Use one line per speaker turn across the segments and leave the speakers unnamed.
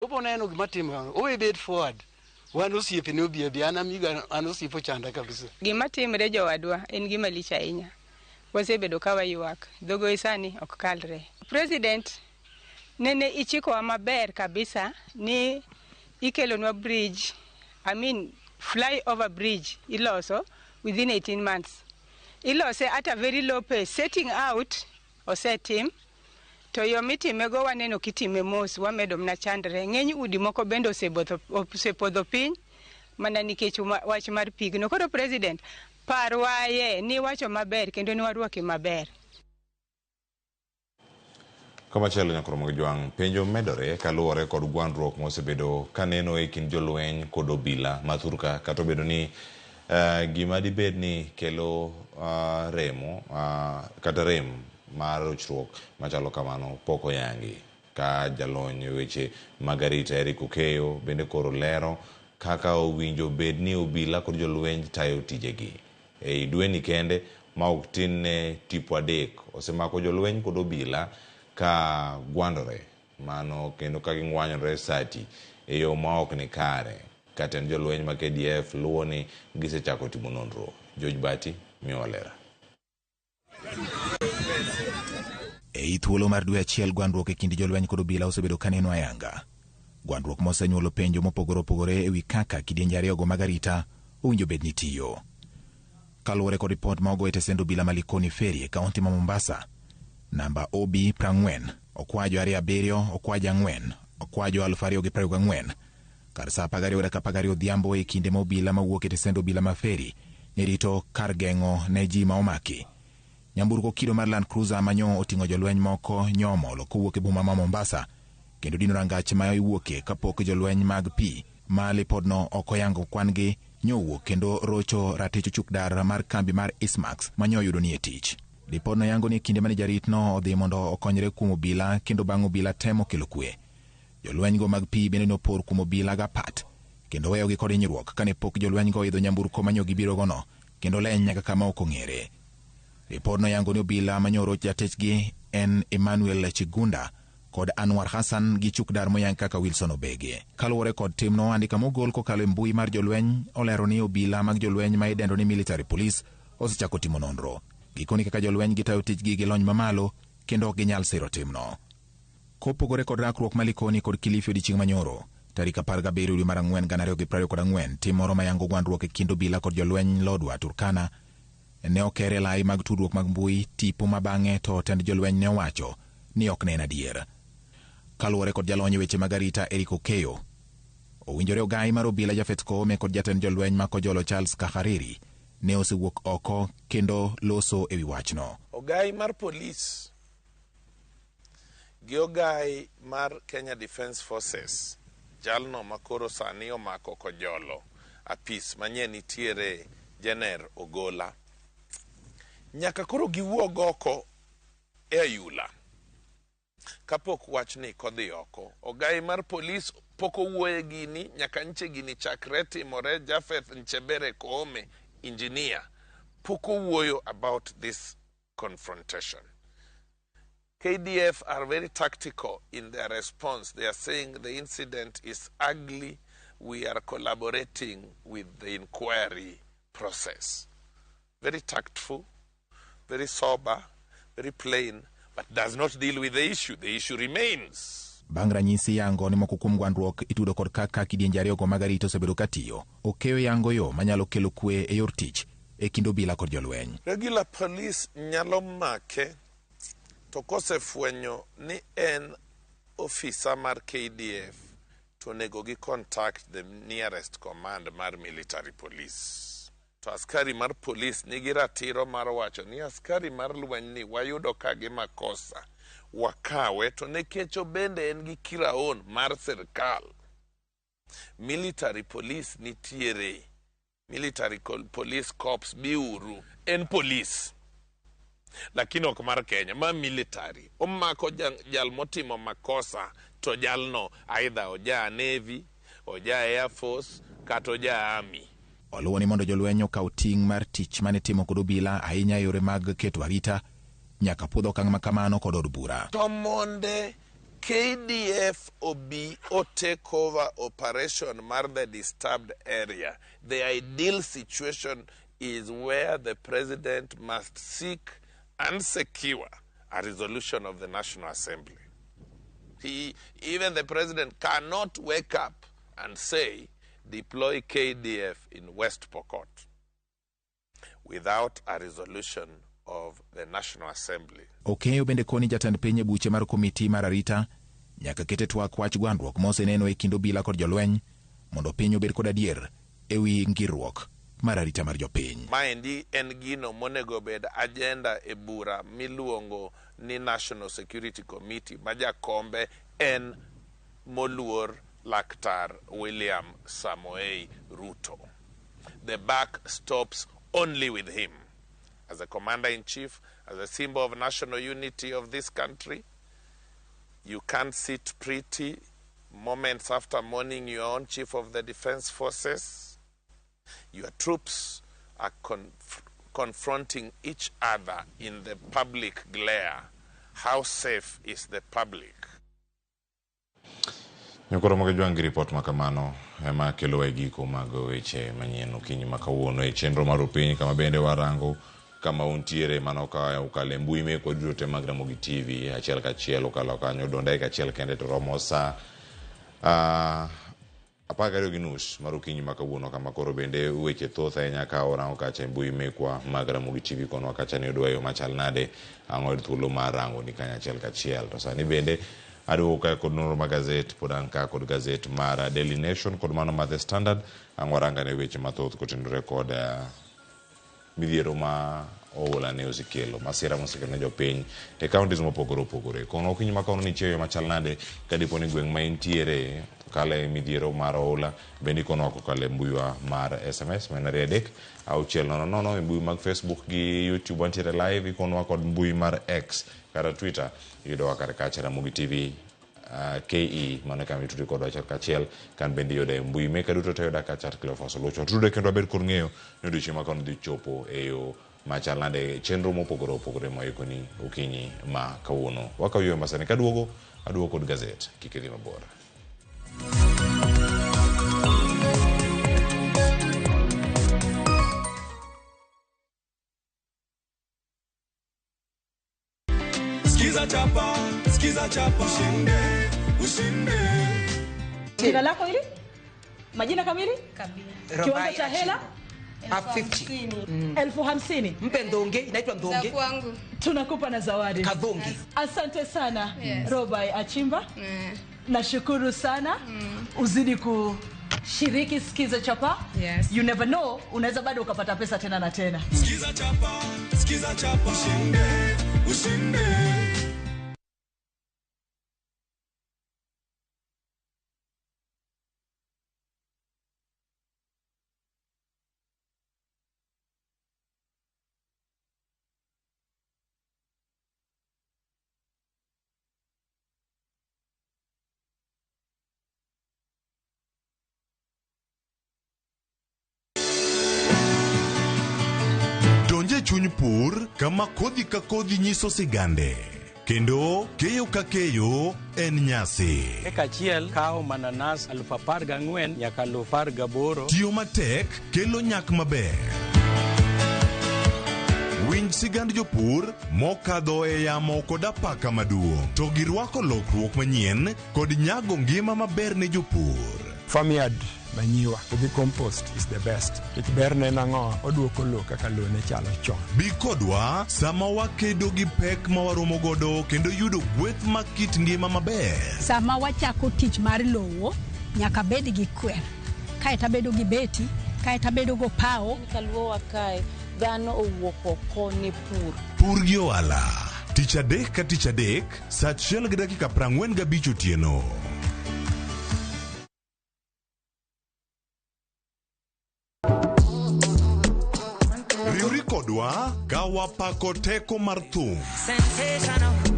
Obo neno gima timore, owe bed forward. Wan osiepene obi abi, an amigo an osiep ochanda kabisa.
Gima timre jowadwa en gima lich ahinya. Wasebedo ka waywak. Dhogoyi sani ok kalre. President nene ichikowa maber kabisa ni ikelonwa bridge, I mean flyover bridge iloso within 18 months. Ilose at a very low pace. Setting out osetim to yo mitimego waneno kitime mos wamedo mana chandre. Ng'eny udi moko bende osepodho piny mana nikech wach mar pigno. Koro President, parwaye ni wacho maber kendo ni warwaki maber.
Komachielo Nyakoro mag Jwang' penjo medore kaluwore kod gwandruok mosebedo kaneno e kind jolweny kod obila ma thurka kata obedo ni gima dibed ni kelo remo kata rem mar rochruok machalo kamano pok oyangi. Ka jalony e weche mag arita Eric Okeyo bende koro lero kaka owinjo bed ni obila kod jolweny tayo tijegi. Ei dweni kende ma ok tin ne tipo 3 osemako jolweny kod obila ka gwandore mano kendo ka ging'wanyore sati e yo ma ok ni kare. Katend jolweny ma KDF luwo ni gisechako timo nonro. George Bati miyowa lera.
Ei thuolo mar dwe achiel gwandruok e kind jolweny kod obila osebedo kaneno ayanga. Gwandruok mosenyuolo penjo mopogore opogore ewi kaka kidienje ariyogo mag arita owinjo bed ni tiyo. Kaluwore kod ripot ma ogo e tesend obila ma Likoni Ferry e kaunti ma Mombasa, namba OB 40 okwajo 27 okwajo 4 okwajo 2024 kar saa 12:12 odhiambo e kinde ma obila mawuok e tesend obila ma Ferry ne rito kar geng'o ne ji ma omaki. Nyamburko kido mar Land Cruiser manyo oting'o jolweny moko nyomolo kowuok e boma ma Mombasa kendo dino rangach ma iwuoke kapok jolweny mag pi ma lipodno ok oyango kwan-gi nyowuok kendo rocho ratich ochuk dar mar kambi mar Ismax manyo oyudo ni e tich. Lipodno yango ni e kinde mane jarit no odhi mondo okonyre kuom obila kendo bang' obila temo kelo kwe. Jolwenygo mag pi bende nopor kuom obila gapat kendo weyogi kod hinyruok kane pok jolwenygo oidho nyamburko manyo gibirogono kendo leny nyaka kama ok ong'ere. Ripodno yango ni obila manyoro jatechgi en Emmanuel Chigunda kod Anwar Hassan gi chukdar moyang kaka Wilson Obege. Kaluwore kod timno, andika mogol kokalo e mbui mar jolweny olero ni obila mag jolweny ma idendo ni military police osechako timo nonro. Gikoni kaka jolweny gitayo tijgi gi lony mamalo kendo ok ginyal siro timno. Kopogore kod rakruok ma Likoni kod Kilifi odiechieng' manyoro, tarik 17 dwe mar 4 2024, tim moro mayango gwandruok e kind obila kod jolweny Lodwar Turkana ne okere lai mag tudruok mag mbui tipo ma bang'e to tend jolweny ne owacho ni ok ne en adier. Kaluwore kod jalony e weche mag arita Eric Okeyo, owinjore ogai mar obila Japhet Koome kod jatend jolweny ma Kojolo Charles Kahariri ne osewuok oko kendo loso ewi wachno.
Ogai mar polis gi ogai mar Kenya Defence Forces, jalno makoro sani omako Kojolo apis manye nitiere Jener Ogola, nyaka koro giwuog oko e ayula kapok wachni kodhi oko. Ogai mar polis pok owuoye gini nyaka nche gini chakre timore. Japheth Nchebere Koome engineer pok owuoyo about this confrontation. KDF are very tactical in their response. They are saying the incident is ugly. We are collaborating with the inquiry process. Very tactful, very sober, very plain, but does not deal with the issue. The issue remains.
Bang' ranyisi yango ni moko kuom gwandruok itudo kod kaka kidienje ariyogo mag arita osebedo katiyo, Okeyo yango yo manyalo kelo kwe e yor tich e kind obila kod jolweny.
Regular police nyalo make to kosefwenyo ni en ofisa mar KDF to onego gi contact the nearest command mar military police. To askari mar police nigi ratiro mar wacho ni askari mar lweny ni wayudo ka gi makosa, wakawe to nikech obende en gi kiraon mar sirkal. Military police nitiere, military police corps biuru, en police lakini ok mar Kenya, ma military. Omako jal motimo makosa to jalno either oja Navy, oja Air Force kata oja Army.
Oluwo ni mondo jolweny okaw ting' mar tich mane timo kod obila ahinya e yore mag keto arita nyaka puodh okang' ma kamano kod od bura.
To monde KDF obi o take over operation mar the disturbed area. The ideal situation is where the president must seek and secure a resolution of the National Assembly. Even the president cannot wake up and say, deploy KDF in West Pokot without a resolution of the National Assembly.
Okeyo bende koni jatend piny e buche mar komiti mar arita nyaka ket e twak wach gwandruok moseneno e kind obila kod jolweny mondo piny obed kod adier ewi ngirruok mar arita mar jopiny.
Maendi en gino monego bed agenda e bura miluongo ni National Security Committee ma jakombe en moluor Laktar William Samoei Ruto. The buck stops only with him. As a commander-in-chief, as a symbol of national unity of this country, you can't sit pretty moments after mourning your own chief of the defense forces. Your troops are confronting each other in the public glare. How safe is the public?
Nyokoro mag jwang' gi ripot ma kamano ema kelo e giko mag weche manyien okinyi ma kawuono e chenro mar Opiny, kama bende warango kama untiere mano ka okalo e mbui mekwa duto te mag Ramogi TV achiel kachiel okalo kanyo don dakika achiel kende to romo sa 12:30 mar okinyi ma kawuono, kama koro bende weche thoth ahinya ka orango kacha e mbui mekwa mag Ramogi TV konwa kacha ni odwa yo machal nade, ang'o e thuolo mar rango ni kanyo achiel kachiel. To sani bende aduogo kae kod nonro mar gazet, pod an ka kod gazet mar Daily Nation kod mano mar The Standard. Ang' warangane weche mathoth kotenore kod midhiero ma oula ne osekelo, masira mosekelo ne jopiny e counties mopogore opogore. Kono okinyi ma kawuono nitie yo machal nade ka dipo ni gweng' ma intiere kale midhiero mar oula, bende ikonowa kokalo e mbuiwa mar SMS ma en 23600, e mbui mag Facebook gi YouTube wantiere live, ikonowa kod mbui mar X kata Twitter, iyudowa kar kacha Ramogi TV KE, mano e kama itudri kodwa achiel kachiel, kan bende iyude e mbui meka duto te yuda kacha at Cleophas Oluoch. Watudre kendo wabed kod ng'eyo ni odiochieng' ma kawuono dhi chopo e yo machal nade, chenro mopogore opogore ma waikoni okinyi ma kawuono. Wakawo yweyo masani, kaduogo aduogo kod gazet, kik idhi mabor.
Skiza chapa, skiza chapa, ushinde, ushinde.
Jina lako hili? Majina kamili?
Kabila.
Kiwango cha hela?
50.
50,000.
Mpe ndonge, inaitwa ndonge.
Za kwangu.
Tunakupa na zawadi.
Kadhonge.
Asante sana.
Yes.
Robai Achimba. Nashukuru sana. Uzidi kushiriki Skiza Chapa.
Yes.
You never know, unaweza bado ukapata pesa tena na tena.
Skiza chapa, skiza chapa, ushinde, ushinde. Donje chuny pur kama kodhi ka kodhi nyiso sigande, kendo keyo ka keyo en nyasi.
Eka achiel kawo mananas 14,000 nyaka 18,000.
Tiyo matek kelo nyak maber. Winj sigand jopur mokadho e yamo kod apaka maduong', to girwako lokruok manyien kod nyago ngima maber ne jopur.
Farmyard manyiwa gi compost is the best. Nikech berne en ang'o? Oduoko lowo kaka lowo ne chalo chon.
Bi kodwa sama wakedo gi pek ma waromo godo kendo yudo gweth mag kit ngima maber.
Sama wachako tich mar lowo, nyaka bed gi kwer. Kaeto abedo gi beti, kaeto abedo go pawo.
Kaluowa kae, dhano owuok oko ne pur.
Pur gi ohala. Tich adek ka tich adek, saa 1:45 otieno. Riwri kodwa ka wapako teko mar thum,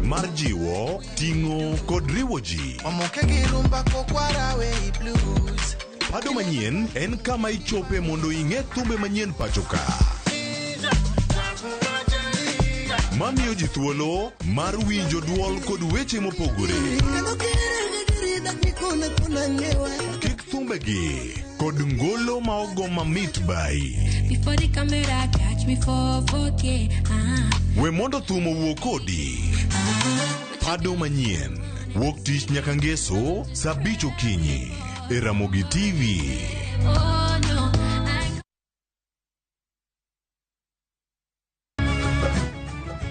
mar jiwo, ting'o kod riwo ji. Pado manyien en kama ichope mondo ing'e thumbe manyien pacho ka. Mamiyo ji thuolo mar winjo duol kod weche mopogore. Kik thumbegi kod ngolo ma ogo mamit bai.
Before the camera catch me for 4K. Ah.
We mondo thum owuo kodi. Pado manyien. Wuok tich nyaka ngeso saa 5 okinyi e Ramogi TV.
Oh no. I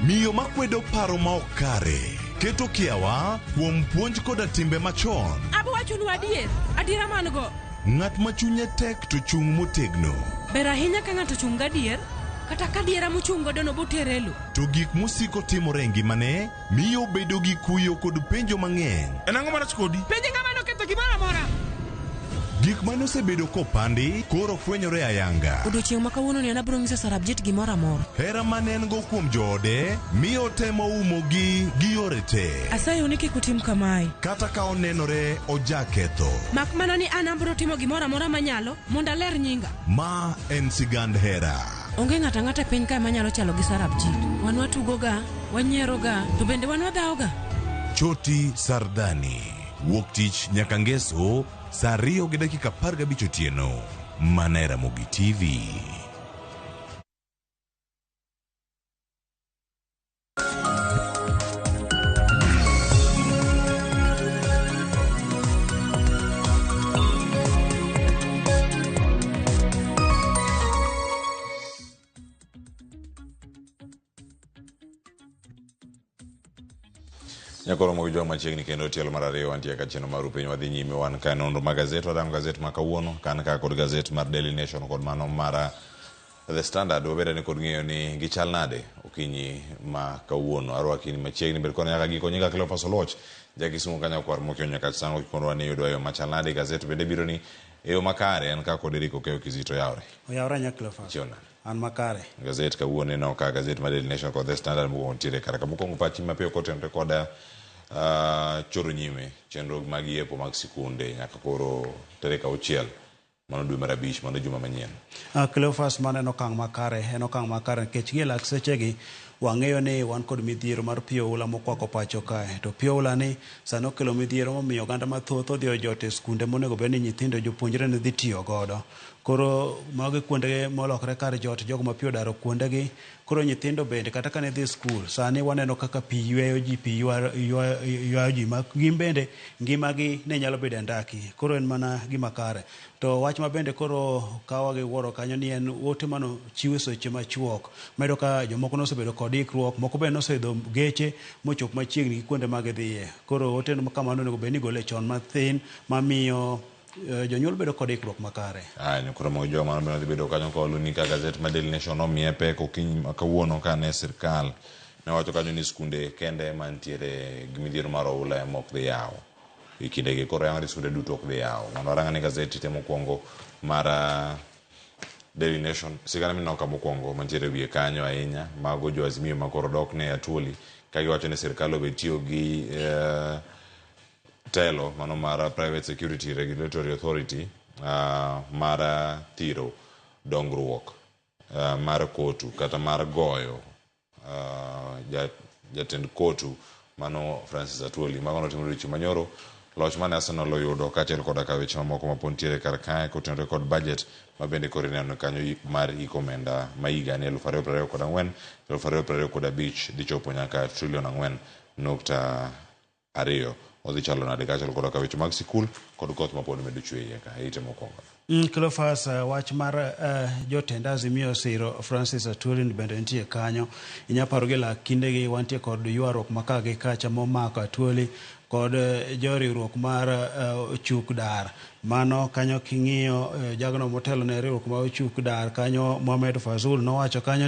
Miyo makwedo paro ma ok kare keto kiawa kuom puonj koda timbe machon.
Abo wachonu adier, adiera man go.
Ng'at ma chunye tek to chung' motegno.
Ber ahinya ka ng'ato ochung' gadier, kata ka adiera mochung' godo no botere e lo.
To gik mosiko timore e ngimane miyo obedo gi kuyo kod penjo mang'eny.
En ang'o marach kodi?
Penje ng'ama noketho gimoro amora.
Gik mane osebedo kopandi koro fwenyore ayanga.
Odiochieng' ma kawuono ni an abiro nyiso Sarabjit gimoro amora.
Hera mane en go kuom joode miyo otemo umogi gi yore te.
Asayou ni kik utim kamae.
Kata ka onenore ojaketho.
Mak mana ni an abiro timo gimoro amora manyalo mondo aler nyinga.
Ma en sigand hera.
Onge ng'ato ang'ata e piny kae manyalo chalo gi Sarabjit. Wan watugoga, wanyieroga, to bende wan wadhawoga.
Choti Sardani. Wuok tich nyaka ngeso saa 2:15 otieno. Mana e Ramogi TV.
Nyakoro mogi jwang' machiegni kendo tielo mar ariyo wantie ka chenro mar piny wadhi nyime wan ka nonro mag gazet warango gazet ma kawuono kan ka kod gazet mar Daily Nation kod mano mar The Standard wabeda ni kod ng'eyo ni gichal nade okinyi ma kawuono arwaki ni machiegni bed kod nyaka giko nyinga Cleophas Oluoch jakisumu kanyo kwar mokio nyaka sango kikondwa ni yudo yo machal nade gazet bende biro ni e yo makare en ka kod Eric Okeyo Kizito yawre
Oyawre nya Cleophas.
Chiew nade?
An makare.
Gazet kawuono ineno ka gazet mar Daily Nation kod The Standard mokwongo nitiere kar ka mokwongo pachi mapiyo kotenore koda choro nyime chenro mag yepo mag sikunde nyaka koro tarik 6 mano dwe mar 5 mano juma manyien.
Cleophas, mano en okang' makare, en okang' makare nikech gi e lak sechegi wang'eyo ni wan kod midhiero mar pi oula mokwako pacho kae. To pi oula ni sani okelo midhiero momiyo oganda mathoth odhi ojot e skunde monego bed ni nyithindo jopuonjre ne dhi tiyo godo. Koro magi kuonde molokre kar jot, jogo ma pi odaro kuondegi. Koro nyithindo bende kata kane dhi skul, sani waneno kaka pi yweyo ji, pi ywayo ji ma gin bende ngimagi ne nyalo bedo e andaki. Koro en mana gima kare. To wach ma bende koro kawa gi wuoro kanyo ni en ote mano chiwo seche machuok. Medo ka jomoko nosebedo kod ikruok, moko bende noseidho geche mochop machiegni gi kuonde ma gidhiye. Koro ote kamano onego bed ni igole chon mathin mamiyo jonyuol bedo kod ikruok makare.
Aya, nyukoro mag joma mano bende dhi bedo kanyo ka waluni ka gazet mar Daily Nation nomiye pek okinyi ma kawuono kane sirkal ne wacho kanyo ni skunde kende mantiere gi midhiero mar oula ema ok dhi yawo e kindegi. Koro yangre skunde duto ok dhi yawo. Mondo warang ane gazeti te mokwongo mar Daily Nation. Sigana mineno ka mokwongo mantiere e wiye kanyo ahinya mago jo Azimio ma koro dok ne Atwoli ka giwacho ni sirkal obed tiyo gi telo mano mar Private Security Regulatory Authority mar thiro dongruok mar kotu kata mar goyo jatend kotu mano Francis Atwoli. Mago notimore odiochieng' manyoro. Loch mane Arsenal oyudo kaachiel koda ka weche mamoko mapod nitiere kar kae kotenore kod budget ma bende koro ineno kanyo mar hik omenda ma higa ni 2024 2025 dhi chopo nyaka trilion 4.2. Odhi chalo nade kaachiel koda ka weche mag sikul kod koth mapod medo chwe iye ka ite mokwongo.
Cleophas, wach mar jotend Azimio siro Francis Atwoli bende nitie kanyo. Inya paro gi lak kindegi wantie kod ywaruok ma ka gi kacha momako Atwoli kod joriwruok mar Ochuk Dar. Mano kanyo king'iyo jagno motelo ne riwruok mar Ochuk Dar kanyo Mohamed Fazul nowacho kanyo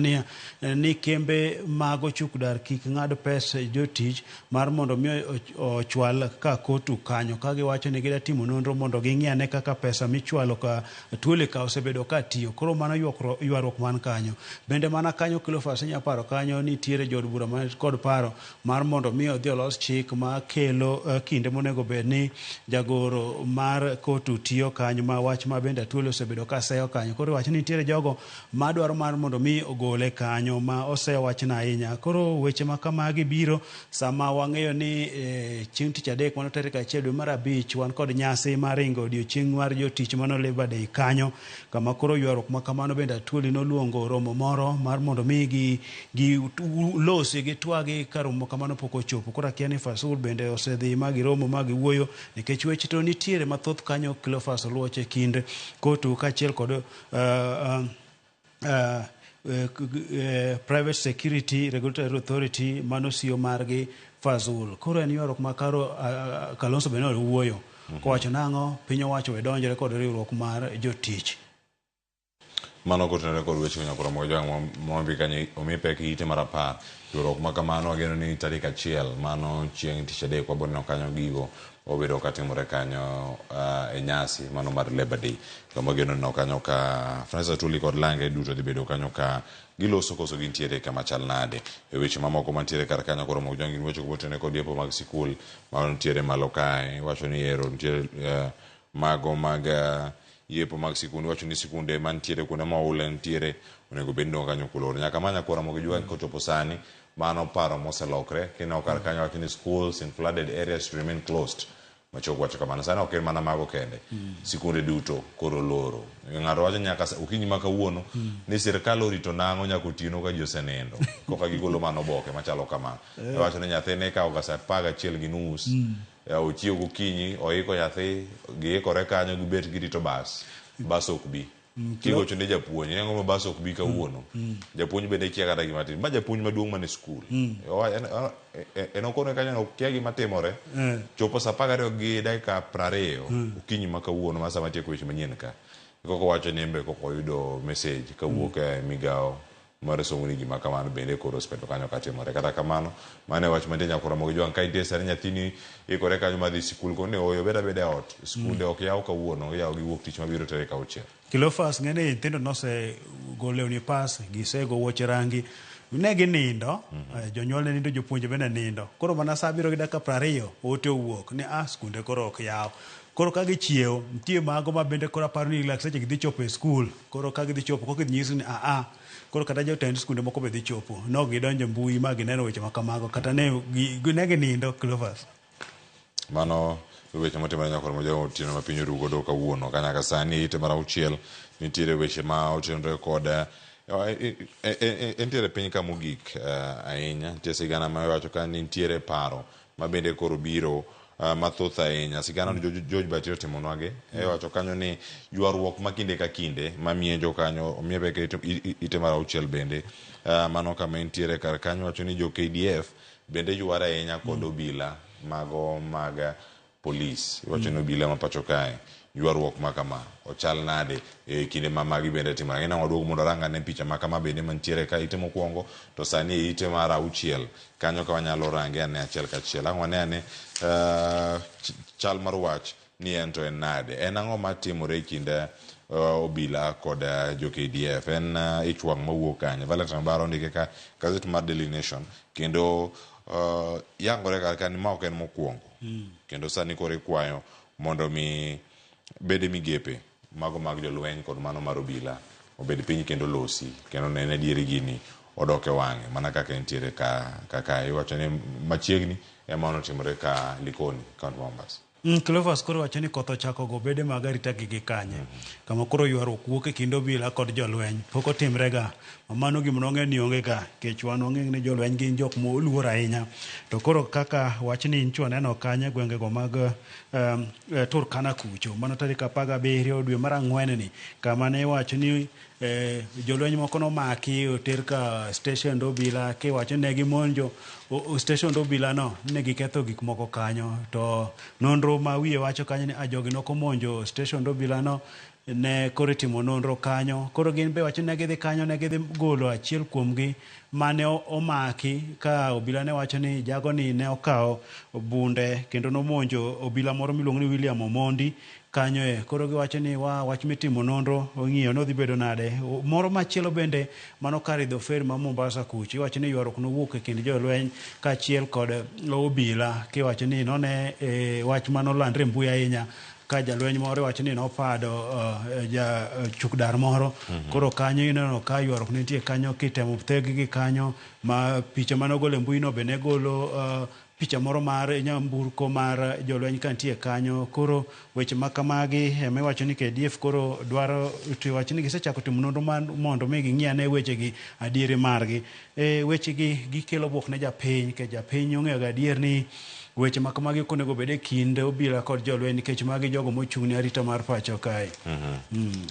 ni kembe mag Ochuk Dar kik ng'ad pes jotich mar mondo mi ochwal ka kotu kanyo ka giwacho ni gida timo timo nonro mondo ging'i ane kaka pesa michwalo ka Atwoli ka osebedo ka tiyo. Koro mano ywaruok man kanyo. Bende mana kanyo Cleophas inya paro kanyo nitiere jood bura man kod paro mar mondo mi odhi olos chik ma kelo kinde monego bed ni jagoro mar kotu tiyo kanyo, ma wach ma bende Atwoli osebedo ka seyo kanyo. Koro iwacho ni nitiere jogo madwaro mar mondo mi ogole kanyo ma oseyo wachno ahinya. Koro weche ma kamagi biro sama wang'eyo ni chieng' tich adek mano tarik 1 dwe mar 5 wan kod nyasi mar ringo odiochieng' mar jotich mano Labor Day kanyo, kama koro ywaruok ma kamano bende Atwoli noluongo romo moro mar mondo mi gi losi gitwagi ka romo kamano pok ochopo. Koro akia ni Fasul bende osedhi ma giromo ma giwuoyo, nikech weche to nitiere mathoth kanyo Cleophas Oluoch e kind kotu kaachiel kod Private Security Regulatory Authority mano CEO margi Fazul. Koro en ywaruok ma karo Kalonzo bende owuoyo kowacho nang'o piny owacho we donjore kod riwruok mar jotich.
Mano kotenore kod weche nyakoro mojang mombi kanyo omi pek ite mar 10. Ywaruok ma kamano ageno ni tarik 1 mano chieng' tich adek wabiro neno kanyo gigo obedo katimore kanyo e nyasi mano mar Labor Day. Kama wageno neno kanyo ka Francis Atwoli kod Lange duto dhi bedo kanyo ka giloso koso gintiere kama chal nade. E weche mamoko mantiere kar kanyo koro mojang gin weche motenore kod yepo mag sikul ma nitiere malo kae. Iwacho ni ero nitiere mago mag yepo mag sikunde. Iwacho ni sikunde mantiere kuonde ma oula nitiere onego bed ni kanyo kuloro. Nyaka manya kora mogi jwang' kochopo sani mano paro moselokre. Kineno kar kanyo wacho ni schools in flooded areas remain closed. Machok wacho kamano. Sani ok en mana mago kende. Sikunde duto koro loro. Ng'ato wacho nyaka okinyi ma kawuono ni sirkal orito nang'o nyaka otieno ka ji osenindo. Koka gigolo mano oboke machalo kama. Wacho ni nyathine ikawo ga saa 11:30. Ochiew gokinyi, oiko nyathi, giikore kanyo gibet girito bas. Bas ok bi. Kigocho ne japuonj, ni ang'o ma bas ok bi kawuono? Japuonj bende kia kata gima timore. Ma japuonj maduong' man e skul. En okone kanyo kia gima timore. Chopo saa 12:20 okinyi ma kawuono ma sama tieko weche manyien ka. Koko wacho ni embe koko oyudo message kawuok e migawo mar somo ni gima kamano bende koro osebedo kanyo katimore. Kata kamano, mano e wach mantie nyakora mogi jwang' ka nitie sani nyathini ikore kanyo madhi sikul koni oyo bed abeda e ot. Skunde ok yaw kawuono, iyawo gi wuok tich mabiro tarik 6.
Cleophas ng'e ni nyithindo nosego lewni pas, gisego wuoche rangi, ne ginindo, jonyuol ne nindo, jopuonje bende nindo. Koro mana saa 7:20 ote owuok ni skunde koro ok yaw. Koro ka gichiewo, nitie mago ma bende koro aparo ni lak seche gidhi chopo e skul. Koro ka gidhi chopo, kok ginyisi ni Koro kata jotend skunde moko be dhi chopo. Nok gidonjo e mbui ma gineno weche ma kamago, kata ne ginindo Cleophas.
Mano weche motimore nyakoro moja otieno ma piny oru godo kawuono. Ka nyaka sani ite mar 6 nitiere weche ma otenore kod entiere piny ka mogik ahinya. Nitie sigana ma iwacho ka nitiere paro ma bende koro biro mathoth ahinya. Sigana no George Batio otimonwagi. Iwacho kanyo ni ywaruok ma kinde ka kinde ma mienjo kanyo omiye pek ite mar 6 bende. Mano kama entiere kar kanyo wacho ni jo KDF bende yware ahinya kod obila mago mag polis. Iwacho ni obila ma pacho kae ywaruok ma kama ochal nade e kinde ma magi bende timore. Ang'e waduogo mondo arang ane picha ma kama bende mantiere ka ite mokwongo to sani e ite mar 6 kanyo ka wanyalo range ane achiel kachiel. Ang' wane ane chal mar wach ni en to en nade. En ang'o matimore e kind obila kod jo KDF? En ich wang' mawuok kanye? Valentine Obaro ondike ka gazet mar Daily Nation kendo yangore kar ka ni ma ok en mokwongo. Kendo sani koro ikwayo mondo mi bede migepe mago mag jolweny kod mano mar obila obed piny kendo losi kendo nene diere gini odok e wang'e mana kaka entiere ka iwacho ni machiegni ema notimore ka Likoni, kaunti ma Mombasa.
Cleophas koro wacho ni koth ochako go bede mag arita gi gi kanye. Kama koro ywaruok wuok e kind obila kod jolweny pok otimre ga. Mano gima nwang'e ni onge ga, nikech wan wang'eyo ni jolweny gin jok moluor ahinya. To koro kaka wachni ncho neno kanyo e gwengego mag Turkana kucho, mano tarik 17 dwe mar 4 ni, kama ne iwacho ni jolweny moko nomaki oter ka station obila kiwacho ni ne gimonjo Station obila no ne giketho gik moko kanyo to nonro ma wiye wacho kanyo ni jogi nokomonjo station obila no ne koro itimo nonro kanyo. Koro gin be wacho ne gidhi kanyo ne gidhi golo achiel kuomgi mane omaki ka obila ne wacho ni jagoni ne okawo bunde kendo nomonjo obila moro miluongo ni William Omondi kanyo e. Koro giwacho ni wa wach mitimo nonro ong'iyo ni odhi bedo nade. Moro machielo bende mano kar idho ferry ma Mombasa kucho iwacho ni ywaruok nowuok e kind jolweny kaachiel kod obila kiwacho ni none wach manolandre e mbui ahinya ka jalweny moro iwacho ni nopado ja chukdar moro. Koro kanyo ineno ka ywaruok nitie kanyo kitemo theg gi kanyo ma picha manogolo e mbui no be ne golo picha moro mar nyamburko mar jolweny kantie kanyo. Koro weche ma kamagi ema iwacho ni KDF koro dwaro wacho ni gisechako timo nonro mondo mi ging'i ane wechegi adieri margi. Wechegi gikelo buok ne japiny nikech japiny ong'eyo ga adier ni weche ma kamagi ok onego bed e kind obila kod jolweny nikech magi jogo mochung' ne arita mar pacho kae.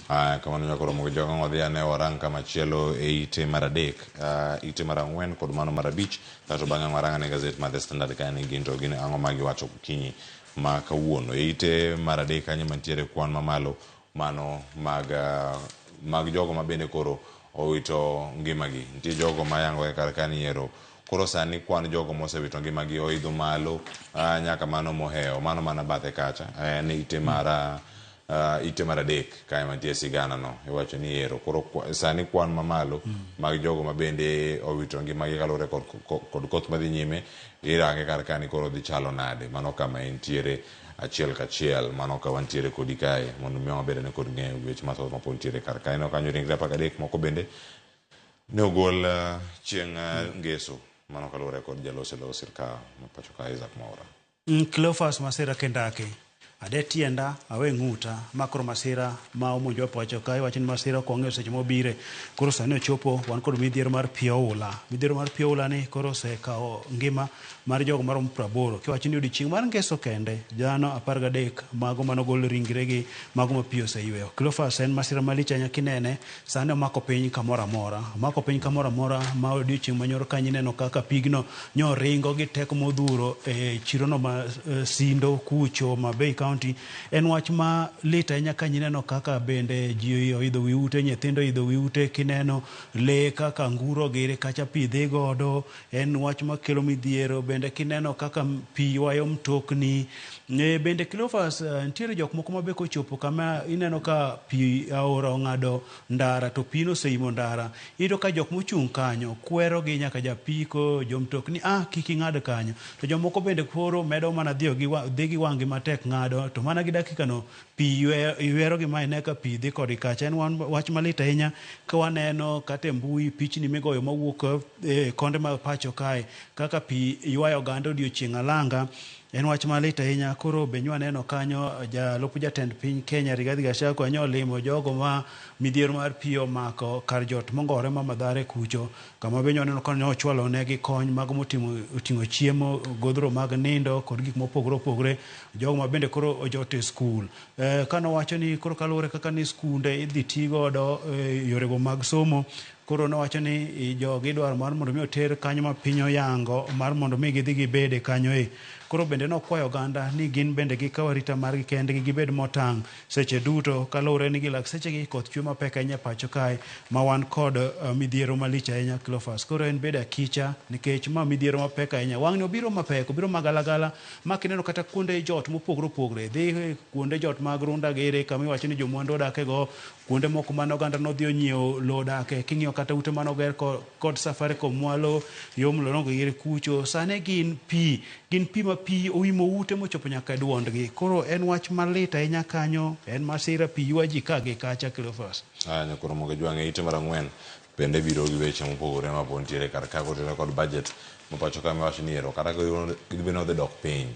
Aya, kamano nyakoro mogo jogo wadhi ane warang kamachielo e ite mar 3, ite mar 4 kod mano mar 5, kato bang'e warang ane gazet mar The Standard ka ni gin to gin ang'o ma giwacho okinyi ma kawuono. E ite mar 3 kanyo mantiere kwan mamalo mano mag jogo ma bende koro owito ngimagi. Nitie jogo mayangore kar ka ni ero koro sani kwan jogo mosewito ngimagi oidho malo nyaka mano mohewo mano mana bathe kacha en ite mar 3 kae mantie sigana no iwacho ni ero koro sani kwan mamalo mag jogo ma bende owito ngimagi kaluwore kod koth madhi nyime irange kar ka ni koro dhi chalo nade. Mano kama entiere achiel kachiel mano ka wantiere kodi kae mondo mi wabed ane kod ng'eyo weche mathoth mapod nitiere kar kae. Ineno kanyo ringre 13 moko bende ne ogol chieng' ngeso mano kaluwore kod jalos e lo sirkal ma pacho ka Isaac Mwaura.
Cleophas Masira Kendake ade tienda awe ng'uta makoro masira ma omonjo pacho ka iwacho ni masira ok wang'eyo seche mobire. Koro sani ochopo wan kod midhiero mar pi oula. Midhiero mar pi oula ni koro osekawo ngima mar jogo maromo 80. Kiwacho ni odiochieng' mar ngeso kende dhano 13 mago manogol ringregi mago ma pi oseyweyo. Cleophas en masira malich ahinya kinene sani omako piny kamoro amora. Omako piny kamoro amora ma odiochieng' manyoro kanyo ineno kaka pigno nyo ringo gi teko modhuro e chirono ma Sindo kucho ma Bay County. En wach ma lit ahinya ka ineno kaka bende ji oidho wi ute, nyithindo oidho wi ute, kineno lee kaka anguro giri kacha pi dhi godo. En wach makelo midhiero. Bende kineno kaka pi ywayo mtokni. Bende Cleophas nitiere jok moko ma be kochopo kama ineno ka pi aora ong'ado ndara to pino oseimo ndara. Iyudo ka jok mochung' kanyo kwero gi nyaka japiko, jomtokni kik ing'ad kanyo. To jomoko bende koro medo mana dhi gi wang'gi matek ng'ado to mana gi dakika no pi ywero gi ma ine ka pi dhi kodi kacha. En wach malit ahinya ka waneno kata e mbui pichni migoyo mawuok e konde mag pacho kae kaka pi ywayo oganda odiochieng' alanga. En wach malit ahinya. Koro be nwaneno kanyo jalup jatend piny Kenya Rigathi Gachagua nyo olimo jogo ma midhiero mar pi omako kar jot mongore ma Mathare kucho kama be nwaneno ka nochwalo negi kony mago moting'o chiemo, godhro mag nindo kod gik mopogore opogore. Jogo ma bende koro ojot e skul. Kanowacho ni koro kaluwore kaka ni skunde idhi ti godo yorego mag somo. Koro nowacho ni jogi idwaro mar mondo mi oter kanyo ma piny oyango mar mondo mi gidhi gibede kanyo e. Koro bende nokwayo oganda ni gin bende gikaw arita margi kendgi gibed motang' seche duto kaluwore ni gilak sechegi koth chwe mapek ahinya e pacho kae ma wan kod midhiero malich ahinya Cleophas. Koro en bedo akicha nikech ma midhiero mapek ahinya. Wang'ni obiro mapek, obiro magalagala ma kineno kata kuonde jot mopogore opogore. Dhi kuonde jot mag Runda gere kama iwacho ni jomwandu odake go, kuonde moko mane oganda nodhi onyiewo lowo odake. King'iyo kata ute mane oger kod Safaricom mwalo yo Mlolongo giri kucho, sani gin pi ma pi oimo ute mochopo nyaka e duondgi. Koro en wach malit ahinya kanyo, en masira pi ywa ji ka gi kacha Cleophas.
Nyakoro Mogo Jwang' e ite mar 4 bende biro gi weche mopogore ma pod nitiere kar ka kotenore kod budget ma pacho ka miwacho ni ero kata gidhi nodhi dok piny.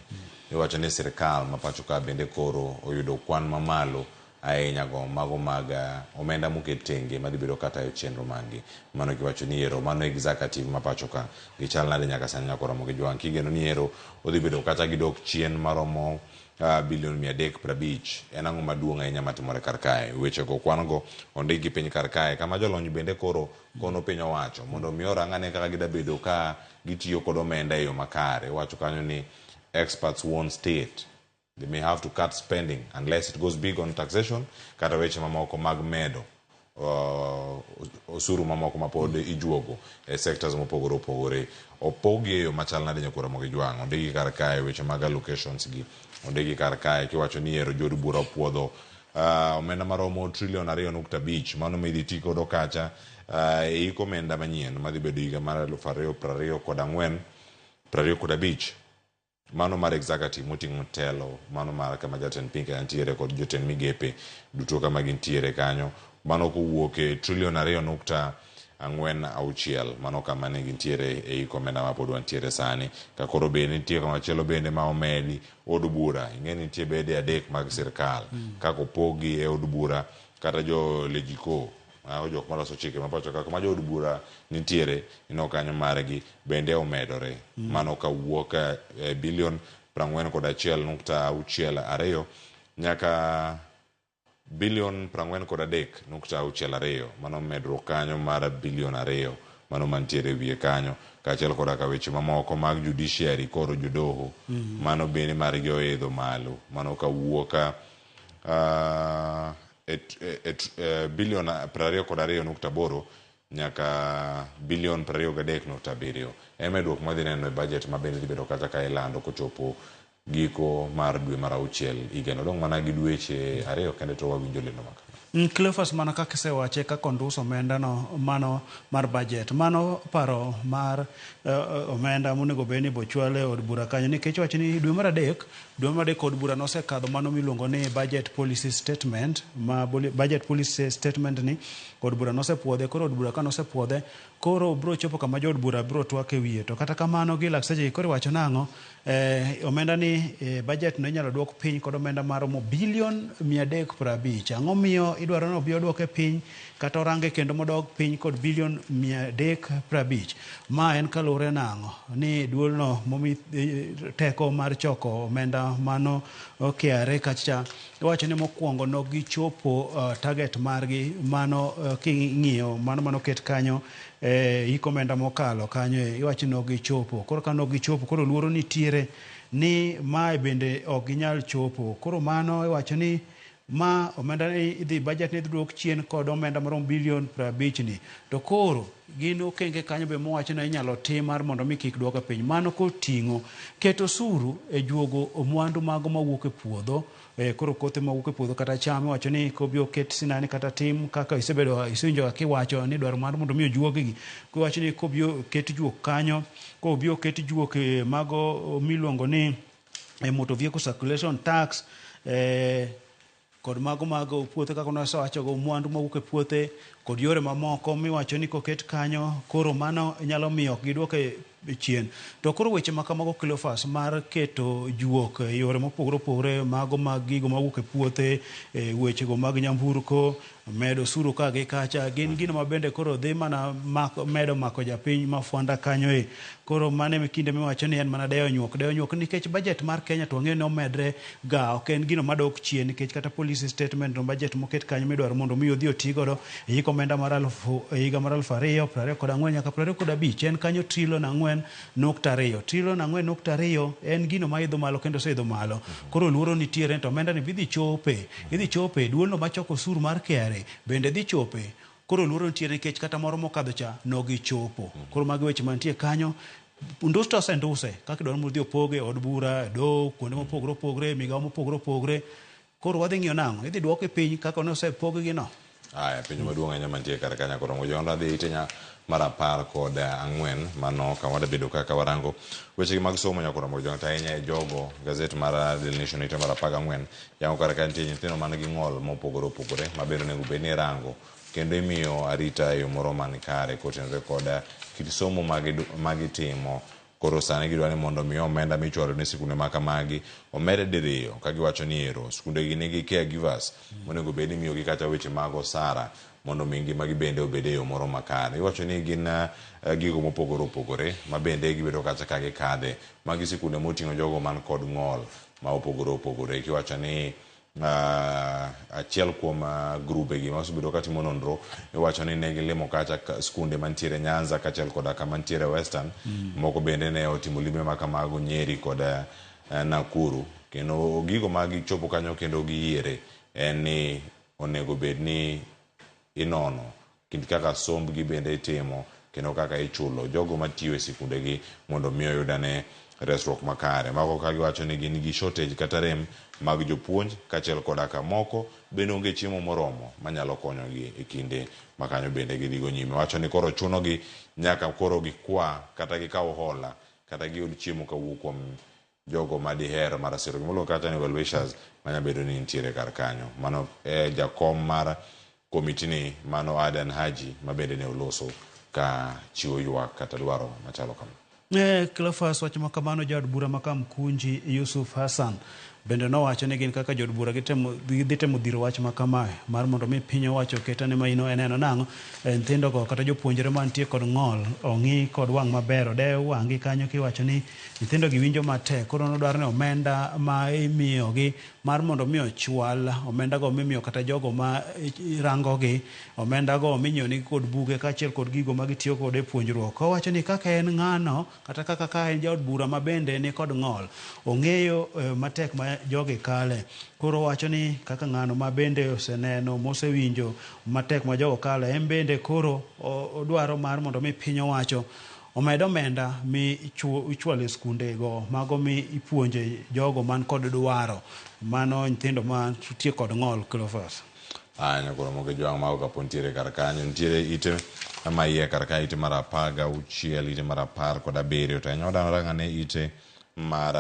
Iwacho ni sirkal ma pacho ka bende koro oyudo kwan mamalo ahinya go mago mag omenda moket tenge madhi bedo kata e chenro maggi. Mano kiwacho ni ero mano executive ma pacho ka gichal nade nyaka sani Nyakoro Mogo Jwang' kigeno ni ero odhi bedo kata gidok chien maromo Bilion 350. En ang'o maduong' ahinya matimore kar kae? Wechego kwan go ondikgi piny kar kae kama jolony bende koro kono piny owacho mondo mi orang ane kaka gidabedo ka gitiyo kod omenda e yo makare. Iwacho kanyo ni experts warn state they may have to cut spending unless it goes big on taxation kata weche mamoko mag medo osuru mamoko mapod ijuogo e sectors mopogore opogore. Opogi e yo machal nade nyakwar Ramogi Jwang'? Ondiki kar kae weche mag allocations gi. Ondiki kar kae kiwacho ni ero jood bura opuodho omenda maromo trilion 2.5 mano midhi ti godo kacha e hik omenda manyien madhi bedo higa mar 2024 25. Mano mar executive moting'o telo, mano mar kama jatend piny Kenya nitiere kod jotend migepe duto kama gintiere kanyo. Mano kowuok e trilion 2.46, mano kama ne gintiere e hik omenda ma pod wantiere sani. Ka koro bende nitie kama chielo bende ma omedi od bura. Ing'e ni nitie bede adek mag sirkal. Kaka opogi e od bura kata jo Legico, mago jok maloso chike ma pacho ka, kuma jood bura nitiere, ineno kanyo margi bende omedore. Mano kawuok e bilion 41.62 nyaka bilion 43.62. Mano medruok kanyo mar bilion 2 mano mantiere e wiye kanyo. Kaachiel koda ka weche mamoko mag judiciary koro jodoho. Mano bende margi oidho malo. Mano kawuok e bilion 22.8 nyaka bilion 23.7. En medruok madhi neno e budget ma bende dhi bedo kacha ka ilando kochopo giko mar dwe mar auchiel higani. Odong' mana gi dweche 2 kende to wawinjo lendo ma kama.
Cleophas, mana kaka isewache kaka ondus omenda no mano mar budget, mano paro mar omenda monego bed ni bochwal e od bura kanyo, nikech wacho ni dwe mar adek od bura nosekadho mano miluongo ni budget policy statement, ma budget policy statement ni od bura nosepuodhe. Koro od bura ka nosepuodhe, koro bro chopo kama jood bura bro twak e wiye. To kata kamano gi lak seche koro iwacho nang'o, omenda ni budget no inyalo duok piny kod omenda maromo bilion 350. Ang'o miyo idwaro ni obi oduoke piny kata orange kendo modog piny kod bilion 350? Ma en kaluwore nang'o ni duolno momi teko mar choko omenda mano KRA kacha iwacho ni mokwongo nok gichopo target margi mano king'iyo mano manoket kanyo hik omenda mokalo kanyo iwacho ni ok gichopo. Koro ka nok gichopo, koro luoro nitiere ni mae bende ok ginyal chopo. Koro mano iwacho ni ma omenda ni idhi budget ni idhi duok chien kod omenda maromo bilion 50 ni. To koro gin okenge kanyo be mowacho ni inyalo tim mar mondo mi kik duoke piny. Mano koting'o keto osuru e juogo mwandu mago mawuok e puodho. Koro kothe mawuok e puodho kata cham iwacho ni kobi oket sinani kata tim kaka isebedo isewinjo kiwacho ni dwaro mar mondo mi ojuog gi. Kiwacho ni kobi oket juok kanyo, kobi oket juok mago miluongo ni motor vehicle circulation tax, kod mago mag puothe kaka nosewacho go mwandu mawuok e puothe kod yore mamoko miwacho ni koket kanyo, koro mano nyalo miyo ok giduoke chien. To koro weche ma kamago Cleophas mar keto juok e yore mopogore opogore mago mag gigo mawuok e puothe, wechego mag nyamburko, medo osuru ka gi kacha, gin gino ma bende koro dhi mana medo mako japiny ma fwanda kanyo e. Koro mano e kinde miwacho ni en mana deyo nyuok nikech budget mar Kenya to wang'eyo ni omedre ga, ok en gino madok chien nikech kata policy statement no budget moket kanyo midwaro mondo mi odhi oti godo e hik omenda mar higa mar 2024 nyaka 25 en kanyo trilion 4.2. Trilion 4.2 en gino ma idho malo kendo oseidho malo. Koro luoro nitiere to omenda ni bidhi chope, idhi chope duolno machoko osuru mar KRA bende dhi chope. Koro luoro nitiere nikech kata moro mokadho cha nogichopo. Koro mago weche mantie kanyo. Ndus to osenduse kaka idwaro mondo odhi opoge od bura, doho, kuonde mopogore opogore, migawo mopogore opogore. Koro wadhi ng'iyo nang'o? Idhi duoke piny kaka ne osepog gi no.
Aya, penjo maduong' ahinya mantie kar kanyo koro ngojo adhi ite mar 14 mano kama wadabedo kaka warango wechegi mag somo nyakoro mojo to ahinya e jogo gazet mar Daily Nation ite mar 14 yango kar ka nitie nyithindo man gi ng'ol mopogore opogore ma bende onego bed ni irango kendo imiyo arita e yo moro man kare kotenore kod kit somo magitimo. Koro sani gidwa ni mondo mi omenda michwalo ne sikunde ma kamagi omed diriyo ka giwacho ni ero sikunde gi nigi caregivers monego bed ni imiyogi kata weche mag osara mondo mi ngimagi bende obed e yo moro makare. Iwacho ni gin gigo mopogore opogore ma bende gibedo kacha ka gikadhe. Magi sikunde moting'o jogo man kod ng'ol. ma opogore opogore kiwacho ni achiel kuom grube gi ma osebedo katimo nonro iwacho ni ne gilimo kacha skunde mantiere Nyanza kaachiel koda kama ntiere Western. Moko bende ne otimo limbe ma kamago Nyeri kod Nakuru kendo gigo ma gichopo kanyo kendo giyiere en ni onego bed ni inono kind kaka sombgi bende itimo kendo kaka ichulo jogo matiyo e sikundegi mondo mi oyud ane resruok makare. Mago ka giwacho ni gin gi shortage kata rem mag jopuonj kaachiel koda ka moko bende onge chiemo moromo manyalo konyogi e kinde ma kanyo bende gidhigo nyime. Wacho ni koro chunogi nyaka koro gikwa kata gikaw hola kata giyud chiemo kawuok kuom jogo madiher mar siro gimiluongo kata ni well wishers manya bedo ni nitiere kar kanyo. Mano e jakom mar komiti ni mano Adan Haji ma bende ne oloso ka chiwo ywak kata dwaro machalo kama.
Cleophas, wach ma kamano jaod bura ma Kamkunji Yusuf Hassan bende nowacho ni gin kaka jood bura gidhi temo dhiro wach ma kamae mar mondo mi piny owacho oket ane maino e neno nang'o nyithindogo kata jopuonjre mantie kod ng'ol ong'i kod wang' maber odew wang'gi kanyo kiwacho ni nyithindo gi winjo matek koro nodwaro ni omenda ma imiyogi mar mondo mi ochwal omenda go mimiyo kata jogo ma rangogi omenda go minyiewo nigi kod buge kaachiel kod gigo ma gitiyo godo e puonjruok. Owacho ni kaka en ng'ano kata kaka ka en jaod bura ma bende ni kod ng'ol ong'eyo matek ma jogi kale. Koro owacho ni kaka ng'ano ma bende oseneno mosewinjo matek ma jogo kale en bende koro odwaro mar mondo mi piny owacho omed omenda mi ichwalo e skunde go mago mi ipuonje jogo man kod dwaro mano nyithindo mantie kod ng'ol. Cleophas.
Aya nyakoro moke jwang' mago kapo nitiere kar kanyo nitiere ite ma iye kar ka ite mar 16 ite mar 17 to ahinya wadwa rang'ane ite mar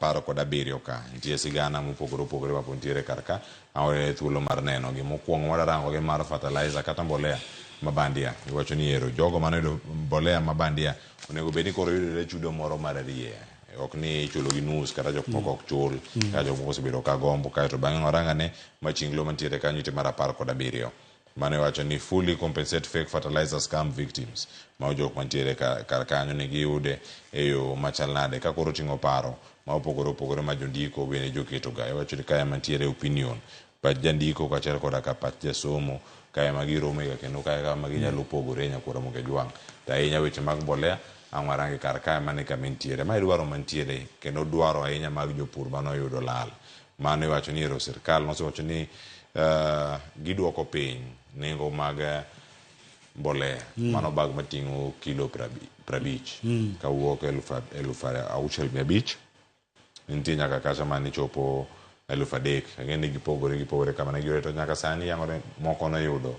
17 ka nitie sigana mopogore opogore mapo nitiere kar ka aore thuolo mar neno gi mokwongo wadwa rango gi mar fertilizer kata mbolea ma bandia iwacho ni ero jogo manoyudo mbolea ma bandia onego bed ni koro yudore chudo moro mar ariye ok ni ichulo gi nus kata jok moko ok chul ka jok moko osebedo ka gombo kaeto bang'e warang'ane machinglo mantiere kanyo ite mar 17 mane wacho ni fully compensate fake fertilizer scam victims ma jok mantiere kar kanyo ni giyude e yo machal nade ka koro ting'o paro ma opogore opogore ma jondiko bende joketo ga iwacho ni kae mantiere opinion pach jandiko kaachiel koda ka pach jasomo kae ma girome ga kendo kae kama ginyalo pogore nyakwar Moke Jwang' to ahinya weche mag mbolea ang' warangi kar kae mane kama entiere mae dwaro mantiere kendo dwaro ahinya mag jopur manoyudo lal mano iwacho ni ero sirkal nosewacho ni giduoko piny nengo mag mbolea mano bag mating'o kilo 50 kawuok 6500 nitie nyaka kacha mane chopo 3000 ang'e ni gipogore kama ne giyude to nyaka sani yangore moko noyudo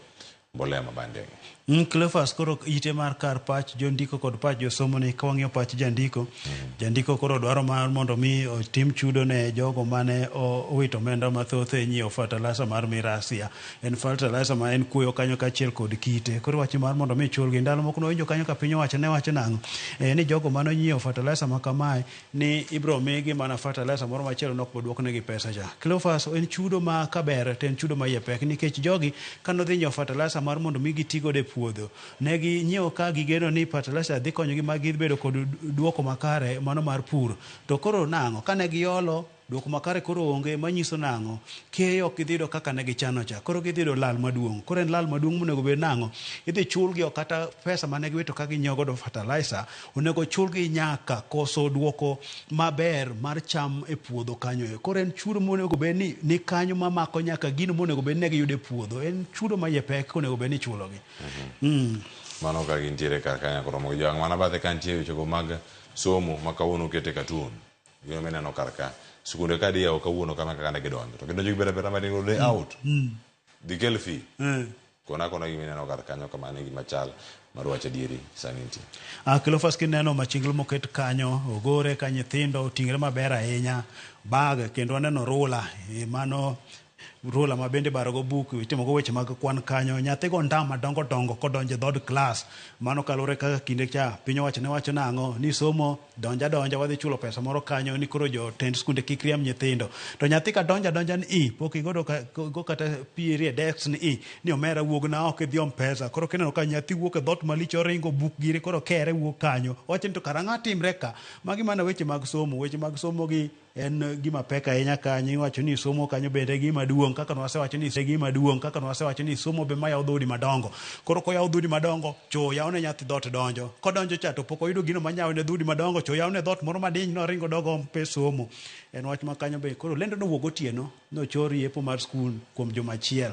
mbolea ma bandia gi.
Cleophas, koro ite mar kar pach jondiko kod pach josomo ni ka wang'iyo pach jandiko jandiko koro dwaro mar mondo mi otim chudo ne jogo mane owito omenda mathoth e nyiewo fertilizer mar Mirasia. En fertilizer ma en kuoyo kanyo kaachiel kod kite. Koro wach mar mondo mi chulgi ndalo moko nowinjo kanyo ka piny owacho ne wacho nang'o ni jogo mane onyiewo fertilizer ma kamae ni ibro migi mana fertilizer moro machielo nok boduoknegi pesa cha. Cleophas, en chudo ma kaber to en chudo ma iye pek nikech jogi kanodhi nyiewo fertilizer mar mondo mi giti godo e puodho ne ginyiewo ka gigeno ni fertilizer dhi konyogi ma gidhi bedo kod duoko makare mano mar pur to koro nang'o kane giolo duoko makare koro onge manyiso nang'o keyo ok gidhi yudo kaka ne gichano cha koro gidhi yudo lal maduong' koro en lal maduong' monego bed nang'o idhi chulgi ok kata pesa mane giwito ka ginyiewo godo fertilizer onego chulgi nyaka koso duoko maber mar cham e puodho kanyo e koro en chudo monego bed ni kanyo mamako nyaka gino monego bed ni ne giyudo e puodho en chudo ma iye pek onego bed ni ichulogi.
Mano ka gintiere kar kanyo koro mogo jwang' mana bathe ka nitie wechego mag somo ma kawuono okete katun gino mineno kar ka skunde ka diyawo kawuono kama kaka ne gidonjo to gidonjo gi bera bera madingo day out dhi kel fee kona kona gima ineno kar kanyo kamano e gima chal mar wacho adieri sani nitie.
Cleophas kineno machinglo moket kanyo ogore ka nyithindo oting're maber ahinya bag kendo aneno rula mano rula ma bende barogo buk itimogo weche mag kwan kanyo nyathi go ndam madongo dongo kodonjo e dhood klas mano kaluwore kaka kinde cha piny owacho ne wacho nang'o ni somo donja donja wadhi chulo pesa moro kanyo ni koro jotend skunde kik riemb nyithindo to nyathi ka donja donja ni i pok igodo go kata pieri e desk ni i ni omera wuogna oko idhi om pesa koro kineno ka nyathi wuok e dhoot malich oringo buk gire koro kere wuok kanyo wacho ni to karang'o timre ka magi mana weche mag somo weche mag somo gi En gima pek ahinya kanyo, iwacho ni somo kanyo bende gima duong' kaka nwasewacho ni gima duong' kaka nwasewacho ni somo be mayawo dhoudi madongo. Koro koyawo dhoudi madongo, cho yawo ne nyathi dhoot donjo. Kodonjo cha to pok oyudo gino manyawo ne dhoudi madongo, cho yawo ne dhoot moro madiny noringo dogo pe somo. En wach ma kanyo be koro lendo nowuok gotieno, nochor yepo mar skul kuom juma achiel.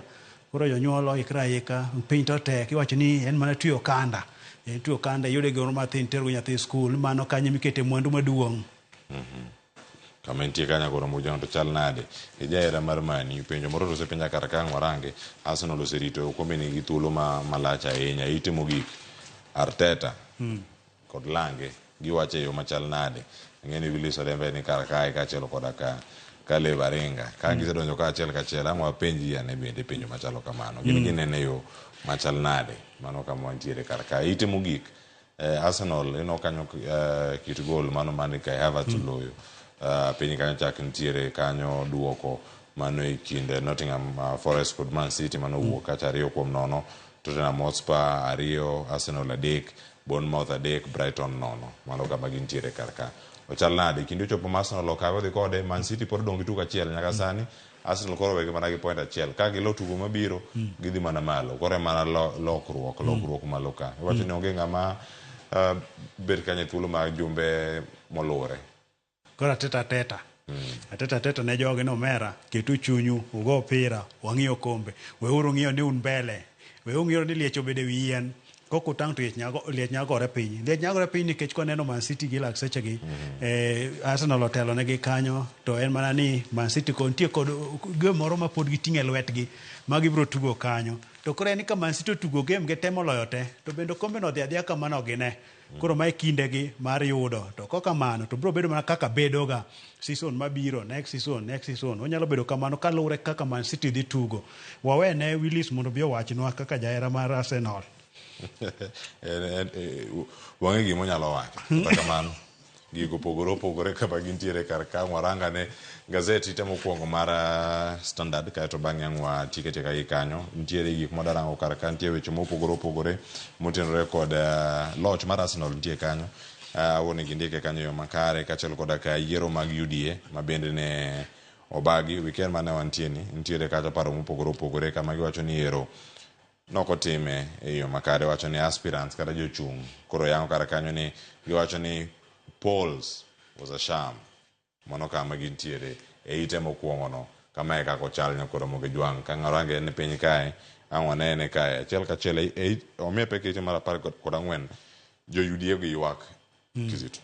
Koro jonyuol oikre aika, piny to tek, iwacho ni en mana tweyo okanda. En tweyo okanda iyude gimoro mathin itergo nyathi e skul, mano kanyo mikete mwandu maduong'.
Kama entie kanyo koro Mujano to chal nade? E jahera mar Man U, penjo moro to osepenja kar ka ang' warange, Arsenal oserito okombe ni gi thuolo ma malach ahinya. Ite mogik, Arteta kod Lange giwacho e yo machal nade? Ang'e ni Willis Olembe ni kar kae kaachiel koda ka Caleb Aringa. Ka gisedonjo kaachiel kachiel, ang' wapenji ane bende penjo machalo kamano. Gin ginene e yo machal nade? Mano kama wantiere kar kae. Ite mogik, Arsenal ineno kanyo kit gol mano mane Kai Havertz oloyo. Piny kanyo chak nitiere kanyo duoko mano e kind Nottingham Forest kod Man City mano owuok kacha 2-0. Tottenham Hotspur 2, Arsenal 3, Bournemouth 3, Brighton 0. Mano kama gintiere kar ka. Ochal nade? Kinde ochopo ma Arsenal okawe odhi kode, Man City pod odong' gi tugo achiel nyaka sani. Arsenal koro wegi mana gi point achiel. Ka gilo tugo mabiro, gidhi mana malo. Koro en mana lokruok, lokruok malo ka. Iwacho ni onge ng'ama bet kanyo e thuolo mag jumbe moluwore.
Koro ateta ateta. Ateta ateta ne jogi ni omera, ketu chunyu, ugo opira, wang'i okombe. Weuru ng'iyo ni un mbele. Weuru ng'iyo ni liech obedo e wi yien. Kok utang' to liech nyalo gore piny. Liech nyalo gore piny nikech kwaneno Man City gi lak sechegi, Arsenal otelo negi kanyo, to en mana ni Man City ko nitie kod game moro ma pod giting'o e lwetgi ma gibiro tugo kanyo. To koro en ni ka Man City otugo game gi te moloyo te, to bende okombe no odhi adhiya kamano ok gine. Koro mae kindegi mar yudo. To kok kamano to biro bedo mana kaka bedoga season mabiro, next season, next season. Onyalo bedo kamano kaluwore kaka Man City dhi tugo. Wawene Willis mondo obi owachnwa kaka jahera mar Arsenal.
Wang'e gima onyalo wacho. Kata kamano, gigo opogore opogore kama gintiere kar ka waranga ne gazet ite mokwongo mar Standard kaeto bang'e ang' watieke tieka gi kanyo. Nitiere gik madarango kar ka, nitie weche mopogore opogore motenore kod loch mar Arsenal nitie kanyo. Awuone gindike kanyo e yo makare kaachiel koda ka yiero mag UDA ma bende ne obagi weekend mane wantie ni nitiere kacha paro mopogore opogore kama giwacho ni ero nokotime e yo makare. Wacho ni aspirants kata jochung' koro yango kar kanyo ni giwacho ni polls was a sham. Mano kama gintiere e ite mokwongo no. Kama e kaka ochal nyakoro Ramogi Jwang'. Ka ng'arange ni piny kae, ang' wanene kae. Achiel kachiel omiye pek e ite mar 14 jo UDA gi ywak Kizito.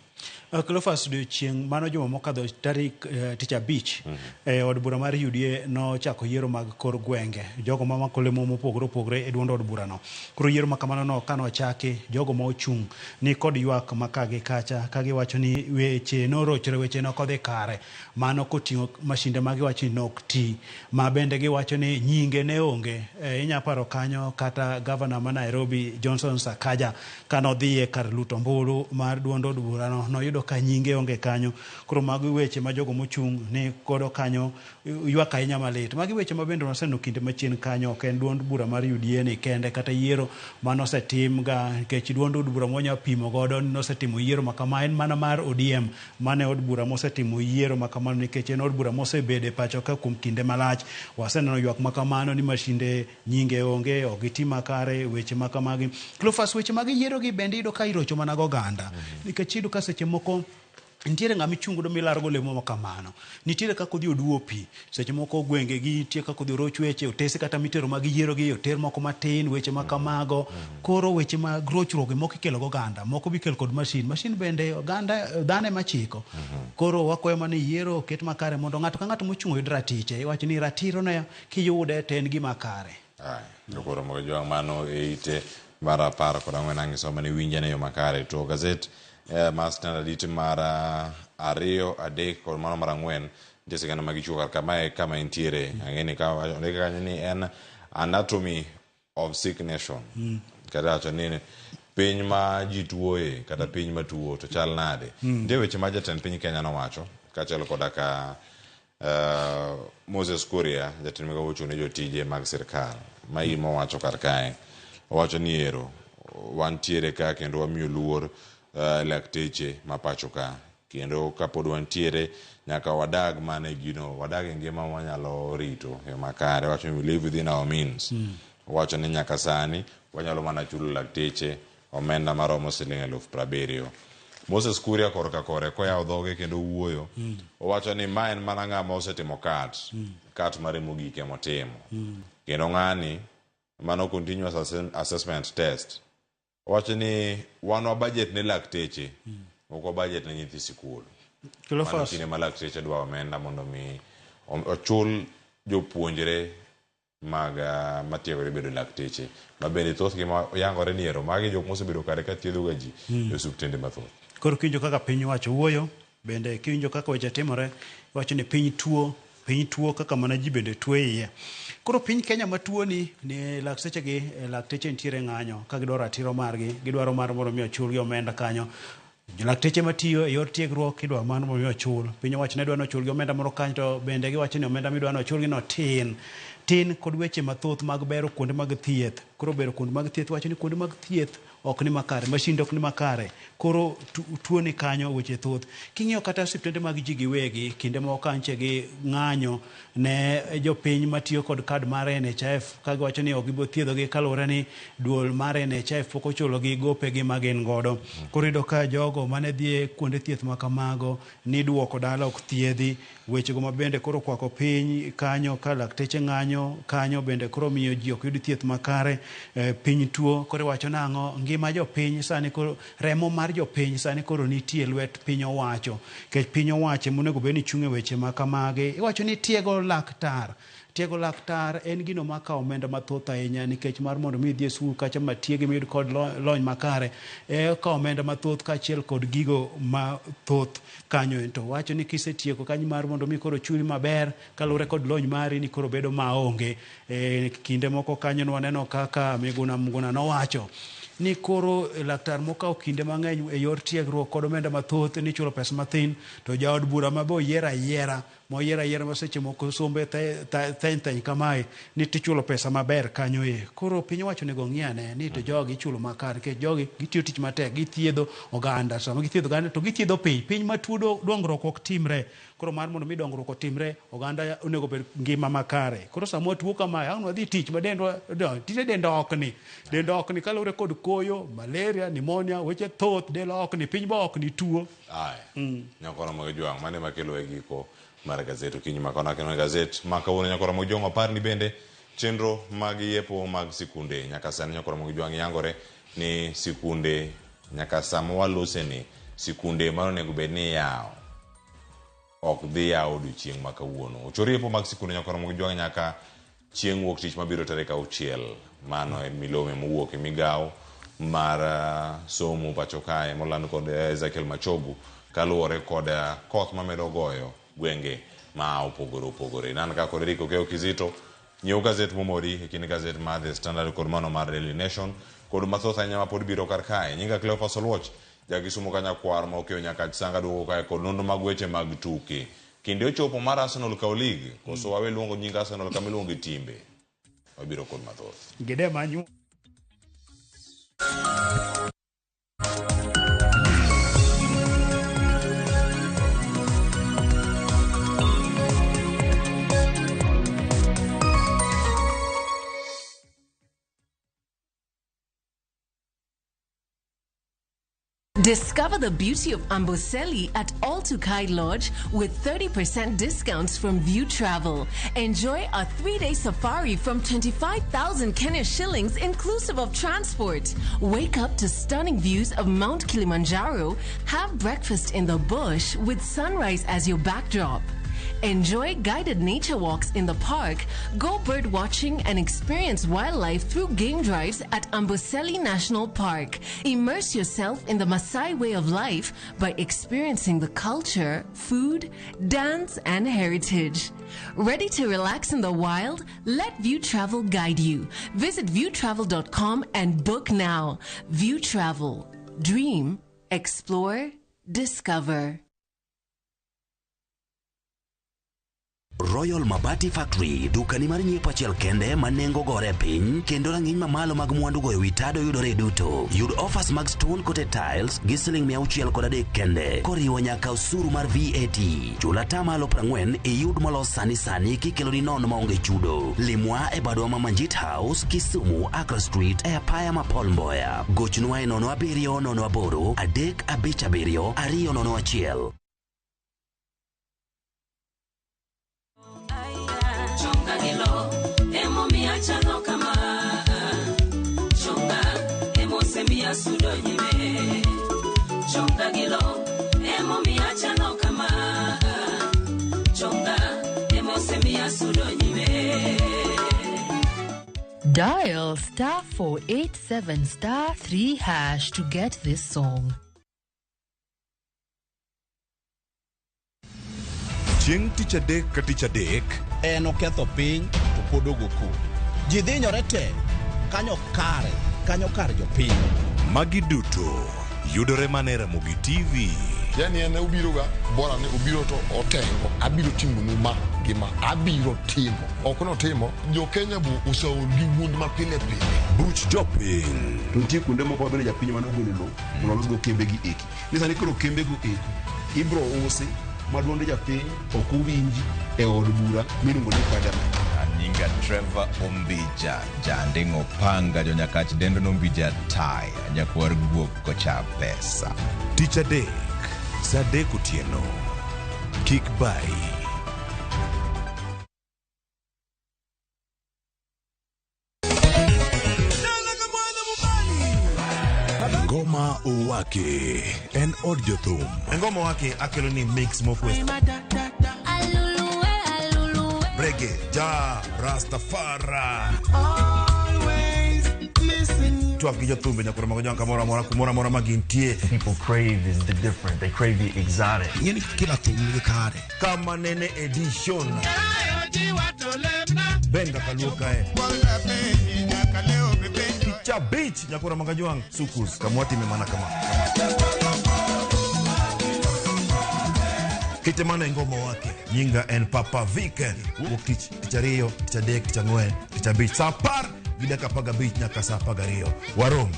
Cleophas odiochieng' mano juma mokadho tarik tich abich od bura mar UDA nochako yiero mag kor gwenge, jogo mamako lemo mopogore opogore e duond od burano. Koro yiero ma kamano no kane ochaki, jogo ma ochung' ni kod ywak ma ka gi kacha ka giwacho ni weche norochre, weche nok odhi kare. Mano koting'o mashinde ma giwacho ni nok ti, ma bende giwacho ni nyinge ne onge. Inya paro kanyo kata gavana ma Nairobi Johnson Sakaja kanodhi e kar luto ombulu mar duond od burano noyudo ka nyinge onge kanyo. Koro mago weche ma jogo mochung' ni godo kanyo ywak ahinya malit. Magi weche ma bende waseneno kinde machien kanyo, ok en duond bura mar UDA ni kende kata yiero manosetim ga, nikech duond od bura mwanya pimo godo ni nosetimo yiero ma kama en mana mar ODM, mane od bura mosetimo yiero ma kamano, nikech en od bura mosebedo e pacho ka kuom kinde malach. Waseneno ywak ma kamano ni mashinde nyinge onge, ok giti makare, weche ma kamagi. Cleophas, weche mag yiero gi bende iyudo ka irocho mana goganda. Nikech iyudo ka seche moko nitiere ng'ama ichung' godo milaro go lemo ma kamano. Nitiere kaka odhi oduo pi. Seche moko gwenge gi nitie kaka odhi oroch weche, otese kata mitero mag yiero gi, oter moko matin, weche ma kamago. Koro weche mag rochruok gi moko ikelo goganda, moko be ikelo kod mashin. Mashin bende oganda dhano ema chiko. Koro wakwayo mana ni yiero oket makare mondo ng'ato ka ng'ato mochung' oyud ratiche. Iwacho ni ratiro ne kiyude to en gima kare.
Aya, koro mogo jwang' mano e ite mar 14 ang' isome ni winje ne yo makare. To gazet mar Standard ite mar 2, 3 kod mano mar 4 nitie sigana ma gichiwo kar kamae kama entiere. Ang'e ni ka ondike kanyo ni en anatomy of sick nation. Kata wacho ni piny ma ji tuoye kata piny matuo to chal nade. Nitie weche ma jatend piny Kenya nowacho kaachiel koda ka Moses Kuria, jatend migao mochung' ne jotije mag sirkal. Ma gima owacho kar kae. Owacho ni ero wantiere ka kendo wamiyo luor lakteche ma pacho ka. Kendo kapod wantiere nyaka wadag mana e gino, wadag e ngima mwanyalo rito e makare. Wacho ni we live within our means. Owacho ni nyaka sani wanyalo mana chulo lakteche omenda maromo siling 70,000. Moses Kuria korka kore koyawo dhoge kendo wuoyo, owacho ni ma en mana ng'ama osetimo cut, cut mare mogik emotimo. Kendo ng'ani mano continuous assessment test. Owacho ni wan wa budget ne lakteche, ok wa budget ne nyithi sikul.
Cleophas.
Mano kinde ma lakteche dwa omenda mondo mi ochul jopuonjre mag matiegore bedo lakteche ma bende thothgi ma yangore ni ero magi jok mosebedo kare ka thiedho ga ji e osiptende mathoth.
Koro kiwinjo kaka piny owacho wuoyo, bende kiwinjo kaka weche timore, iwacho ni piny tuo, piny tuo kaka mana ji bende tuo iye. Koro piny Kenya matuo ni, ni lakteche gi, lakteche nitiere ng'anyo ka gidwaro ratiro margi, gidwaro mar mondo mi ochulgi omenda kanyo. Lakteche matiyo e yor tiegruok idwaro mar mondo mi ochul. Piny owacho ne dwaro ni ochulgi omenda moro kanyo to bende giwacho ni omenda midwaro ni ochulgi no tin. Tin kod weche mathoth mag bero kuonde mag thieth. Koro bero kuonde mag thieth wacho ni kuonde mag thieth ok ni makare, mashinde ok ni makare. Koro tuo ni kanyo weche thoth. King'iyo kata osiptende mag ji giwegi, kinde moko kanche gi ng'anyo ne jopiny matiyo kod kad mar NHIF ka giwacho ni ok gibo thiedhogi kaluwore ni duol mar NHIF pok ochulogi gopegi ma gin godo. Koro iyudo ka jogo mane dhi e kuonde thieth ma kamago niduoko dala ok thiedhi. Wechego ma bende koro okwako piny kanyo ka lakteche ng'anyo kanyo bende koro miyo ji ok yud thieth makare. Piny tuo koro iwacho nang'o ngima jopiny sani koro remo mar jopiny sani koro nitie lwet piny owacho. Nikech piny owacho ema onego bed ni chung' e weche ma kamagi. Iwacho ni tiego laktar. Tiego laktar en gino makawo omenda mathoth ahinya nikech mar mondo mi idhi e skul kacha matiegi miyud kod lony makare, okawo omenda mathoth kaachiel kod gigo mathoth kanyo. To wacho ni kisetieko kanyo mar mondo mi koro chuli maber kaluwore kod lony mari ni koro bedo maonge. Kinde moko kanyo nwaneno kaka Miguna Muguna nowacho ni koro laktar mokawo kinde mang'eny e yor tiegruok kod omenda mathoth ni chulo pesa mathin, to jaod bura ma be oyier ayiera moyier ayiera ma seche moko sombe theny theny kamae ni tichulo pesa maber kanyo e. Koro piny owacho onego ng'i ane ni to jogi ichulo makare nikech jogi gitiyo tich matek, githiedho oganda. Sama githiedho oganda to githiedho piny, piny matuo dongruok ok timre. Koro mar mondo mi dongruok otimre, oganda onego bed ngima makare. Koro sama watuo kamae, ang' wadhi tich ma dendwa, tinde dend okni. Dend okni kaluwore kod koyo, malaria, pneumonia, weche thoth, del okni, piny be okni tuo.
Aya. Nyakoro mag jwang', mano ema kelo e giko mar gazet okinyi ma kona kendo gazet ma kawuono. Nyakoro mag jwang' apar ni bende chenro mag yepo mag sikunde nyaka sani nyakoro mag jwang' yangore ni sikunde nyaka sama walose ni sikunde mano onego bed ni yawo ok dhi yawo odiochieng' ma kawuono. Ochor yepo mag sikunde nyakoro mag jwang' nyaka chieng' wuok tich mabiro tarik 6. Mano en milome mowuok e migawo mar somo pacho kae moland kod Ezekiel Machogu kaluwore kod koth mamedo goyo gwenge ma opogore opogore. Nan ka kod Eric Okeyo Kizito, nyiew gazet momori e kind gazet mar The Standard kod mano mar Daily Nation kod mathoth ahinya ma pod biro kar kae. Nyinga Cleophas Oluoch, ja Kisumu ka nyakwar ma okeyo nyaka Sanga duogo kae kod nonro mag weche mag tuke. Kinde ochopo mar Arsenal kawo league, koso wawe luongo nying Arsenal kama iluongo gi timbe. Wabiro kod mathoth.
Gede manyu.
Discover the beauty of Amboseli at All Tukai Lodge with 30% discounts from View Travel. Enjoy a 3-day safari from 25,000 Kenya shillings inclusive of transport. Wake up to stunning views of Mount Kilimanjaro. Have breakfast in the bush with sunrise as your backdrop. Enjoy guided nature walks in the park, go bird watching and experience wildlife through game drives at Amboseli National Park. Immerse yourself in the Maasai way of life by experiencing the culture, food, dance and heritage. Ready to relax in the wild? Let View Travel guide you. Visit viewtravel.com and book now. View Travel. Dream, explore, discover.
Royal Mabati Factory, dukani mar nyiepo achiel kende ma nengo gore piny kendo rang'iny mamalo mag mwandu goyo wi tado yudore duto. Yud offers mag stone coated tiles gi siling 603 kende koriwo nyaka osuru mar VAT. Chul atamalo 40 iyud molos sani sani kikeloni nono maonge chudo. Limwa e badwa ma Manjit House, Kisumu, Accra Street e apaya ma Paul Mboya. Gochnwa e 07 08 357 201.
Chonga gi lo emomiyo achalo kama chonga emosemiyo asudo nyime chonga gi lo emomiyo achalo kama chonga emosemiyo asudo nyime.
Dial star 487 star 3 hash to get this song.
Chieng' tich adek ka tich adek
En oketho piny to pod ogo koko. Ji dhinyore te kanyo kare kanyo kar jopiny.
Magi duto yudore mana e Ramogi TV.
Yani en obiroga bora ni obiro to otengo abiro timonu ma gi ma abiro timo ok notimo jo Kenya bu oseol gi wuond ma pile pile.
Buch jopiny.
To nitie kuonde moko ma bende japiny ema nogolo lowo mondo olosgo kembe gi eki. Ni sani koro kembe go eko ibro usi ma duond japiny ok owinji e od bura miluongo ni parliament.
Anyinga Trevor Ombija, janding'o panga jonyakach dendo nombija taya, nyakwar guok kocha pesa.
Tich adek, saa adek otieno. Kik bayi. Ngoma Owake en od jothum.
Ngoma Owake akelo ni mix mofwes. Reggae, ja, Rastafari. Twak gi jothumbe nyakoro mago jang kamoro amora kumoro amora ma gintie.
People crave is the different. They crave the exotic.
Ing'eni kila thum nigi kare.
Kama nene edition. Benga kaluo kae. Picha beach nyakoro mago jwang' sukus kamwatime mana kama. Kete mana e ngoma wake. Nyinga en Papa Vic. Wuok tich, tich ariyo, tich adek, tich ang'wen, tich abich. Saa apar gi dakika apar gabich nyaka saa apar gariyo. Warom.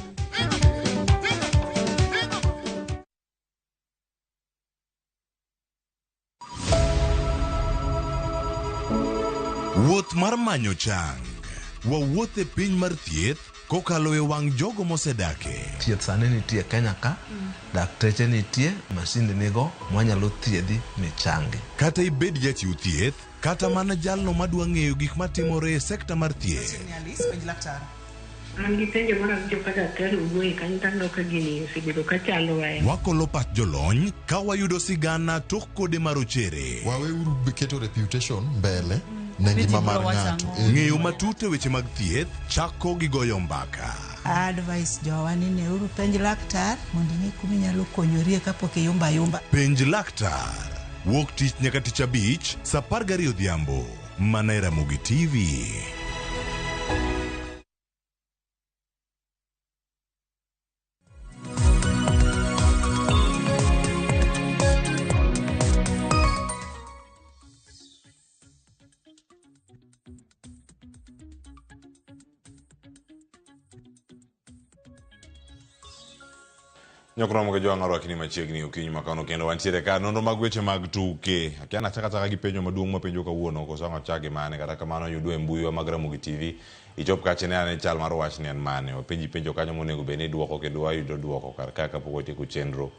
Wuoth mar manyo chang. Wawuoth e piny mar thieth kokalo e wang' jogo mosedake.
Thieth sani nitie Kenya ka, dakteche nitie, masinde nigo mwanyalo thiedhi michangi.
Kata ibed jachiw thieth, kata mana jalno madwa ng'eyo gik matimore e sekta mar thieth.
An gi penjo mar awinjo ka daktari owuoye kanyo to aneno ka gini osebedo ka chandowa.
Wakolo pach jolony ka wayudo sigana tok kode marochere.
Waweuru keto reputation mbele ne ngima mar ng'ato.
Ng'eyo matut e weche mag thieth chako gi goyo mbaka.
Advice jowa ni neuru penj laktar mondo ing'e kuma inyalo konyorie kapok iyumbo ayumba.
Penj laktar. Wuok tich nyaka tich abich saa apar gariyo odhiambo mana e Ramogi TV.
Nyokromo gi jwang' orwakni machiegni okinyi ma kawuono kendo wantiere ka nonro mag weche mag tuke. Akia nachaka achaka gi penjo maduong' mapenjo kawuono koso ang' achak gi mane kata kamano yudwa e mbuiwa mag Ramogi TV. Ichop kacha ine ane chal mar wachni en mane. Wapenji penjo kanyo monego bed ni idwoko kendo wayudo dwoko kar ka kapok watieko chenro.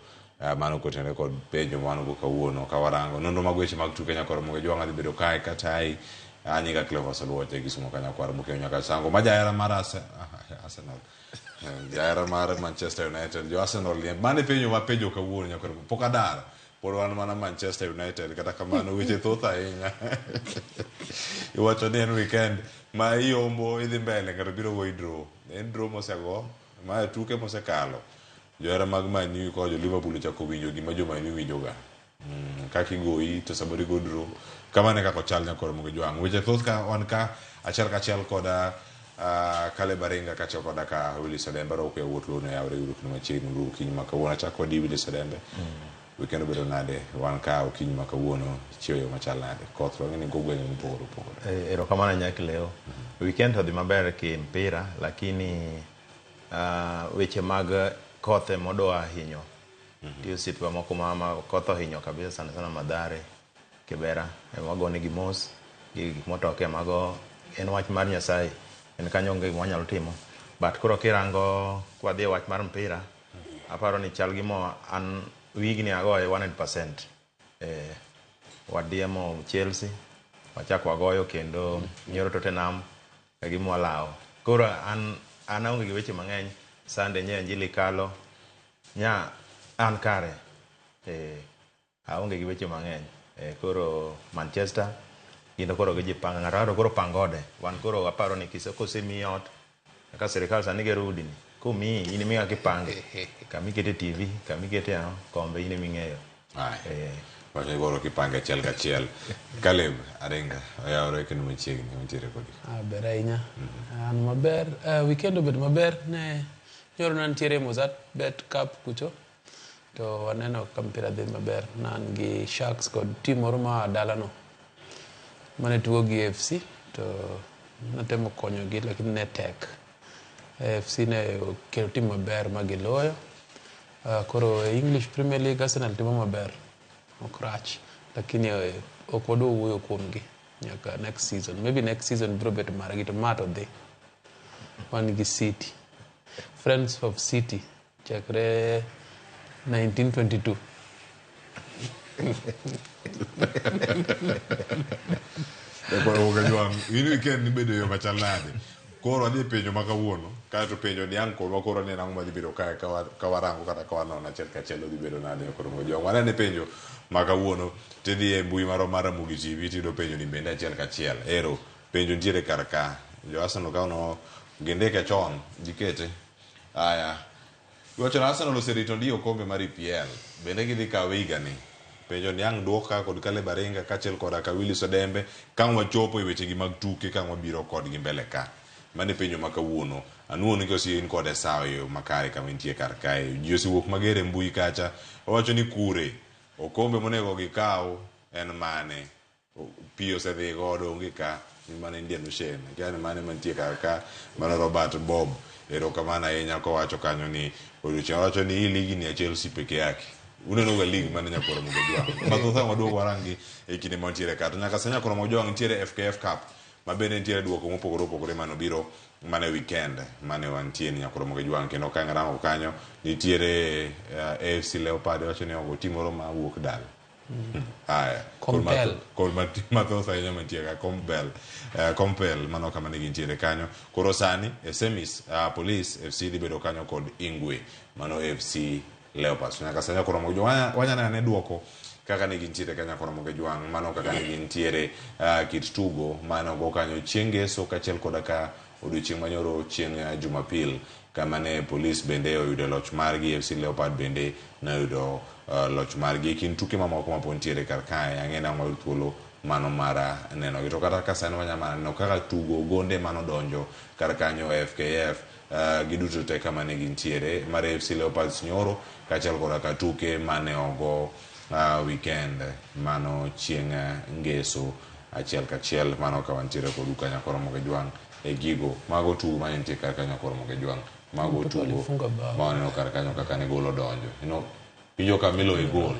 Mano kotenore kod penjo ma wan go kawuono ka warango nonro mag weche mag tuke nyakoromo gi jwang' adhi bedo kae kata ai anyinga Cleophas Oluoch e Kisumo kanyakwar Bukeo nyaka Sango ma jahera mar Arsenal. Jahera mar Manchester United, jo Arsenal ni mane penjo ma penjo kawuono nyaka pok adar. Pod wan mana Manchester United kata kamano weche thoth ahinya. Iwacho ni en weekend ma iyombo idhi mbele ng'ato biro goyi draw. En draw mosego, ma tuke mosekalo. Johera mag Man U kod jo Liverpool ochako winjo gima jo Man U winjoga. Kaka igoyi to samoro igo draw. Kamano e kaka ochal nyakoro mogo jwang'. Weche thoth ka wan ka achiel kachiel koda Caleb Aringa kaachiel koda ka Willis Odembe arwako yawuot luo ne yawre uru kendo machiegni uru okinyi ma kawuono. Achako kodi Willis Odembe. Weekend obedo nade? Wan ka okinyi ma kawuono chiew yo machal nade? Koth wang'e ni go gwenge mopogore opogore.
Erokamano Nyakileo. Weekend to odhi maber ki mpira lakini weche mag koth emodwa hinyo. Nitie osiepewa moko ma koth ohinyo kabisa sana sana Mathare, Kibera ema wagonegi mos gi gik motoke mago en wach mar Nyasaye en kanyo onge gima wanyalo timo but koro kirango kwadhi e wach mar mpira aparo ni chal gima an wigni agoye 100%. Wadiemo Chelsea wachak wagoyo kendo nyoro Tottenham ka gima walawo. Koro an aonge gi weche mang'eny. Sunday nye Injili kalo nya an kare. Aonge gi weche mang'eny. Koro Manchester gin to koro gijipanga ng'ato ng'ato koro pang ode. Wan koro aparo ni kosemiyi ot kaka sirikal sani gero udi ni komiyi in ema kipange kama ikete TV kama ikete ang'o kombe in ema ing'eyo.
Wacho ni koro kipange achiel kachiel. Caleb Aringa oyawore kendo machiegni wantiere kodi.
Ber ahinya. An maber. Weekend obedo maber ne nyoro ne nitiere Mozzart Bet Cup kucho to waneno ka mpira dhi maber. Ne an gi Sharks kod team moro ma dalano mane tugo gi AFC to natemo konyogi lakini ne tek. AFC ne okelo team maber ma giloyo. Koro e English Premier League Arsenal timo maber, ok rach, lakini ok wadwa wuoyo kuomgi nyaka next season. Maybe next season biro bet margi to ma to dhi. Wan gi City. Friends of City chakre 1922.
In weekend nibedo e yo machal nade? Koro adhi penjo ma kawuono, kaeto penjo ni ang' kodwa koro ni ang'o madhi bedo kae ka warango kata ka wanono achiel kachiel odhi bedo nade koro Mojwang'. Wanene penjo ma kawuono tidhi e mbui marwa mar Ramogi TV tiyudo penjo ni bende achiel kachiel. Ero, penjo nitiere kar ka. Jo Arsenal ka ono gindike chon, gikete. Aya. Iwacho ni Arsenal oserito ndi okombe mar EPL. Bende gidhi kawe higani. Penjo ni ang' duoka kod Caleb Aringa kaachiel koda ka Willis Odembe ka ang' wachopo e wechegi mag tuke ka ang' wabiro kodgi mbele ka. Mano e penjo ma kawuono. Anuo ni kosi in kode sawa e yo makare kama intie kar kae. Ji osewuok mager e mbui kacha. Owacho ni kure okombe monego gikaw en mane? Pi osedhi godo onge ka. Ni mano Indian Ocean. Akia ni mane mantie kar ka. Mano Robert Bob. Erokamano ahinya kowacho kanyo ni odiochieng' owacho ni hii ligi ni ya Chelsea peke yake. Uneno ga league mane Nyakwar Ramogi Ojwang'. Mathoth ang' waduog waranggi e kinde mantiere ka. To nyaka sani Nyakwar Ramogi Ojwang' nitiere FKF Cup ma bende nitiere duoko mopogore opogore manobiro mana e weekend mane wantie ni Nyakwar Ramogi Ojwang'. Kendo ka rango kanyo nitiere AFC Leopard wacho ni ogo team moro ma wuok dala. Aya.
Compel.
Kod mathoth ahinya mantie ka Compel. Compel mano kama ne gintiere kanyo. Koro sani e semis Police FC dhi bedo kanyo kod Ingwe mano AFC Leopards. Nyaka sani Nyakwar Ramogi Ojwang' wanyalo neno duoko kaka ne gintiere ka Nyakwar Ramogi Ojwang' mano kaka ne gintiere kit tugo mane ogo kanyo chieng' ngeso kaachiel koda ka odiochieng' manyoro chieng' Jumapil kama ne Police bende oyudo loch margi, AFC Leopard bende ne oyudo loch margi. E kind tuke mamoko ma pod nitiere kar kae, ang'e ni ang' wayud thuolo mano mar nenogi. To kata ka sani wanyalo mana neno kaka tugo gonde manodonjo kar kanyo FKF giduto te kama ne gintiere mar AFC Leopards nyoro kaachiel koda ka tuke mane ogo weekend mano chieng' ngeso achiel kachiel mano ka wantiere kodu ka Nyakwar Ramogi Ojwang' e gigo mago tugo mane nitie kar kanyo Nyakwar Ramogi Ojwang' mago
Mtoto
tugo
alifunga bao.
ma waneno kar kanyo kaka ne gol odonjo winjo ka miloyo gol.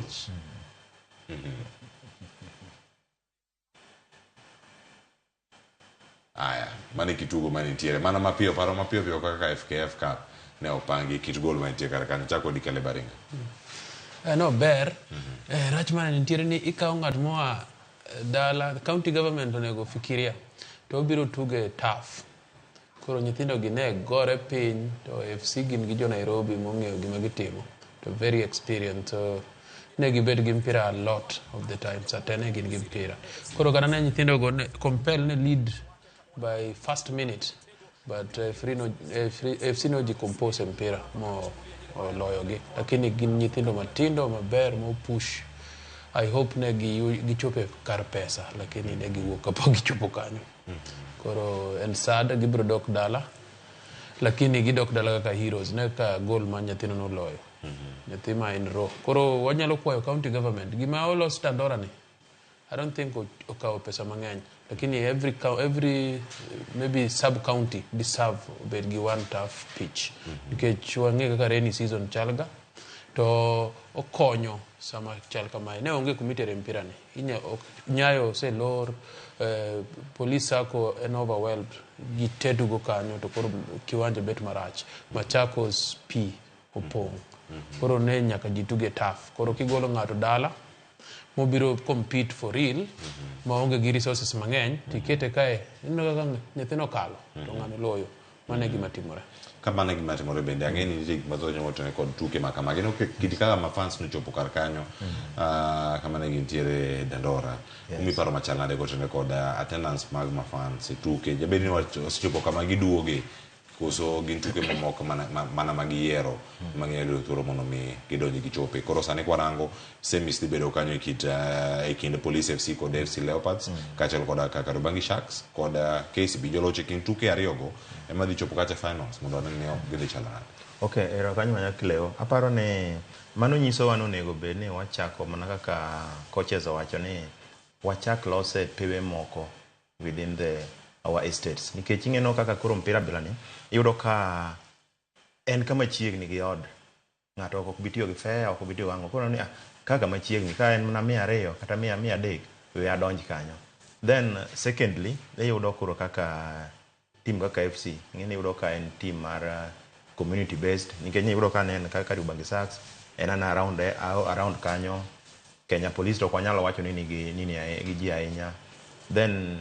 Aya, mano e kitugo mane nitiere. Mana mapiyo, paro mapiyo piyo kaka FKF Cup ne opangi kit gol mantie kar kanyo. Chako di Caleb Aringa.
No ber. Rach mane nitiere ni ikawo ng'at moa dala, county government onego fikiria to obiro tuge tough. Koro nyithindo gi ne gore piny to AFC gin gi jo Nairobi mong'eyo gima gitimo to very experienced. So ne gibed gi mpira a lot of the time. Sa te ne gin gi mpira. Koro kata ne nyithindo go ne compel ne lead by first minute but AFC no jicompose mpira mo oloyogi. Lakini gin nyithindo matindo maber mo push. I hope ne gichopo kar pesa lakini ne giwuok kapok gichopo kanyo. Koro en sad gibiro dok dala lakini gidok dala kaka heroes ne ka goal ma nyathino noloyo. Nyathi ma en ro. Koro wanyalo kwayo county government gima olos Dandora ni I don't think okawo pesa mang'eny, lakini every maybe sub county deserve obed gi one turf pitch, nikech wang'e kaka rainy season chalga to okonyo sama chal kamae ne onge kumitere mpira ni. Nyayo oselor, police sacco en overwhelmed, ji te tugo kanyo to koro kiwanja bet marach. Machakos pi opong', koro ne nyaka ji tuge turf. Koro kigolo ng'ato dala mobiro compete for real maonge gi resources mang'eny tikete kae, ineno kaka nyathino kalo to ng'ano loyo. Mano e gima timore.
Kamano e gima timore. Bende ang'e ni nitie gik mathoth motene kod tuke ma kamagi. No kit kaka ma fans nochopo kar kanyo, kama ne gintiere Dandora. Umi paro machal nade kotene kod attendance mag ma fans e tuke? Jabed ni osechopo kama giduoge koso gin tuke mamoko mana ma giyiero ma ginyalo yudo thuolo mondo mi gidonj gichope. Koro sani kwarango semis dhi bedo kanyo e kind Police FC kod FC Leopards, kaachiel kod Kariobangi Sharks kod KCB. Joloch e kind tuke ariyogo ema dhi chopo kacha finals mondo wane ni gidhi chalo nade.
Ok, erokamano manya Cleo. Aparo ni mano nyisowa ni onego bed ni wachako mana kaka coaches owacho ni wachak lose pewe moko within the our estates. Nikech ing'eno kaka koro mpira bila ni iyudo ka en kama chiegni gi od ng'ato, ok bi tiyo gi fare, ok bi tiyo ang'o. Koro ni kaka machiegni ka en mana 200 kata 300, we adonj kanyo. Then secondly, iyudo koro kaka team kaka FC ing'eni iyudo ka en team mar community based, nikech iyudo ka ne en kaka Kariobangi Sharks en ana around kanyo. Kenya Police to ok wanyalo wacho ni nigi nini gi ji ahinya. Then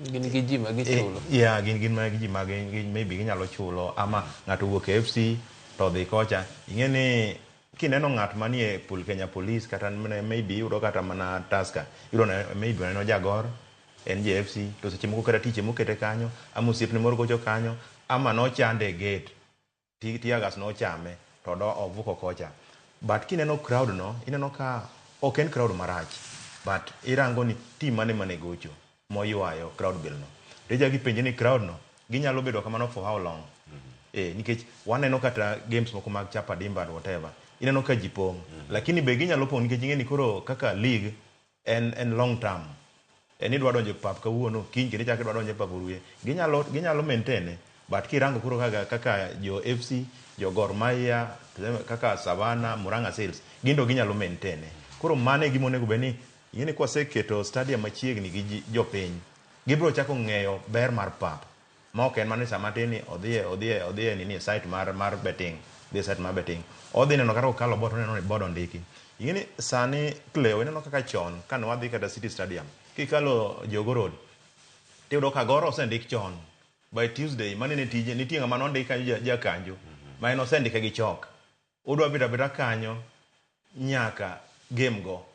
gin gi ji ma gichulo.
Yeah, gin ma gi ji ma maybe ginyalo chulo, ama ng'ato wuok e FC to dhi kocha. Ing'e ni kineno ng'at manie pul Kenya Police kata maybe iyudo kata mana Tusker, iyudo na maybe en jagor en je FC, to seche moko kata tich mokete kanyo, ama osiepne moro gocho kanyo, ama nochande e gate, tear gas nochame to do ovuko kocha. But kineno crowd no, ineno ka ok en crowd marach, but irango ni team mane mane gocho moywayo crowd bill no, to ichako ipenje ni crowd no ginyalo bedo kamano for how long? Nikech waneno kata games moko mag Chapa Dimba and whatever, ineno ka ji pong', lakini be ginyalo pong' nikech ing'e ni koro kaka league en long term, en idwa donjo e pap kawuono, kiny kendo ichako idwa donjo e pap oruye, ginyalo maintain. But kirango koro kaka jo FC, jo Gor Mahia, kaka Savannah, Murang'a Seals, gin to ginyalo maintain. Koro mano e gima onego bed ni ing'e ni kwaseketo stadium machiegni gi jopiny, gibiro chako ng'eyo ber mar pap, ma ok en mana ni sama tin ni odhiye nini e site mar betting, odhi e site mar betting, odhi neno kata kokalo board, oneno ni board ondiki. Ing'e ni sani Cleo, ineno kaka chon kane wadhi kata City Stadium, kikalo Jogoo Road tiyudo ka Gor osendik chon by Tuesday. Mane ne tije nitie ng'ama nondik kanyo, jakanjo ma en osendike gi chok, odwa bedo abeda kanyo nyaka game go.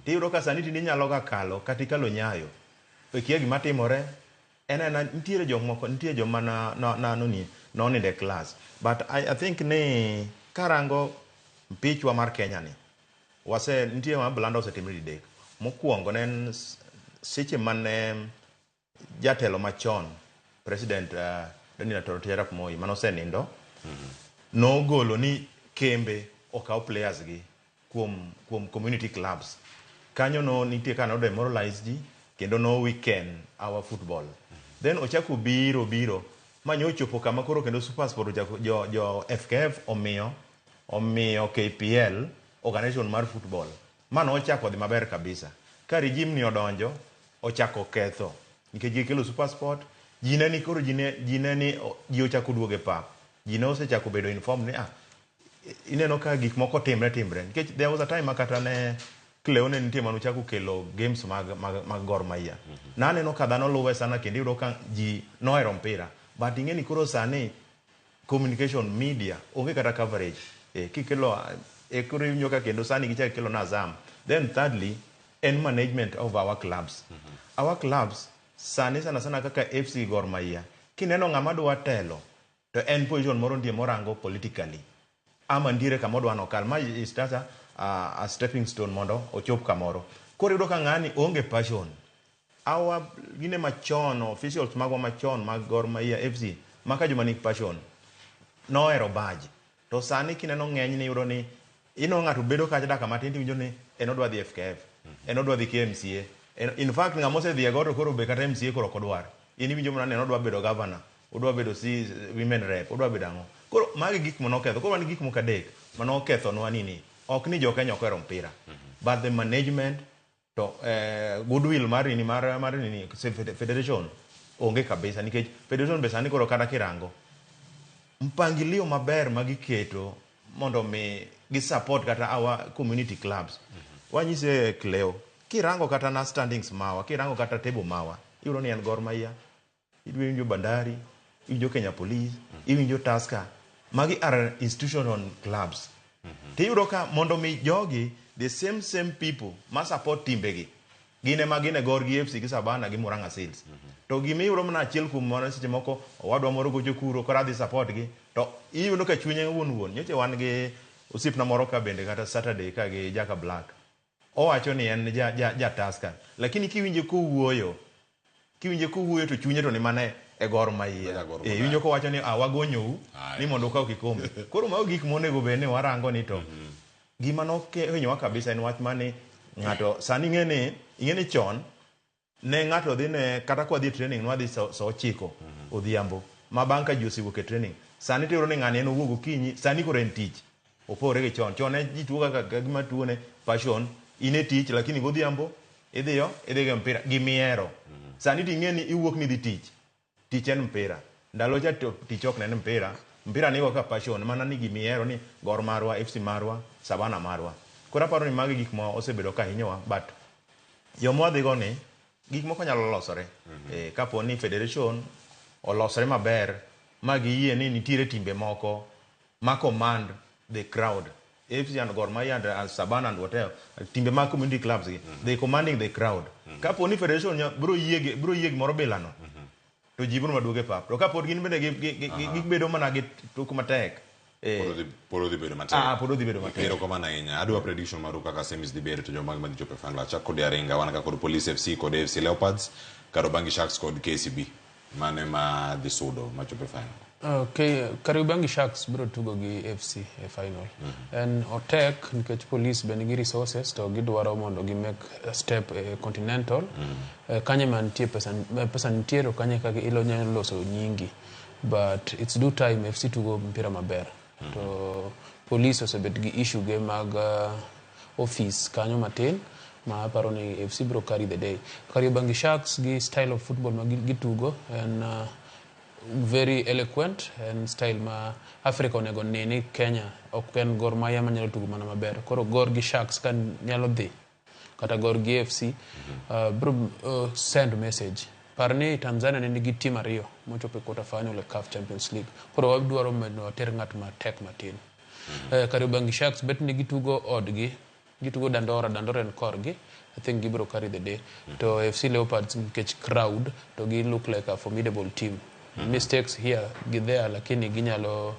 Tiyudo ka sani tinde inyalo ga kalo kata ikalo Nyayo to ikia gima timore. En ena nitiere jok moko, nitie joma na noni nonindo e class. But I think ni karango pichwa mar Kenya ni wase nitie ma blunder osetimre didek. Mokwongo ne en seche mane jatelo machon, President Daniel Toroitich arap Moi manosenindo, nogolo ni kembe okaw players gi kuom community clubs. Kanyo no nitie ka no demoralize ji kendo no weaken our football. Then ochako biro ma nyochopo kama koro kendo SuperSport ochako jo FKF omiyo KPL organization mar football ma nochako dhi maber kabisa. Ka regime ni odonjo, ochako ketho nikech gikelo SuperSport, ji ne ni koro ji ne ni ji ochako duogo e pap, ji ne osechako bedo informed ni ineno ka gik moko timre nikech there was a time ma kata ne Cleo ne nitie manochako kelo games mag Gor Mahia. Naneno ka dhano luwe sana kendo iyudo ka ji nohero mpira. But ing'e ni koro sani communication media onge kata coverage. Kikelo koro iwinjo ka kendo sani gichako kelo na Azam. Then thirdly, en management of our clubs. Our clubs sani sana sana kaka FC Gor Mahia, kineno ng'ama dwa telo to en position moro nitie morango politically, ama nitiere kama odwa nokal ma is just a stepping stone mondo ochop kamoro. Koro iyudo ka ng'ani onge passion. Our gine machon, officials magwa machon mag Gor Mahia FC maka joma nigi passion nohero badge, to sani kineno ng'eny ni iyudo ni Ineno ng'ato bedo kacha dakika matin tiwinjo ni en odwa dhi FKF, en odwa dhi KMCA. En, in fact ng'ama osedhi e Gor to koro be kata MCA koro ok odwar. In iwinjo mana ni en odwa bedo governor, odwa bedo si women rep, odwa bedo ang'o. Koro magi gik manoketho. Koro wan gi gik moko adek manokethonwa nini. Ok ni jo Kenya ok ohero mpira. But the management to goodwill mar nini mar nini federation onge kabisa nikech federation be sani koro kata kirango mpangilio maber ma giketo mondo mi gi support kata our community clubs. Wanyise Cleo, kirango kata na standings mawa, kirango kata table mawa, iyudo ni en Gor Mahia, iwinjo Bandari, iwinjo Kenya Police, iwinjo Tusker. Magi are institutional clubs. Tiyudo ka mondo mi jogi the same people ma support timbegi gin ema gin e Gor gi FC gi Savannah gi Murang'a Seals. To gima iyudo mana achiel kuom mano seche moko owadwa moro gocho kuro koro adhi support gi to iyudo ka chunye wuon wuon nyocha wan gi osiepna moro ka bende kata Saturday ka gi Jaka Black owacho ni en ja Tusker lakini kiwinje kowuoyo to chunye to ni mana e Gor Mahia. Iwinjo kowacho ni wagonyou ni mondo ukaw kikombe. Koro mago gik monego bed ni warango ni to gima nohinyowa kabisa en wach mani ng'ato sani ing'e ni chon ne ng'ato dhi ne kata kwa dhi training nwadhi sa 9 odhiambo ma bang' ka ji osewuok e training. Sani tiyudo ni ng'ani en owuok okinyi, sani koro en tich. Opogore gi chon. Chon ne ji tuo kaka gima tuo ne passion, in e tich lakini godhiambo idhiyo idhi go mpira gimihero. Sani ting'e ni iwuok ni idhi tich. Tich en mpira. Ndalo cha to tich ok ne en mpira. Mpira nigo kaka passion mana ni gimihero ni Gor marwa, FC marwa, Savannah marwa. Koro aparo ni magi gik ma osebedo ka hinyowa but yo mwadhi go ni gik moko nyalo losore. Kapo ni federation olosore maber ma giyie ni nitiere timbe moko ma command the crowd. AFC and Gor Mahia and Savannah and whatever, timbe mag community clubs gi, they commanding the crowd. Kapo ni federation bro yie gimoro bilano, to ji biro maduogo e pap. To kapod gin bende gibedo mana gi tuk matek.
Pod odhi bedo matek.
Pod odhi bedo matek.
Erokamano ahinya. Adwa prediction maru kaka semis dhi bedo to joma madhi chopo e final. Achak kod Aringa, wan ka kod Police FC kod AFC Leopards, Kariobangi Sharks kod KCB. Mane ma dhi sudo machopo e final?
Okay, Kariobangi Sharks biro tugo gi FC e final. En otek nikech Police be nigi resources to gidwaro mondo gi make a step e continental. Kanye mantie pesa nitie to kanye kaka ilo nyalo loso nyingi. But it's due time FC tugo mpira maber. To Police osebet gi issue ge mag office kanyo matin ma aparo ni FC biro carry the day. Kariobangi Sharks gi style of football ma gitugo en very eloquent en style ma Africa onego ne ni Kenya ok en Gor Mahia manyalo tugo mana maber. Koro Gor gi Sharks ka nyalo dhi kata Gor gi FC biro send message. Par ni Tanzania ne nigi team ariyo mochopo e quarter final e CAF Champions League. Koro wadwaro mondo water ng'at matek matin. Kariobangi Sharks bet ni gitugo odgi, gitugo Dandora, Dandora en korgi. I think gibiro carry the day. To FC Leopards nikech crowd to gi look like a formidable team. Mistakes here gi there lakini ginyalo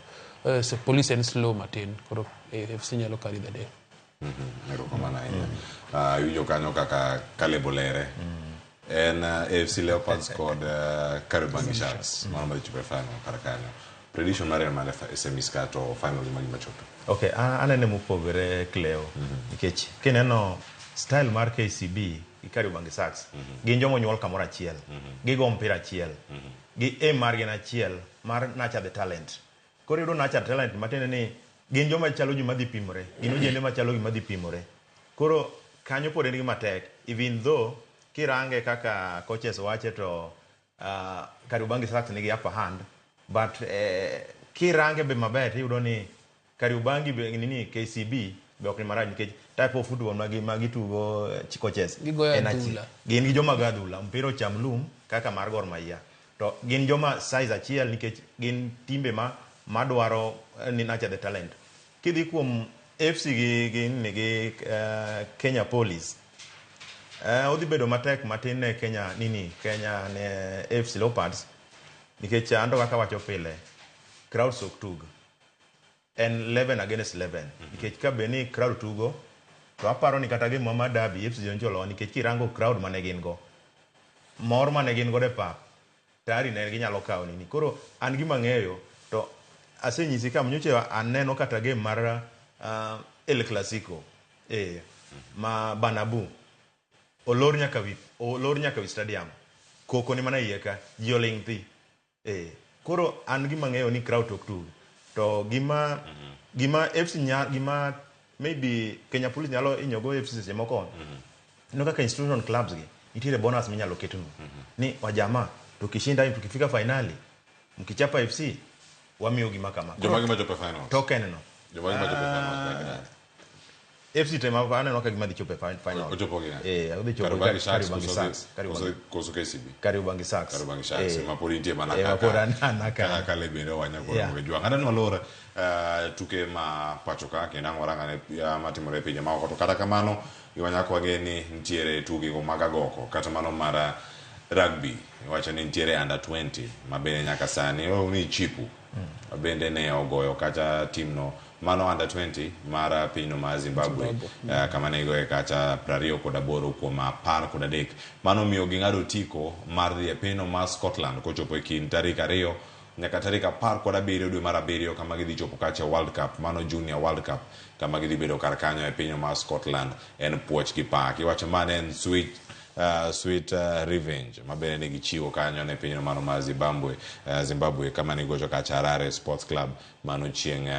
so Police en slow matin. Koro FC nyalo carry the day.
Erokamano ahinya. Iwinjo kanyo kaka Caleb olere. En AFC Leopards kod Kariobangi Sharks. Mano madhi chopo e final kar kanyo. Prediction mari en mane e semis ka to final magi machopo?
Okay, anene mopogore Cleo. Nikech kineno style mar KCB gi Kariobangi Sharks, gin joma onyuol kamoro achiel. Gigo mpira achiel. Gi aim margi en achiel mar nurture the talent. Koro iyudo nurture talent matiende ni gin joma chalo joma dhi pimore. Gin ojende machalo gima dhi pimore. Koro kanyo pod en gima tek. Even though kirange kaka coaches wache to Kariobangi Sharks nigi upper hand, but kirange be maber tiyudo ni Kariobangi be nini KCB be ok ni marach nikech type of football ma gitugo coaches
Gigoyo
en achiel.
adhula.
Gin gi joma go adhula, mpira ocham lum kaka mar Gor Mahia. To gin joma size achiel nikech gin timbe ma madwaro ni nurture the talent. Kidhi kuom FC gi Kenya Police, odhi bedo matek matin ne Kenya nini Kenya ne AFC Leopards nikech anto kaka wacho pile crowds ok tug. En 11 against 11. Nikech ka be ni crowd tugo to aparo ni kata game mar derby FC nyocha olowa nikech kirango crowd mane gin go mor mane gin godo e pap tayari ne ginyalo kawo nini. Koro an gima ang'eyo to asenyisi ka nyocha aneno kata game mar El Clasico eh, ma Bernabeu olor nyaka wi olor nyaka wi stadium koko ni mana iye ka ji oling' thi eh, koro an gima ng'eyo ni crowd ok tug to gima gima FC nya, gima maybe Kenya Police nyalo hinyogo FC seche moko ineno kaka institution clubs gi nitiere bonus minyalo ketnu ni wajamaa tukishinda tukifika finali mkichapa FC wamiyo gima kama
Jomage machopo e finals?
token no
Jomage machopo e finals?
FC tema aneno ka gima dhi chopo e final.
Ochopo gi ng'a?
Eh, odhi chopo
Kariobangi Sharks
Kariobangi
koso-
Sharks. Kariobangi
koso KCB.
Kariobangi Sharks.
Kariobangi Sharks
Eh.
ma pod nitie mana
Eh, ma
kaka
pod an- an aka.
kaka kale bende wanya koro
Yeah.
yeah. jwang'. Aneno walor tuke ma pacho ka kendo ang' warang ane matimore e pinje maoko to kata kamano gima nyaka wang'e ni nitiere tuke go mag agoko kata mano mar rugby iwacho ni nitiere under 20 ma bende nyaka sani oh, ni chipu ma bende ne ogoyo kata timno mano under 20 mar pinyno mar Zimbabwe,
Zimbabwe.
Kama ne gigoye kacha 28 kuom 13 mano miyo ging'ado otiko mar dhi e pinyno mar Scotland kochopo e kind tarik 2 nyaka tarik 17 dwe mar 7 kama gidhi chopo kacha World Cup mano Junior World Cup kama gidhi bedo kar kanyo e pinyno mar Scotland en puoch gi pak iwacho ma ne en sweet revenge ma bende ne gichiwo kanyo ne pinyno mano mar Zimbabwe kama ne gigocho kacha Harare Sports Club mano chieng'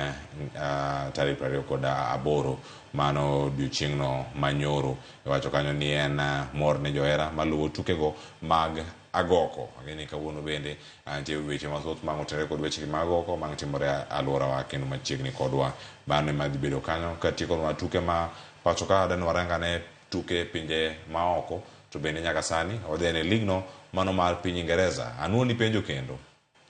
tarik 28 mano odiochieng'no manyoro iwacho kanyo ni en mor ne johera maluwo tukego mag agoko ang'e ni kawuono bende nitie weche mathoth ma otenore kod weche mag agoko mang' timore e alworawa kendo machiegni kodwa mano ema dhi bedo kanyo katiekonwa tuke ma pacho ka dani warangane tuke pinje maoko to bende nyaka sani wadhi e ligno mano mar piny Ingereza anuoni penjo kendo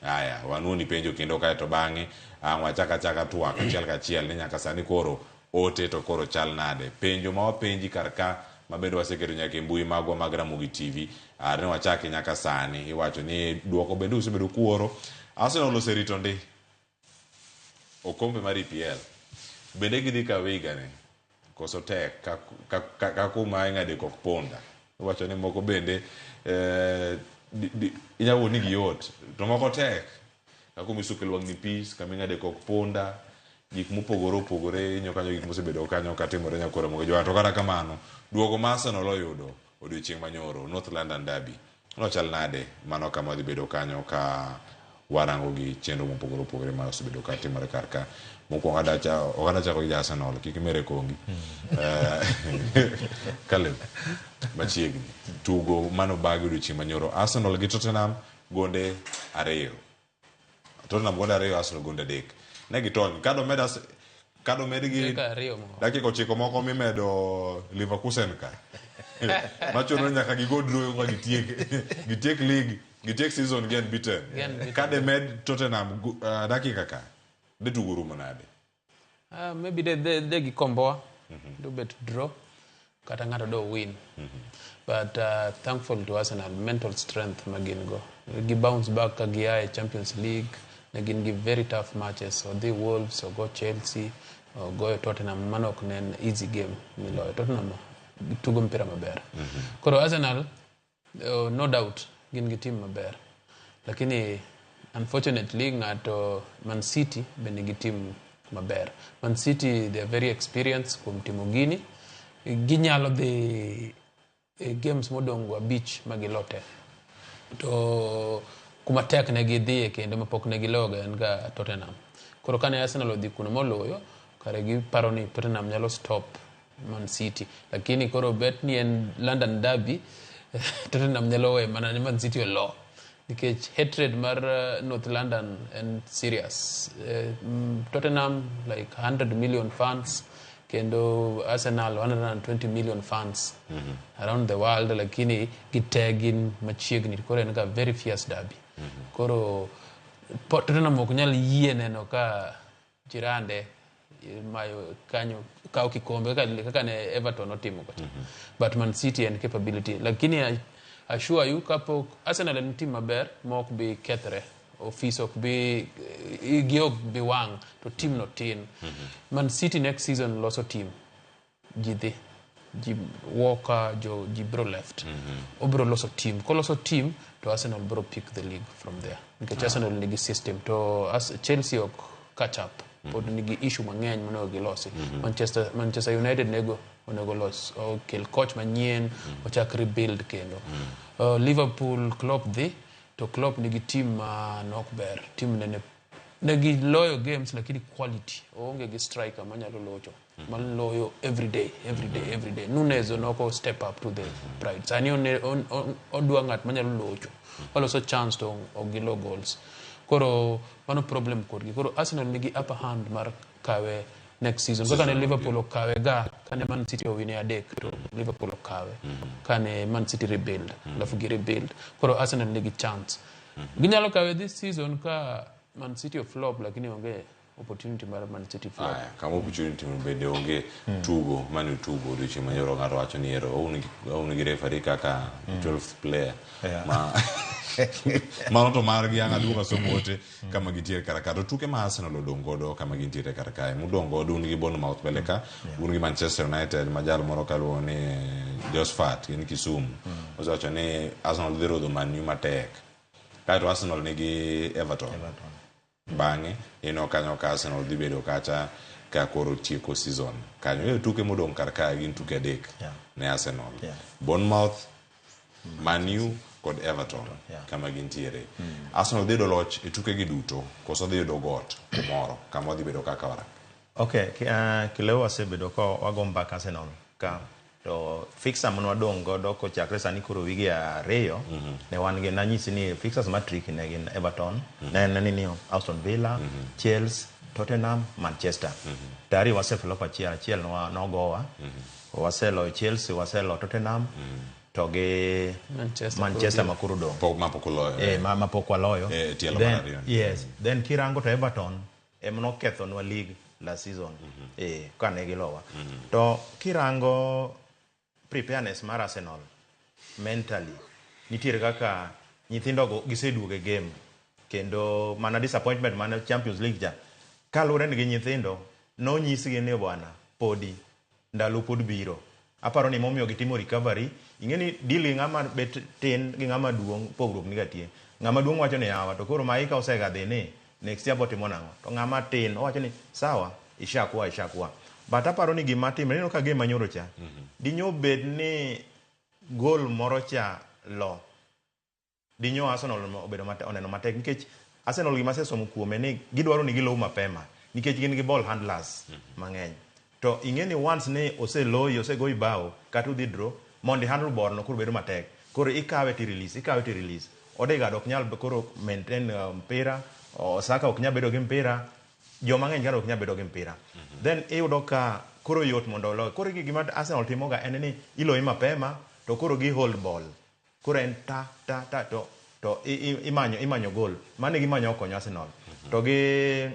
aya wanuoni penjo kendo kaeto bang'e ang' wachak achaka twak achiel kachiel ni nyaka sani koro ote to koro chal nade penjo ma wapenji kar ka ma bende waseketo nyaka e mbui magwa mag Ramogi TV are ne wachaki nyaka sani iwacho ni duoko bende usebedo kuoro Arsenal oserito ndi okombe mar EPL bende gidhi kawe higani koso tek ka kuma ing'ade kok punda iwacho ni moko bende inyalo wuo ni giyot to moko tek ka kuma isuke lwang'ni pis kama ing'ade kok punda gik mopogore opogore inyo kanyo gik mosebedo kanyo katimore nyaka Ramogi Jowang'. To kata kamano duoko ma Arsenal oyudo odiochieng' manyoro North London Derby nochal nade mano kama wadhi bedo kanyo ka warango gi chenro mopogore opogore ma osebedo ka timore kar ka mokwongo ok adwa chako gi ja Arsenal kik imere kongi Caleb machiegni tugo mano bagi odiochieng' manyoro Arsenal gi Tottenham gonde 2 Tottenham gonde 2 Arsenal gonde 3 ne gitony kado med gi dakika 9 moko mimedo Leverkusen ka machuno nyaka gigo draw ma gitiek league gitiek season gi unbeaten kade med Tottenham dakika ka de tugo rumo nade
maybe de gikomboa do bet draw kata ng'ato do win but thankful to Arsenal mental strength ma gin go gi bounce back ka gia e Champions League ne gin gi very tough matches odhi Wolves ogo Chelsea ogoyo Tottenham mano ok ne en easy game miloyo Tottenham tugo mpira maber koro Arsenal no doubt gin gi team maber lakini unfortunately ng'ato Man City be nigi team maber Man City they are very experienced kuom timo gini ginyalo dhi games modong' 5 magilote to kuma tek ne gidhiye kendo mapok ne gilogo en ga Tottenham koro kane Arsenal odhi kuno moloyo kare giparo ni Tottenham nyalo stop Man City lakini koro bet ni en London Derby Tottenham nyalo weyo mana ni Man City olo nikech hatred mar North London en serious Tottenham like 100 million fans kendo Arsenal 120 million fans around the world lakini gite gin machiegni koro en ga very fierce derby koro Tottenham ok nyal yie neno ka jirande mayo kanyo kawo kikombe kaka ne Everton otimo kocha but Man City en capability lakini assure you kapok Arsenal en team maber ma ok bi kethre ofis ok bi gi ok bi wang' to team no tin Man City next season loso team ji dhi ji Walker jo ji bro left obro loso team koloso team to Arsenal bro pick the league from there nikech Arsenal nigi system to Chelsea ok catch up. Pod nigi issue mang'eny monego gilosi. Manchester United nego onego los okel coach manyien, ochak rebuild kendo. Liverpool Klopp dhi to Klopp nigi team ma nok ber. Team nene negi loyo games lakini quality oonge gi striker manyalo locho maloyo every day every day every day. Nunez onoko step up to the pride sani odwa ng'at manyalo locho oloso chance to ok gilo goals. Koro mano problem kodgi. Koro Arsenal nigi upper hand mar kawe next season kaka ne Liverpool okawe ga kane Man City owine adek to Liverpool okawe kane Man City rebuild alafu gi rebuild. Koro Arsenal nigi chance ginyalo kawe this season ka Man City oflop, lakini onge opportunity mar Man City flop.
Aya, kama opportunity bende onge tugo mane utugo odiochieng' manyoro ng'ato wacho ni ero oun gi referee kaka 12th player ma mano to margi ang' aduogo asomo ote kama gintiere kar ka to tuke ma Arsenal odong' godo kama gintiere kar kae mudong' godo un gi Bournemouth mbele ka un gi Manchester United ma jal moro kaluongo ni Josphat gin Kisumu osewacho ni Arsenal dhi rodho Man U matek kaeto Arsenal nigi Everton bang'e ineno kanyo ka Arsenal dhi bedo kacha ka koro tieko season kanyo e tuke modong' kar kae gin tuke adek ne Arsenal Bournemouth, Man U kod Everton kama gintiere. Arsenal dhi yudo loch e tukegi duto koso dhi yudo got kumoro kama wadhi bedo kaka warak.
Okay, kileo wasebedo ka wago mbaka Arsenal ka to fixture mane wadong' godo kochakre sani koro wige ariyo ne wan gi nanyisi ni fixtures ma tricky ne gin Everton ne en nini Aston Villa, Chelsea, Tottenham, Manchester. Tayari waseflop achiel achiel nogowa. Waseloyo Chelsea, waseloyo Tottenham to gi
Manchester,
Manchester ma koro odong'.
Pok ma pok uloyo.
Ma pok waloyo.
Tielo mar ariyo.
Yes. Then kirango to Everton ema nokethonwa league last season. Kane gilowa. To kirango preparedness mar Arsenal mentally nitiere kaka nyithindogo giseduogo e game kendo mana disappointment mana Champions League cha kaluwore ni gi nyithindo nonyisgi ni bwana podi ndalo pod biro aparo ni momiyo gitimo recovery ing'e ni deal gi ng'ama bet tin gi ng'ama duong' pogruok ni gatie ng'ama duong' wacho ni yawa to koro maika osega dhi ni next year botimo nang'o to ng'ama tin owacho ni sawa ishakuwa but aparo ni gima timre ineno ka game manyoro cha dinyo bed ni goal moro cha lo dinyo Arsenal obedo oneno matek nikech Arsenal gima asesomo kuome ni gidwaro ni gilow mapema nikech gin gi ball handlers mang'eny to ing'e ni once ni oseloyi osegoyi bao kata udhi draw mondo i handle ball no koro bedo matek koro ikawe ti release Odegaard ok nyal koro maintain mpira Saka ok nyal bedo gi mpira joma ng'eny kata ok nyal bedo gi mpira then iyudo ka koro yot mondo oloyo koro gima Arsenal timoga en ni iloyi mapema to koro gi hold ball koro en ta ta ta to imanyo goal mano e gima nyo okonyo Arsenal to gi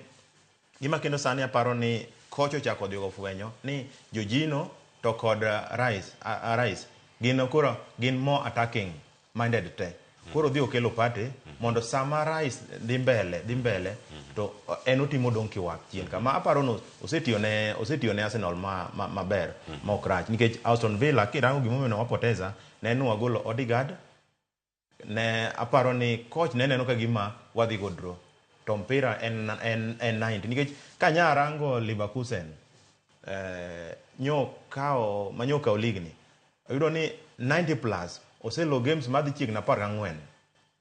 gima kendo sani aparo ni coach ochako dhi fwenyo ni Jorginho to kod Rice gin koro gin more attacking minded te koro dhi okelo Partey mondo sama Rice dhi mbele to en otimo donkey work chien kama aparo no osetiyo ne Arsenal maber ma ok rach nikech Aston Villa kirango gimomiyo ne wapoteza ne en wagolo Odegaard ne aparo ni coach ne neno ka gima wadhi go draw to mpira en 90 nikech kanya rango Leverkusen nyo kawo league ni oyudo ni 90 plus oselo games madhi chiegni 14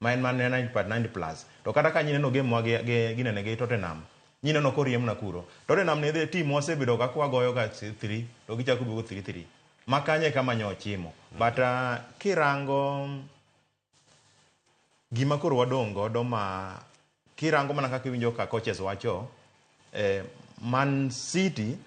ma en mana 90 plus to kata ka nyineno game wa ginene gi Tottenham nyineno koriem na kuro Tottenham ne dhi team wasebedo kaka wagoyo ga 3 to gichako duogo 3-3 ma kanye kama nyo ochimo but kirango gima koro wadong' godo ma kirango mana kaka iwinjo ka coaches wacho Man City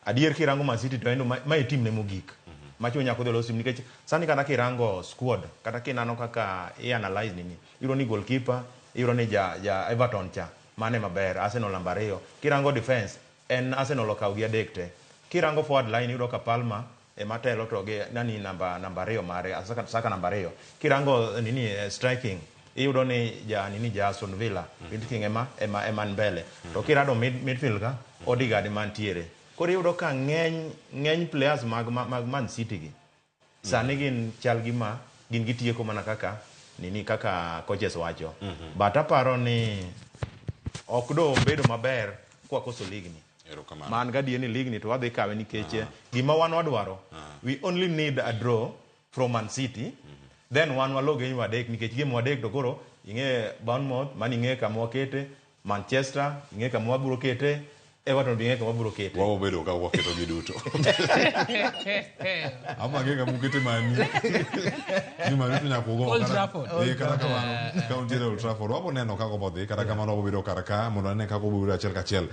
adier kirango Man City to en ma e team ne mogik macho nyako dhi loso nikech sani kata kirango squad kata kinano kaka i analyze nini iyudo ni goalkeeper iyudo ni ja Everton cha mane maber Arsenal namba 2 kirango defense en Arsenal okaw gi adek te kirango forward line iyudo ka Palmer ema telo to gi nani namba 2 mare Saka namba 2 kirango nini striking iyudo ni ja nini ja Aston Villa striking ema mbele to kirado midfield ka Odegaard mantiere koro iyudo ka ng'eny players mag Man City gi sani gin chal gi ma gin gitieko mana kaka nini kaka coaches wacho but aparo ni ok do bedo maber kwakoso league ni.
Erokamano.
Ma an gadier ni league ni to wadhi kawe nikech gima wan wadwaro we only need a draw from Man City then wan walo game wadek nikech game wadek to koro ing'e Bournemouth mano ing'e kama wakete Manchester ing'e kama wabiro kete Everton be ing'e kama wabiro kete.
Wabo bedo ka waketo gi duto. Ama ng'e kama ukete mani. Ni mani to nyaka ugo.
Old
kata-
Trafford.
Eh, kata kamano. Ka untiere Old Trafford. Wabo neno kaka obodhi, kata kamano wabo bedo kar ka mondo wane kaka obiro achiel kachiel.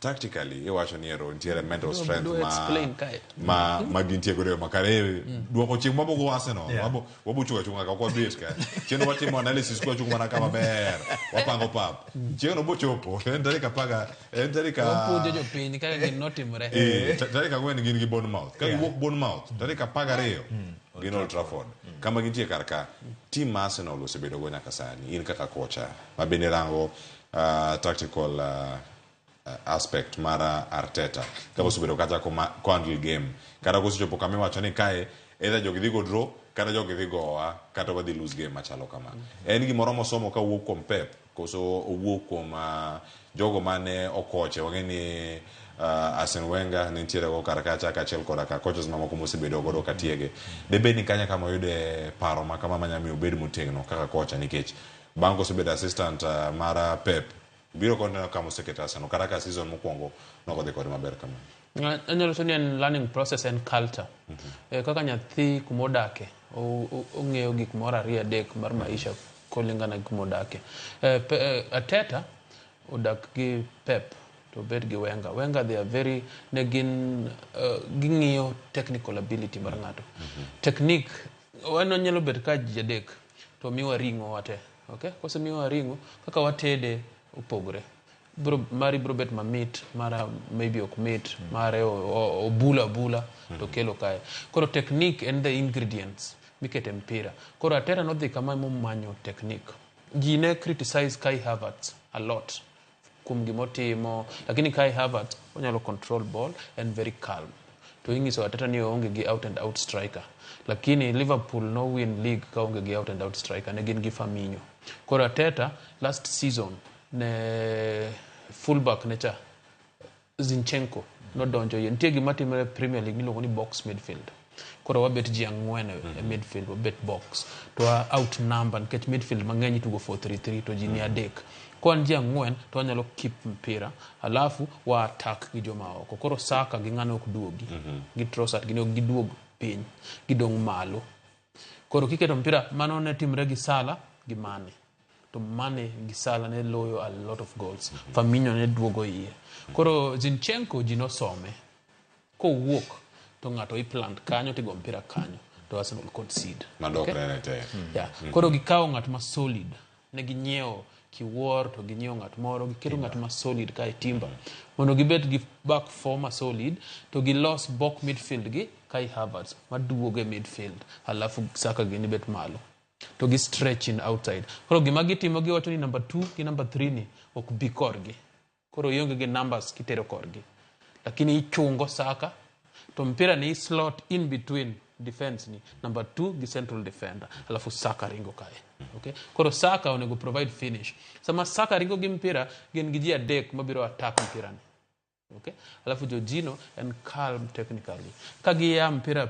Tactically iwacho ni ero nitiere mental strength
Do
ma
explain kae.
ma gintie godo e yo makare. Eh, Duoko chieng' wabogo Arsenal, wabo chung' achung'a ka ok wabet ka. Chieng' watimo analysis kwa chung' mana ka maber. Wapango pap. Chieng' no bochopo. En tarik apaga, en tarik a-
Wapuonjo jopiny kaka gino notimore.
Eh, tarik ang'wen gin gi Bournemouth. Ka giwuok Bournemouth, tarik 12 gin Old Trafford. Kama gintie kar ka, team ma Arsenal osebedo go nyaka sani, in kaka kocha, ma bende rango tactical aspect mar Arteta, kaka osebedo kacha ko handle game. Kata kosechopo kama iwacho ni kae, either jogi dhi go draw, kata jogi dhi gowa, kata wadhi lose game machalo kama. En gimoro mosomo ka wuok kuom Pep, koso owuok kuom jogo mane okoche. Wang'e ni Arsene Wenger ne nitiere go kar kacha kaachiel koda ka coaches mamoko mosebedo godo katiege. Debed ni kanya kama oyude paro ma kama manyalo miyo obed motegno kaka kocha nikech bang' kosebedo assistant mar Pep biro kod neno kama oseketo Arsenal kata ka season mokwongo nokodhi kode maber kamano.
Anyalo wacho ni en learning process en culture. Kaka nyathi kumodake ong'eyo gik moro ariyo adek mar maisha kulingana gi kumodake. Arteta odak gi Pep to obed gi Wenger. Wenger they are very ne gin ging'iyo technical ability mar ng'ato. Technique wan wanyalo bet ka ji adek to miwa ring'o wate. Okay? Kosemiwa ring'o kaka watede opogore. Bro, mari bro bet mamit, mara maybe ok mit, mare obula bula to kelo kae. Koro technique and the ingredients mikete mpira. Koro Arteta nodhi kama momanyo technique. Ji ne criticize Kai Havertz a lot kuom gimotimo, lakini Kai Havertz onyalo control ball and very calm. To ing'iso Arteta ni oonge gi out and out striker. Lakini Liverpool no win league ka onge gi out and out striker, ne gin gi Firmino. Koro Arteta last season ne fullback ne cha Zinchenko nodonjo yie. Nitie gima timore e Premier League miluongo ni box midfield. Koro wabet ji ang'wen e midfield, wabet box. To wa outnumber nikech midfield mang'eny itugo 4-3-3 to ji ni adek. Ka wan ji ang'wen to wanyalo keep mpira, alafu wa attack gi joma oko. Koro Saka gi ng'ano ok duogi. Gi Trossard gini ok giduog piny, gidong' malo. Koro kiketo mpira, mano ne timre gi Salah gi Mane. To Mane gi Salah ne loyo a lot of goals. Firmino ne duogo iye. Koro Zinchenko ji nosome. Kowuok to ng'ato iplant kanyo tigo mpira kanyo to Arsenal concede.
Madok
Okay?
ne te.
Yeah. Koro gikawo ng'at ma solid. Ne ginyiewo Kiwuor to ginyiewo ng'at moro, giketo ng'at ma solid kae Timber. Mondo gibed gi back four ma solid to gilos box midfield gi Kai Havertz maduogo e midfield. Alafu Saka gini bet malo. To gi stretch in outside. Koro gima gitimo giwacho ni number 2 gi number 3 ni ok bi korgi. Koro ionge gi numbers kitero korgi. Lakini ichungo Saka to mpira ni slot in between defense ni number 2 gi central defender. Alafu Saka ringo kae. Okay? Koro Saka onego provide finish. Sama Saka ringo gi mpira gin gi ji adek mabiro attack mpira ni. Okay? Alafu Jorginho en calm technically. Ka giya mpira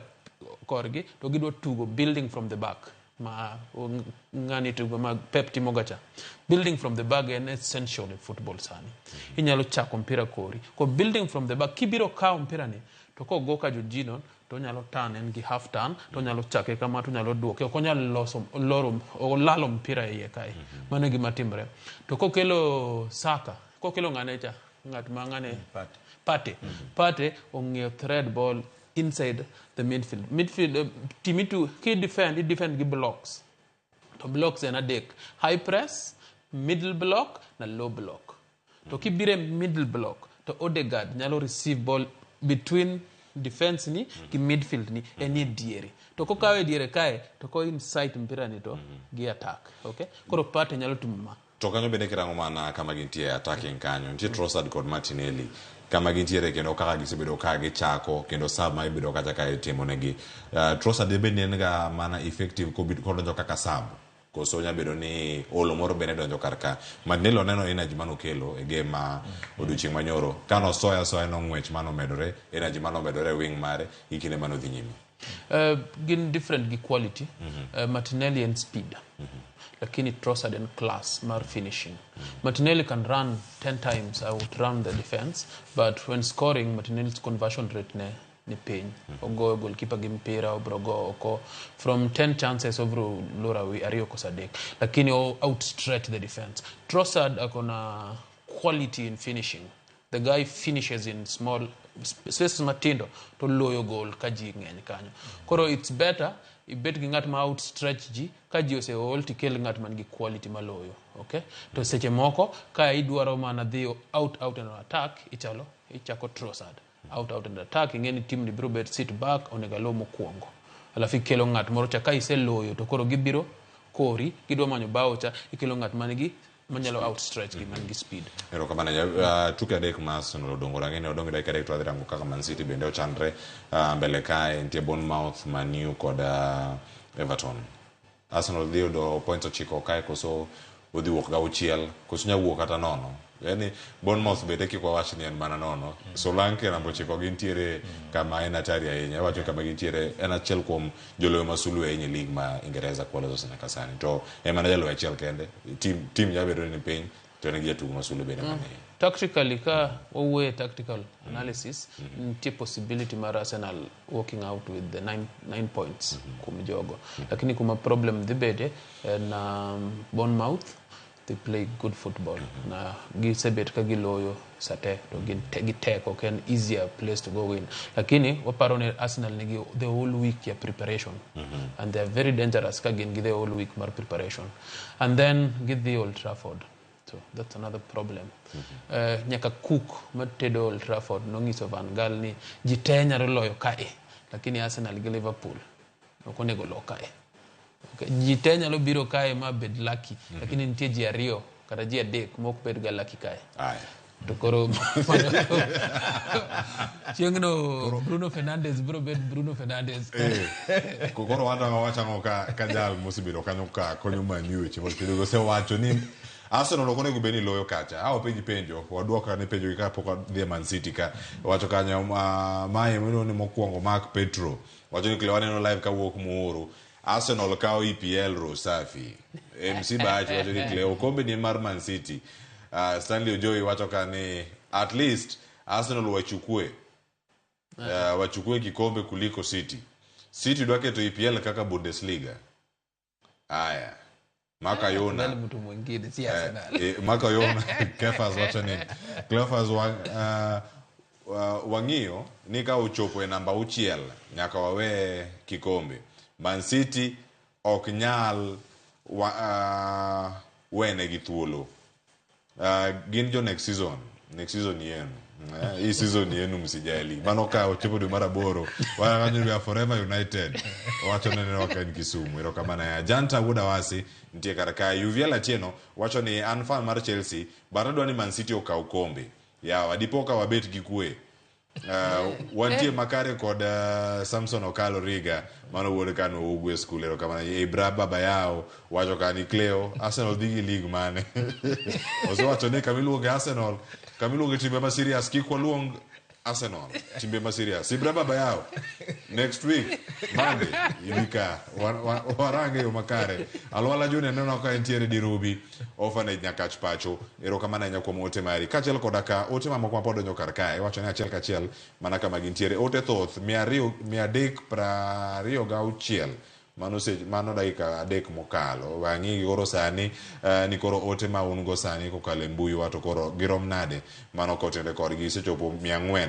korgi to gidwa tugo building from the back. Ma ng'ani tugo ma Pep timo gacha. Building from the back en essential e football sani. Inyalo chako mpira kori. Ko building from the back kibiro kawo mpira ni to kogo ka Jorginho to onyalo turn en gi half turn to onyalo chake kama to onyalo duoke ok onyal loso loro olalo mpira e iye kae. Mano e gima timre. To kokelo Saka, kokelo ng'ane cha, ng'at ma ng'ane Partey. Partey ong'eyo thread ball inside the midfield. Midfield team itu ki defend, i defend gi blocks. To blocks en adek. High press, middle block na low block. To kibire middle block to Odegaard nyalo receive ball between defense ni gi midfield ni en e diere. To kokawe e diere kae to ko inside mpira ni to gi attack. Okay? Koro Partey nyalo timo ma.
To kanyo bende kirango mana kama gintie attacking kanyo, nitie Trossard kod Martinelli. Kama gintiere kendo kaka gisebedo ka gichako kendo sub ma ibedo kacha ka itimo negi. Trossard bende en ga mana effective kodonjo kaka sub. Koso nya bedo ni olo moro bende donjo kar ka. Martinelli oneno energy manokelo e game ma odiochieng' manyoro. Kano soya soya no ng'wech manomedore, energy manomedore e wing mare gi kinde manodhi nyime.
Gin different gi quality. Martinelli en speed. Lakini Trossard en class mar finishing. Martinelli can run 10 times outrun the defense, but when scoring, Martinelli's conversion rate ne ni piny. Ogoyo goalkeeper gi mpira, obro go oko. From 10 chances, obro loro ariyo koso adek. Lakini o outstretch the defense. Trossard akona quality in finishing. The guy finishes in small spaces matindo to loyo goal ka ji ng'eny kanyo. Koro it's better ibet gi ng'at ma outstretch ji ka ji oseol tikel ng'at man gi quality maloyo. Okay? To seche moko ka idwaro mana dhi out out and attack ichalo ichako Trossard. Out out and attack ing'e ni team ni biro bet sit back onego alo mokwongo. Alafu ikelo ng'at moro cha ka iseloyo to koro gibiro kori gidwa manyo bao cha ikelo ng'at man gi manyalo outstretch gi man gi speed.
Erokamano. Tuke adek ma Arsenal odong' rang'e ni odong' gi dakika adek to wadhi rango kaka Man City bende ochanre mbele kae nitie Bournemouth, Man U kod Everton. Arsenal dhi yudo points 9 kae koso odhi wuok ga 6 koso nya wuok kata nono. Yani Bournemouth bende kik wawach ni en mana nono. Solanke namba 9 gintiere kama en hatari ahinya. Wacho kama gintiere en achiel kuom joloyo masulu ahinya e league ma Ingereza kwaloso nyaka sani. To en mana jaloyo achiel kende. Team nyalo bedo ni piny to en gi jatugo masulu bende mang'eny.
Tactically ka wawuoye tactical analysis nitie possibility mar Arsenal walking out with the 9 points kuom jogo. Lakini kuma problem dhi bede en Bournemouth. They play good football. Na gisebet ka giloyo sate to gin gitek ok en easier place to go win. Lakini waparo ni Arsenal nigi the whole week ya preparation. And they are very dangerous ka gin gi the whole week mar preparation. And then gidhi Old Trafford. So that's another problem. Nyaka Cook matedo Old Trafford nong'iso Van Gaal ni ji te nyalo loyo kae. Lakini Arsenal gi Liverpool ok onego lo kae. Okay. Ji te nyalo biro kae ma bed lucky. Lakini nitie ji ariyo kata ji adek mok bed ga lucky kae. To koro chieng'no Bruno Fernandes biro bet Bruno Fernandes.
Koro wan wachang'o ka jal mosebedo kanyo ka konyo Man U weche mag tugo osewacho ni Arsenal ok onego bed ni loyo kacha. A openji penjo, waduok ane penjo gi kapok wadhi e Man City ka. Wacho kanyo mae miluongo ni mokwongo Mark Petro. Wacho ni Cleo waneno live kawuok Muhuru. Arsenal kawo EPL Rosafi. MC Bachi wacho ni Cleo okombe ni mar Man City. Stanley Ojoi wacho ka ni at least Arsenal wachukue. Wachukue kikombe kuliko City. City dwa keto EPL kaka Bundesliga. Aya. Maka Yona.
Nani mtu mwingine si Arsenal.
Maka Yona Kefas wacho ni Cleophas wang'iyo ni ka ochopo e namba 6 nyaka wawe kikombe. Man City ok nyal wene gi thuolo. Gin jo next season. Next season yenu. Hii season yenu msijali. Mano ka ochopo dwe mar 8, wana we are forever United. Wacho nene waka en Kisumu. Erokamano ya Janta Wuod Awasi nitie kar kae. UVL Atieno wacho ni an fan mar Chelsea, but adwa ni Man City okaw kombe. Yawa dipo ka wabet gi kwe. Wantie makare kod Samson Okalo Riga mano wuod Kano Ugwe school. Erokamano. Ibra baba yao wacho ka ni Cleo Arsenal dhi gi league mane. Osewacho ni kamiluonge Arsenal, kamiluonge timbe ma serious kik waluong Arsenal timbe ma serious. Ibra baba yao next week Monday ibika warange yo makare. Alwala Junior neno ka entiere Dirubi orphanage Nyakach pacho. Erokamano ahinya kuom ote mari. Kaachiel koda ka ote mamoko mapod donjo kar kae. Iwacho ni achiel kachiel mana kama gintiere. Ote thoth 226. Mano mano dakika 3 mokalo. Wang'i koro sani ni koro ote ma un go sani kokalo e mbui wa to koro girom nade. Mano kotenre kodgi gisechopo 400.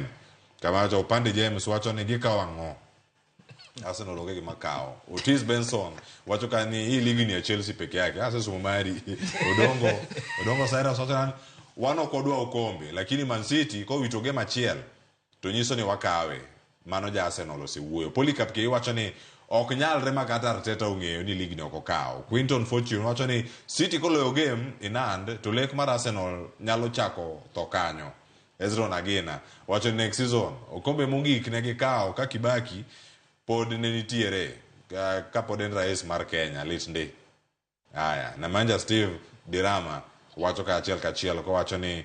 Kama to Pande James wacho ni gikawo ang'o? Arsenal onge gima kawo. Otis Benson wacho ka ni hii ligi ni ya Chelsea peke yake. Asesomo mari. Odongo Cyrus wacho ni wan ok wadwa okombe, lakini Man City kowito game achiel to nyiso ni wakawe. Mano ja Arsenal osewuoyo. Polycarp Kei wacho ni ok nyalre ma kata Arteta ong'eyo ni ligi ni ok okawo. Quinton Fortune wacho ni City koloyo game in hand to lek mar Arsenal nyalo chako tho kanyo. Ezron Agena wacho ni next season okombe mogik ne gikawo ka Kibaki pod ne nitiere ka pod en rais mar Kenya lit ndi. Haya, Namanja Steve Dirama wacho ka achiel kachiel kowacho ni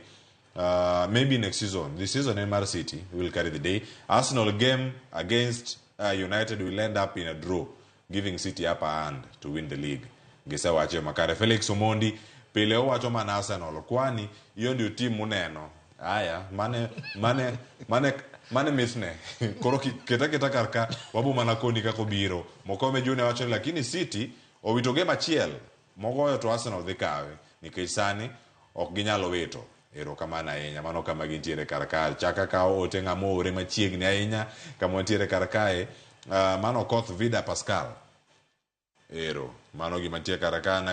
maybe next season. This season en mar City will carry the day. Arsenal game against United will end up in a draw, giving City upper hand to win the league. Gisewacho makare. Felix Omondi pile owacho mana Arsenal kwani hiyo ndio timu muneno. Haya, mane mane mane mane mitne. Koro keta keta kar ka wabo mana koni kaka obiro. Mokome Junior wacho ni lakini City owito game achiel mogoyo to Arsenal dhi kawe nikech sani ok ginyal wito. Erokamano ahinya. Mano kama gintiere kar ka. Chaka kawo ote ng'ama oore machiegni ahinya kama wantiere kar kae. Mano Okoth Vida Pascal. Ero, mano gima nitie kar ka na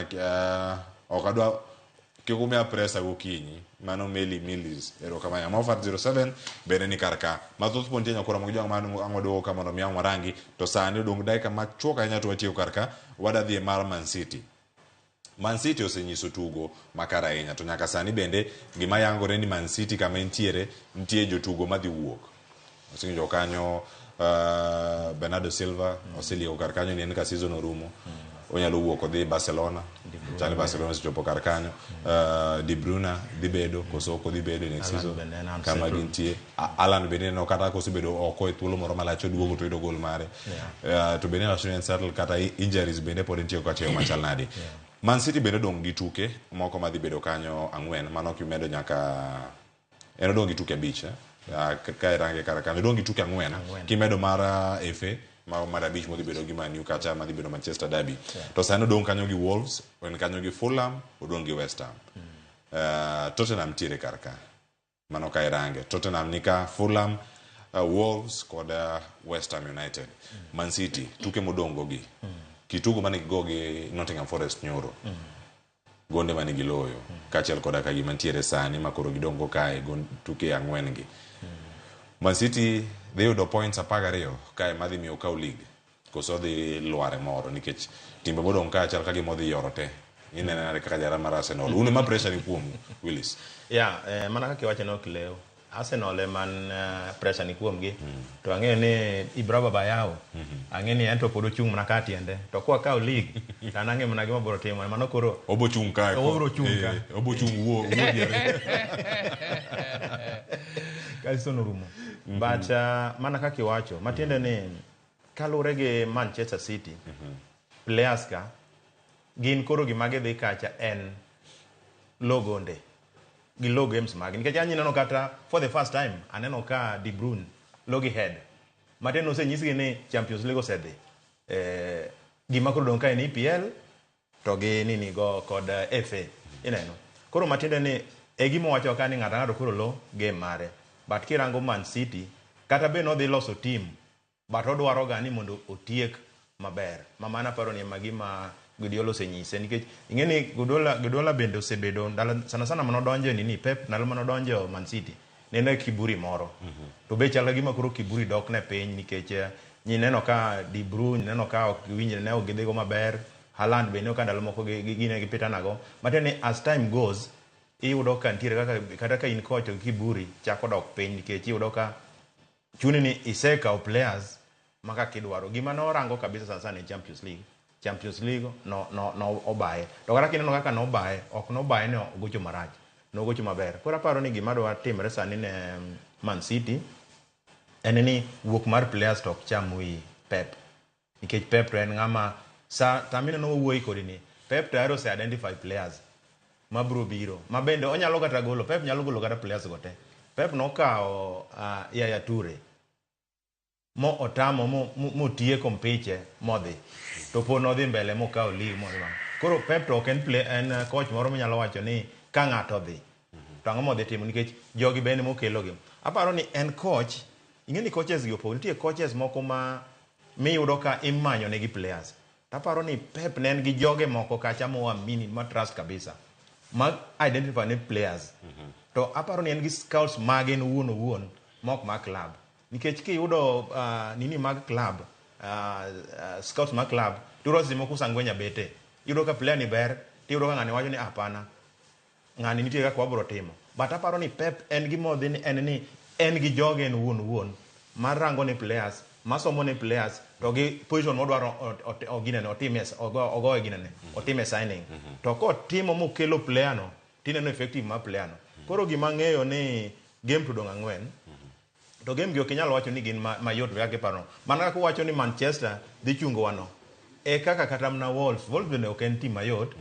ok adwa kik umiya presa gokinyi. Mano Meli Milis. Erokamano. Mofat 07 bende ni kar ka. Mathoth pod nitie nyakora mag jwang' man ang' waduogo ka mondo mi ang' warangi. To sani odong' dakika machuok ahinya to watieko kar ka. Wada dhi e mar Man City. Man City osenyiso tugo makare ahinya to nyaka sani bende gima yangore ni Man City kama entiere nitie jotugo madhi wuok. Osewinjo kanyo Bernardo Silva oselieko kar kanyo ni en ka season orumo onyalo wuok odhi Barcelona. Chal ni Barcelona osechopo kar kanyo. De Bruyne dhi bedo koso ok odhi bedo next
Haaland
season
bende en
kama
unsettled.
gintie. Haaland bende no kata kosebedo oko e thuolo moro malach oduogo to oyudo gol mare. To bende wacho ni en settled kata injuries bende pod nitie kata yo machal nade. Man City bende odong' gi tuke moko madhi bedo kanyo ang'wen mano kimedo nyaka en odong' gi tuke abich ka irange kar kanyo odong' gi tuke ang'wen
Ang'wen.
kimedo mar FA ma mar abich modhi bedo gi Man U kacha madhi bedo Manchester Derby. To sani odong' kanyo gi Wolves, en kanyo gi Fulham, odong' gi West Ham. Tottenham tiere kar ka. Mano ka irange. Tottenham ni ka Fulham, Wolves kod West Ham United. Man City tuke modong' go gi. Kitugo mane gigo gi Nottingham Forest nyoro. Gonde mane giloyo. Kaachiel koda ka gima ntiere sani ma koro gidong' go kae tuke ang'wen gi. Man City dhi yudo points 12 kae madhi miyo okaw league. Koso dhi lware moro nikech timbe modong' ka chal ka gima odhi yoro te. Ineno nade kaka jara mar Arsenal. Un ema pressure ni kuomu, Willis.
Yeah, mana kaka iwacho ni ok lew. Arsenal ema pressure ni kuomgi. To ang'eyo ni Ibra Baba Yao. Ang'eyo ni en to pod ochung' mana ka tiende. To kwa kawo league, to an ang'eyo mana gima biro timo. Mano koro
Obo chung' kae.
Obiro chung' ka.
Obo chung' wuo wuo diere.
Ka season orumo. But mana kaka iwacho, matiende ni kaluwore gi Manchester City, players ka gin koro gima gidhi kacha en low gonde gi low games magi. Nikech an ineno kata for the first time aneno ka De Bruyne low gi head. Matiende osenyisgi ni Champions League osedhi. Gima koro dong' ka en EPL to gi nini go kod FA. Ineno. Koro matiende ni e gima wacho ka ni ng'ato ang'ato koro lo game mare. But kirango Man City kata be nodhi loso team but odwaro ga ni mondo otiek maber. Ma mano aparo ni ema gima Guardiola osenyise nikech ing'e ni Guardiola bende osebedo ndalo sana sana manodonjo nini Pep ndalo manodonjo Man City ne en e kiburi moro. To be chal ka gima koro kiburi dok ne piny nikech nyineno ka De Bruyne neno ka ok giwinjre ne ok gidhigo maber. Haaland be neno ka ndalo moko gine gipitanago. Matiende ni as time goes iyudo ka nitiere kaka kata ka in coach to kiburi chako dok piny nikech iyudo ka chuni ni isekawo players ma kaka idwaro. Gima norango kabisa sana sana e Champions League. Champions League no no no obaye. To kata kineno kaka nobaye, ok nobaye ni ogocho marach. Nogocho maber. Koro aparo ni gima dwa timre sani ne Man City en ni wuok mar players to ok cham wi Pep. Nikech Pep to en ng'ama sa tamineno owuoyi kodi ni Pep tayari ose identify players mabiro biro. Ma bende onyalo kata golo. Pep nyalo golo kata players go te. Pep nokawo Yaya Toure mo otamo motieko mpiche modhi. To pod nodhi mbele mokawo league modhi bang'. Koro Pep to ok en play, en coach moro minyalo wacho ni ka ng'ato odhi to ang'o modhi timo nikech jogi bende mokelogi. Aparo ni en coach, ing'e ni coaches gi opogore. Nitie coaches moko ma miyudo ka imanyo negi players. Taparo ni Pep ne en gi joge moko kacha moamini ma trust kabisa. Ma identify ne players. To aparo ni en gi scouts mage en owuon owuon mok mag club. Nikech kiyudo nini mag club, scouts mag club, tiyudo seche moko Sangwenya bete. Iyudo ka player ni ber, tiyudo ka ng'ani wacho ni hapana. Ng'ani nitie kaka wabiro timo. But aparo ni Pep en gima odhi ni en ni en gi joge en owuon owuon mar rango ne players masomo ne players to gi position modwaro ginene otime ogoye ginene otime signing. To kotimo mokelo player no tineno effective mar player no. Koro gima ang'eyo ni game to dong' 4 to game gi ok inyal wacho ni gin mayot kaka iparo. Mana kaka uwacho ni Manchester dhi chungo wano. E kaka kata mana Wolves, Wolves bende ok en team mayot.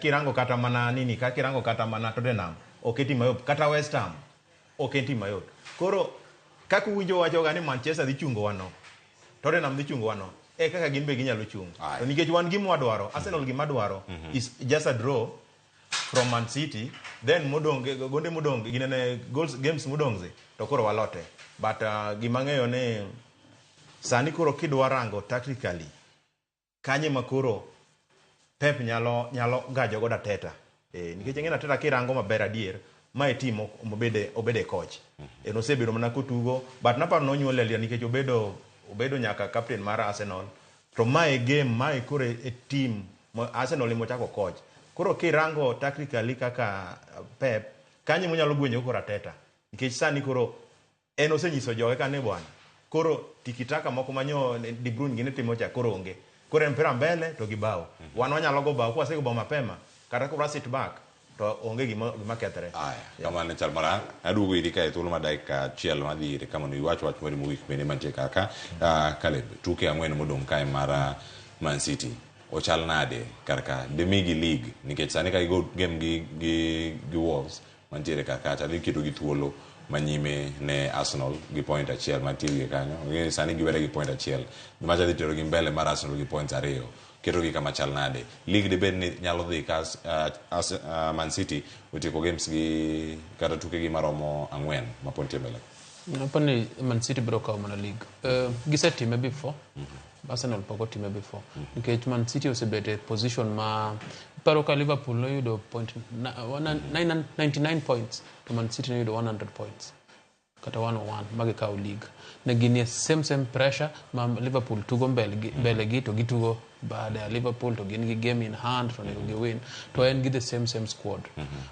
Kirango kata mana nini, ka kirango kata mana Tottenham, ok en team mayot. Kata West Ham, ok en team mayot. Koro kaka uwinjo wacho ga ni Manchester dhi chungo wano, Tottenham dhi chungo wano, e kaka gin be ginyalo chung'. To nikech wan gima wadwaro, Arsenal gima dwaro is just a draw from Man City, then modong' gonde modong' ginene goals games modong' zi to koro walote. But gima ang'eyo ni sani koro kidwa rango tactically kanye ma koro Pep nyalo gajo godo Arteta. Nikech ing'e ni Arteta kirango maber adier ma e team obede coach. En osebedo mana kotugo but naparo nonyuole aliya nikech obedo nyaka captain mar Arsenal. To mae game mae koro e team Arsenal ema ochako coach. Koro kirango tactically kaka Pep kanye monyalo gwenyo koro Arteta. Nikech sani koro en osenyiso joge ka ni bwana. Koro tikitaka moko manyo De Bruyne gini timo cha koro onge. Koro en mpira mbele to gi bao. Wan wanyalo go bao kwasego bao mapema kata koro sit back to onge gima kethre.
Aya, kamano chal mara aduogo iri kae thuolo ma dakika achiel madhi ire kama iwach wach mari mogik bende mantie kaka Caleb tuke 4 modong' kae mar Man City ochal nade kar ka demigi league nikech sani ka gigo game gi Wolves mantiere kar kacha dhi keto gi thuolo manyime ne Arsenal gi point 1 mantie wiye kanyo. Ng'e sani giwere gi point 1 macha dhi tero gi mbele mar Arsenal gi points 2 keto gi kama chal nade. League dibed ni nyalo dhi ka Man City otieko games gi kata tuke gi maromo 4 ma pod nitie mbele.
Apani Man City biro kawo mana league. Gisetime before. Arsenal pok otime before. Nikech Man City osebet e position ma paro ka Liverpool noyudo point 99 points to Man City noyudo 100 points kata 101 magikawo league. Ne gin e same pressure ma Liverpool tugo mbele gi to gitugo baada ya Liverpool to gin gi game in hand to onego gi win to en gi the same squad.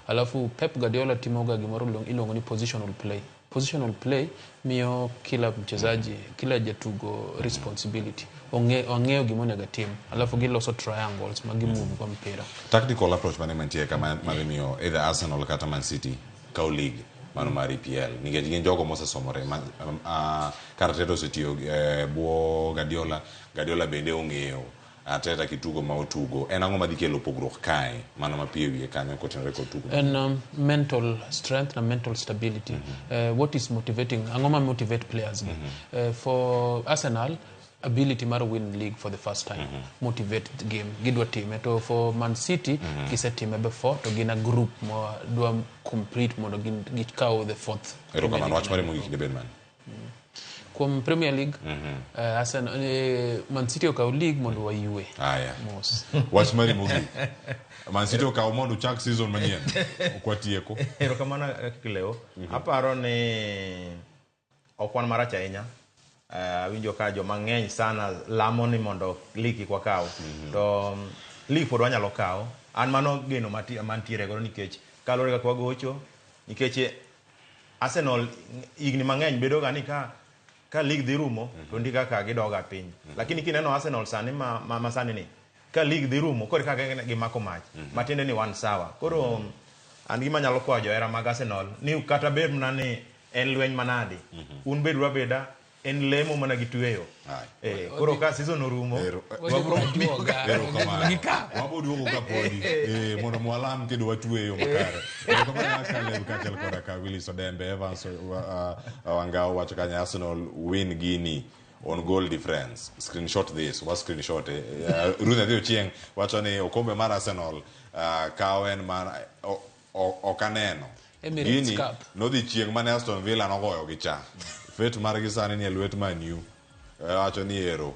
Alafu Pep Guardiola timoga gimoro iluongo ni positional play. Positional play miyo kila mchezaji, kila jatugo responsibility. Ong'eyo gima onego tim. Alafu giloso triangles ma gimove go mpira.
Tactical approach mane mantie kama madhi miyo either Arsenal kata Man City kaw league mano mar EPL nikech gin jogo mosesomore ka Arteta osetiyo bwo Guardiola, Guardiola bende ong'eyo Arteta kitugo ma otugo. En ang'o madhi kelo pogruok kae mano mapiyo wiye kanyo kotenore kod tugo?
En mental strength na mental stability. What is motivating? Ang'o ma motivate players? For Arsenal, ability mar win league for the first time. Motivate the game. Gidwa time. To for Man City, gisetime before to gin a group mo dwa complete mondo gikaw the fourth.
Erokamano, wach mare mogik debed mane?
Kuom Premier League, Arsenal, Man City okaw league mondo wayue.
Aya.
Mos.
Wach mari mogik. Man City okaw mondo chak season manyien. Ok watieko.
Erokamano Cleo. Aparo ni ok wan marach ahinya. Awinjo ka joma ng'eny sana lamo ni mondo league kik wakaw. To league pod wanyalo kawo. An mano geno mantiere godo nikech kaluwore kaka wagocho, nikech Arsenal higni mang'eny bedo ga ni ka league dhi rumo to ndi kaka gidoga piny. Lakini kineno Arsenal sani ma sani ni ka league dhi rumo koro kaka gimako mach matiende ni wan sawa. Koro an gima nyalo kwayo johera mag Arsenal ni kata bed mana ni en lweny manadi, un beduru abeda en lemo mana gi tweyo. Koro ka season orumo
wabiro duogo ka podi mondo mwalam kendo watweyo makare. Erokamano Caleb kaachiel koda ka Willis Odembe. Evans Wangao wacho kanyo Arsenal win gini on goal difference. Screenshot this, wa screenshot. Ruth Adhi Ochieng wacho ni okombe mar Arsenal kawo en mar ok aneno.
Emirates Cup.
Nodhi chieng' mane Aston Villa nogoyo gi cha. Fet margi sani ni e lwet Man U. Wacho ni ero.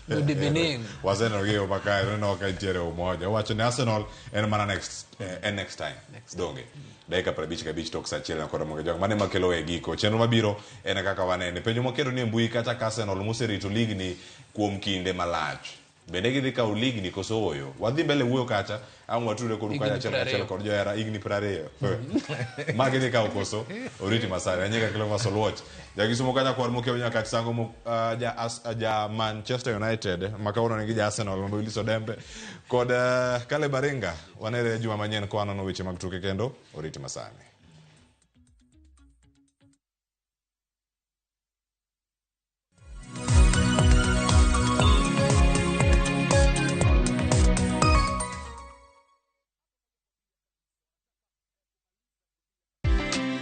Good evening.
Waseneno gi yo makare, neno ka nitiere umoja. Wacho ni Arsenal en mana next next time. Donge. Dakika 55 tok saa 1 kod mogo jok. Mane makelo e giko. Chenro mabiro en kaka wanene. Penjo mwaketo ni e mbui kata ka Arsenal moserito league ni kuom kinde malach. Bende gidhi kawo ligni koso ooyo? Wadhi mbele wuoyo kacha, ang' watudre kodu
Higni
kanyo achiel kachiel
20.
kod johera higni 20. Ma gidhi kawo koso? Oriti masani. Anyega Cleophas Oluoch. Jakisumo kanya kwar mokiewo nyaka Sango mo, ja Manchester United ma kawuono nigi ja Arsenal mambo Willis Odembe kod Caleb Aringa. Wanere juma manyien ka wanono weche mag tuke kendo. Oriti masani.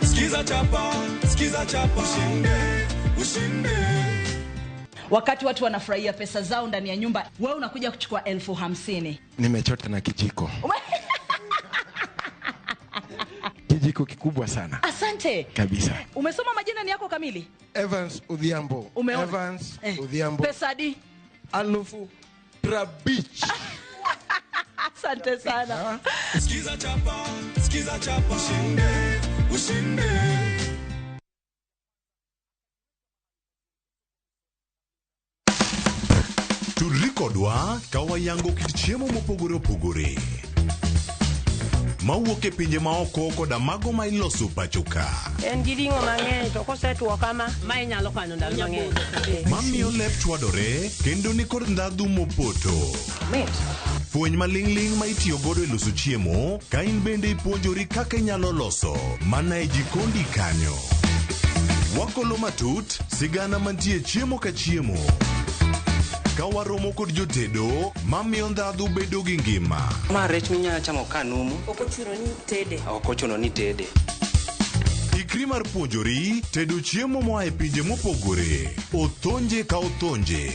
Skiza chapa, skiza chapa, ushinde, ushinde.
Wakati watu wanafurahia pesa zao ndani ya nyumba, wewe unakuja kuchukua 50,000.
Nimechota na kijiko. Kijiko kikubwa sana.
Asante.
Kabisa.
Umesoma majina ni yako kamili?
Evans Odhiambo.
Umeona?
Evans Odhiambo.
Pesa di?
50,000.
Asante sana.
Skiza chapa, skiza chapa, ushinde, ushinde.
Tudri kodwa ka wayango kit chiemo mopogore opogore mawuok e pinje maoko koda mago ma iloso pacho ka.
En gi ring'o mang'eny to kosetuo kama, ma inyalo kano ndalo mang'eny.
Mamiyo lep chwadore kendo nikod ndhadhu mopoto. Fweny maling'ling' ma itiyo godo e loso chiemo ka in bende ipuonjori kaka inyalo loso mana e jikondi kanyo. Wakolo matut sigana mantie chiemo ka chiemo. Ka waromo kod jotedo mamiyo ndhadhu bedo gi ngima.
Ma rech minyalo chamo ka numu.
Ok ochuno ni tede.
Ok ochuno ni tede.
Ikri mar puonjori tedo chiemo moa e pinje mopogore. Othonje ka othonje.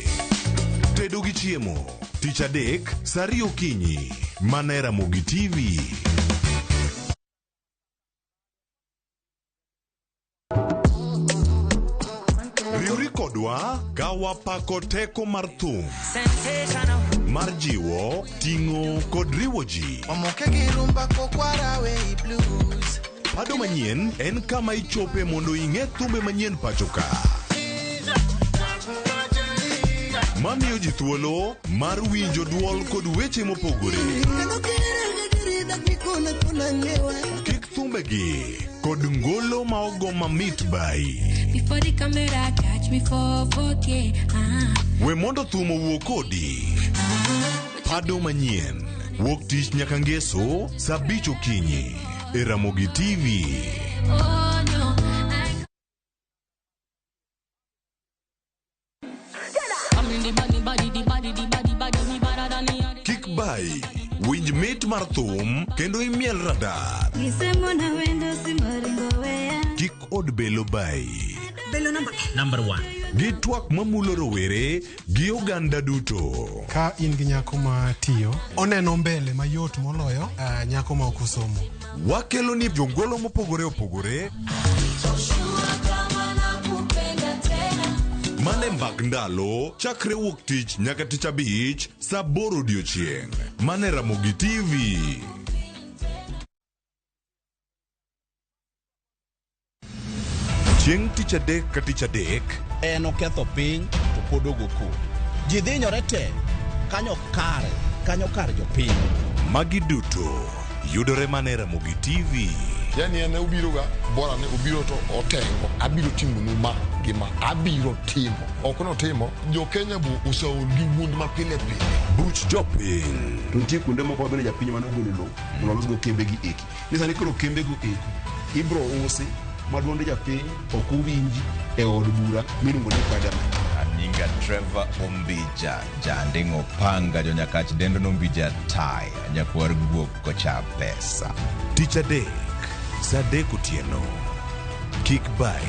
Tedo gi chiemo. Tich adek, saa ariyo okinyi. Mana e Ramogi TV. Riwri kodwa ka wapako teko mar thum. Mar jiwo, ting'o kod riwo ji.
Omoke gi rumba kokwara we blues.
Pado manyien en kama ichope mondo ing'e thumbe manyien pacho ka. Mamiyo ji thuolo mar winjo duol kod weche mopogore. Kik thumbegi kod ngolo ma ogo mamit bai.
Before the camera catch me for 4K.
We mondo thum owuo kodi. Pado manyien. Wuok tich nyaka ngeso saa 5 okinyi. E Ramogi TV.
Oh no, I
Kik bai. Winj mit mar thum kendo imiel radar. Kik od belo bai.
Belo
Number 1. Gi twak mamulo rowere gi oganda duto.
Ka in gi nyako ma tiyo, oneno mbele mayot moloyo nyako ma ok osomo.
Wakelo ni jongolo mopogore opogore mane mbak ndalo chakre wuok tich nyaka tich abich saa 8 odiochieng'. Mane Ramogi TV. Chieng' tich adek ka tich adek
En oketho piny to pod ogo koko. Ji dhinyore te kanyo kare, kanyo kar jopiny.
Magi duto yudore mana e Ramogi TV.
Yani en obiro ga bora ni obiro to otengo. Abiro timonu ma gi ma. Abiro timo. Ok notimo. Jo Kenya bo oseol gi wuond ma pile pile.
Buch jopiny.
To nitie kuonde moko ma bende japiny mane ogolo lowo mondo olosgo kembe gi eki. Ni sani koro kembe go eko ibro usi ma duond japiny ok owinji e od bura miluongo ni parliament.
Anyinga Trevor Ombija, Janding'o Panga, Jonyakach dendo Nombija Tai, Nyakwar guok kocha pesa.
Tich adek, saa 3 otieno. Kik bai.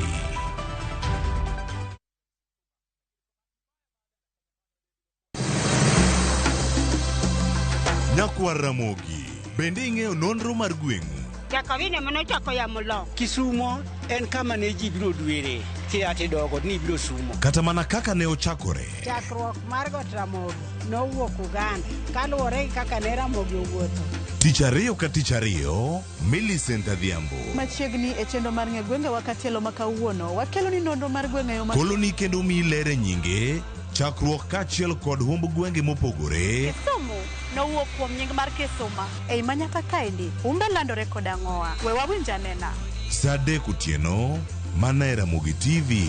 Nyakwar Ramogi, bende ing'eyo nonro mar gweng'u?
Jakawine manochako yamo lo.
Kisumo en kama ne ji biro dwere kia tidogo ni biro sumo.
Kata mana kaka ne ochakore.
Chakruok mar Got Ramogi nowuok Uganda kaluwore gi kaka ne Ramogi owuotho.
Tich ariyo ka tich ariyo, Millicent Adhiambo.
Machiegni e chenro mar ng'e gwengewa katielo ma kawuono, wakelo ni nonro mar gwenge yo ma
Koloni kendo miyi ler e nyinge, Chakruok kaachiel kod humb gwenge mopogore.
Kisumu nowuok kuom nying mar Kisuma. Ei manyaka kaendi, humbe landore kod ang'owa. We wawinj anena.
Saa 3 otieno, mana e Ramogi TV.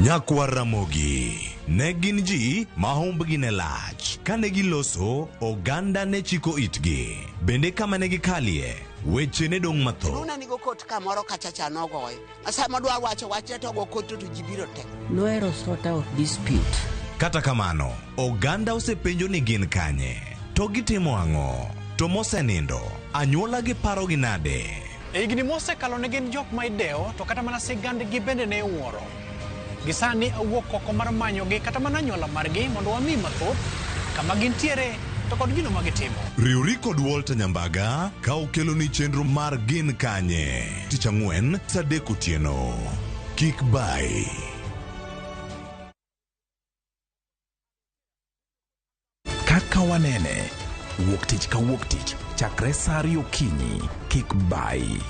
Nyakwar Ramogi ne gin ji ma humbgi ne lach. Kane giloso, oganda ne chiko itgi. Bende kama ne gikalie, weche ne dong' mathoth.
Luna nigo kot kamoro kacha cha nogoye. Sama odwa wacho wachne to ogo kot to ji biro te.
Nohero sort out dispute.
Kata kamano, oganda osepenjo ni gin kanye, to gitimo ang'o, to mosenindo, anyuola gi parogi nade?
E higni mosekalo ne gin jok ma idewo to kata mana sigandgi bende ne iwuoro. Gi sani awuok oko mar manyogi kata mana anyuola margi mondo wami mathoth kama gintiere to kod gino ma gitimo.
Riwri kod Walter Nyambaga ka okeloni chenro mar Gin Kanye tich ang'wen saa 3 otieno. Kik bayi.
Kaka wanene, wuok tich ka wuok tich chakre saa 2 okinyi, kik bayi.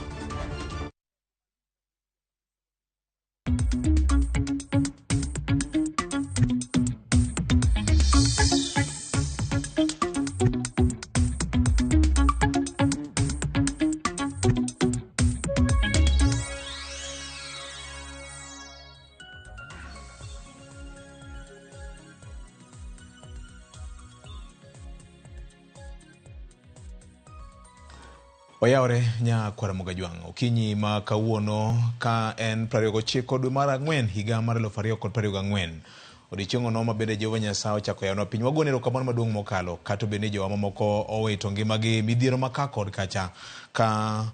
Oyawore nyakwar Mogajwang' okinyi ma kawuono ka en 29 dwe mar 4 higa mar 2024. Odiechieng' ono ma bende Jehova Nyasaye ochako yawnwa piny. Wagone erokamano maduong' mokalo kata obedo ni jowa mamoko owito ngimagi midhiero ma ka kod kacha ka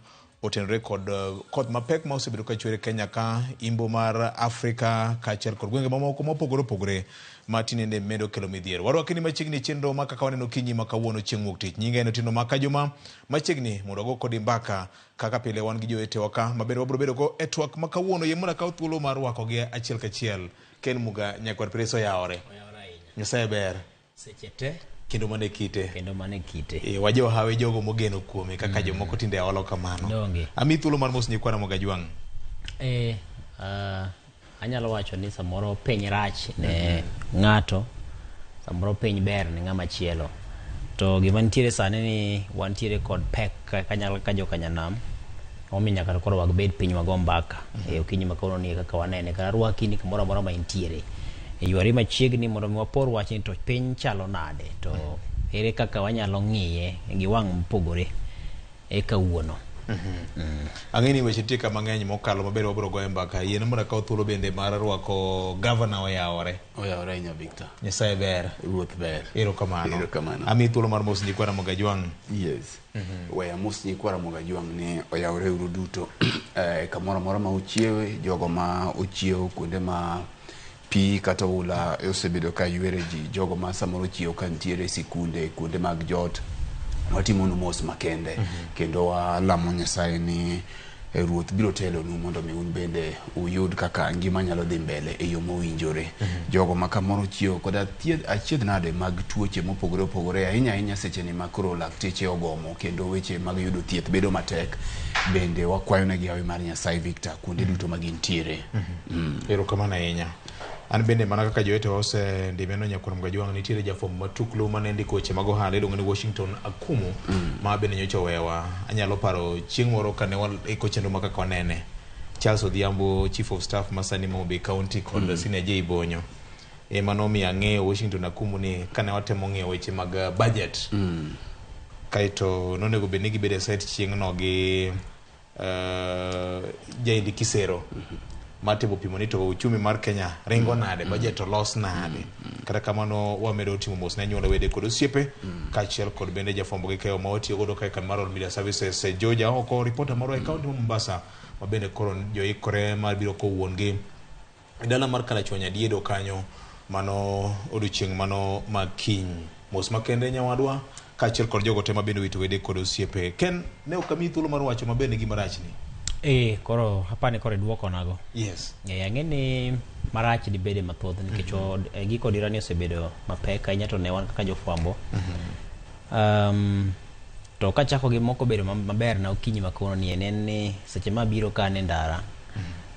otenore kod koth mapek ma osebedo ka chwer e Kenya ka, imbo mar Afrika kaachiel kod gwenge mamoko mopogore opogore ma tinende medo kelo midhiero. Warwaki ni machiegni chenro ma kaka waneno okinyi ma kawuono chieng' wuok tich. Nyinga en Otieno Makajuma, machiegni mondo wago kodi mbaka kaka pile wan gi jowetewa ka ma bende wabiro bedo go e twak ma kawuono. Yie mondo akaw thuolo mar rwakogi achiel kachiel. Ken Muga nyakwar Pires oyawore. Nyasaye ber.
Seche te.
Kendo mano e kite.
Kendo mano e kite.
E, wajohawe jogo mogeno kuome kaka jomoko tinde olo kamano.
Donge.
Ami thuolo mar mos nyikwa Ramogi Ajwang'.
Anyalo wacho ni samoro piny rach ne ng'ato, samoro piny ber ne ng'ama chielo. To gima nitiere sani ni wantiere kod pek kanyal ka joka nyanam. Omiyo nyaka to koro wabed piny wago mbaka. E okinyi ma kawuono ni kaka wanene, kata rwaki ni kamoro amora ma intiere. E ywari machiegni mondo mi wapor wachni to piny chalo nade, to ere kaka wanyalo ng'iye gi wang' mopogore e kawuono.
Ang'e ni weche nitie ka mang'eny mokalo maber wabiro goyo mbaka. Yien mondo akaw thuolo bende mar rwako gavana oyawore.
Oyawore ahinya Victor.
Nyasaye ber.
Ruoth ber.
Erokamano.
Erokamano.
Amiyi thuolo mar mos nyikwa Ramogi Ajwang'.
Yes. We amos nyikwa Ramogi Ajwang' ni oyawore uru duto. Kamoro amora ma uchiewe, jogo ma ochiewo kuonde ma pi kata oula osebedo ka ywere ji, jogo ma samoro ochiewo ka nitiere sikunde, kuonde mag jot, watimonu mos makende. Kendo walamo Nyasaye ni Ruoth biro telonu mondo mi un bende uyud kaka ngima nyalo dhi mbele e yo mowinjore. Jogo ma kamoro chiewo koda achiedh nade mag tuoche mopogore opogore, ahinya ahinya seche ni ma koro lakteche ogomo kendo weche mag yudo thieth bedo matek, bende wakwayo negi hawi mar Nyasaye Victor kuonde duto ma gintiere.
Erokamano ahinya. An bende mana kaka jowetewa osendimeno nyakwar Mgajwang', nitiere jafwambo matuklu mane ndiko weche mag ohala iluongo ni Washington Akumu ma bende nyocha owewa. Anyalo paro chieng' moro kane waiko chenro ma kaka wanene, Charles Odhiambo, Chief of Staff ma sani Homa Bay County kod Senior J Bonyo ema nomiyo ang'eyo Washington Akumu ni kane watemo ng'iyo weche mag budget kaeto nonego bed ni gibedo e site chieng'no gi Jaindi Kisero matemo pimo ni to uchumi mar Kenya ringo nade, budget olos nade. Kata kamano wamedo timo mos ne anyuola, wede kod osiepe kaachiel kod bende jafwambo gi keyo ma watiyo godo kae kambi mar All Media Services Georgia oko ripota marwa e kaunti ma Mombasa ma bende koro joikore mar biro kowo wuon gi e dala mar Karachuonyo Diedo kanyo mano odiochieng' mano ma kiny. Mos makende nyawadwa kaachiel kod jogo te ma bende owito wede kod osiepe. Ken, ne ok amiyi thuolo mar wacho maber ni gima rach ni.
Koro apani koro iduoko nago.
Yes.
Ang'e ni marach dibede mathoth nikech giko dira ni osebedo mapek ahinya to ne wan kaka jofwambo. To kachako gi moko bedo maber na okinyi ma kawuono ni en ni seche ma abiro ka an e ndara,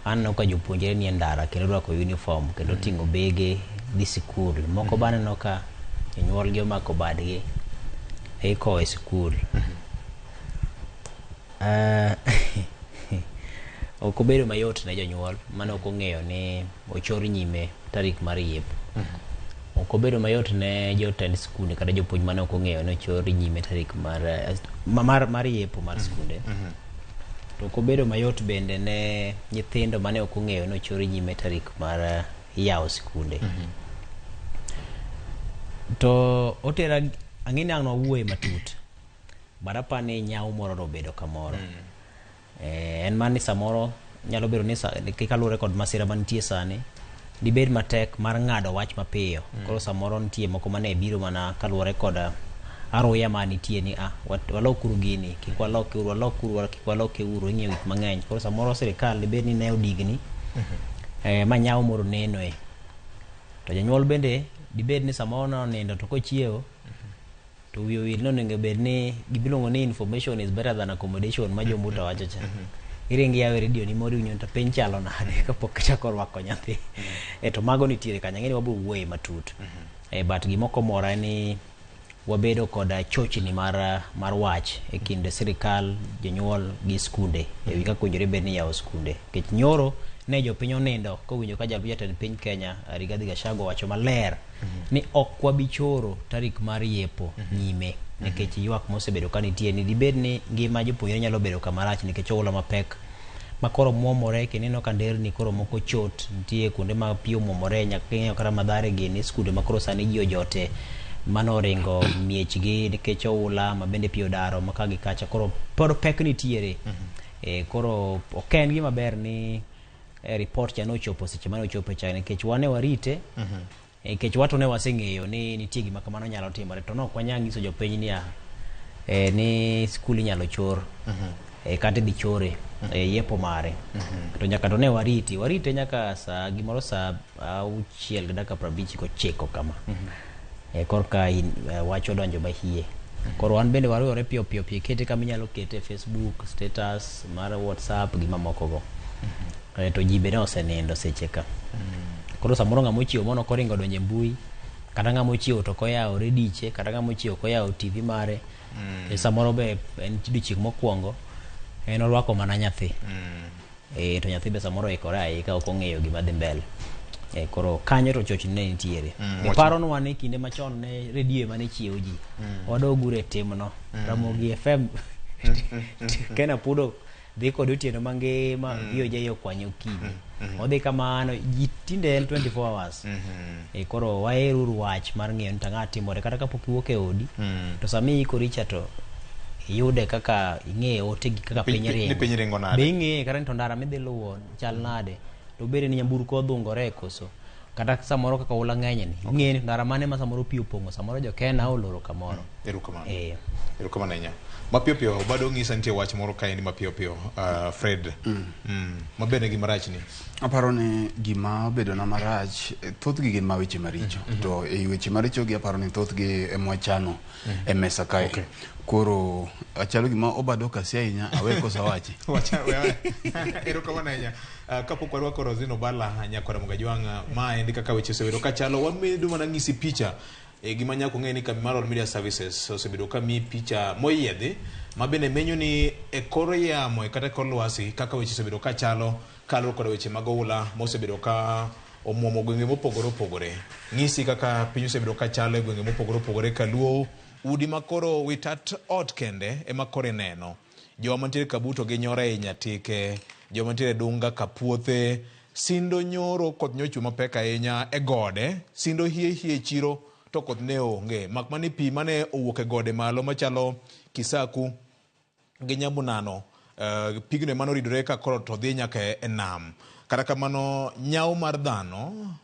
Aneno ka jopuonjre nie ndara kendo orwako uniform kendo oting'o bege dhi sikul. Moko be aneno ka jonyuolgi omako badgi ikowo e sikul. Ok obedo mayot ne jonyuol mane ok ong'eyo ni ochor nyime tarik mar yepo. Ok obedo mayot ne jotend skunde kata jopuonj mane ok ong'eyo ni ochor nyime tarik mar yepo mar skunde. To ok obedo mayot bende ne nyithindo mane ok ong'eyo ni ochor nyime tarik mar yawo skunde. To otera ang'e ni ang' wawuoye matut. But apa ni nyawo moro nobedo kamoro. En mana ni samoro nyalo bedo ni kaluwore kod masira mantie sani, dibed matek mar ng'ado wach mapiyo. Koro samoro nitie moko mane biro mana kaluwore kod aruya manitie ni walokuru gini, kik walokuru, walokuru, kik walokeuru, ing'iyo gik mang'eny. Koro samoro sirikal dibed ni ne odigni, ma nyawo moro nenoe. To janyuol bende dibed ni samoro nonindo to kochiewo to wiye owil ni onego bed ni gimiluongo ni information is better than accommodation ma jombuta wacho cha. Iringo iyawo redio ni moro iwinjo to piny chalo nade kapok ichako rwako nyathi. To mago nitiere kanyo, ang'e ni wabiro wuoye matut. But gima ok omora en ni wabedo kod chochni mar wach e kind sirikal, jonyuol gi skunde e wi kaka owinjore bed ni iyawo skunde. Nikech nyoro ne jopiny onindo kowinjo ka jatend piny Kenya Rigathi Gachagua owacho maler ni ok wabi choro tarik mar yepo nyime nikech ywak mosebedo ka nitie ni dibed ni ngima jopuonjre nyalo bedo kama rach nikech oula mapek ma koro muomore kendo ineno ka nderni koro moko chot, nitie kuonde ma pi omuomore nyaka king'iyo kata Mathare gini skunde ma koro sani ji ojote manoringo miechgi nikech oula ma bende pi odaro ma ka gi kacha koro pod pek nitiere. Koro ok en gima ber ni report cha nochopo seche mane ochopo cha nikech wan ne warite. Nikech wato ne waseng'eyo ni nitie gima kamano nyalo timore to nok wanyal nyiso jopiny niya ni skul inyalo chor kata idhi chore yepo mare. To nyaka to ne warite nyaka saa gimoro saa 6:59 kama. Korka wach odonjo mahie. Koro wan bende waruyore piyo piyo piyo ikete kama inyalo kete e Facebook, status mar WhatsApp gi mamoko go. To ji bende osenindo seche ka. Koro samoro ng'ama ochiewo mono koringo donjo e mbui, kata ng'ama ochiewo to koyawo rediche, kata ng'ama ochiewo koyawo TV mare. Samoro be en odiochieng' mokwongo, en orwako mana nyathi. To nyathi be samoro oikore aika ok ong'eyo gima dhi mbele. Koro kanyo to chochni ne nitiere. Paronwa ni kinde machon ne redio ema ne chiewo ji. Wadog uru e timno. Ramogi FM Ken Apudo dhi kod otieno mangima, VOJ okwanyo okinyi. Odhi kamano, ji tinde en 24 hours. Koro waheruru wach mar ng'eyo ni tang'a timore kata kapok iwuok e odi. To sama iikori cha to iyude kaka ing'eyo ote gi kaka piny ringo.
Ni piny ringo nade?
Be ing'eye kata ni to ndara midhi luwo chal nade? To bede ni nyamburko odhungore koso? Kata samoro kaka oula ng'eny ni, ing'eyo ni ndara mane ma samoro pi opong'o, samoro jokena oloro kamoro.
Erokamano. Erokamano ahinya. Mapiyo piyo, bado ng'isa nitie wach moro kaendi mapiyo piyo, Fred. Maber ne gima rach ni.
Aparo ni gima obedona marach, thothgi gin ma weche maricho. To ei weche maricho gi aparo ni thothgi ema wachano e mesa kae. Koro achalo gima obado kasi ahinya, awe kosa wachi.
Wacha, we. Erokamano ahinya. Kapok warwako Rosino Bala nyakwar Mugajwang', ma endi kaka weche osebedo kachalo, wamedo mana ng'isi picha. Gima nyaka ung'e ni kambi mar All Media Services osebedo ka miyi picha moyiedhi ma bende menyo ni e kor yamo kata e kor lwasi kaka weche osebedo kachalo kaluwore kod weche mag oula mosebedo ka omuomo gwenge mopogore opogore. Ng'isi kaka piny osebedo kachalo e gwenge mopogore opogore kaluo udi ma koro witat ot kende ema koro ineno. Joma mantiere Kabuto gi Nyora e Nyatike, joma mantiere Dunga Kapuothe, Sindo nyoro koth nyochwe mapek ahinya e gode, Sindo hie hie chiro to koth ne onge. Mak mana ni pi mane owuok e gode malo machalo Kisaku gi Nyabunano, pigno ema noridore ka koro to dhi nyaka e nam. Kata kamano nyawo mar dhano,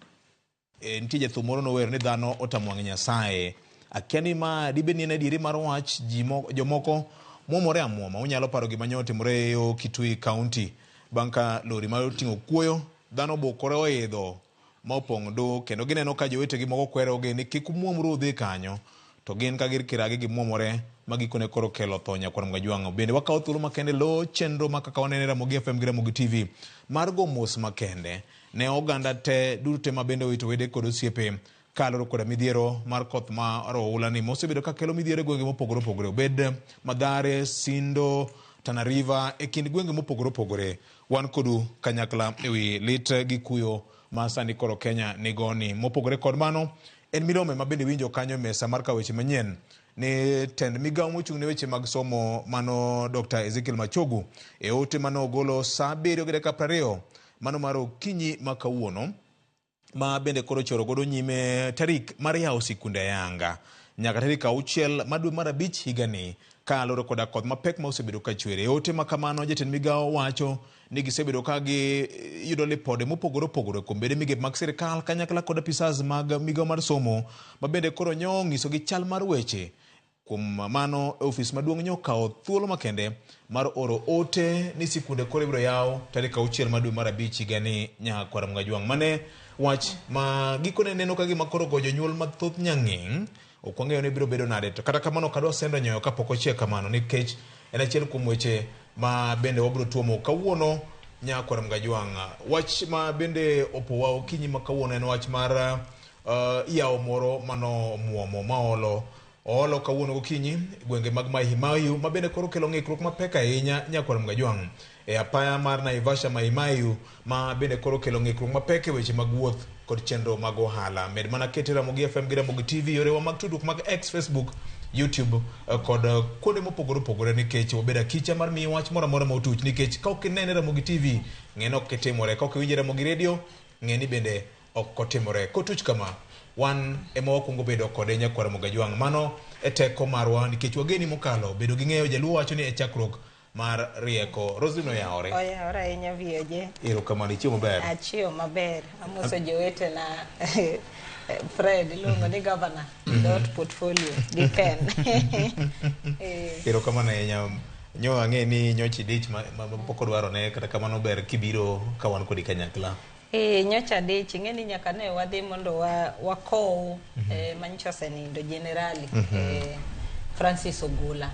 nitie jathum moro nower ni dhano otamo wang' Nyasaye. Akia ni ma dibed ni en adieri mar wach, jomoko muomore amuoma. Unyalo paro gima nyo otimore e yo Kitui County bang' ka lori mar oting'o kuoyo, dhano obukore oidho ma opong' du kendo gineno ka jowetegi moko kwerogi ni kik umuomru udhi kanyo.
To gin ka gir kiragi gimuomore ma gikone koro kelo tho nyakwar Mgajwang'o. Bende wakawo thuolo makende lo chenro ma kaka wanene Ramogi FM gi Ramogi TV mar go mos makende ne oganda te duto te ma bende owito wede kod osiepe kaluwore koda midhiero mar koth mar oula ni mosebedo ka kelo midhiero e gwenge mopogore opogore obed Mathare, Sindo, Tana River e kind gwenge mopogore opogore. Wan kodu kanyakla ewi lit gi kuyo ma sani koro Kenya nigoni. Mopogore kod mano, en milome ma bende winjo kanyo e mesa mar kawo weche manyien ni tend migawo mochung' ne weche mag somo mano Dr. Ezekiel Machogu e ote mane ogolo saa 7:20 mano mar okinyi ma kawuono ma bende koro choro godo nyime tarik mar yawo sikunde ayanga nyaka tarik 6 mar dwe mar 5 higani kaluwore koda koth mapek ma osebedo ka chwere. E ote ma kamano jatend migawo wacho ni gisebedo ka giyudo lipode mopogore opogore kuom bede migepe mag sirikal kanyakla kod apisas mag migawo mar somo ma bende koro nyo onyisogi chal mar weche. Kuom mano, ofis maduong' nyo okawo thuolo makende mar oro ote ni sikunde koro ibiro yaw tarik 6 mar dwe mar 5 higani nyakwar Mgajwang'. Mane wach ma gikone neno ka gima koro go jonyuol mathoth nyang'eng'. Ok wang'eyo ni biro bedo nade, to kata kamano ok adwa sendo nyoyo kapok ochiek kamano nikech en achiel kuom weche ma bende wabiro tuomo kawuono nyakwar Mgajwang'. Wach ma bende opowa okinyi ma kawuono en wach mar yawo moro mano muomo maolo oolo kawuono gokinyi gwenge mag Mahimayu ma bende koro kelo ng'ikruok mapek ahinya nyakwar Mgajwang' e apaya mar Naivasha Mahimayu ma bende koro kelo ng'ikruok mapek e weche mag wuoth kod chenro mag ohala. Med mana kete Ramogi FM gi Ramogi TV yorewa mag tudruok mag X, Facebook, YouTube kod kuonde mopogore opogore nikech wabedo akicha mar miyi wach moro amora ma otuch nikech ka ok inene Ramogi TV ng'e ni ok itimore, ka ok iwinje Ramogi Radio ng'e ni bende ok otimore. Kotuch kama, wan ema wakwongo bedo kode nyakwar Mogajwang'. Mano e teko marwa nikech wageni mokalo bedo gi ng'eyo. Jaluo wacho ni e chakruok mar rieko. Roslyn oyawore.
Oyawore ahinya VOJ.
Erokamano, ichiewo maber.
Achiewo maber. Amoso jowetena Fred iluongo ni governor dot portfolio gi Ken.
Erokamano ahinya. Nyo ang'e ni nyocha idich ma pok odwarone, kata kamano ber kibiro ka wan kodi kanyakla.
Nyocha dich, ing'e ni nyaka ne wadhi mondo wakow manyocha osenindo generali Francis Ogula.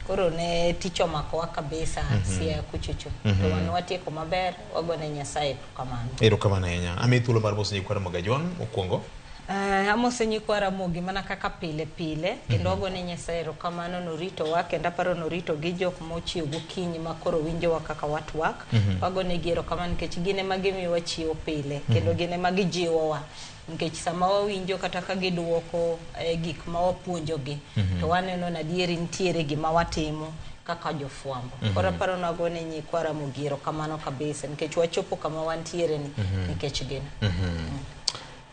Koro ne tich omakowa kabisa Siaya kuchocho. To wan watieko maber, wagone Nyasaye erokamano.
Erokamano ahinya. Amiyi thuolo mar moso nyikwa Ramogi Ajwang' mokwongo.
Amose nyikwa Ramogi mana kaka pile pile, kendo wagone Nyasaye erokamano noritowa, kendo aparo norito gi jok mochiew gokinyi ma koro winjowa kaka watwak. Wagonegi erokamano nikech gin ema gimiyowa chiewo pile, kendo gin ema gijiwowa. Nikech sama wawinjo kata ka giduoko gik ma wapuonjogi, to waneno ni adieri nitiere gima watimo kaka jofwambo. Koro aparo ni wagone nyikwa Ramogi erokamano kabisa nikech wachopo kama wantiere ni nikech gin.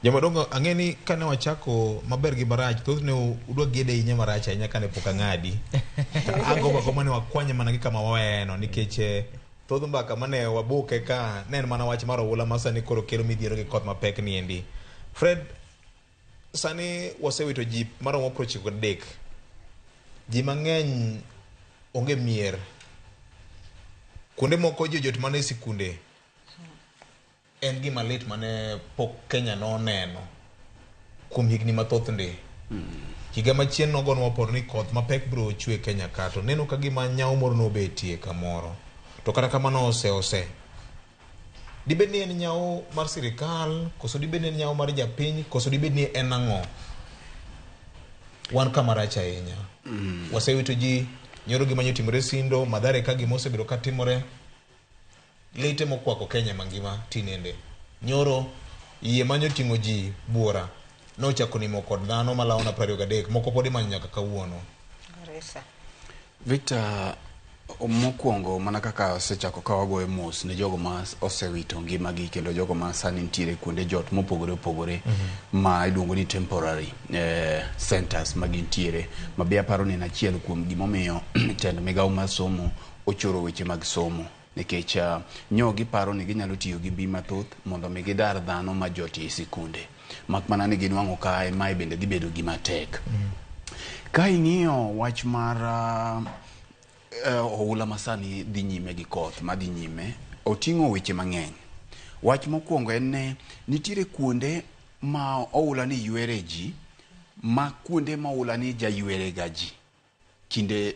Jomadongo, ang'e ni kane wachako maber gi marach, thothne udwa gede ahinya marach ahinya kane pok ang'adi. Agombo agomba ni wakwanye mana gi kama waweyeno nikech thoth mbaka mane wabuke ka ne en mana wach mar oula ma sani koro kelo midhiero gi koth mapek ni endi. Fred, sani wasewito ji maromo 93. Ji mang'eny onge mier. Kuonde moko ji ojot mana e sikunde. En gima lit mane pok Kenya noneno kuom higni mathoth ndi. Higa machien nogonwa poro ni koth mapek biro chwe Kenya ka, to neno ka gima nyawo moro nobetie kamoro. To kata kamano ose. Dibed ni en nyawo mar sirikal, koso dibed ni en nyawo mar japiny, koso dibed ni en ang'o? Wan kama rach ahinya. Wasewito ji, nyoro gima nyotimore Sindo, Mathare ka gima osebedo ka timore. Lite mokwako Kenya mangima tinende. Nyoro yie manyoting'o ji buora nochako nimo kod dhano malawo na 23, moko pod imanyo nyaka kawuono.
Victor, mokwongo mana kaka osechako ka wagoyo mos ne jogo ma osewito ngimagi kendo jogo ma sani nitiere kuonde jot mopogore opogore ma iluongo ni temporary centers ma gintiere, ma be aparo ni en achiel kuom gimomiyo tend migawo mar somo ochoro weche mag somo. Nikech nyo giparo ni ginyalo tiyo gi mbii mathoth mondo mi gidar dhano ma jotie e sikunde, mak mana ni ginwang'o kae mae bende dhi bedo gima tek. Ka ing'iyo wach mar oula masani dhi nyime gi koth madhi nyime, oting'o weche mang'eny. Wach mokwongo en ni nitiere kuonde ma oula ni ywere ji ma kuonde ma oula ni jaywere ga ji kinde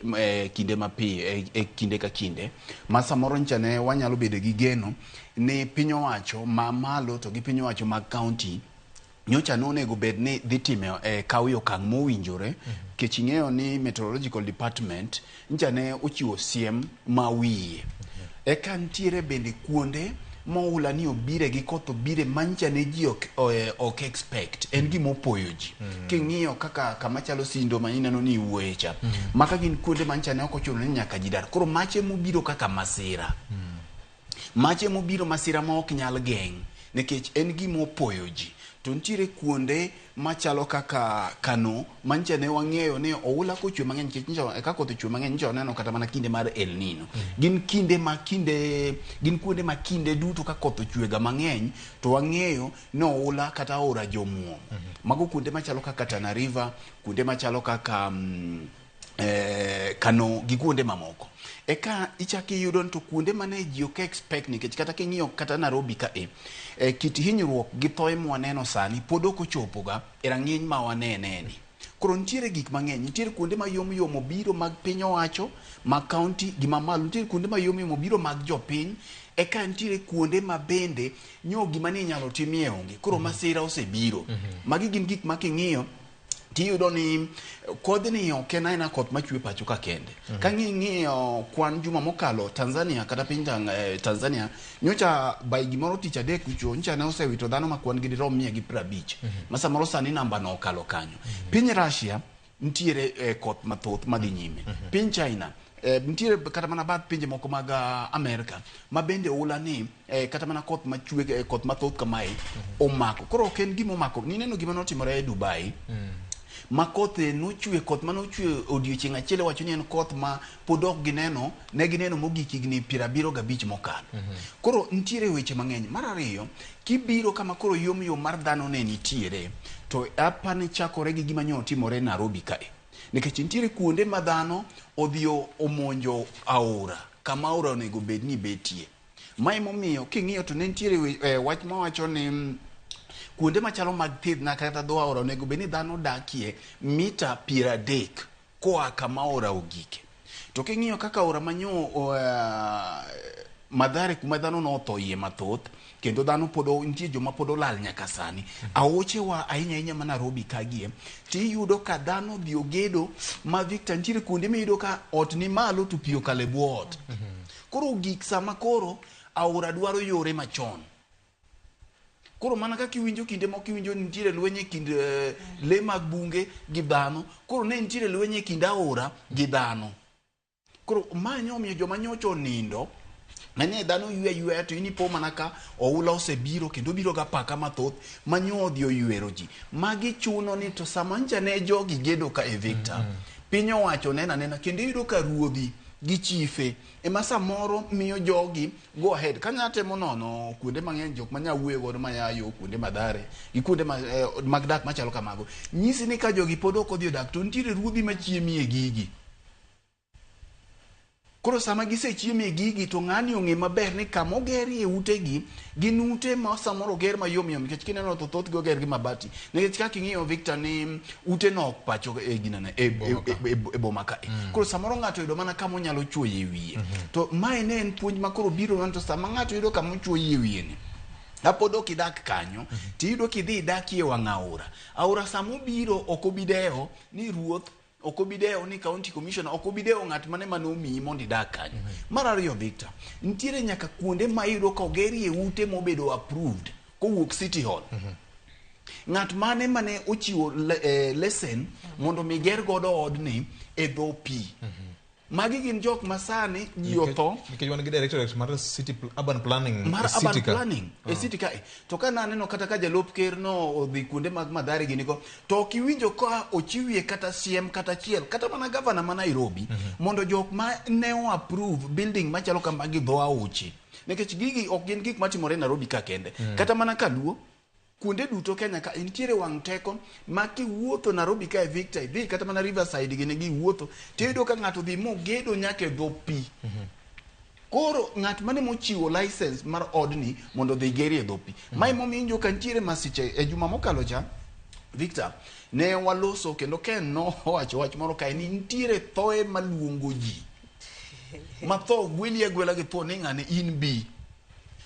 kinde mapiyo e kinde ka kinde ma samoro ncha ne wanyalo bedo gi geno ni piny owacho ma malo to gi piny owacho mag county nyocha nonego bed ni dhi timo kawo okang' mowinjore nikech ing'eyo ni meteorological department ncha ne ochiwo siem ma wiye. Eka nitiere bende kuonde moula ni obire gi koth obire mancha ne ji ok expect en gima opoyo ji. King'iyo kaka kama chalo Sindo ma ineno ni iwuoye cha, maka gin kuonde mancha ne ok ochuno ni nyaka ji dar. Koro mache mobiro kaka masira. Mache mobiro masira ma ok nyal geng' nikech en gima opoyo ji. To nitiere kuonde machalo kaka Kano mancha ne wang'eyo ni oula kochwe mang'eny nikech nyocha ka koth ochwe mang'eny nyocha waneno kata mana kinde mar El Nino. Gin kinde ma kinde gin kuonde ma kinde duto ka koth ochwe ga mang'eny to wang'eyo ni oula kata aora jomuomo. Mago kuonde machalo kaka Tana River, kuonde machalo kaka Kano gi kuonde mamoko. Eka ichako iyudo ni to kuonde mane ji ok expect nikech kata king'iyo kata Nairobi ka e kit hinyruok gi thoe mwaneno sani pod ok ochopoga e rang'iny ma wanene ni. Koro nitiere gik mang'eny, nitiere kuonde ma yom yom obiro mag piny owacho, mag county gi mamalo, nitiere kuonde ma yom yom obiro mag jopiny, eka nitiere kuonde ma bende nyo gima ni inyalo timie onge. Koro masira osebiro. Magi gin gik ma king'iyo tiyudo ni kodhni ok en aena koth machwe pacho ka kende. Ka ng'iyo kwan juma mokalo Tanzania kata piny Tanzania nyocha by gimoro tich adek kucho nyocha ne osewito dhano ma kwan gi dirom 150. Ma samoro sani namba no okalo kanyo. Piny Russia nitiere koth mathoth madhi nyime. Piny China nitiere kata mana bath pinje moko mag Amerika ma bende oula ni kata mana koth machwe koth mathoth kamae omako. Koro ok en gima omako. Nineno gima notimore e Dubai. Ma koth nochwe koth manochwe odiochieng' achiel iwacho ni en koth ma pod ok gineno ne gineno mogik higni 75 mokalo. Koro nitiere weche mang'eny. Mar ariyo, kibiro kama koro yom yom mar dhano ne nitiere to apani chakore gi gima nyo otimore Nairobi kae. Nikech nitiere kuonde ma dhano odhi omonjo aora kama aora onego bed ni betie. Ma emomiyo king'iyo to ne nitiere wach mawacho ni kuonde machalo mag thidhna kata dho aora onego bed ni dhano dakie mita 30 koa kama aora ogike. To king'iyo kaka aora manyo Mathare kuma dhano nothoie mathoth kendo dhano pod nitie joma pod olal nyaka sani. Aochewa ahinya ahinya ma Nairobi kagie tiyudo ka dhano odhi ogedo ma Victor nitiere kuonde miyudo ka ot ni malo to pi okalo e bwo ot. Koro gik sama koro aora dwaro yore machon. Koro mana kaka iwinjo kinde moko iwinjo ni nitiere lweny e kind lee mag bunge gi dhano, koro ne nitiere lweny e kind aora gi dhano. Koro ma nyomiyo joma nyocha onindo mane dhano ywe ayweya to in ipo mana ka oula osebiro kendo obiro ga apaka mathoth ma nyo odhi oywero ji. Magi chuno ni to sama ncha ne jogi gedo ka e Victor, piny owacho neno anena kendo iyudo ka ruodhi gi chife ema samoro miyo jogi go ahead. Kanya temo nono kuonde mang'eny jok manya wuoyo godo maya yo kuonde Mathare gi kuonde mag dak machalo kamago. Nyisi ni ka jogi pod ok odhi odak to nitiere ruodhi machiemie gigi. Koro sama gisechieme gigi to ng'ani ong'e maber ni kama ogerie utegi gin ute ma samoro oger mayom yom nikech kineno to thothgi oger gi mabati. Nikech kaka ing'iyo Victor ni ute no ok pacho e ginene e boma kae. Koro samoro ng'ato oyudo mana kama onyalo chuoye e wiye. To mae ne en puonj ma koro biro to sama ng'ato yudo kama ochuoye e wiye ni kapod ok idak kanyo tiyudo kidhi idakie wang' aora. Aora sama obiro ok obi dewo ni ruoth ok obi dewo ni county commissioner, ok obi dewo ng'at mane mane omiyi mondo idag kanyo. Mar ariyo Victor, nitiere nyaka kuonde ma iyudo ka ogerie ute mobedo approved kowuok City Hall. Ng'at mane mane ochiwo lesen mondo mi ger godo odni e dho pi. Magi gin jok ma sani ji otho.
Nikech wan gi directorate mar city urban planning
mar urban planning e city kae. To ka naneno kata ka jalup ker no odhi kuonde mag Mathare gini go, to ok iwinjo ka ochiwie kata siem kata achiel, kata mana gavana ma Nairobi, mondo jok ma ne o approve building machalo kamagi dho aoche. Nikech gigi ok gin gik matimore Nairobi ka kende. Kata mana Kaluo, kuonde duto Kenya ka nitiere wang' teko ma kiwuotho Nairobi kae Victor, idhi kata mana Riverside gini giwuotho, tiyudo ka ng'ato dhi mogedo nyaka e dho pi. Koro ng'at mane mochiwo license mar odni mondo odhi gerie e dho pi. Ma emomiyo iwinjo ka nitiere masiche e juma mokalo cha, Victor, Ne waloso kendo Ken nowacho wach moro kae ni nitiere thoe maluongo ji. Ma tho gweli agwela gi tho ni ng'ane in bi.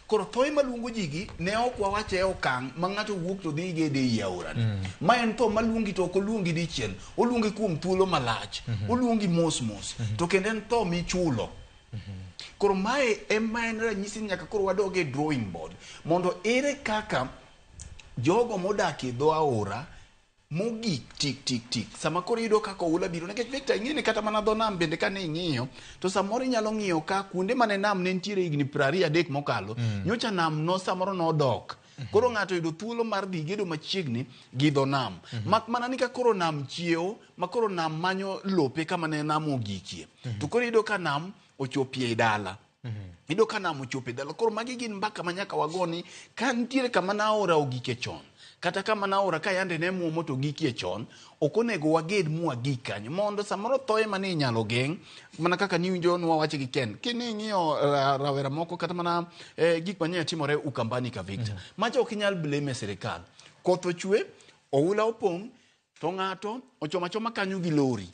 Koro thoe maluongo ji gi ne ok wawache e okang' ma ng'ato wuok to dhi gede ei aora ni. Ma en tho maluongi to ok oluongi dichiel. Oluongi kuom thuolo malach. Oluongi mos mos. To kendo en tho michulo. Koro mae ema en ranyisi ni nyaka koro wadog e drawing board mondo ere kaka jogo modak e dho aora mogik tik tik tik sama koro iyudo kaka oula biro nikech Victor ing'e ni kata mana dho nam bende kane ing'iyo to samoro inyalo ng'iyo ka kuonde mane nam ne nitiere higni 23 mokalo nyocha nam no samoro nodok koro ng'ato oyudo thuolo mar dhi gedo machiegni gi dho nam mak mana ni ka koro nam chiewo ma koro nam manyo lope kama ne nam ogikie to koro iyudo ka nam ochopie e dala iyudo ka nam ochopo e dala koro magi gin mbaka ma nyaka wago ni ka nitiere kama ne aora ogike chon kata kama ne aora ka yande ne muomo to gikie chon ok onego waged mwagik kanyo mondo samoro thoye mane inyalo geng' mana kaka niwinjo nwawacho gi Ken kini ing'iyo rawera moko kata mana gik manye timore Ukambani ka Victor macha ok inyal blame sirikal koth ochwe oula opong' to ng'ato ochomo achoma kanyo gi lori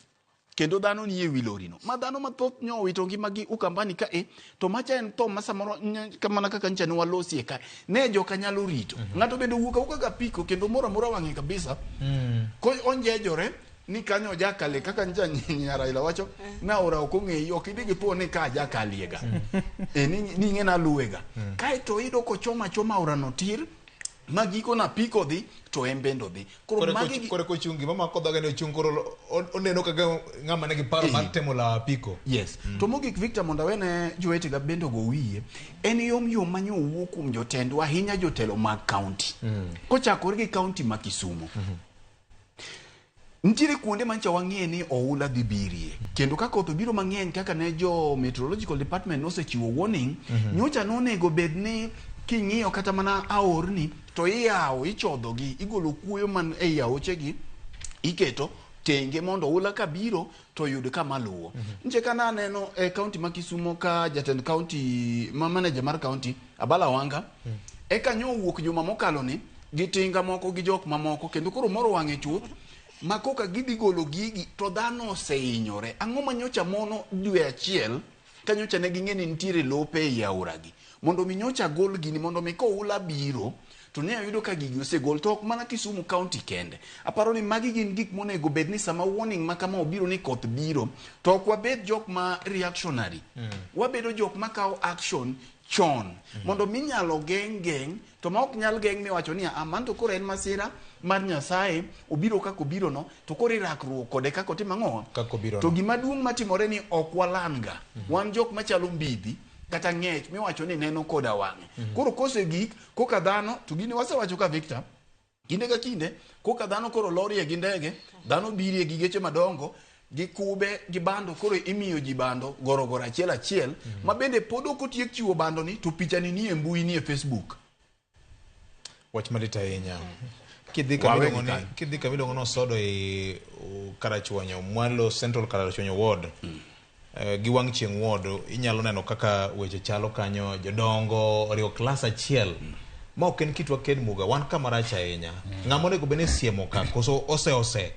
kendo dhano nie wi lori no ma dhano mathoth nyo owito ngimagi Ukambani ka e to macha en tho ma samoro mana kaka nyicha ne walosie ka ne joka nyalo rito ng'ato bende owuok awuoka ga apiko kendo moro amora wang'e kabisa ko onjejore ni kanyo ojakale kaka nyicha Raila wacho na aora ok ong'eyi ok idhi gi thuon ni ka ajakaliega ni ing'e naluwega kaeto iyudo kochomo achoma aora no tir ma giko na apiko dhi to en bende odhi koro magi
kore kochung' gima mako dhoge ni ochung' koro oneno kaka ng'ama nigi paro mar temo lawo apiko.
Yes. To mogik Victor mondo awene jowetega bende ogo wiye en yom yom manyo owuok kuom jotendwa ahinya jotelo mag kaunti kochakore gi kaunti ma Kisumu. Nitiere kuonde mancha wang'e ni oula dhi birie kendo ka koth obiro mang'eny kaka ne jo meteorological department nosechiwo warning nyocha nonego bed ni king'iyo kata mana aorni to iyawo ichodhogi igolo kuoyo man ei aochegi iketo tenge mondo oula kabiro to oyud kama luwo. Nche kana aneno e kaunti ma Kisumo ka jatend kaunti ma manager mar kaunti Abala Wanga eka nyo owuok juma mokalo ni gi tinga moko gi jok mamoko kendo koro moro wang'e chuth ma koka gidhi golo gigi to dhano osehinyore. Ang'o ma nyocha mono dwe achiel ka nyocha ne ging'e ni nitiere lope ei aoragi mondo mi nyocha gol gini mondo mi koula biro to ne oyudo ka gigi osegol to ok mana Kisumu County kende. Aparo ni magi gin gik monego bed ni sama warning ma kama obiro ni koth biro to ok wabed jok ma reactionary. Wabedo jok ma kawo action chon mondo minyalo geng' geng' to ma ok nyal geng' miwacho ni ah man to koro en masira mar Nyasaye obiro kaka obiro no to koro irakruok kode kaka otimo ang'o
Kaka obiro
to
no.
gima duong' matimore ni ok walan ga wan jok machalo mbidhi kata ng'ech miwacho ni neno koda wang'e koro kosegik koka dhano to gini wasewacho ka Victor kinde ka kinde koka dhano koro lorie gi ndege dhano birie gi geche madongo gi kube gi bando koro imiyo ji bando gorogoro achiel achiel ma bende pod ok otiek chiwo bando ni to pichani ni e mbui ni e Facebook.
Wach malit ahinya. Kidhi
Wawe
kama
gi kanyo.
kidhi kama iluongo ni Osodo e Karachuonyo, mwalo Central Karachuonyo Ward, gi wang' chieng' ward, inyalo neno kaka weche chalo kanyo, jodongo oriwo klas achiel. Ma ok en kitwa Ken Muga, wan kama rach ahinya. Ng'ama onego bed ni siemo ka, koso ose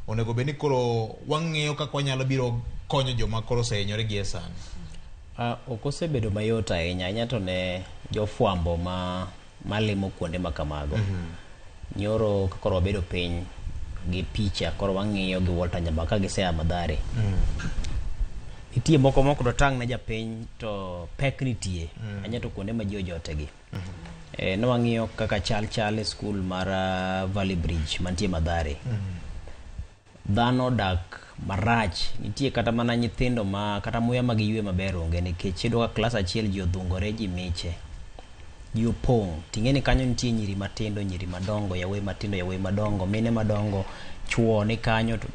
onego bed ni koro wang'iyo kaka wanyalo biro konyo joma koro osehinyore gi e sani.
Ok osebedo mayot ahinya ahinya to ne jofwambo ma malimo kuonde ma kamago. Nyoro ka koro wabedo piny gi picha koro wang'iyo gi Walter Nyambaka ka gisea Mathare. Nitie moko mok dotang' ne japiny to pek nitie ahinya to kuonde ma ji ojotegi. Ne wang'iyo kaka chal chal e skul mar Valley Bridge mantie Mathare. Dhano odak marach nitie kata mana nyithindo ma kata muya ma giywe maber onge nikech iyudo ka klas achiel ji odhungore ji miche ji opong' ting'e ni kanyo nitie nyiri matindo nyiri madongo yawuoyi matindo yawuoyi madongo mine madongo chuo ni kanyo to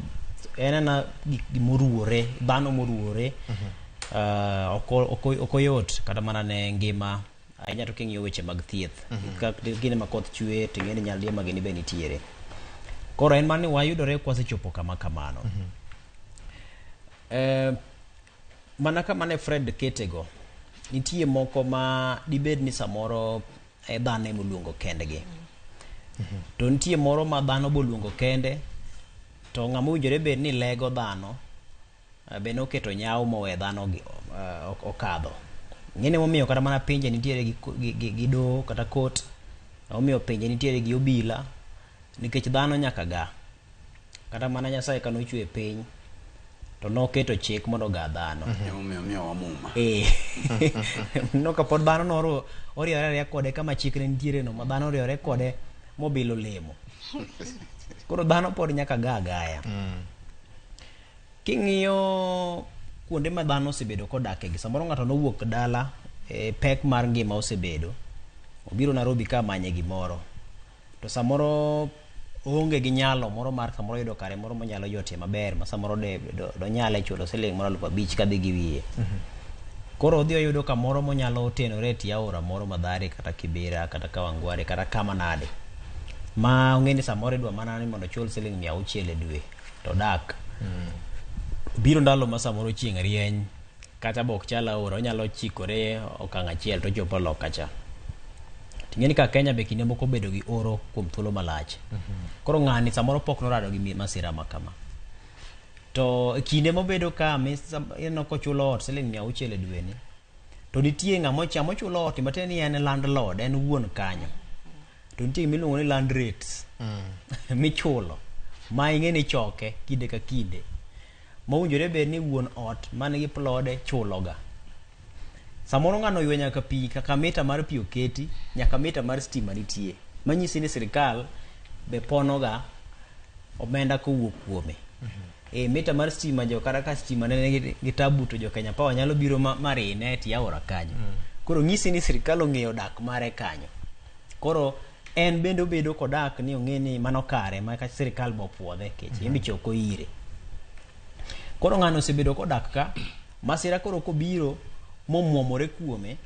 en ena gik moruwore dhano moruwore ok oyot kata mana ne ngima ahinya to king'iyo weche mag thieth ka kinde ma koth chwe ting'e ni nyaldiema gini be nitiere koro en mana ni wayudore kwasechopo kama kamano. Mana kama ne Fred ketego nitie moko ma dibed ni samoro dhano ema oluongo kendgi to nitie moro ma dhano boluongo kende To ng'ama owinjore bed ni lego dhano be noketo nyawo mowe dhano okadho. Ing'eni momiyo kata mana pinje nitiere gi doho kata court, omiyo pinje nitiere gi obila, nikech dhano nyaka ga. Kata mana Nyasaye kane ochwe piny, to noketo chik mondo oga dhano.
Emomiyo omiyowa muma.
No kapod dhano noro oriore ariya kode kama chik ne nitiere no, ma dhano oriore kode mobilo lemo. Koro dhano pod nyaka ga agaya. King'iyo kuonde ma dhano osebedo kodake gi, samoro ng'ato nowuok dala, pek mar ngima osebedo, obiro Nairobi ka manye gimoro, to samoro oonge gi nyalo moro mar samoro yudo kare moro monyalo jotie maber, ma samoro donyale chulo siling moro 5,000 kadhi gi wiye. Koro odhi oyudo kamoro monyalo tenore e tie aora moro Mathare kata Kibera kata Kawangware kata kama nade, ma ong'e ni samoro idwa mana ni mondo ochul siling 600 e dwe to dak. Biro ndalo ma samoro chieng' rieny kata bok chal aora, onyalo chikore okang' achiel to ochopo loka cha. Ting'e ni ka Kenya be kinde moko obedo gi oro kuom thuolo malach. Koro ng'ani samoro pok norado gi masira ma kama. To e kinde mobedo ka ineno kochulo ot siling 600 e dwe ni, to nitie ng'ama ochulo ot matiende ni en landlord, en wuon kanyo. To nitie gima iluongo ni land rates michulo ma ing'e ni choke kinde ka kinde, mowinjore bed ni wuon ot man gi plode chuloga. Samoro ng'ano oywe nyaka pi, kaka mita mar pi oketi, nyaka mita mar stima nitie, manyisi ni sirikal be ponoga omenda kowuok kuome. Mita mar stima jo kata ka stima ne nigi gi tabu to jo Kenya Power nyalo biro marine e tie aora kanyo. Koro nyisi ni sirikal ong'eyo dak mare kanyo. Koro en bende obedo kodak ni ong'e ni mano kare ma ka sirikal bopuodhe kech en be choko ire. Koro ng'ano osebedo kodak ka, masira koro kobiro momuomore kuome,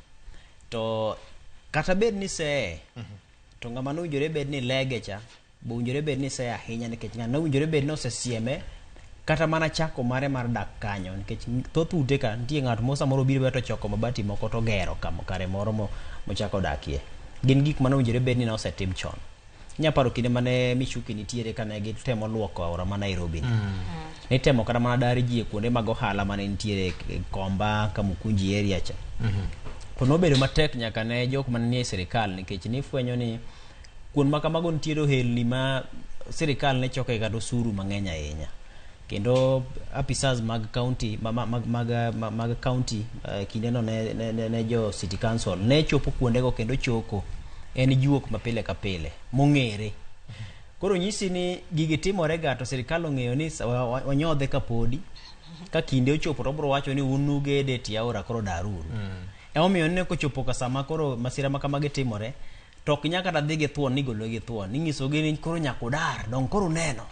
to kata bed ni seye, to ng'ama nowinjore bed ni lege cha, bo owinjore bed ni seye ahinya, nikech ng'ano nowinjore bed ni osesieme kata mana chako mare mar dak kanyo, nikech thoth ute ka nitie ng'at mo samoro biro to choko mabati moko to gero kare moro mochako dakie. Gin gik mane owinjore bed ni nosetim chon. Inya paro kinde mane Michuki nitiere kane gitemo luoko aora ma Nairobi ni. Nitemo kata mana dar ji e kuonde mag ohala mane nitiere Komba, Kamukunji area cha. To nobedo matek nyaka ne jok mane nie sirikal, nikech nifwenyo ni kuond ma kamago nitiere ohelni ma sirikal ne choke kata osuru mang'eny ahinya. Kendo apisas mag county, mag county kindeno ne jo city council ne chopo kuondego kendo choko. En juok ma pile ka pile mong'ere. Koro nyisi ni gigi timore ga to sirikal ong'eyo ni wanyodhe kapodi, ka kinde ochopo to obiro wacho ni un ugede tie aora koro daruru. Emomiyo ineno kochopo ka sama koro masira ma kamagi timore, to ok nyaka kata dhi gi thuon ni igolo gi thuon, inyisogi ni koro nyaka udar, dong koro uneno.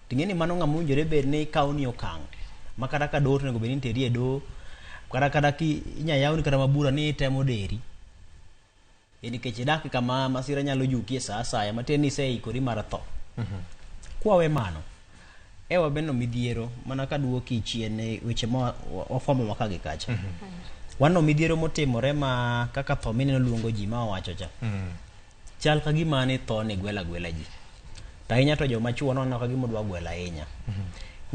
Ting'e ni mano ng'ama owinjore bed ni kawo ni okang' ma kata ka doho to onego bed ni iteri e doho, kata ki inya yawni kata mabura ni itemo deri. Nikech idak kama masira nyalo juki e sa asaya, matiende ni iseikori mar tho. Kwawe mano, ewa bende midhiero mana ka duoki chien e weche ma wafwambo ma ka gi kacha. Waneno midhiero motimore ma kaka tho mineno luongo ji ma owacho cha. Chal ka gima ni tho ni gwela gwela ji. To ahinya to joma chuo noneno ka gima odwa gwelo ahinya.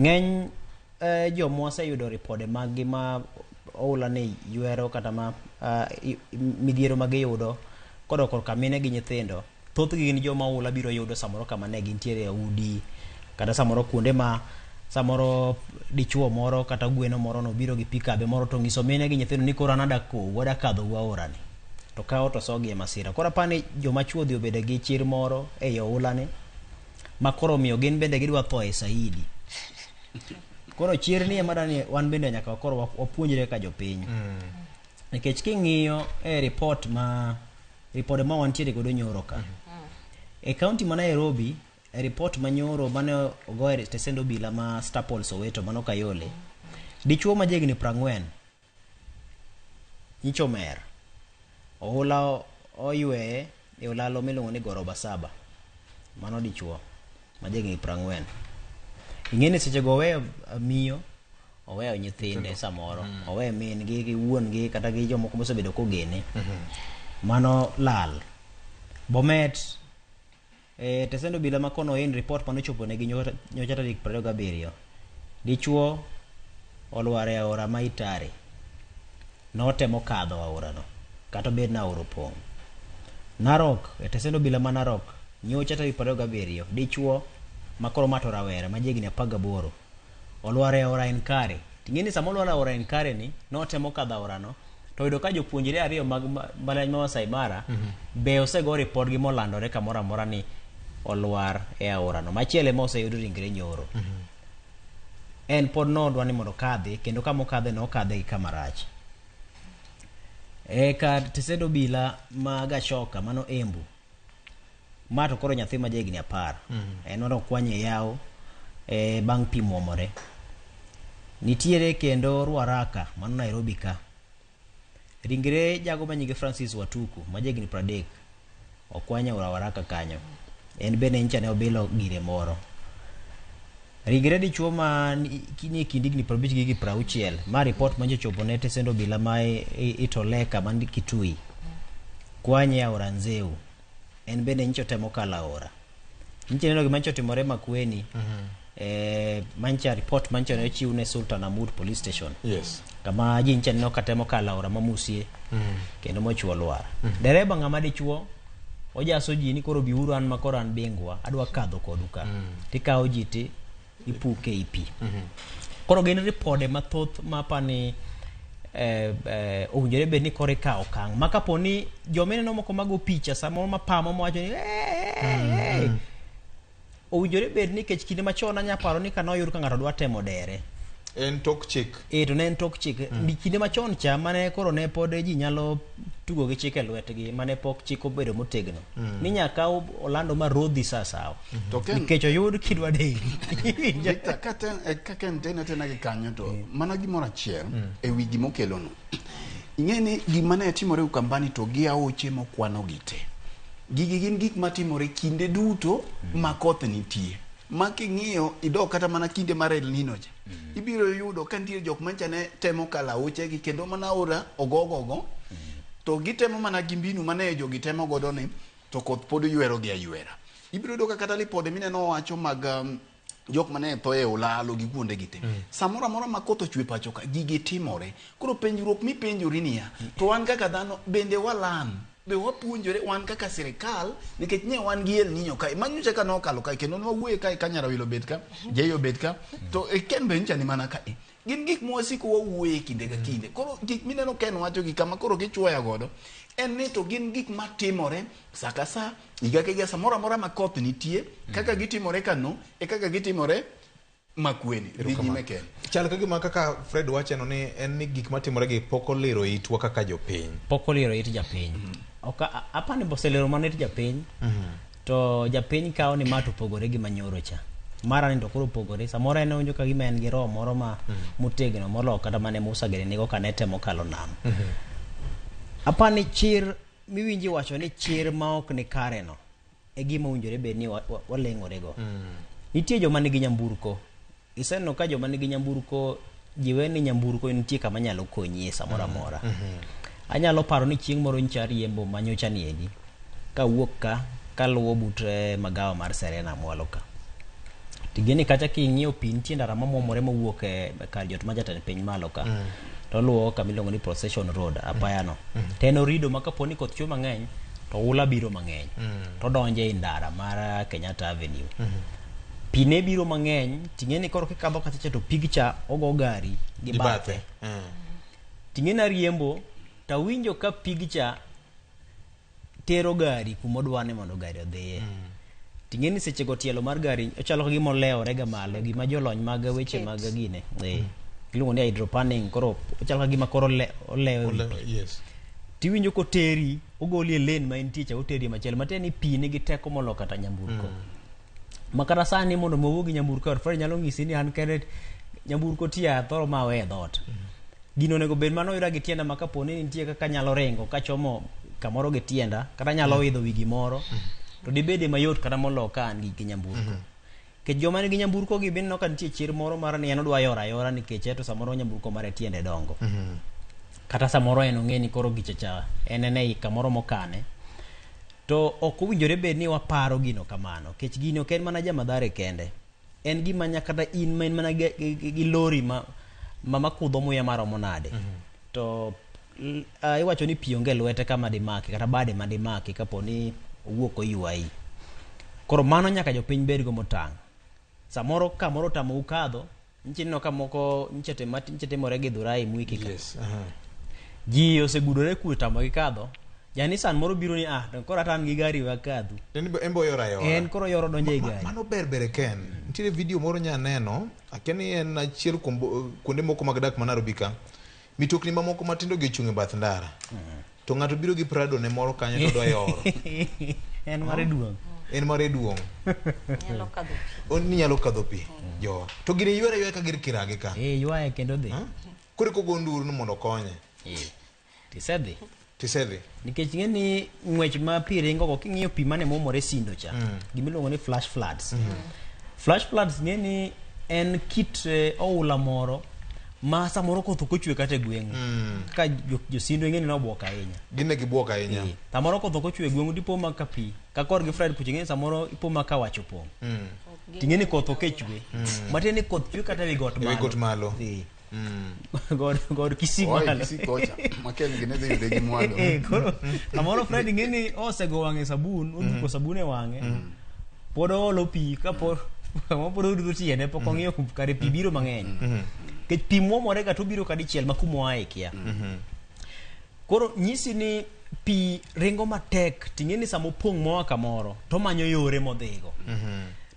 Ng'eny joma waseyudo ripode mag gi ma oula ni ywero kata ma midhiero ma giyudo kodok korka mine gi nyithindo, thothgi gin joma oula biro yudo samoro kama ne gintiere e udi, kata samoro kuonde ma samoro dichuo moro kata gweno moro nobiro gi pikabe moro to ng'iso mine gi nyithindo ni koro an adak kou, adak kadhou aora ni. To kawo to sogi e masira. Koro apani ni joma chuo odhi obedo gi chir moro ei oula ni, ma koro omiyo gin bende gidwa tho e saidi. Koro chir ni ema dani wan bende nyaka koro wapuonjre kaka jopiny. Nikech king'iyo e report ma ripode ma wantiere godo nyoro ka. E county ma Nairobi, e report ma nyoro mane ogo e stesend obila ma Starpol Soweto mano Kayole, dichuo ma jahigni 40 nyicho omer. Oula oyweye e olalo miluongo ni Goroba Saba. Mano dichuo ma jahigni 40. Ing'e ni seche go oweyo miyo, oweyo nyithinde samoro, oweyo min gi gi wuon gi kata gi jomoko mosebedo kogene. Mano lal. Bomet E tesend obila ma kono en report mane ochopo negi nyocha tarik 27. Dichuo olwar e aora ma Itare. Notemo kadho aorano kata obed ni aora opong'. Narok, e tesend obila ma Narok nyocha tarik 27, dichuo ma koro ma to rawera ma jahigni 18 olwar e aora Enkare. Ting'e ni sama olwar e aora Enkare ni, notemo kadho aorano to oyudo ka jopuonjre ariyo mag mbalariany ma Masai Mara be osego ripodgi molandore kamoro amora ni olwar e aorano. Machielo ema oseyud ringre nyoro. En pod nodwa ni mondo okadhi kendo kama okadhe no okadhe gi kama rach. E kar tesend obila ma Gachoka mano Embu ma to koro nyathi ma jahigni 10 en mondo okwany e yawo e, bang' pi muomore. Nitiere kendo Ruaraka mano Nairobi ka. Ringre jago ma nyinge Francis Watuku ma jahigni 30 okwany e aora Waraka kanyo. En bende nyicha ne obilo gire moro. Ringre dichuo ma ni e kind higni 50 gi higni 60 ma ripot manyocha ochopo ne tesend obila ma Itoleka man Kitui kwany e aora Nzeu. En bende nyicha otemo kalo aora. Nyicha ineno gima nyicha otimore Makueni. Mancha report mancha ne ochiw ne Sultan Amud Police Station. Kama ji nyicha neno ka temo kalo aora ma Musie kendo mochuo lwar. Dereba ng'ama dichuo ojaso ji ni koro biuru an ma koro an bingwa adwa kadho kodu ka. Tikawo ji ti ipuke i pi. Koro gin ripode mathoth ma apani owinjore bed ni koro ikawo okang' ma kapo ni joma ineno moko mago picha samoro mapamo mawacho ni hey, owinjore bed ni kech kinde machon anya paro ni kane oyud ka ng'ato dwa temo dere
en tok chik
to ne en tok chik. Kinde machon cha mane koro ne pod ji nyalo tugo gi chik e lwetgi mane pok chik obedo motegno. Ni nyaka olando ma rodhi sa sawa. Nikech oyud kidwa deri.
Victor, kaka en tena tena gi kanyo to mana gimoro achiel e wi gima okelono. Ing'e ni gima ne timore Ukambani to gi aoche mokwano gi te. Gigi gin gik matimore kinde duto ma koth nitie. Ma king'iyo idok kata mana kinde mar El Nino cha. Ibiro yudo ka nitie jok mancha ne temo kalo aoche gi kendo mana aora ogogogo. To gitemo mana gi mbinu mane jogi temo godo ni to koth pod ywero gi aywera. Ibiro yudo ka kata lipode mineno wacho mag jok mane tho e olalo gi kuonde gi te. Samoro amora ma koth ochwe pacho ka gigi timore. Koro penjruok mipenjori niya, to wan kaka dhano bende walan, be wapuonjore wan kaka sirikal nikech nye wan gi El Nino kae. Ma nyocha ka nokalo kae kendo nwawuoye kae ka Nyarawilo obet ka, Jay obet ka, to Ken be nyocha ni mana kae. Gin gik mwasiko wawuoye kinde ka kinde. Koro gik mineno Ken wacho gi kama koro gichuoya godo en ni to gin gik matimore sa ka sa, higa ka higa, samoro amora ma koth nitie, kaka gitimore kano e kaka gitimore Makueni. Dhi nyime Ken.
Chal ka gima kaka Fred wacheno ni en ni gik matimore gi pok oliro itwa kaka jopiny.
Pok oliro it japiny. Ok apani boselero mana it japiny. To japiny kawo ni ma to opogore gi manyoro cha. Mara ni to koro opogore. Samoro en owinjo ka gima en gi roho moro ma motegno molo kata mane Musa gini nigo kane temo kalo nam. Apani chir miwinji wacho ni chir ma ok ni kare no e gima owinjore bed ni waleng'ore go. Nitie joma nigi nyamburko. Iseneno ka joma nigi nyamburko jiwe ni nyamburko nitie kama nyalo konyi e samoro amora. Anyalo paro ni chieng' moro nyocha riembo ma nyocha niendi kawuok ka kaluwo but magawa mar Serena mwalo ka. Tigeni kata king'iyo pi nitie ndara mamwomore mowuok e kar jot ma jatend piny malo ka. To oluwo kama iluongo ni Procession Road apaya no. To en orido ma kapo ni koth chwe mang'eny to oula biro mang'eny. To donjo ei ndara mar Kenyatta Avenue. Pi ne biro mang'eny ting'e ni koro kikadho kacha cha to pig cha ogo gari gi bathe. Ting'e ni ariembo tawinjo ka pig cha tero gari kuma odwa ni mondo gari odhiye. Ting'e ni seche go tielo mar gari ochalo ka gima olewore ga malo gima jolony mag weche mag gine. Iluongo ni hydroplaning koro ochalo ka gima koro olewo e wi pi. Tiwinjo koteri ogoli e lane ma entie cha oteri e machielo matiende ni pi nigi teko molo kata nyamburko. Ma kata sani mondo mi owuog gi nyamburko e ot Fred nyalo nyisi ni an kende nyamburko tiyo athoro ma awe e dhoot. Gino onego bed mano oyuda gi tienda ma kapo ni nitie kaka anyalo ringo kachomo kamoro gi tienda kata anyalo idho wi gimoro to dibede mayot kata molo ka an gi nyamburko. Nikech joma nigi nyamburko gi be ineno ka nitie chir moro mar ni en odwa yoro ayora nikech eto samoro nyamburko mare tiende dongo. Kata samoro en ong'e ni koro gicha cha en en ei kamoro mokane. To ok owinjore bed ni waparo gino kamano, nikech gini ok en mana ja Mathare kende. En gima nyaka kata in ma in mana gi lori ma makudho muya maromo nade. To iwacho ni pi onge lwete kama dimaki kata bade ma dimaki kapo ni owuok oywayi. Koro mano nyaka jopiny bedgo motang'. Samoro kamoro otamou kadho, nyicha ineno ka moko nyicha timore Githurai Mwiki ka. Ji osegudore kuo otamogi kadho. Ja Nissan moro biro ni ah, to koro ata an gi gari we akadhu.
En be oyoro ayora.
En koro oyoro donjo ei gari.
Mano ber ber Ken. Nitiere video moro nya neno, akia ni en achiel kuom kuonde moko mag dak ma Nairobi ka. Mitokni mamoko matindo gi ochung' e bath ndara. To ng'ato biro gi Prado ne moro kanyo to odwa yoro.
En mare duong'.
En mare duong'.
Nyalo kadho pi.
Ni nyalo kadho pi. Jo. To gini ywere ayweya ka gir kiragi ka.
Eh, ywaye kendo dhi.
Koro eko go nduru ni mondo okonye.
Tisedhi.
Tisedhi.
Nikech ing'e ni ng'wech ma pi ringo go king'iyo pi mane muomore Sindo cha, gimiluongo ni flash floods. Flash floods ng'e ni en kit oula moro ma samoro koth ok ochwe kata e gweng'u. Kaka jo Sindo ing'e ni nobuok ahinya.
Gin ne gibuok ahinya.
Samoro koth ok ochwe e gweng'u dipo ma ka pi ka korgi Fred kucha ing'e ni samoro ipo ma ka wach opong'. Ting'e ni koth ok e chwe. Matiende ni koth chwe kata ewi got
Ewi
malo.
got malo.
God Kisii
Oa e
malo.
Kisii kocha. Maken gine dhi yude gi mwalo.
Koro samoro Fred ing'e ni osego wang'e sabun, oduko sabun e wang'e. Pod oolo pi kapod kamoro pod orudho tiende pok ong'iyo kare pi biro mang'eny. Nikech pi muomore ga to obiro kadichiel ma kumoaye kia. Koro nyisi ni pi ringo matek ting'e ni sama opong' moa kamoro to omanyo yore modhigo.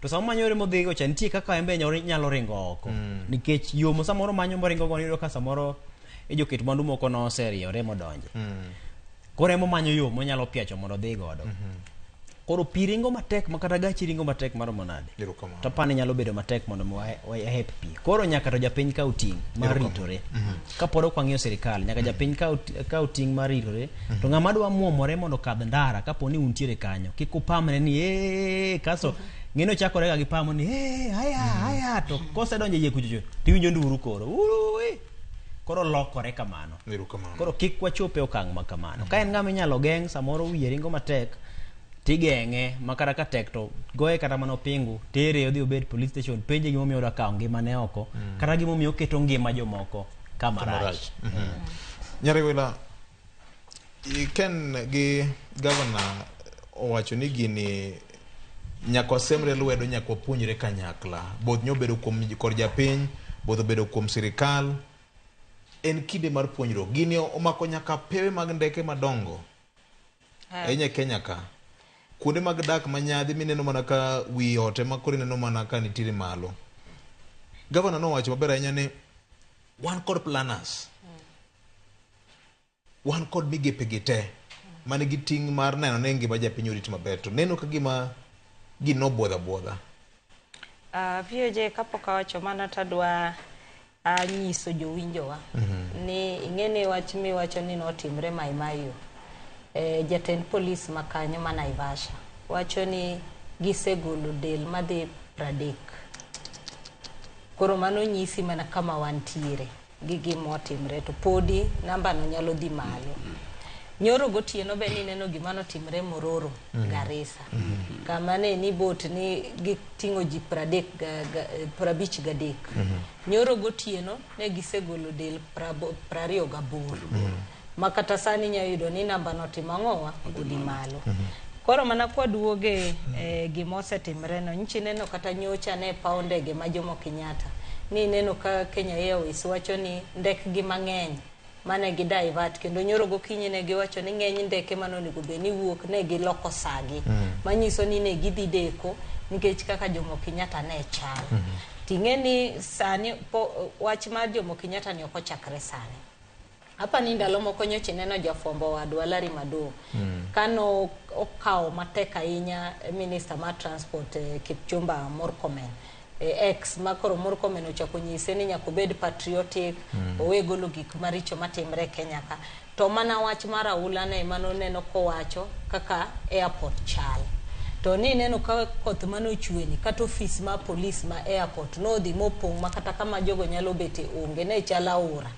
To sama omanyo yore modhigo cha nitie kaka en be nyalo ringo oko. Nikech yo ma samoro manyo moringo go iyudo ka samoro e joket mwandu moko noseriyore modonje. Koro ema omanyo yo monyalo piacho mondo odhi godo. Koro pi ringo matek ma kata gachi ringo matek maromo nade. To apani nyalo bedo matek mondo mi wahep pi. Koro nyaka to japiny kaw ting' mar ritore. Kapod ok wang'iyo sirikal, nyaka japiny kaw ting' mar ritore. To ng'ama dwa muomore mondo okadh ndara kapo ni untiere kanyo, kik upamre ni ee kasto ng'eno chakore ga gi pamo ni ee haya haya to kosedonjo e iye kuchocho tiwinjo nduru koro. Ui! Koro lokore kamano. Koro kik wachop e okang' ma kamano. Ka en ng'ama inyalo geng' samoro wiye ringo matek tigeng'e ma kata ka tek to goye kata mana opingu tere odhi obed police station penje gimomiyo odwa kawo ngimane oko kata gimomiyo oketo ngima jomoko kama rach.
Nyariwila, Ken gi gavana owacho ni gini nyaka wasemre lwedo, nyaka wapuonjre kanyakla. Both nyobedo kuom kor japiny, both obedo kuom sirikal. En kinde mar puonjruok. Gini omako nyaka pewe mag ndeke madongo. Ahinya e Kenya ka. Kuonde mag dak ma nyadhi mineno mana ka wi ot ema koro ineno mana ka nitiere malo. Gavana nowacho maber ahinya ni wan kod planners. Wan kod migepe gi te manigi ting' mar neno ni ngima japiny orit maber to neno ka gima gino nobuodho abuodha.
VOJ kapok awacho mano tadwa nyiso jowinjowa ni ing'e ni wach miwacho ni notimre Mai Mahiu. Jatend polis ma kanyo ma Naivasha wacho ni gisegolo del madhi 30. Koro mano nyisi mana kama wantiere gi gima otimre to podi namba no nyalo dhi malo. Nyoro gotieno be nineno gima notimre Mororo, Garissa. Kama ne ni bot ni giting'o ji 53. Nyoro gotieno ne gisegolo del 28. Ma kata sani inya yudo ni namba no otimo ang'owa? Odhi malo. Koro mana kwaduoge gima osetimre no, nyicha ineno kata nyocha ne paw ndege ma Jomo Kenyatta. Ni ineno ka Kenya Airways wacho ni ndekgi mang'eny mane gi divert kendo nyoro gokinyi ne giwacho ni ng'eny ndeke mane onego bed ni wuok ne giloko sagi. Manyiso ni ne gidhi deko nikech kaka Jomo Kenyatta ne chal. Ting'e ni sani wach mar Jomo Kenyatta ni ok ochakre sani. Apa ni ndalo moko nyocha ineno jafwambo wadwa Larry Madowo kano okawo matek ahinya minister mar transport Kipchumba Murkomen ex ma koro Murkomen ochako nyise ni nyaka obed patriotic owe golo gik maricho matimre e Kenya ka. To mana wach mar aula ne ema noneno kowacho kaka airport chal. To ni neno ka koth mane ochwe ni kata ofis mar polis ma airport nodhi mopong' ma kata kama jogo nyalo bete onge ne chal aora.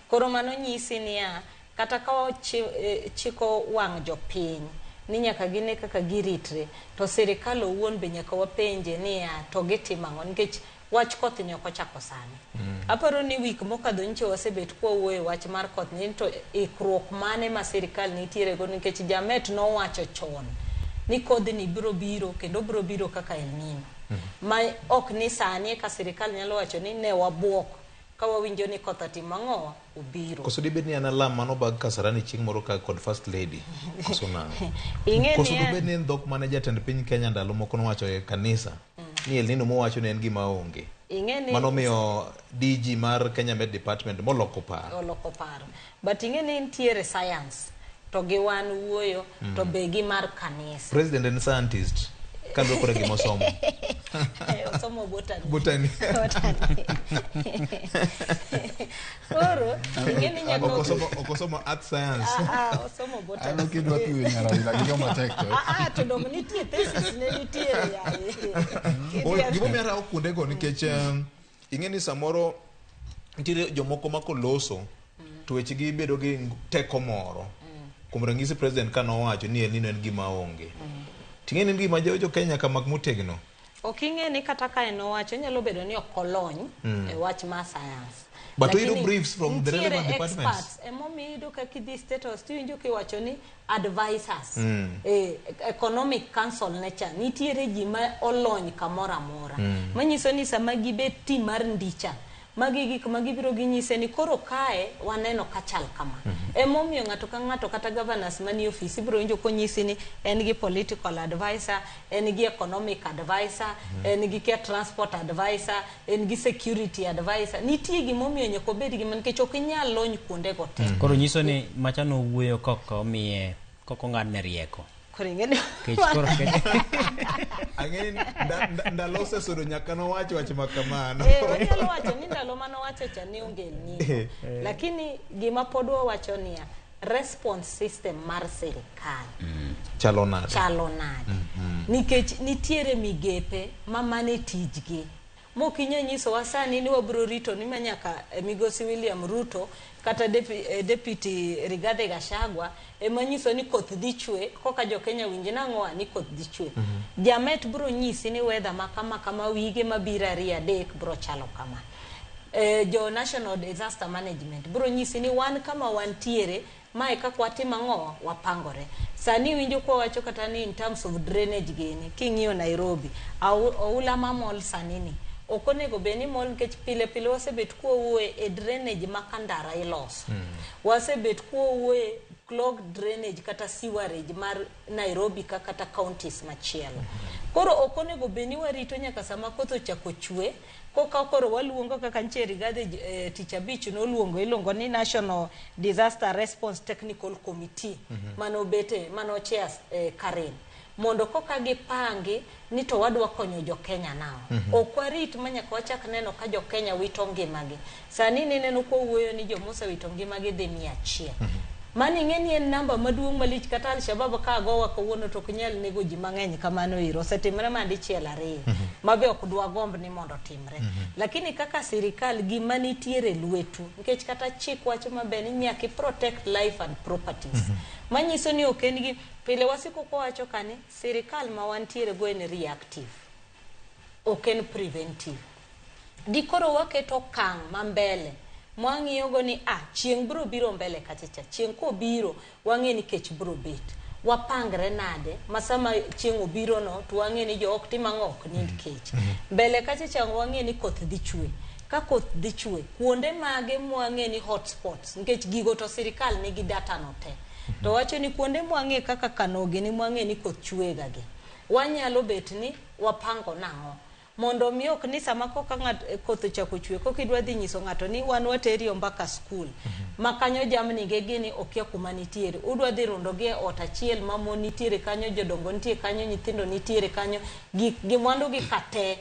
Koro mano nyisi niya kata ka chiko wang' jopiny ni nyaka gine kaka giritre. To sirikal owuon be nyaka wapenje niya to gitimo ang'o nikech wach koth ni ok ochako sani. Aparo ni wik mokadho nyicha wasebet kwawuoyo e wach mar koth ni to ikruok mane ma sirikal nitiere go nikech Jamet nowacho chon ni kodhni biro biro kendo biro biro kaka El Nino. Ma ok ni sani eka sirikal nyalo wacho ni ne wabuok ka wawinjo ni koth otimo ang'o obiro.
Koso dibed ni an alam mano bag Kasarani chieng' moro ka kod first lady koso nang'o?
Ing'e
Koso
niya-
dibed ni en dhok mane jatend piny Kenya ndalo moko nowacho e kanisa ni El Nino mowacho ne en gima onge.
Ing'e ni
Mano miyo DG mar Kenya Met Department moloko paro.
oloko paro. But ing'e ni nitiere science to gi wan wuoyo to be gi mar kanisa.
President en scientist kaluwore koda gima osomo.
Osomo botany.
Botany.
Botany. Koro ing'e ni nyaka
Ok osomo ok osomo earth science.
Ah, ah, osomo botany.
An kidwa tuyo nyaraila gi joma tek to.
Ah, ah, to dong nitie thesis ne nitiere yaye.
Gimomiyo arawo kuondego nikech ing'e ni samoro nitiere jomoko ma koloso to wechegi bedo gi teko moro. Kuom ranyisi president ka nowacho ni El Nino en gima onge. Ting'e ni en gima jo Kenya nyaka mak motegno.
Ok ing'e ni kata ka en owacho nyalo bedo ni ok olony e wach mar science.
But
Lakini
oyudo briefs from the
nitiere
relevant departments.
experts emomiyo iyudo ka kidhi State House tiwinjo kiwacho ni advisors economic council ne cha nitiere ji ma olony kamoro amora manyiso ni sama gibet team mar ndicha magi gik ma gibiro ginyise ni koro kae waneno ka chal kama. Emomiyo ng'ato ka ng'ato kata governors manie ofis ibiro winjo konyisi ni en gi political advisor, en gi economic advisor, en gi kia transport advisor, en gi security advisor. Nitie gimomiyo nyaka obed gi nikech ok inyal lony kuondego te.
Koro nyiso ni macha nowuoyo kok omiye kok ong'adne rieko.
Koro ing'e ni
Kech koro
Ang'e ni ndalo osesudo nyaka nowach wach ma kamano.
Wanyalo wacho ni ndalo manowacho cha ne onge El Nino. Lakini gima pod wawacho niya, response system mar sirikal
Chalo nade?
chalo nade? Nikech nitiere migepe ma mane tijgi. Mok inyal nyisowa sani ni wabiro rito ni manyaka migosi William Ruto kata Deputy Rigathi Gachagua ema nyiso ni koth dhi chwe koka jo Kenya winj nang'o ni koth dhi chwe. Jamet biro nyisi ni weather ma kama kama wige mabiro 2 3 biro chalo kama. Jo National Disaster Management biro nyisi ni wan kama wantiere mae kaka watimo ang'o wapangore. Sani winjo kwa wacho kata ni in terms of drainage gini king'iyo Nairobi oula mamol sani ni ok onego bed ni mol nikech pile pile wasebet kwawuoye e drainage ma Kandara iloso. Wasebet kwawuoye clogged drainage kata sewerage mar Nairobi ka kata counties machielo. Koro ok onego bed ni warito nyaka sama koth ochako chwe koka koro waluongo kaka nche Rigathi tich abich noluongo iluongo ni National Disaster Response Technical Committee manobete mano chair Karen mondo koka gipangi ni to wadwa konyo jo Kenya nao. Ok warit ma nyaka wachak neno ka jo Kenya wito ngimagi. Sani nineno kwawuoyo ni jomosewito ngimagi dhi 100. Mano ing'e ni en namba maduong' malich kata Al-Shabaab ka gowa kawuono to ok nyal nego ji mang'eny kamano iro. Osetimre mana dichiel 2 ma be ok dwagomb ni mondo otimre. Lakini kaka sirikal gima nitiere lwetu nikech kata chik wacho maber ni nyaka i protect life and properties. Manyiso ni ok en gi pile wasiko kwawacho kani sirikal ma wantiere go en reactive ok en preventive. Dikoro waketo okang' ma mbele mwang'iyo go ni chieng' biro biro mbele kachacha chieng' kobiro wang'e ni kech biro bet wapangre nade ma sama chieng' obiro no to wang'e ni jo ok tim ang'o ok nind kech mbele kachacha wang'e ni koth dhi chwe ka koth dhi chwe kuonde mage mwang'e ni hotspots nikech gigo to sirikal nigi data no te to wacho ni kuonde mwang'e kaka Kanogi ni mwang'e ni koth chwega gi wanyalo bet ni wapango nang'o mondo mi ok ni sama koka ng'at koth ochako chwe koka idwa dhi nyiso ng'ato ni wan wateri Ombaka school ma kanyo jamni ge gini okia kuma nitiere udwa dhi rundo gi e ot achiel ma mon nitiere kanyo jodongo nitie kanyo nyithindo nitiere kanyo gi mwandu gi kate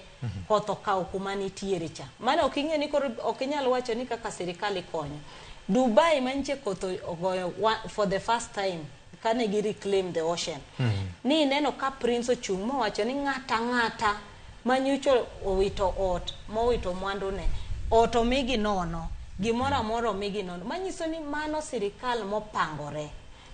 koth okawo kuma nitiere cha mano ok ing'e ni koro ok inyal wacho ni kaka sirikal ikonyo. Dubai manyiche koth ogoyo for the first time kane gi reclaim the ocean ni ineno ka prince ochung' mowacho ni ng'ata ng'ata manyocha owito ot mowito mwandune ot omigi nono gimoro amora omigi nono manyiso ni mano sirikal mopangore.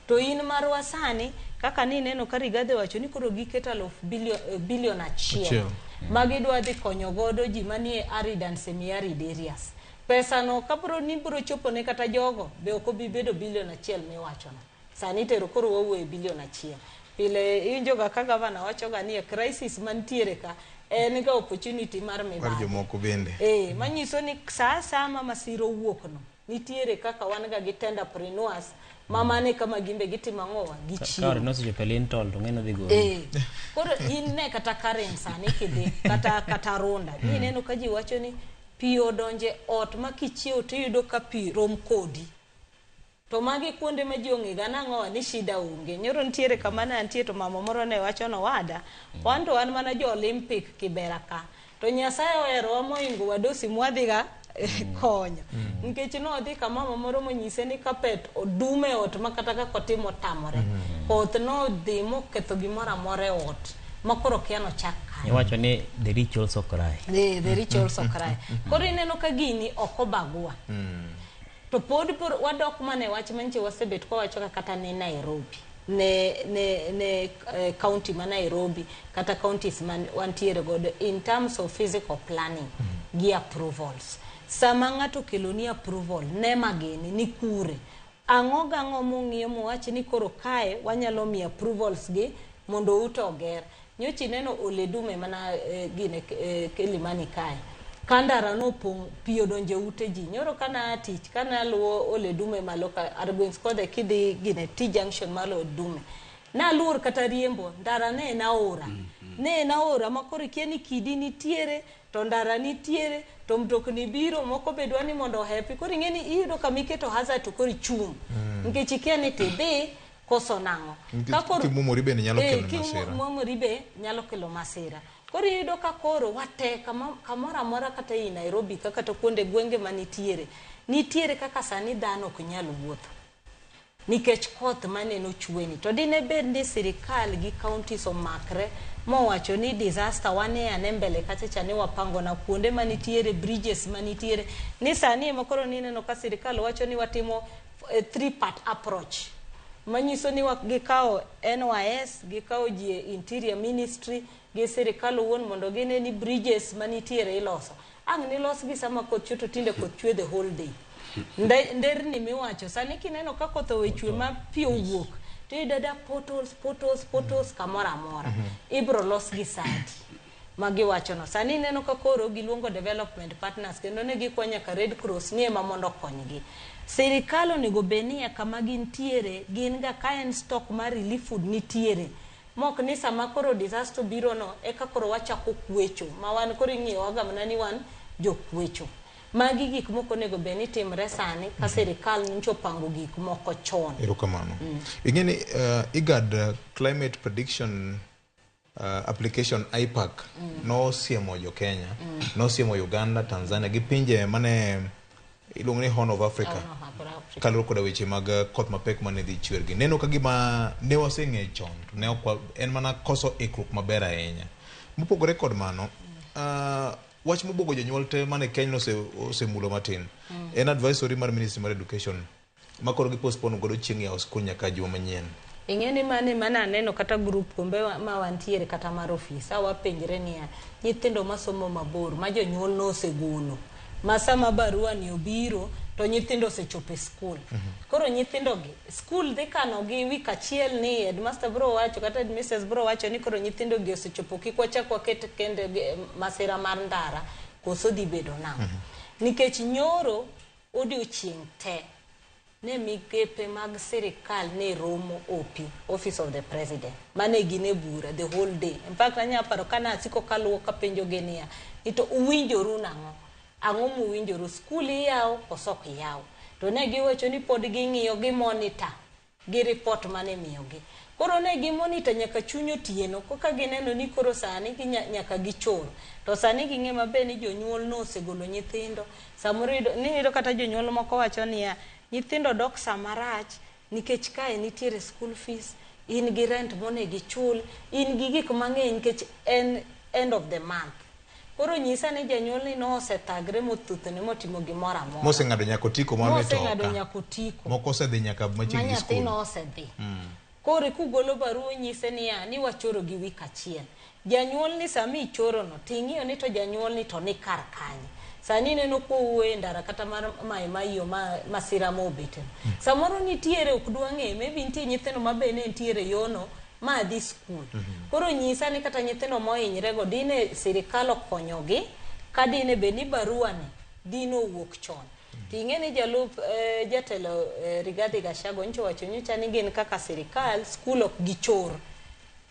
To in marwa sani kaka nineno ka Rigathi wacho ni koro giketo aluf bilion 1 ma gidwa dhi konyo godo ji manie arid and semi arid areas. Pesa no kapro ni biro chopo ne kata jogo be ok obi bedo bilion 1 miwachono. Sani tero koro wawuoyo bilion 1. Pile iwinjoga ka gavana wachoga ni e crisis mantiere ka en ga opportunity mar mibadhi.
Mar jomoko bende.
Manyiso ni sa asaya ma masira owuok no nitiere kaka wan ga gi tenderpreneurs ma mane kama gimbe gitimo ang'owa gichiwo.
Ka nosechopo e lintel to ng'eno dhi goli.
Koro in ne kata Karen sani kidhi kata Runda ineno ka ji wacho ni pi odonje ot ma kichiewo tiyudo ka pi rom kodi. To magi kuonde ma ji ong'e ga nang'owa ni shida onge. Nyoro nitiere kama ne antie to mama moro ne wacho nowada, wan to wan mana jo Olympic Kibera ka. To Nyasaye oherowa mohingo wadosi mwadhiga konyo. Nikech nodhi kama mama moro monyise ni carpet odum e ot ma kata kaka otimo tamore. Koth nodhi moketho gimoro amora e ot ma koro kia nochak kanyo.
Iwacho ni the rich also cry.
The rich also cry. Koro ineno ka gini ok obagua. To pod wadok mana e wach manche wasebet kwawacho ka kata ne Nairobi. Ne county ma Nairobi kata counties man wantiere godo in terms of physical planning gi approvals. Sama ng'ato okeloni approval ne mageni ni kure. Ang'o gang'o mong'iyo mowach ni koro kae wanyalo miyo approvals gi mondo ute oger. Nyocha ineno Ole Dume mana gine Kilimani kae. Kandara nopong' pi odonje ute ji. Nyoro kana tich kana luwo Ole Dume malo ka Argwings Kodhe kidhi gine T junction malo Ole Dume. Naluor kata riembo ndara ne en aora. Ne en aora ma koro ikia ni kidi nitiere to ndara nitiere to mtokni biro moko be dwa ni mondo ohepi. Koro ing'e ni iyudo kama iketo hazard to koro ichung'. Nikech ikia ni tidhi koso nang'o.
Kimwomori bende nyalo kelo masira.
Kimwomori be nyalo kelo masira. Koro iyudo ka koro wate kamoro amora kata ei Nairobi kaka to kuonde gwenge manitiere. Nitiere kaka sani dhano ok nyal wuotho. Nikech koth maneno chweni. To dine bed ni sirikal gi counties omakre mowacho ni disaster wane ane mbele kacha cha ni wapango na kuonde manitiere bridges manitiere. Ni sani ema koro nineno ka sirikal wacho ni watimo 3-part approach. Manyiso ni gikawo NYS, gikawo ji Interior Ministry, gi sirikal owuon mondo gine ni bridges manitiere iloso. Ang' nilos gi sama koth chwe to tinde koth chwe the whole day. Nderni miwacho sani kineno ka koth owe chwe ma pi owuok to iyudo da potholes kamoro amora. Ibro los gi sadi magiwachono. Sani ineno ka koro giluongo development partners kendo ne gikwa nyaka Red Cross ni ema mondo okonygi. Sirikal onego bed ni kama gintiere gin ga ka en stock mar relief food nitiere. Mok ni sama koro disaster biro no eka koro wachako kwecho ma wan koro ing'iyowaga mana ni wan jokwecho. Magi gik moko onego bed ni timre sani ka sirikal nyocha opango gik moko chon.
Erokamano. Ing'e ni IGAD Climate Prediction Application IPAC nosiemo jo Kenya, nosiemo Uganda, Tanzania gi pinje mane iluongo ni Horn of Africa. Kaluwore koda weche mag koth mapek mane dhi chwergi. Neno ka gima ne waseng'eyo chon to ne ok en mana koso ikruok maber ahinya. Mopogore kod mano, wach mobuogo jonyuol te mane Kenya osemulo matin. En advisory mar Ministry mar Education ma koro gi postpone godo chieng' yawo skul nyaka juma manyien.
Ing'e ni mane mana aneno kata group kumbe ma wantiere kata mar ofisa wapenjre niya nyithindo masomo mabor ma jonyuol nosegolo ma sama barua ni obiro to nyithindo osechopo e skul. Koro nyithindo gi skul dhi kano gi wik achiel ni headmaster bro wacho kata headmistress bro wacho ni koro nyithindo gi osechopo kik wachak waket kende masira mar ndara koso dhi bedo nang'o. Nikech nyoro odiochieng' te ne migepe mag sirikal ne romo OP, Office of the President, mane gin e bura the whole day. In fact anya paro kana asiko kaluwo kapenjo gi niya ni to uwinjoru nang'o? Ang'o muwinjoru? Skul iyawo koso ok iyaw? To ne giwacho ni pod ging'iyo gi monitor gi report mane miyogi. Koro ne gi monitor nyaka chuny otieno koka gineno ni koro sani nyaka gichor. To sani ging'e maber ni jonyuol nosegolo nyithindo. Samoro iyudo kata jonyuol moko wacho niya nyithindo dok sama rach nikech kae nitiere school fees, in gi rent monego ichul, in gi gik mang'eny nikech en end of the month. Koro nyisa ni janyuol ni nosethagre mothuthne motimo gimoro amora.
Moseng'ado nyaka otiko mar
Moseng'ado
mitoka.
nyaka otiko.
Moko osedhi nyaka
Ma
machiegni gi
nyathino
skul.
osedhi. Koro kugolo barua nyise niya ni wachoro gi wik achiel. Janyuol ni sama ichoro no ting'iyo ni to janyuol ni to ni kar kanye. Sani ineno kowuoyo e ndara kata mar Mai Mahiu ma masira mobete no. Samoro nitiere ok dwa ng'eyo maybe nitie nyithindo ma be ne nitiere yono ma dhi skul. Koro nyisa ni kata nyithindo mohinyre go dine sirikal okonyogi ka dine bed ni barua ni dine owuok chon. Ting'e ni jalup jatelo Rigathi Gachagua nyocha owacho nyocha ni gin kaka sirikal skul ok gichor.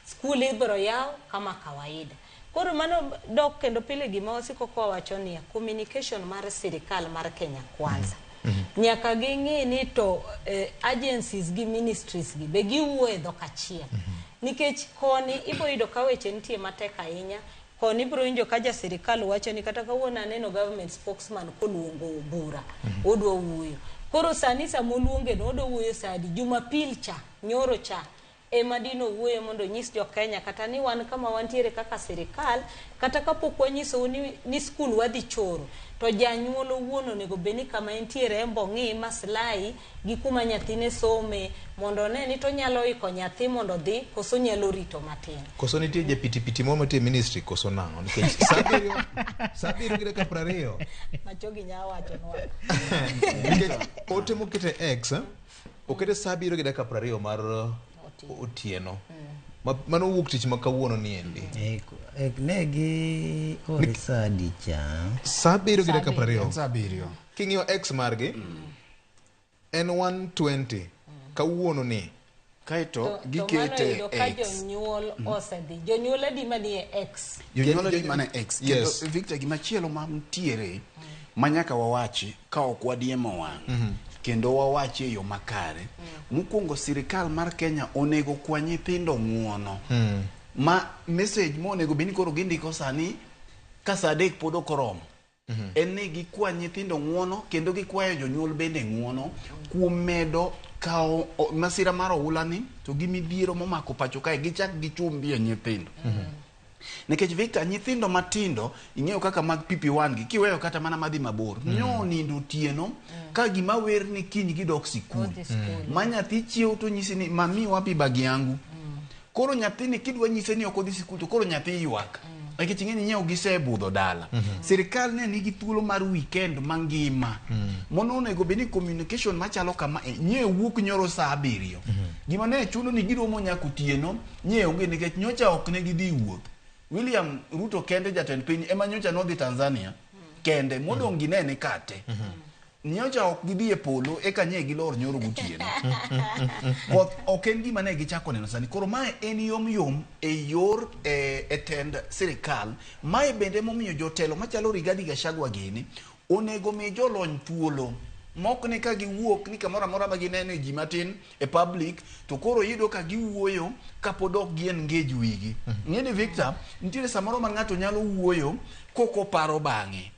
Skul ibiro yaw kama kawaida. Koro mano dok kendo pile gima wasiko kwa wacho niya communication mar sirikal mar Kenya Kwanza. Nyaka ging'i ni to agencies gi ministries gi be giwuoyo e dhok achiel. Nikech koni ibo yudo ka weche nitie matek ahinya, koni ibiro winjo ka ja sirikal wacho ni kata kawuono aneno government spokesman koluongo bura, odwa wuoyo. Koro sani sama oluonge no odwa wuoyo sa adi? Jumapil cha, nyoro cha, ema dino wuoyo mondo onyis jo Kenya kata ni wan kama wantiere kaka sirikal, kata kapok wanyisou ni skul wadhi choro, to janyuol owuon onego bed ni kama entiere en bo ng'i maslahi gi kuma nyathine some mondo one ni to onyalo iko nyathi mondo odhi koso onyalo rito matin.
Koso nitie japitipiti moro mantie ministry koso nang'o? Nikech sa abiriyo gi dakika 20.
Machogi nya wachonwa.
Nikech ote mokete X, okete sa abiriyo gi dakika 20 mar otieno. Mano wuok tich ma kawuono ni endi.
Ne gi ore sa adi cha?
Sa abiriyo gi dakika 20.
Sa abiriyo.
King'iyo X margi, en 1:20 kawuono ni.
Kaeto
To mano
gikete
yudo ka
X.
jonyuol osedhi. Jonyuol adi manie X?
Jonyuol adi mane X. Kendo
Yes.
Victor, gimachielo mantiere ma nyaka wawachi ka ok wadiemo wang' kendo wawachi e yo makare. Mokwongo sirikal mar Kenya onego kwa nyithindo ng'uono. Ma message monego bed ni koro gindiko sani ka sa 3 pod ok oromo. En ni gikwa nyithindo ng'uono kendo gikwayo jonyuol bende ng'uono kuom medo kawo masira mar oula ni to gi midhiero momako pacho kae gichak gichumbie nyithindo. Nikech Victor, nyithindo matindo ing'eyo kaka mag PP1 gi kiweyo kata mana madhi mabor nyo nindo otieno ka gima wer ni kiny gidok sikul. Ma nyathi chiew to nyisi ni mami wapi bag yangu. Koro nyathini kidwa nyise ni ok odhi sikul to koro nyathi ywak. Nikech ing'e ni nyiewo gisebudho dala. Sirikal ne nigi thuolo mar weekend mangima. Mono onego bed ni communication machalo kama nye wuok nyoro sa 7. Gima ne chuno ni giromo nyaka otieno nye onge nikech nyocha ok ne gidhi wuoth. William Ruto kende jatend piny ema nyocha nodhi Tanzania kende modong' ginene kate. Nyocha ok gidhi e polo eka nye gilor nyoro gotieno. Koth ok en gima ne gichako neno sani. Koro mae en yom yom e yor e tend sirikal. Mae bende momiyo jotelo machalo Rigathi Gachagua gini onego mi jolony thuolo. Mok ni ka giwuok ni kamoro amora ma gineno ji matin e public to koro iyudo ka giwuoyo kapod ok gi engage wigi. Ng'e ni Victor, nitiere samoro ma ng'ato nyalo wuoyo kokoparo bang'e.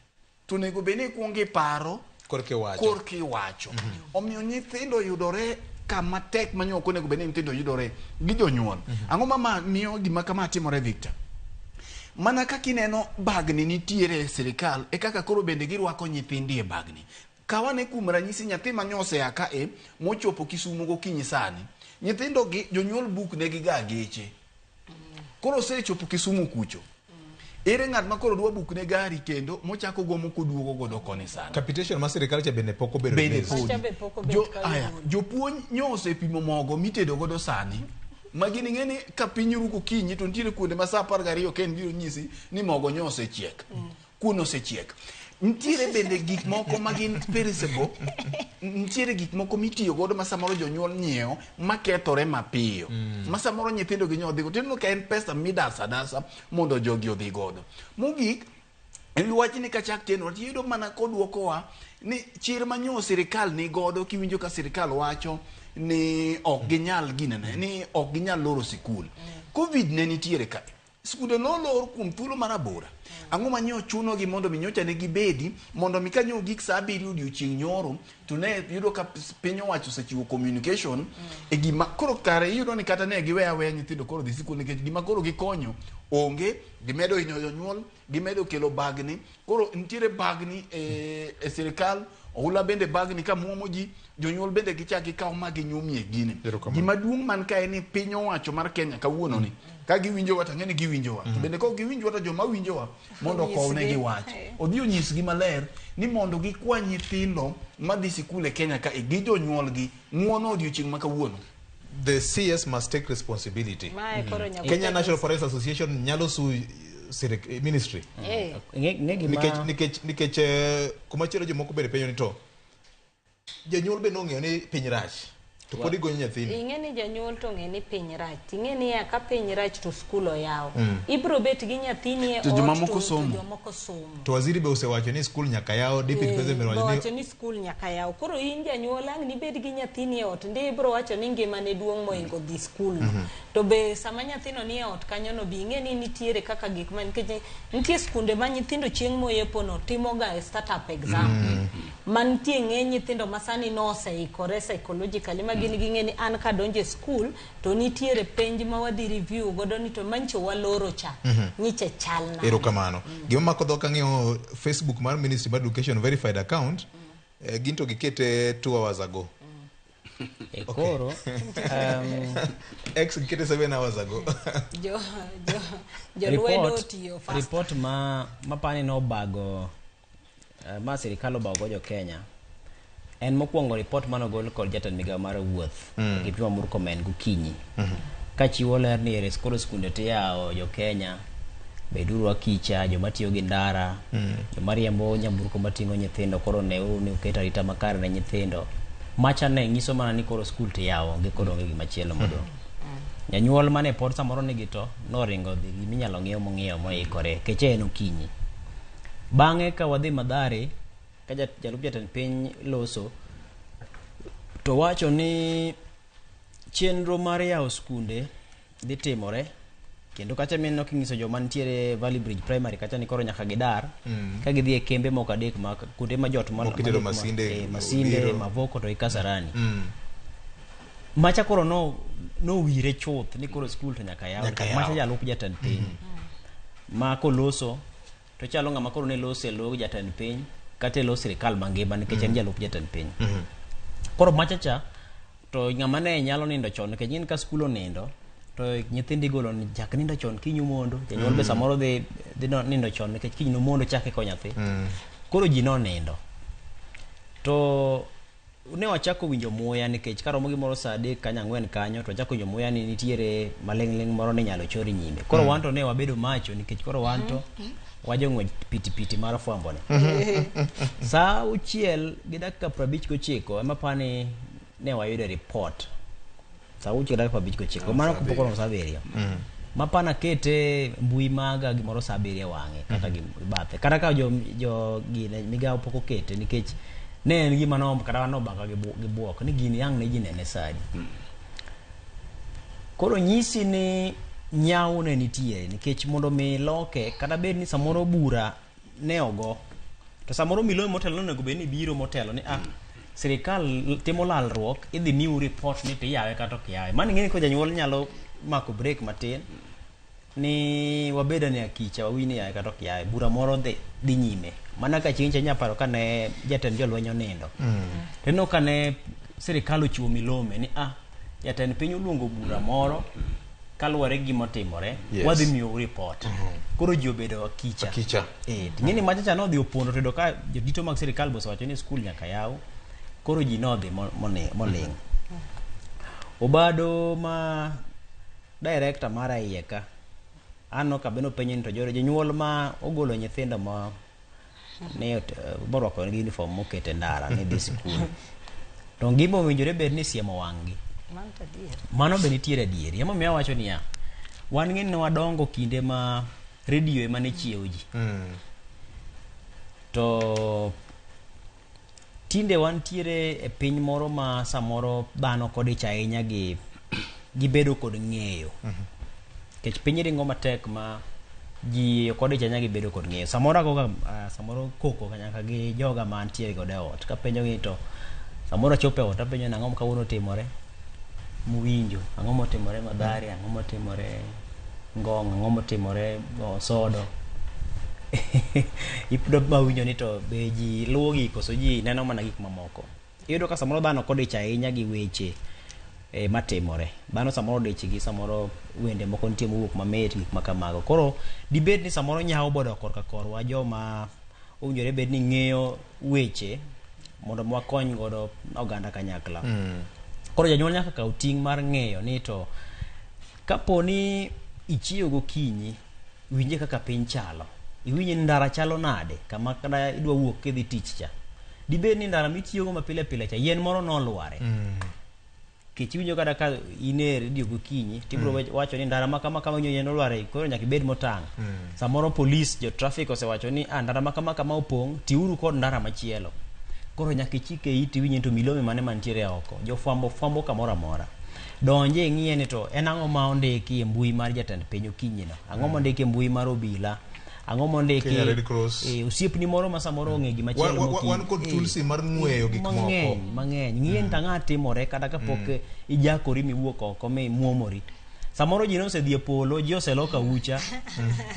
To onego bed ni ikuongo iparo korka iwacho. Omiyo nyithindo yudore kama tek ma ok onego bed ni nyithindo yudore gi jonyuol. Ang'o ma miyo gima kama timore Victor? Mana kaka ineno bagni nitiere e sirikal e kaka koro bende girwako nyithindi e bagni. Kawane kuom ranyisi nyathi ma nyose aka e mochopo Kisumu gokinyi sani. Nyithindo gi jonyuol buk negi ga geche. Koro osechopo Kisumu kucho. Ere ng'at ma koro dwa buk ne gari kendo mochako gomo koduogo godo koni sani.
Capitation mar sirikal cha bende pok obedo
Bende
released.
podi. Jopuonj nyo osepimo mogo mitedo godo sani. Ma gin ing'e ni ka piny ru gokinyi to nitiere kuonde ma sa 12 ken biro nyisi ni mogo nyo osechiek. Kuon osechiek. Nitiere bende gik moko ma gin perishable. Nitiere gik moko mitiyo godo ma samoro jonyuol nyiewo makethore mapiyo. Ma samoro nyithindo gi nyo odhi go. Tineno ka en pesa midasa dasa mondo jogi odhi godo. Mogik, en wach ni kachak teno tiyudo mana koduokowa ni chir ma nyo sirikal ni godo kiwinjo ka sirikal wacho ni ok ginyal ginene ni ok ginyal loro sikul. Covid ne nitiere ka. Skunde nolor kuom thuolo mar abora. Ang'o ma nyo chunogi mondo mi nyocha ne gibedi mondo mi kanyo gik saa 7 odiochieng' nyoro to ne yudo ka piny owacho osechiwo communication e gima koro kare iyudo ni kata ne giweya aweya nyithindo koro dhi sikul nikech gima koro gikonyo onge, gimedo hinyo jonyuol, gimedo kelo bagni. Koro nitiere bagni e sirikal, oula bende bagni ka muomo ji, jonyuol bende gichak gikaw ma ginyumie gini. Gima duong' man kae ni piny owacho mar Kenya kawuono ni ka giwinjowa to ang'e ni giwinjowa. To bende kok giwinjowa to joma winjowa mondo okownegi wach. Odhi onyisgi maler ni mondo gikwa nyithindo madhi sikul e Kenya ka gi jonyuolgi ng'uono odiochieng' ma kawuono.
The CS must take responsibility.
Mae koro nyaka
Kenya National Parents Association nyalo sue ministry. Nikech kumachielo jomoko bende penjo ni to janyuol be nong'eyo ni piny rach to pod igonyo nyathini.
Ing'e ni janyuol to ng'e ni piny rach. Ing'e ni ya ka piny rach to skul oyaw. Ibro bet gi nyathini e
To
ot
jomamoko somo.
jomoko somo.
To waziri be osewacho ni skul nyaka yaw, deputy president be owacho
ni skul nyaka yaw. Koro in janyuol ang' nibed gi nyathini e ot, ndi ibro wacho ni ngimane duong' moingo dhi skul. To be sama nyathino ni e ot kanyo no bi ing'e ni nitiere kaka gik ma nikech nitie skunde ma nyithindo chieng' moyepo no timoga e startup exam. Mantie ng'eny nyithindo ma sani noseikore psychologically ma gin ging'e ni an kadonjo e skul to nitiere penj ma wadhi review godo ni to mancho waloro cha nyiche chal nade.
Erokamano. Gima mako dhok ang'iyo Facebook mar Ministry of Education verified account, gin to gikete 2 hours ago.
Koro
X gikete 7 hours ago.
Jo lwedo otiyo fast.
Report ma mapani nobago ma sirikal obago jo Kenya en mokwongo report manogol kod jatend migawo mar wuoth Kipchumba Murkomen gokinyi kachiwo ler ni ere koro skunde tiyawo jo Kenya beduru akicha joma tiyo gi ndara joma riembo nyamburko mating'o nyithindo koro neuru ni uketo arita makare ne nyithindo macha ne nyiso mana ni koro skul tiyawo onge koro onge gimachielo modong'. Janyuol mane pod samoro nigi to noringo dhi giminyalo ng'iew mong'iewo moikore keche en okinyi. Bang'e ka wadhi Mathare ka jalup jatend piny loso to wacho ni chenro mar yawo skunde dhi timore kendo kacha mineno kinyiso joma nitiere Valley Bridge Primary kacha ni koro nyaka gidar ka gidhi e kembe moko adek ma kuonde ma jot
Mokitero Masinde,
Masinde, Mavoko to gi Kasarani. Macha koro no wire chuth ni koro skul to nyaka yaw. Macha jalup jatend piny ma koloso to chalo ng'ama koro ne loso e lo jatend piny kata e lo sirikal mangima nikech en jalup jatend piny. Koro macha cha to ng'ama ne nyalo nindo chon nikech in ka skul onindo to nyithindo igolo ni chak nindo chon kiny umondo janyuol be samoro dhi nindo chon nikech kiny nomondo chak eko nyathi. Koro ji nonindo to ne wachako winjo muya nikech karomo gimoro saa 3 kanyo 4 kanyo to wachako winjo muya ni nitiere maling'ling' moro ni nyalo chori nyime. Koro wan to ne wabedo macho nikech koro wan to wajong'wech pitipiti mar fwambo ni. Saa 6:59 ema pani ne wayudo report. Saa 6:59 mano pok oromo saa 7. Mapana kete mbui maga gimoro saa 7 wang'e kata gi bathe. Kata ka jo gine migawo pok okete nikech ne en gima no kata nobaka gi buok ni gini ang' ne ji nene sadi. Koro nyisi ni nyawo ne nitiere nikech mondo mi loke kata bed ni samoro bura ne ogo to samoro milome motelo onego bed ni biro motelo ni sirikal timo lalruok idhi miu report ni tiyawe kata ok yawe. Mano ing'e ni ko janyuol nyalo mako break matin ni wabedo ni akicha wawinj ni yawe kata ok yawe bura moro dhi nyime. Mana ka chieng' cha inya paro kane jatend jolweny onindo. Tineno kane sirikal ochiwo milome ni jatend piny oluongo bura moro kaluwore gi gima otimore wadhi miyo report. Koro ji obedo akicha. Ting'e ni macha cha nodhi opondo to yudo ka jodito mag sirikal be osewacho ni skul nyaka yaw. Koro ji nodhi moling'. Obado ma director mar iye ka aneno ka be nopenjo ni to jonyuol ma ogolo nyithindo ma ne morwako negi uniform mokete ndara ni dhi sikul to ngima owinjore bed ni siemo wang'gi. Mano be nitiere adieri. Emomiyo awacho niya, wan ng'e ni wadongo kinde ma redio ema ne chiewo ji. To tinde wantiere e piny moro ma samoro dhano kodich ahinya gi gibedo kod ng'eyo. Nikech piny ringo matek ma ji ok odich ahinya gi bedo kod ng'eyo. Samoro agoga samoro koko nyaka gi joga mantiere godo e ot. Kapenjo gi to samoro achopo e ot apenjo ni ang'o ma kawuono otimore muwinjo, ang'o motimore Mathare, ang'o motimore Ngong, ang'o motimore Sodo. Iyudo mawinjo ni to be ji luwo gi koso ji neno mana gik mamoko. Iyudo ka samoro dhano ok odich ahinya gi weche matimore. Dhano samoro odich gi samoro wende moko nitie mowuok mamit, gik ma kamago. Koro dibed ni samoro nyawo bodok korka korwa joma owinjore bed ni ng'eyo weche mondo wakony godo oganda kanyakla. Koro janyuol nyaka kaw ting' mar ng'eyo ni to kapo ni ichiewo gokinyi, winje kaka piny chalo. Iwinje ni ndara chalo nade kama kata idwa wuok kidhi tich cha. Dibed ni ndara mitiyogo ma pile pile cha yien moro nolware. Kech iwinjo kata ka in e redio gokinyi tibiro wacho ni ndara ma kama kama yien olware koro nyaka ibed motang'. Samoro polis jo traffic osewacho ni ndara ma kama kama opong' tiuru kod ndara machielo. Koro nyaka ichike iti iwinje to milome mane mantiere oko. Jofwambo fwambo kamoro amora. Donje ing'iye ni to en ang'o ma ondiki e mbui mar jatend piny okinyi no. Ang'o mondiki e mbui mar obila. Ang'o mondiki
Kenya Red Cross.
Osiepni moro ma samoro ong'e gima chielo mokinyi.
Wan kod tulsi mar ng'weyo gik moko.
Mang'eny, mang'eny. Ng'iye ni to ang'o timore kata kapok ijakori miwuok oko mimuomori. Samoro ji nosedhi e polo, ji oseloko aucha.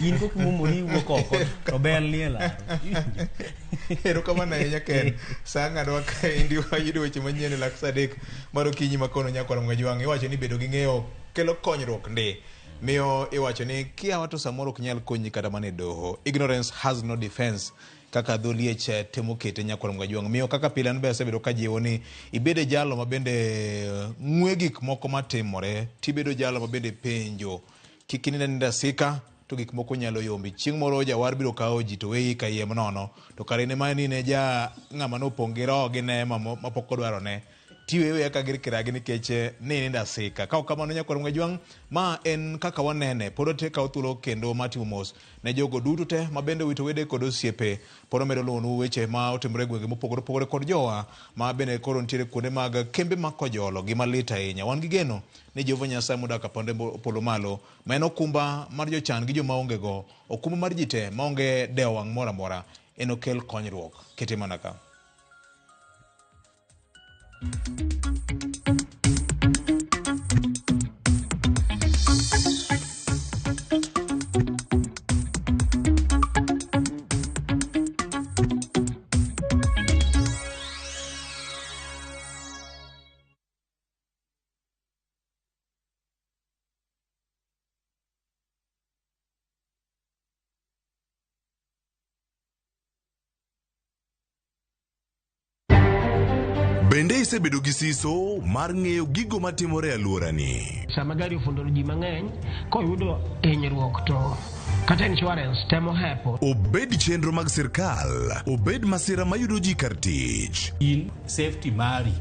In kok imuomori iwuok oko to bel nie laro.
Erokamano ahinya Ken. Sa ng'adwa kaendi wayudo weche manyien e lak sa 3 mar okinyi ma kono nyakwar Mwajwang'. Iwacho ni bedo gi ng'eyo kelo konyruok ndi. Miyo iwacho ni kiawa to samoro ok nyal konyi kata mana e doho. Ignorance has no defense. Kaka dho liech temo kete nyakwar Mwajwang'. Miyo kaka pile an be asebedo kajiwo ni ibede jalo ma bende ng'we gik moko matimore, tibedo jalo ma bende penjo. Kik inine ni asika to gik moko nyalo yombi. Chieng' moro jawar biro kawo ji to weyi kayiem nono. To kare ne ma ni ne ja ng'ama nopong' gi roho gi neema mapok odwaro ne. Tiwewe ka gir kiragi nikech ni nindo asika. Ka ok kamano nyakwar Mwajwang', ma en kaka wanene. Pod watekawo thuolo kendo mar timo mos ne jogo duto te ma bende owito wede kod osiepe. Pod wamedo luwonu weche ma otimore e gwenge mopogore opogore kod jowa ma bende koro nitiere kuonde mag kembe mag kojolo gima lit ahinya. Wan gi geno ni Jehova Nyasaye modak e pande polo malo, ma en okumba mar jochan gi joma onge go, okumba mar ji te maonge dewo wang' moro amora, enokel konyruok. Kete mana ka.
Bende isebedo gi siso mar ng'eyo gigo matimore e alworani?
Sama gari ofundo ji mang'eny, koyudo hinyruok to kata insurance temo hepo.
Obed chenro mag sirkal, obed masira mayudo ji kar tich.
In safety mari,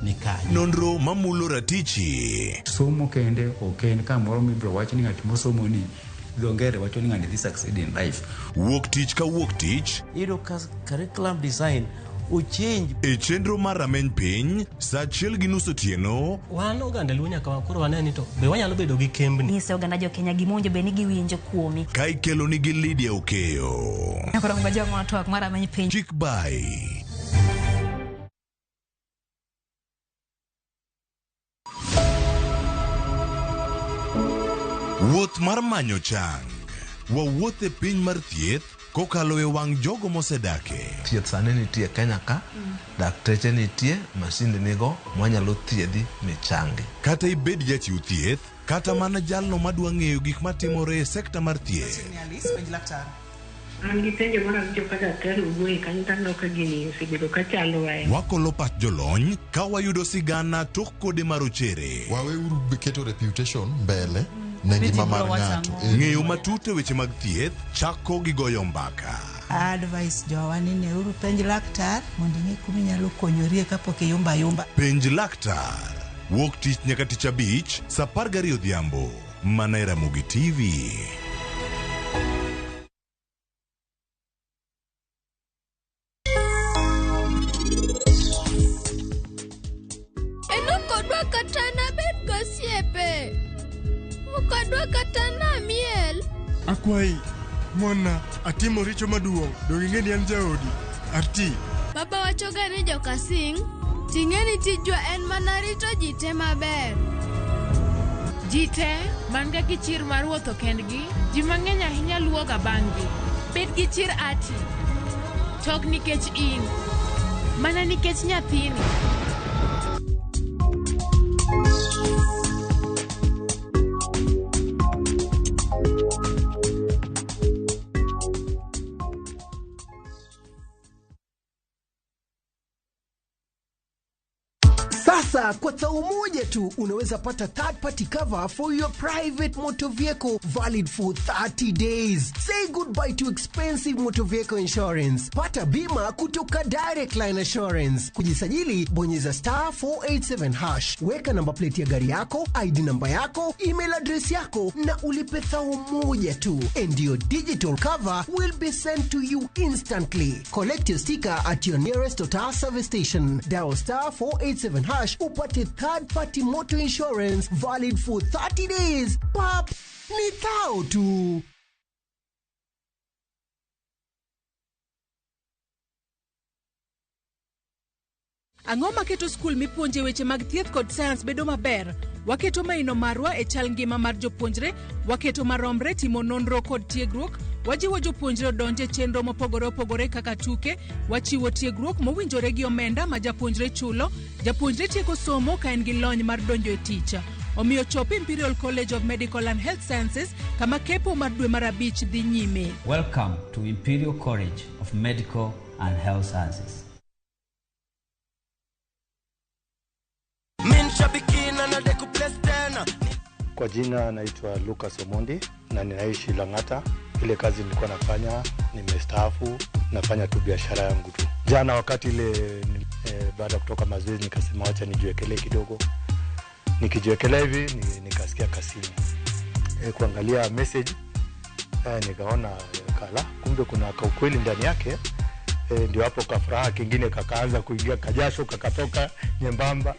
ni kanye?
Nonro mamulo ratichi.
Somo kende ok en kamoro mibiro wach ni ng'at mosomo ni dho ngere wacho ni ng'ani dhi succeed in life.
Wuok tich ka wuok tich.
Iyudo ka curriculum design ochange.
E chenro mar rameny piny, saa 1:30 otieno.
Wan oganda Luo nyaka koro wane ni to be wanyalo bedo gi kembni.
Nyise oganda jo Kenya gima owinjo bed ni giwinjo kuomi.
Ka ikelo nigi Lydia Okeyo.
Koro ngoja ng'ono twak mar rameny piny.
Chik bai. Wuoth mar manyo chang. Wawuoth e piny mar thieth kokalo e wang' jogo mosedake.
Thieth sani nitie Kenya ka, dakteche nitie, masinde nigo, mwanyalo thiedhi michangi.
Kata ibed jachiw thieth, kata mana jalno madwa ng'eyo gik matimore e sekta mar thieth.
An gi penjo moro awinjo ka daktari owuoye kanyo to aneno ka gini osebedo ka chandowa e.
Wakolo pach jolony ka wayudo sigana tok kode marochere.
Waweuru keto reputation mbele ne ngima mar ng'ato.
Ng'eyo matut e weche mag thieth chako gi goyo mbaka.
Advice jowa ni neuru penj laktar mondo ing'e kuma inyalo konyorie kapok iyumba yumba.
Penj laktar. Wuok tich nyaka tich abich saa 12 odhiambo. Mana e Ramogi TV.
En ok odwa kata nabed gosiepe. Ok
Ok adwa kata namiel.
Akwayi, ng'wonna, atimo richo maduong'. Donge ing'e ni an jaodi? Arti.
Baba wachoga ni jokasing, ting'e ni tijwa en mana rito ji te maber.
Ji te man ga gi chir mar wuotho kendgi, ji mang'eny ahinya luwoga bang'gi. Bed gi chir ati. Tok nikech in. Mana nikech nyathini.
Sasa kwa thao moja tu unaweza pata third party cover for your private motor vehicle valid for 30 days. Say goodbye to expensive motor vehicle insurance. Pata bima kutoka Direct Line Assurance. Kujisajili, bonyeza star 487 hash. Weka namba plate ya gari yako, ID namba yako, email address yako na ulipe thao moja tu. And your digital cover will be sent to you instantly. Collect your sticker at your nearest Total service station. Dial star 487 hash upate third party motor insurance valid for 30 days. Pap, ni thao tu.
Ang'o maketo skul mipuonje weche mag thieth kod sayans bedo maber? Waketo maino marwa e chal ngima mar jopuonjre, waketo maromre timo nonro kod tiegruok, wajiwo jopuonjre odonje chenro mopogore opogore kaka tuke, wachiwo tiegruok mowinjore gi omenda ma japuonjre chulo, japuonjre tieko somo ka en gi lony mar donjo e tich. Omiyo chop Imperial College of Medical and Health Sciences kama kepo mar dwe mar abich dhi nyime.
Welcome to Imperial College of Medical and Health Sciences.
Kwa jina naitwa Lucas Omondi na ninaishi Lang'ata. Ile kazi nilikuwa nafanya, nimestaafu, nafanya tu biashara yangu tu. Jana wakati ile baada ya kutoka mazoezi nikasema wacha nijiwekelee kidogo. Nikijiwekelea hivi nikasikia kasimu. Kuangalia message nikaona kala kumbe kuna kaukweli ndani yake. Ndio hapo kafuraha kingine kakaanza kuingia, kajasho kakatoka nyembamba.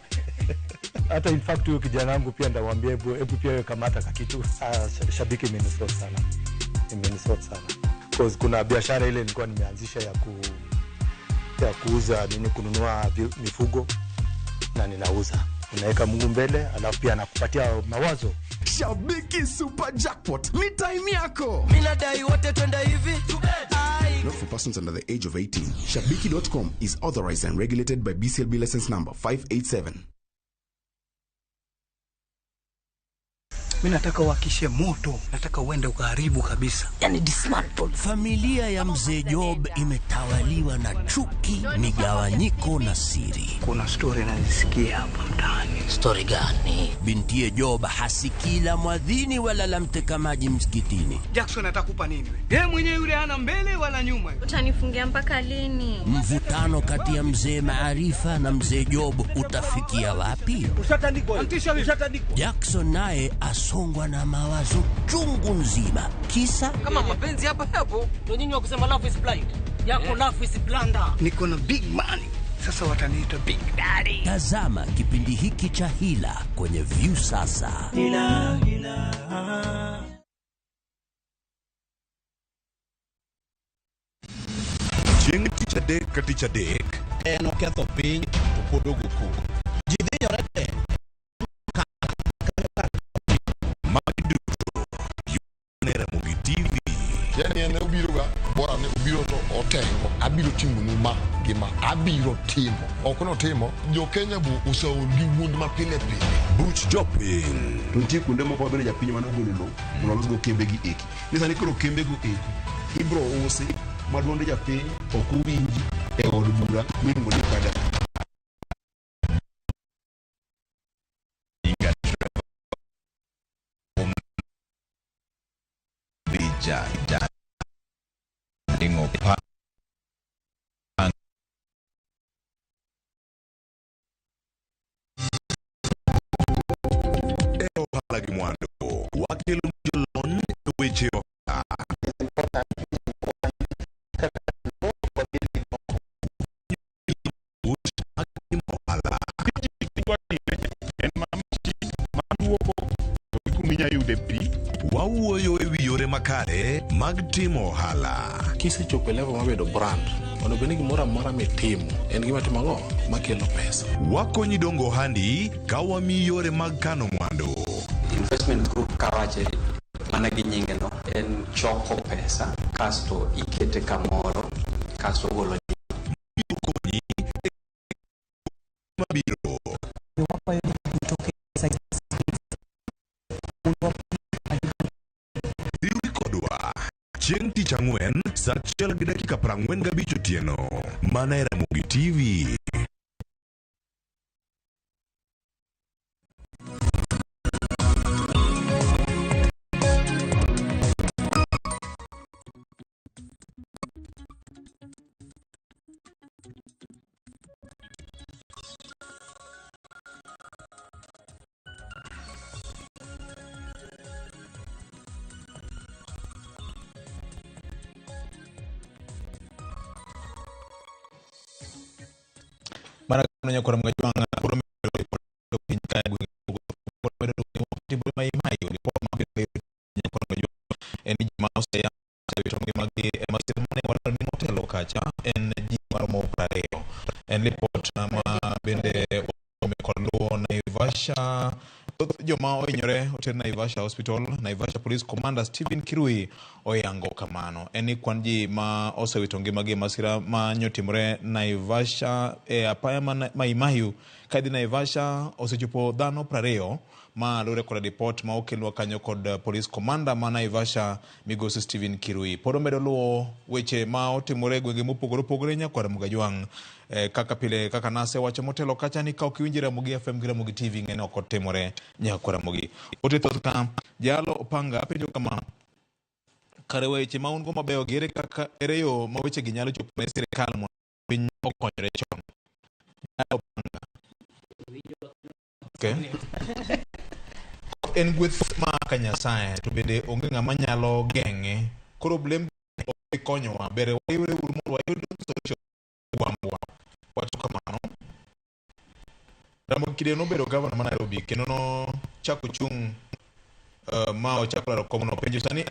Hata in fact huyo kijana wangu pia ndamwambia hebu pia wewe kamata kakitu. Shabiki imenisort sana. Imenisort sana. Cause kuna biashara ile nilikuwa nimeanzisha ya kuuza nini, kununua mifugo na ninauza. Unaweka Mungu mbele alafu pia anakupatia mawazo.
Shabiki Super Jackpot ni time yako.
Mimi nadai wote twende hivi.
Not for persons under the age of 18. Shabiki.com is authorized and regulated by BCLB license number 587.
Mimi nataka uhakishe moto, nataka uende ukaharibu kabisa.
Yani dismantle. Familia ya mzee Job imetawaliwa na chuki, migawanyiko na siri.
Kuna story nazisikia hapa mtaani.
Story gani? Bintiye Job hasikii la mwadhini wala la mteka maji msikitini.
Jackson atakupa nini wewe? Yeye mwenyewe yule hana mbele wala nyuma.
Utanifungia mpaka lini?
Mvutano kati ya mzee Maarifa na mzee Job utafikia wapi?
Ushatandikwa.
Jackson naye asongwa na mawazo chungu nzima. Kisa
kama mapenzi hapa hapo, ndio nyinyi wa kusema love is blind. Yako love is blunder.
Niko na big money. Sasa wataniita Big Daddy.
Tazama kipindi hiki cha Hila kwenye Viusasa.
Hila, hila.
Chieng' tich adek ka tich adek
en oketho piny to pod ogo koko. Ji dhinyore te.
Magi duto yudore Ramogi TV.
Yani en obiroga bora ni obiro to otengo. Abiro timonu ma gi ma. Abiro timo. Ok notimo. Jo Kenya bo oseol gi wuond ma pile pile.
Buch jopiny.
To nitie kuonde moko mabende japiny mane ogolo lowo mondo olosgo kembe gi eki. Ni sani koro kembe go eki ibro usi ma duonde japiny ok owinji e od bura miluongo ni kada.
Bija Dingo pa
E ohala gi mwandu wakelo jolony e weche ohala.
En ma maduoko to gi kuma inyalo yude pi
makare mag timo ohala.
Kisechopo e level mar bedo brand, onego bed ni gimoro amora mitimo en gima timo ang'o makelo pesa.
Wakonyi dongo ohandi ka wamiyi yore mag kano mwandu.
Investment group kawache mana gi nyinge no en choko pesa kasto ikete kamoro kasto ogolo
mabiro. Riwri kodwa chieng' tich ang'wen saa 1:45 otieno mana e Ramogi TV.
Mana kamano nyakwar Mgajwang' koro medo piny kae gwenge medo timore maimai ripot ma bende nyakwar Mgajwang' en ni ji ma oseya wito ngimagi e masira mane walando ni motelo kacha en ji maromo 20. En lipot ma bende wasome kod luwo Naivasha. Thoth joma ohinyore oter Naivasha Hospital. Naivasha Police Commander Stephen Kirui oyango kamano. En ni kwan ji ma osewito ngimagi e masira ma nyotimore Naivasha e apaya ma Mai Mahiu kadhi Naivasha osechopo dhano 20 ma luwore koda ripot ma okelwa kanyo kod Police Commander ma Naivasha Migosi Stephen Kirui. Pod omedo luwo weche ma otimore e gwenge mopogore opogore nyakwar Mgajwang'. Kaka pile kaka nasewacho motelo kacha ni ka ok iwinjo Ramogi FM gi Ramogi TV ng'e ni ok otimore nyakwar Ramogi. Ote thoth ka Jalo Opanga penjo kama, kare weche ma un go mabeyo gi ere kaka ere yo ma weche gi nyalo chopo ne sirikal mondo piny okonyre chon? Jalo Opanga. Okay. En gweth ma ka Nyasaye to bende onge ng'ama nyalo geng'e. Koro blame ok konyowa. Ber wariwre uru mondo wayud solution gwambwa. Wacho kamano. Ramogi Kideo nobedo gavana ma Nairobi kendo nochako chung' ma ochako laro komno. Penjo sani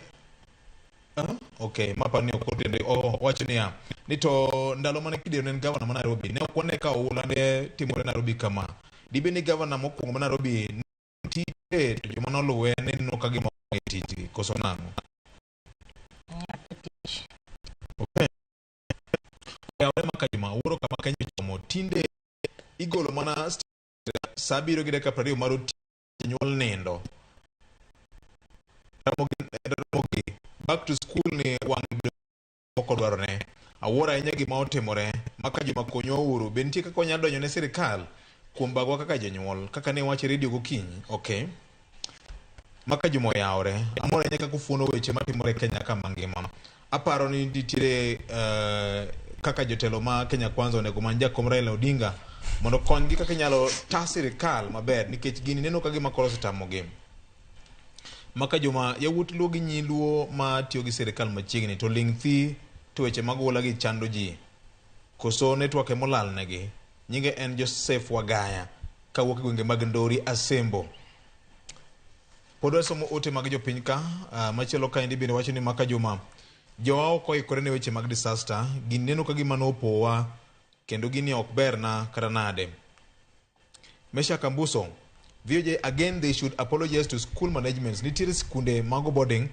okay, mapa ni ok otiende. Oh, wacho niya ni to ndalo mane Kideo ne en gavana ma Nairobi ne ok wane ka oula ne timore Nairobi kama. Dibed ni gavana mokwongo ma Nairobi tije to joma noluwe ne neno ka gima onge tijgi koso nang'o? Okay. Oyawore ma kajuma wuoro kama Kenya ochomo tinde igolo mana saa 7:20 mar otieno jonyuol nindo. Ramogi back to school ni wang' ok odwarone. Awuoro ahinya gima otimore ma kajuma konywa uru. Be nitie kaka wanyalo donjo ne sirikal kuom bagwa kaka jonyuol kaka ne iwacho e redio gokinyi? Okay. Ma kajuma oyawore. Amor ahinya kaka ufuono weche matimore e Kenya ka mangima. Aparo ni nitiere kaka jotelo ma Kenya Kwanza onego many jakom Raila Odinga mondo okonygi kaka inyalo ta sirikal maber nikech gini neno ka gima koro osetamogi. Maka joma yawuot Luo gi nyi Luo ma tiyo gi sirikal machiegni to ling' thi to weche mag oula gi chando ji. Koso network ema olal negi. Nyinge en Joseph Wagaya kawuok e gwenge mag Ndori Asembo. Pod wasomo ote mag jopiny ka, machielo kaendi bende wacho ni Maka Juma, jowa ok oikore ne weche mag disaster, gini neno ka gima nopowa kendo gini ok berna kata nade. Meshack Ambuso, VOJ again they should apologize to school managements. Nitiere skunde mago boarding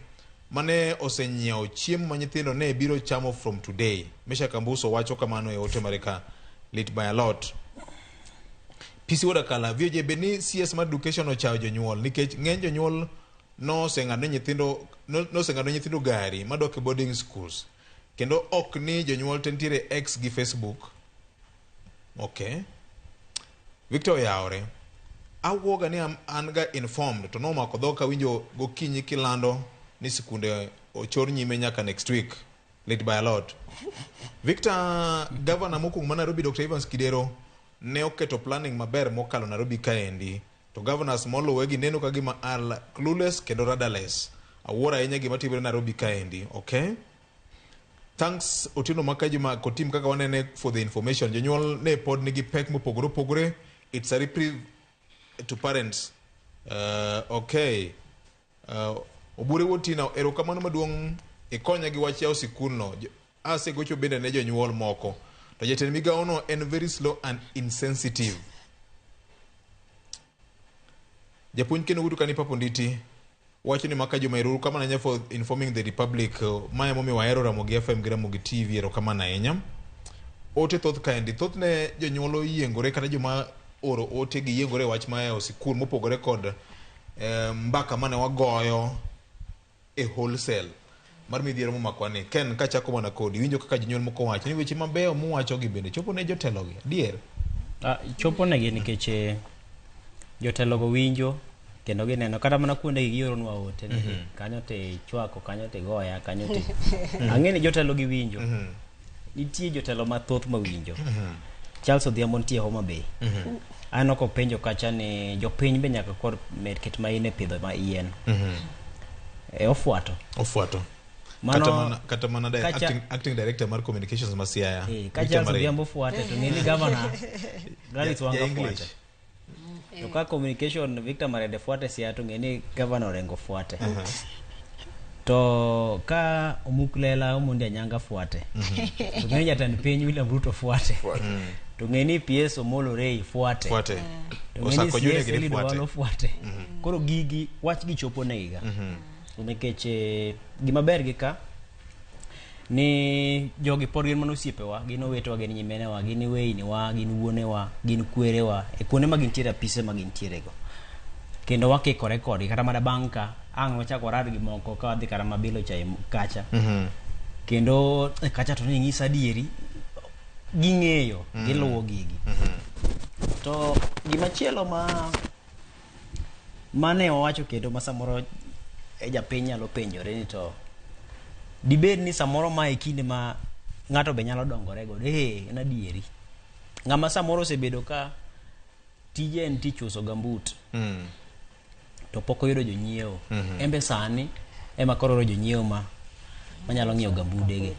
mane osenyiewo chiemo ma nyithindo ne biro chamo from today. Meshack Ambuso wacho kamano e ote mare ka. Lit by a lot. PC Wadakala, VOJ be ni CS mar education ochayo jonyuol nikech ng'eny jonyuol noseng'ado nyithindo gari madok e boarding schools. Kendo ok ni jonyuol te nitiere X gi Facebook. Okay. Victor oyawore. Awuoga ni an ga informed to nomako dhok awinjo gokinyi kilando ni sikunde ochor nyime nyaka next week. Late by a lot. Victor, governor mokwongo ma Nairobi Dr. Evans Kidero ne oketo planning maber mokalo Nairobi kaendi. To governors moluwe gi neno ka gima are clueless kendo rudderless. Awuoro ahinya gima timore Nairobi kaendi. Okay. Thanks Otieno Makajuma kotim kaka wanene for the information. Jonyuol ne pod nigi pek mopogore opogore. It's a reprieve to parents. Okay. Obure Wotina, erokamano maduong' ikonya gi wach yawo sikulno. Asegocho bende ne jonyuol moko. To jatend migawono en very slow and insensitive. Japuonj Ken Ogutu kani Papo Nditi wacho ni maka joma eruru kamano ahinya for informing the republic. Mae momiyo wahero Ramogi FM gi Ramogi TV, erokamano ahinya. Ote thoth kaendi, thothne jonyuol oyiengore kata joma oro ote giyiengore e wach ma yawo sikul mopogore kod mbaka mane wagoyo e wholesale mar midhiero momakwa ni. Ken, kachako mana kodi, winjo kaka jonyuol moko wacho ni weche mabeyo muwacho gi bende chopo ne jotelo gi, adier?
Chopo negi nikech jotelo go winjo kendo gineno kata mana kuonde gi gioronwa ote ni kanyo te chwako, kanyo te goya, kanyo te ang'e ni jotelo gi winjo. Nitie jotelo mathoth mawinjo. Charles Odhiambo nitie Homa Bay. Aneno kopenjo kacha ni jopiny be nyaka kor med ket main e pidho ma yien. Ofuato.
Ofuato.
Mano,
Kata mana acting director mar communications ma Siaya.
Ka Charles Odhiambo fuate to ng'e ni governor Gladys Wanga fuate. To ka communication Victor Marende fuate Siaya to ng'e ni governor Orengo fuate. To ka Omuk Lela Omondi Anyanga fuate. To ng'e ni jatend piny William Ruto fuate. To ng'e ni PS Omolo Ray fuate.
Fuate.
To ng'e ni CS Eliud Owalo fuate. Koro gigi wach gi chopo negiga. Nikech gima ber gi ka ni jogi pod gin mana osiepewa, gin owetewa, gin nyimenewa, gin weyniwa, gin wuonewa, gin kwerewa e kuonde ma gintiere, apise ma gintiere go. Kendo wakikore kodgi kata mana bang' ka ang' wachak warad gi moko ka wadhi kata mabilo cha kacha. Kendo kacha to ni ng'isa adieri ging'eyo, giluwo gigi. To gimachielo ma mane wawacho kendo ma samoro japiny nyalo penjore ni to dibed ni samoro ma e kinde ma ng'ato be nyalo dongore godo. En adieri. Ng'ama samoro osebedo ka tije en tich uso gambut. To pok oyudo jonyiewo. Embe sani ema koro oyudo jonyiewo ma manyalo ng'iewo gambudege.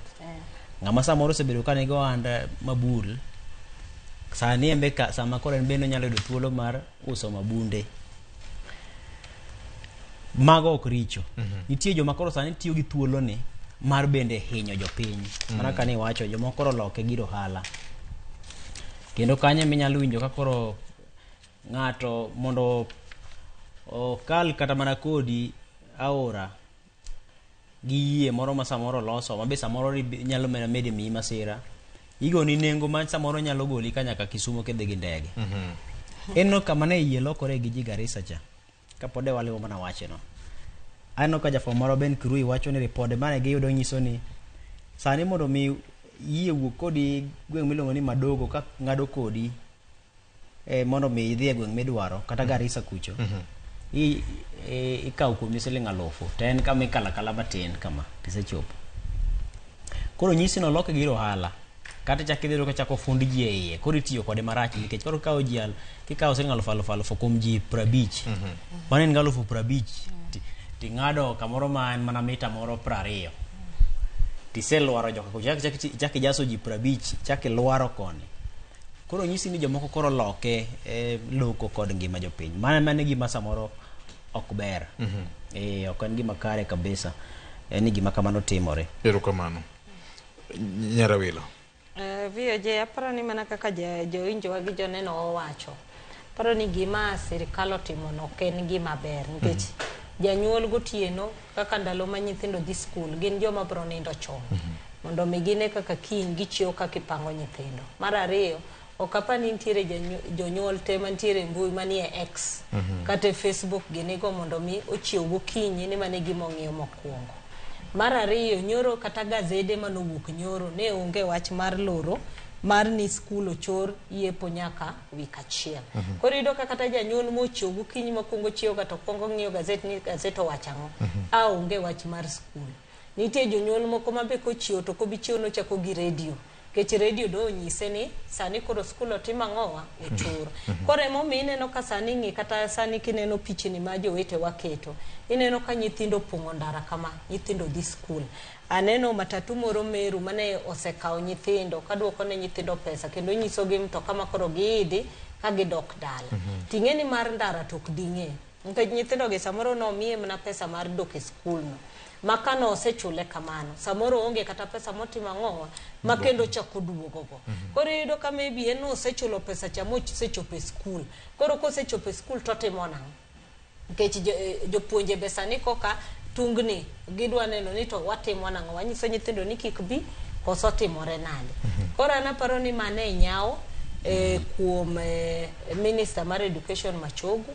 Ng'ama samoro osebedo ka nigi ohand mabul, sani embe ka sama koro en bende onyalo yudo thuolo mar uso mabunde. Mago ok richo. Nitie joma koro sani tiyo gi thuolo ni mar bende hinyo jopiny. Mana kane iwacho jomoko koro oloke gir ohala. Kendo kanyo eminyalo winjo ka koro ng'ato mondo okal kata mana kodi aora gi yie moro ma samoro oloso ma be samoro nyalo mana medi miyi masira. Igoni nengo ma samoro nyalo goli ka nyaka Kisumo kidhi gi ndege. En no kama ne yie lokore gi ji Garissa cha. Kapod e waliwo mana wache no. Aneno ka jafwambo moro Ben Kirui wacho ni ripode mane giyudo nyiso ni sani mondo mi yie wuog kodi gweng' miluongo ni Madogo ka ng'ado kodi mondo mi idhi e gweng' midwaro kata Garissa kucho. Ikawo kuomi siling 1000 to en kama ikalo akala matin kama tisechopo. Koro nyisi ni oloke gir ohala. Kata ichako idhi yudo ka chako fund ji e iye, koro itiyo kode marach nikech koro ikawo ji kikawo siling 1000 1000 kuom ji 50. Mano en 50,000 ting'ado kamoro ma en mana mita moro 20. Tiselwaro joka kucho, ichak ijaso ji 50, ichak ilwaro koni. Koro nyisi ni jomoko koro loke loko kod ngima jopiny. Mano ema en gima samoro ok ber. Ok en gima kare kabisa. En ni gima kamano timore.
Erokamano. Nyarawilo.
VOJ, aparo ni mana kaka jowinjowa gi joneno owacho. Aparo ni gima sirikal otimo no ok en gima ber nikech janyuol gotieno kaka ndalo ma nyithindo dhi skul gin joma biro nindo chon. Mondo mi gine kaka kiny gichiewo kaka ipango nyithindo. Mar ariyo, ok apar ni nitiere jonyuol te mantiere e mbui manie X kata e Facebook ginigo mondo mi ochiew gokinyi ni mano e gima ong'iyo mokwongo. Mar ariyo, nyoro kata gazede manowuok nyoro ne onge wach mar loro mar ni skul ochor yepo nyaka wik achiel. Koro iyudo ka kata janyuol mochiew gokinyi mokwongo chiew ga to kwongo ng'iyo gazet ni gazet owacho ang'o. A onge wach mar skul. Nitie jonyuol moko ma be kochiew to kobi chiew nochako gi redio. Nikech redio do onyise ni sani koro skul otim ang'owa ochor. Koro emomiyo ineno ka sani ng'i kata sani kineno pichni ma jowetewa keto. Ineno ka nyithindo opong'o ndara kama, nyithindo dhi skul. Aneno matatu moro Meru mane osekawo nyithindo kaduoko ne nyithindo pesa kendo nyisogi mtoka ma koro giidhi ka gidok dala. Ting'e ni mar ndara to ok ding'e. Nikech nyithindo gi samoro nomiye mana pesa mar dok e skul no. Ma ka nosechule kamano, samoro oonge kata pesa motimo ang'owa, ma kendo chako duogo go. Koro iyudo ka maybe en nosechulo pesa cha mosechopo e skul. Koro kosechopo e skul totimo nang'o? Nikech jopuonje be sani koka tungni gidwa neno ni to watimo nang'o, wanyiso nyithindo ni kik bi koso timore nade. Koro an aparo ni mano e nyawo kuom minister mar education Machogu,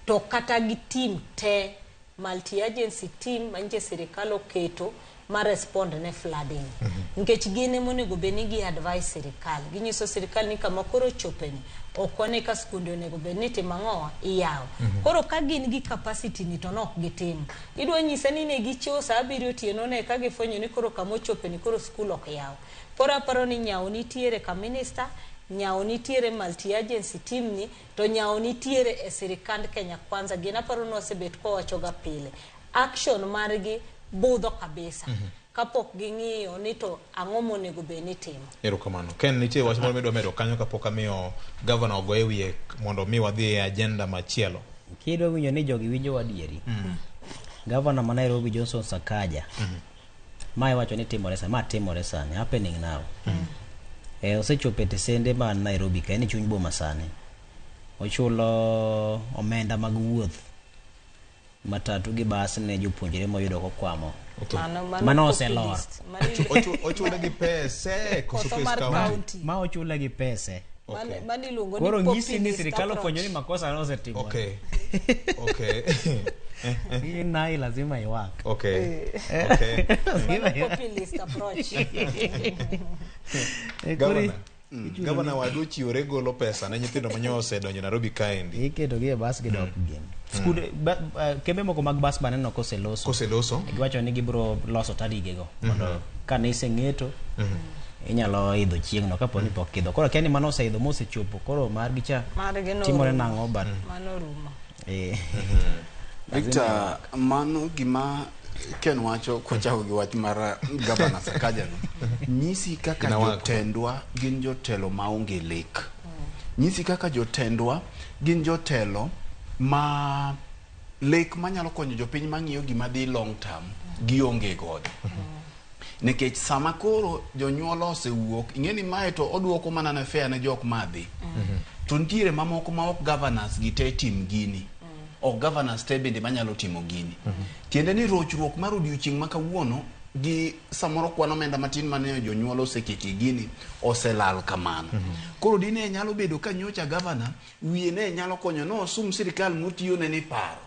to kata gi team te, multi agency team manyiche sirikal oketo mar respond ne flooding. Nikech gin ema onego bed ni gi advise sirikal, ginyiso sirikal ni kama koro chopeni ok wane ka skunde onego bed ni timo ang'owa, iyawo. Koro ka gin gi capacity ni to nok gitimo. Idwa nyise ni ne gichiewo saa 7 otieno ne ka gifwenyo ni koro kama ochopeni koro skul ok yaw. Koro aparo ni nyawo nitiere ka minister, nyawo nitiere multi agency team ni, to nyawo nitiere e sirikand Kenya Kwanza. Gin aparo ni wasebet kwawachoga pile. Action margi budho kabisa. Kapok ging'iyo ni to ang'o monego bed ni itimo.
Erokamano. Ken, nitie wach moro midwa medo kanyo kapok amiyo gavana ogoye wiye mondo mi wadhi e agenda machielo.
Kidwa winjo ni jogi winjo adieri. Gavana ma Nairobi Johnson Sakaja. Ma iwacho ni timore sani, ma timore sani, happening now. Osechopo e tesende ma Nairobi ka, en e chuny boma sani. Ochulo omenda mag wuoth matatu gi bas ne jopuonjre moyudo kokwamo. Mano oselor.
Ochule gi pese koso
Koso
pes
mar
county?
county.
Ma ochule gi pese.
Mano iluongo ni
Koro nyisi ni
populist
sirikal
approach.
ofwenyo ni makosa nosetimore.
Okay.
Hii nai lazima iwak.
Mano populist approach.
Gavana. Gavana wadu ochiwore golo pesa ne nyithindo manyo osedonjo Nairobi kaendi.
Iketo gi e bas gidok gin. Skunde kembe moko mag bas maneno koseloso.
Koseloso.
Giwacho ni gibiro loso tarigego mondo ka ne iseng'eto inyalo idho chieng'no kapo ni pok idho. Koro akia ni mano oseidho mosechopo koro margi cha
Margi no
timore
orumo.
nang'o but
Mano orumo.
Victor, mano gima Ken wacho kochako gi wach mar gavana Sakaja no nyisi kaka jotendwa gin jotelo maonge lek. Nyisi kaka jotendwa gin jotelo ma lek manyalo konyo jopiny mang'iyo gima dhi long term gionge godo. Nikech sama koro jonyuol osewuok, ing'e ni mae to oduoko mana ne fair ne jok madhi. To nitiere mamoko ma ok governors gi te tim gini. Ok governors te bende manyalo timo gini. Tiende ni rochruok mar odiochieng' ma kawuono gi samoro kwan omenda matin mane jonyuol oseketie gini oselal kamano. Koro dine nyalo bedo ka nyocha governor wiye ne nyalo konyo no osum sirikal motiyo ne ni paro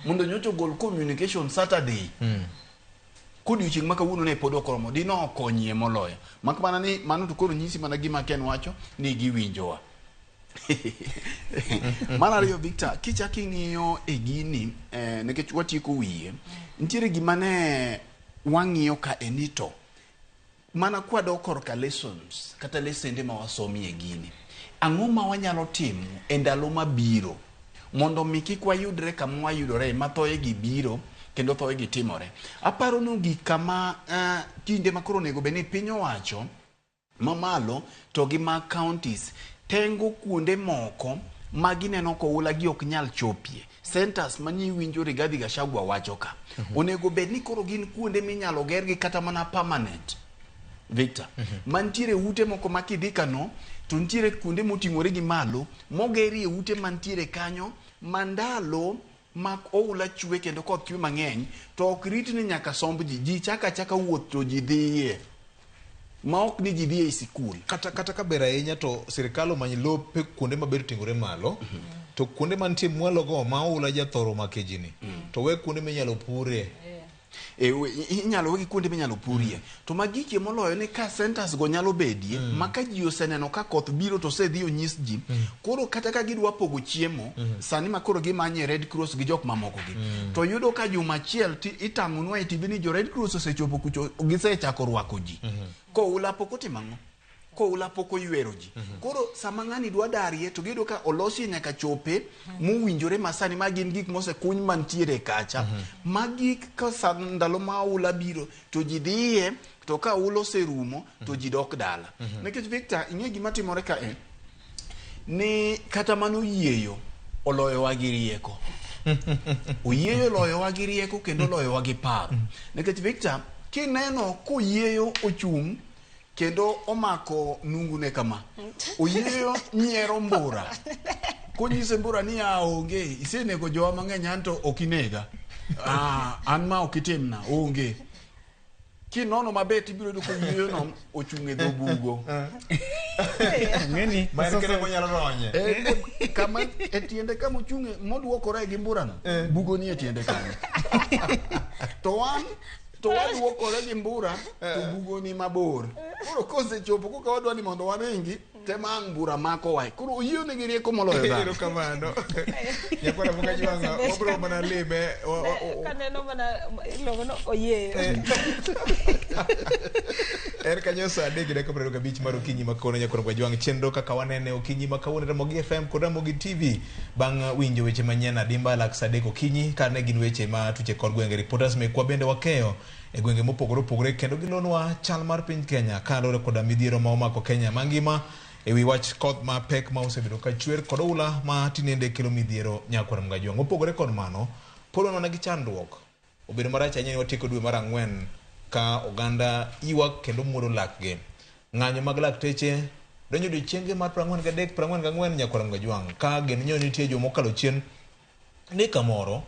mondo nyocha ogol communication Saturday. Kodiochieng' ma kawuono ne pod ok oromo, dino okonyie moloyo. Mak mana ni mano to koro nyisi mana gima Ken wacho ni giwinjowa. Mar ariyo Victor, kichak ing'iyo e gini nikech watieko wiye, nitiere gima ne wang'iyo ka e ni to mana kwadok korka lessons kata lesende ma wasomie gini, ang'o ma wanyalo timo e ndalo mabiro mondo mi kik wayudre kama wayudore ma thoye gi biro kendo thoye gi timore. Aparo ni gik kama kinde ma koro onego bed ni piny owacho mamalo to gi mag counties tengo kuonde moko ma gineno koula gi ok nyal chopie. Centers mani winjo Rigathi Gachagua wacho ka. Onego bed ni koro gin kuonde minyalo gergi kata mana permanent. Victor, mantiere ute moko ma kidhi kano to nitiere kuonde moting'ore gi malo mogerie ute mantiere kanyo ma ndalo ma oula chwe kendo koth chwe mang'eny to ok rit ni nyaka somb ji, ji chaka achaka wuoth to ji dhiye ma ok ni ji dhi e sikul.
Kata ka ber ahinya to sirikal omany lope kuonde maber oting'ore malo, to kuonde mantie mwalo go ma oula jathoro make ji ni, to we kuonde minyalo pure.
Inyalo wegi kuonde minyalo purie. To magikie moloyo ni ka centers go nyalo bedie, ma ka ji oseneno ka koth biro to osedhi onyis ji, koro kata ka gidwa pogo chiemo, sani ma koro gimanye Red Cross gi jok mamoko gi, to yudo ka juma achiel itang'onwa e TV ni jo Red Cross osechopo kucho, gisechako rwako ji. Koula pok otimo ang'o? Koula pok oywero ji. Koro sama ng'ani dwa darie to giyudo ka olosie nyaka chope mowinjore ma sani ma gin gik mosekuny mantiere kacha. Ma gik ka ndalo ma oula biro to ji dhiye, to ka oula oserumo to ji dok dala. Nikech Victor, ing'e gima timore ka e ni kata mano yieyo oloyowa gi rieko. Oyieyo loyowa gi rieko kendo loyowa gi paro. Nikech Victor, kineno koyieyo ochung' kendo omako nungune kama, oyieyo nyiero mbura. Konyise mbura ni ya onge, isenego jowa mang'eny an to ok inega. Ah, an ma ok itimna, onge. Kinono maber tibiro yudo koyieyo no ochung' e dho bugo.
Ma en kendo monyalo ronye.
Kama e tiende kama ochung'e moduokore gi mburano, bugo ni e tiende kanyo. To wan to waduokore gi mbura to bugo ni mabor. Koro kosechopo koka wadwa ni mondo waringi, tema ang' mbura makowa. Koro oyieyo nigi rieko moloyo dhano.
Erokamano. Nyakwara Mukajwang', wabiro mana lime.
Kaneno mana iluongo ni oyieyo.
En kanyo saa 3:25 mar okinyi ma kawuono Nyakwara Mukajwang' chenro kaka wanene okinyi ma kawuono Ramogi FM kod Ramogi TV bang' winjo weche manyien adimba lak saa 3 okinyi ka ne gin weche ma tuche kor gwenge reporters mekwa bende wakeyo e gwenge mopogore opogore kendo gilonwa chal mar piny Kenya kaluwore koda midhiero ma omako Kenya mangima ewi wach koth mapek ma osebedo ka chwer kod oula ma tinende kelo midhiero Nyakwara Mukajwang'. Mopogore kod mano, pod wan mana gi chandruok. Obedo marach ahinya ni watieko dwe mar ang'wen ka oganda ywak kendo muodo lakgi. Ng'anyo mag lakteche donjo odiechienge mar 43 44 Nyakwara Mukajwang' ka geno nyo nitie joma okalo chien ni kamoro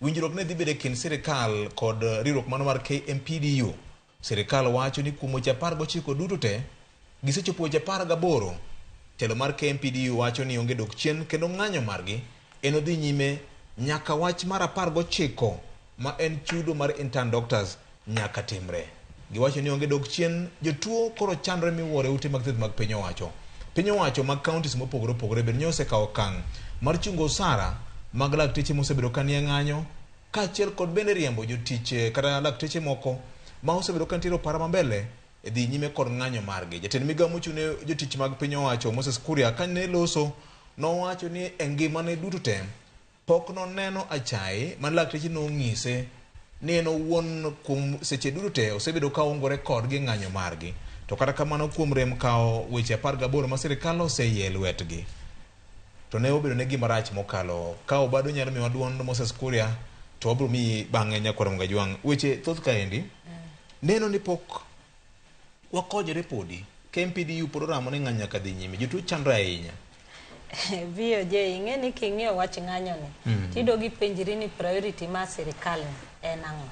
winjruok ne dhi bedo e kind sirikal kod riwruok mano mar KMPDU. Sirikal wacho ni kuom weche 19 duto te, gisechopo weche 18. Telo mar KMPDU wacho ni onge dok chien kendo ng'anyo margi en odhi nyime nyaka wach mar 19 ma en chudo mar intern doctors nyaka timre. Giwacho ni onge dok chien, jotuo koro chandore miwuoro e ute mag thieth mag piny owacho. Piny owacho mag counties mopogore opogore bende nyo osekawo okang' mar chungo osara mag lakteche mosebedo ka nie ng'anyo kaachiel kod bende riembo jotich kata lakteche moko ma osebedo ka nitiere opara mambele e dhi nyime kod ng'anyo margi. Jatend migawo mochung' ne jotich mag piny owacho Moses Kuria kane loso nowacho ni e ngimane duto te pok noneno achaye ma lakteche nong'ise ni en owuon kuom seche duto te osebedo ka ongore kodgi e ng'anyo margi. To kata kamano kuom rem kawo weche 18 ma sirikal oseyie e lwetgi. To ne obedo ne gima rach mokalo. Ka Obado nyalo miyowa duond Moses Kuria to wabiro miyi bang'e Nyakwara Mukajwang'. Weche thoth kaendi. Neno ni pok wakonyore podi. KMPDU pod oramo ni ng'anyo nyaka dhi nyime. Jotuo chandre ahinya.
VOJ ing'e ni king'iyo wach ng'anyo ni tidog ipenjri ni priority mar sirikal ni en ang'o.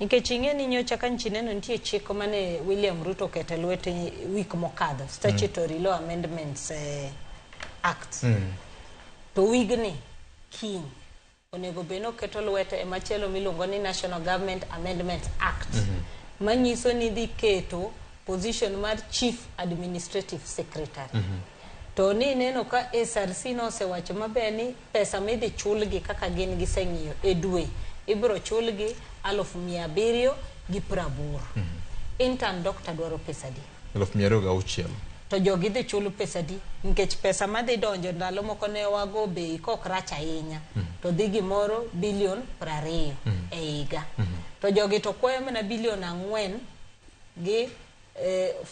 Nikech ing'e ni nyocha ka nchi neno nitie chik mane William Ruto oketo e lwete wik mokadho, Statutory Law Amendments Act. To wigni kiny onego bed ni oketo lwete e machielo miluongo ni National Government Amendment Act. Manyiso ni dhi keto position mar Chief Administrative Secretary. To ni neno ka SRC nosewacho maber ni pesa midhi chulgi kaka gin giseng'iyo e dwe ibiro chulgi 780,000. Intern doctor dwaro pesa adi?
206,000.
To jogi dhi chul pesa adi? Nikech pesa madhi donjo ndalo moko ne wago bei kok rach ahinya. To dhi gimoro bilion 20 e higa. To jogi to kwayo mana bilion 4 gi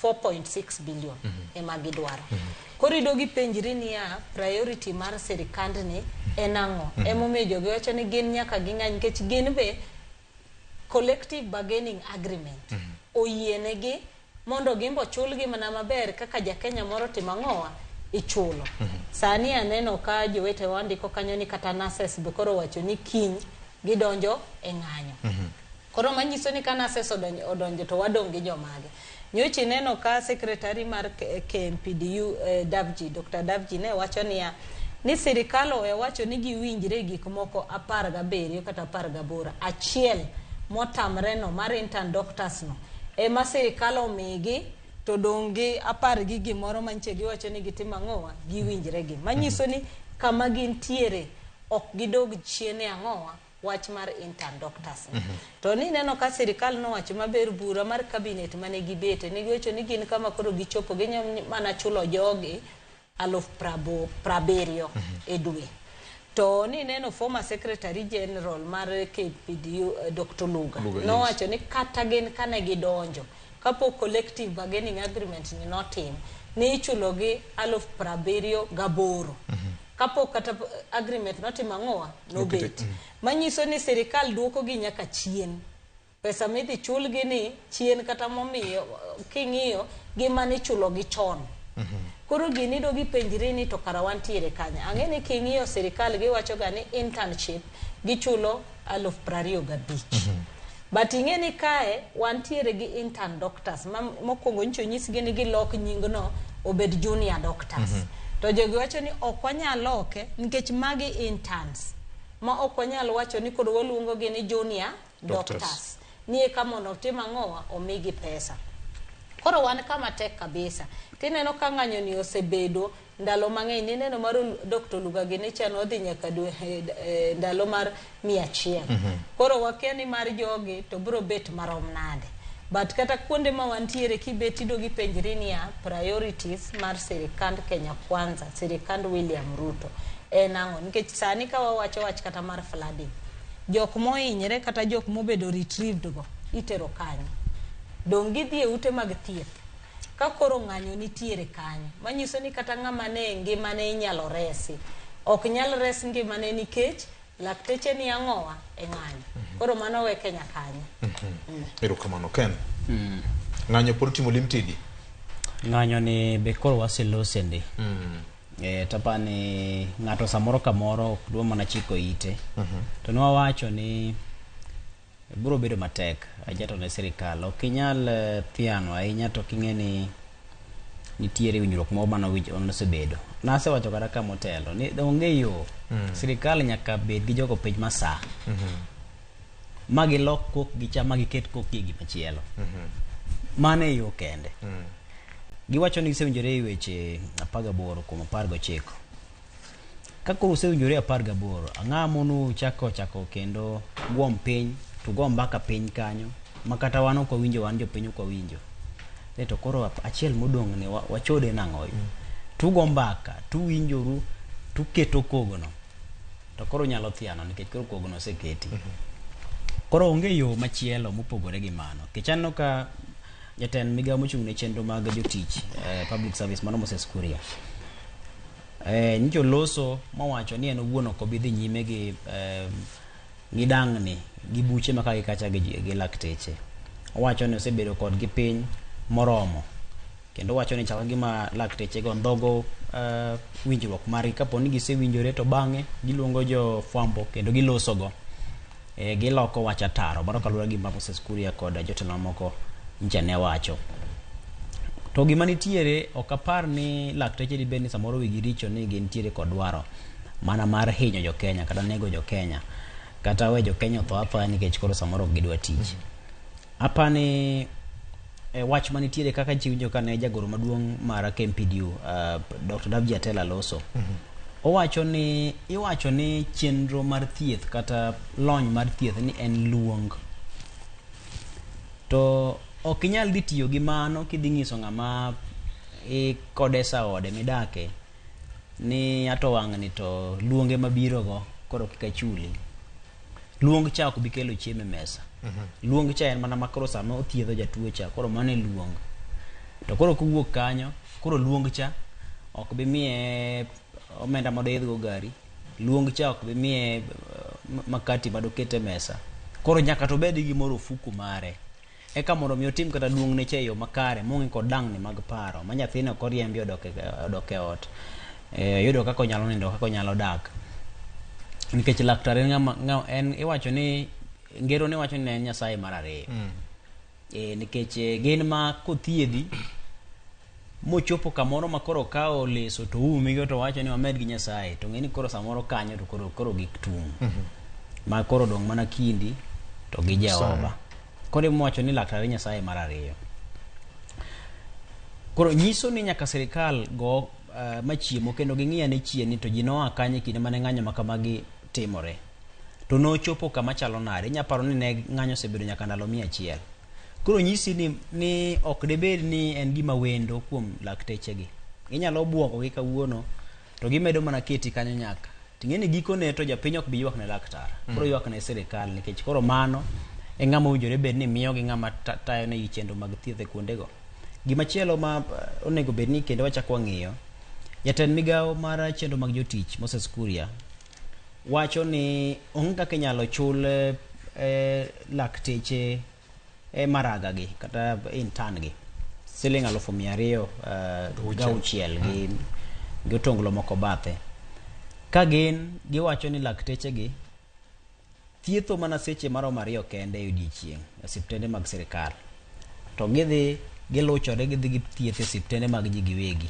4.6 billion ema gidwaro. Koro idog ipenjri niya priority mar sirikandni en ang'o? Emomiyo jogi wacho ni gin nyaka ging'any nikech gin be collective bargaining agreement oyienegi mondo gimbo chulgi mana maber kaka ja Kenya moro timo ang'owa ichulo. Sani aneno ka jowetewa ndiko kanyo ni kata nurses be koro owacho ni kiny gidonjo e ng'anyo. Koro manyiso ni ka nurses odonjo to wadong' gi jomage. Nyocha ineno ka secretary mar KMPDU Davji, Dr. Davji ne wacho niya ni sirikal owe wacho ni giwinjre gik moko 17 kata 18. Achiel motamre no mar intern doctors no ema sirikal omigi to dong' gi 10 gi gimoro mantie giwacho ni gitimo ang'owa giwinjre gi. Manyiso ni kama gintiere ok gidog chien e ang'owa wach mar intern doctors ni. To ni neno ka sirikal nowacho maber bura mar cabinet mane gibete ne giwacho ni gin kama koro gichopo ginyalo mana chulo jogi 70,000 e dwe. To ni neno former secretary general mar KPDU Dr. Luga nowacho ni kata gin kane gidonjo kapok collective bargaining agreement ni notim ni ichulo gi 78,000. Kapok kata agreement notimo ang'owa nobet. Manyiso ni sirikal duoko gi nyaka chien. Pesa midhi chulgi ni chien kata momiyo king'iyo gi manichulo gi chon. Koro gini do gipenjri ni to kara wantiere kanye. Ang'e ni king'iyo sirikal giwacho ga ni internship gichulo 25,000. But ing'e ni kae wantiere gi intern doctors ma mokwongo nyocha onyisgi ni gilok nyingno obed junior doctors. To jogi wacho ni ok wanyal loke nikech magi interns ma ok wanyal wacho ni koro waluongo gi ni junior
Doctors.
doctors. Ni eka mondo otim ang'owa omigi pesa. Koro wan kama tek kabisa. Tineno ka ng'anyo ni osebedo ndalo mang'eny. Nineno mar Dr. Oluga gini cha nodhi nyaka dwe, ndalo mar 100. Koro wakia ni mar jogi to biro bet marom nade. But kata kuonde ma wantiere kibet ido gipenjri niya priorities mar sirikand Kenya Kwanza, sirikand William Ruto en ang'o? Nikech sani ka wawacho wach kata mar flooding, jok mohinyre kata jok mobedo retrieved go itero kanye? Dong' gidhi e ute mag thieth. Ka koro ng'anyo nitiere kanyo, manyiso ni kata ng'ama ne ngimane inyalo resi, ok nyal res ngimane nikech lakteche ni ang'owa e ng'anyo. Koro mano we Kenya kanye.
Erokamano Ken. Ng'anyo pod otimo limtidi.
Ng'anyo ni be koro waselose ndi. Tapani ng'ato samoro kamoro ok dwa mana chiko ite. To nwawacho ni biro bedo matek ahinya to ne sirikal. Ok inyal thiano ahinya to king'e ni nitiere winjruok moro mane osebedo. Nasewacho kata ka motelo ni onge yo. Sirikal nyaka bed gi jogo piny masa. Ma gilok kokgi cha ma giket kokgi e gimachielo. Mano e yo kende. Giwacho ni gisewinjore e weche 18 kuom 19. Ka koro usewinjore 18, ang'a mono chako kendo gwom piny, to go mbaka piny kanyo, ma kata wan ok wawinjo, wan jopiny ok wawinjo. Ne to koro achiel modong' ni wachode nang'o? Tugo mbaka, tuwinjoru, tuketo kogno. To koro nyalo thiano nikech koro kogno oseketi. Koro onge yo machielo mopogore gi mano. Nikech aneno ka jatend migawo mochung' ne chenro mag jotich, public service mano Moses Kuria. Nyicho loso mowacho ni en owuon ok obi dhi nyime gi dang'ni gi buche ma ka gi kacha gi lakteche. Owacho ni osebedo kodgi piny moromo. Kendo owacho ni chalo gima lakteche go ndhogo winjruok margi kapo ni gisewinjore to bang'e giluongo jo fwambo kendo gilosogo. Giloko wach ataro mano kaluwore gi Moses Kuria kod jotelo mamoko nyicha ne wacho. To gima nitiere ok apar ni lakteche dibed ni samoro wigi richo ni gintiere kod dwaro mana mar hinyo jo Kenya kata nego jo Kenya kata we jo Kenya otho athoya nikech koro samoro ok gidwa tich. Apani wach manitiere kaka ji winjo kane jagoro maduong' mar KMPDU Dr. Davji Atela loso. Owacho ni iwacho ni chenro mar thieth kata lony mar thieth ni en luong. To ok inyal dhi tiyo gi mano kidhi nyiso ng'ama ikodesa ode midake ni ato wang'ni to luonge mabiro go koro kik achuli. Luong cha ok bi kelo chiemo e mesa. Luong cha en mana makoro sama othiedho jatuo cha koro mano e luong. To koro kowuok kanyo koro luong cha ok bi miye omenda mondo go gari. Luong cha ok bi miye makati madoket e mesa. Koro nyaka to bed gi gimoro ofuku mare. Eka mondo mi otim kata luong ne cha e yo makare moonge kod dang'ni mag paro ma nyathine ok oriembi odok e ot. Yudo kaka onyalo nindo kaka onyalo dak. Nikech laktar en ng'ama en iwacho ni ngero ne wacho ni en Nyasaye mar ariyo. Nikech gin ma kothiedhi mochopo kamoro ma koro okawo leso to uumigo to wacho ni wamed gi Nyasaye to ng'e ni koro samoro kanyo to koro gik tung'. Ma koro dong' mana kindi to gi Jehova. Koro emowacho ni laktar en Nyasaye mar ariyo. Koro nyiso ni nyaka sirikal go machiemo kendo ging'i ane chien ni to ji noa kanye kinde mane ng'anyo ma kamagi timore. To nochopo kama chalo nade? Inya paro ni ne ng'anyo osebedo nyaka ndalo 100. Koro nyisi ni ok dibed ni en gima wendo kuom laktechegi. Inyalo buogo gi kawuono to gimedo mana keti kanyo nyaka. Ting'e ni gikone to japiny ok bi ywak ne laktar. Koro ywak ne sirikal nikech koro mano e ng'ama owinjore bed ni miyo gi ng'ama tayo negi chenro mag thieth e kuondego. Gimachielo ma onego bed ni kendo wachako wang'iyo, Jatend migawo mar chenro mag jotich Moses Kuria wacho ni onge kaka inyalo chul lakteche maraga gi kata intern gi siling 226,000 gi otonglo moko bathe. Ka gin giwacho ni lakteche gi thietho mana seche maromo 2 kende e odiechieng' e osiptende mag sirikal. To gidhi giluchore gidhi githietho e osiptende mag ji giwegi.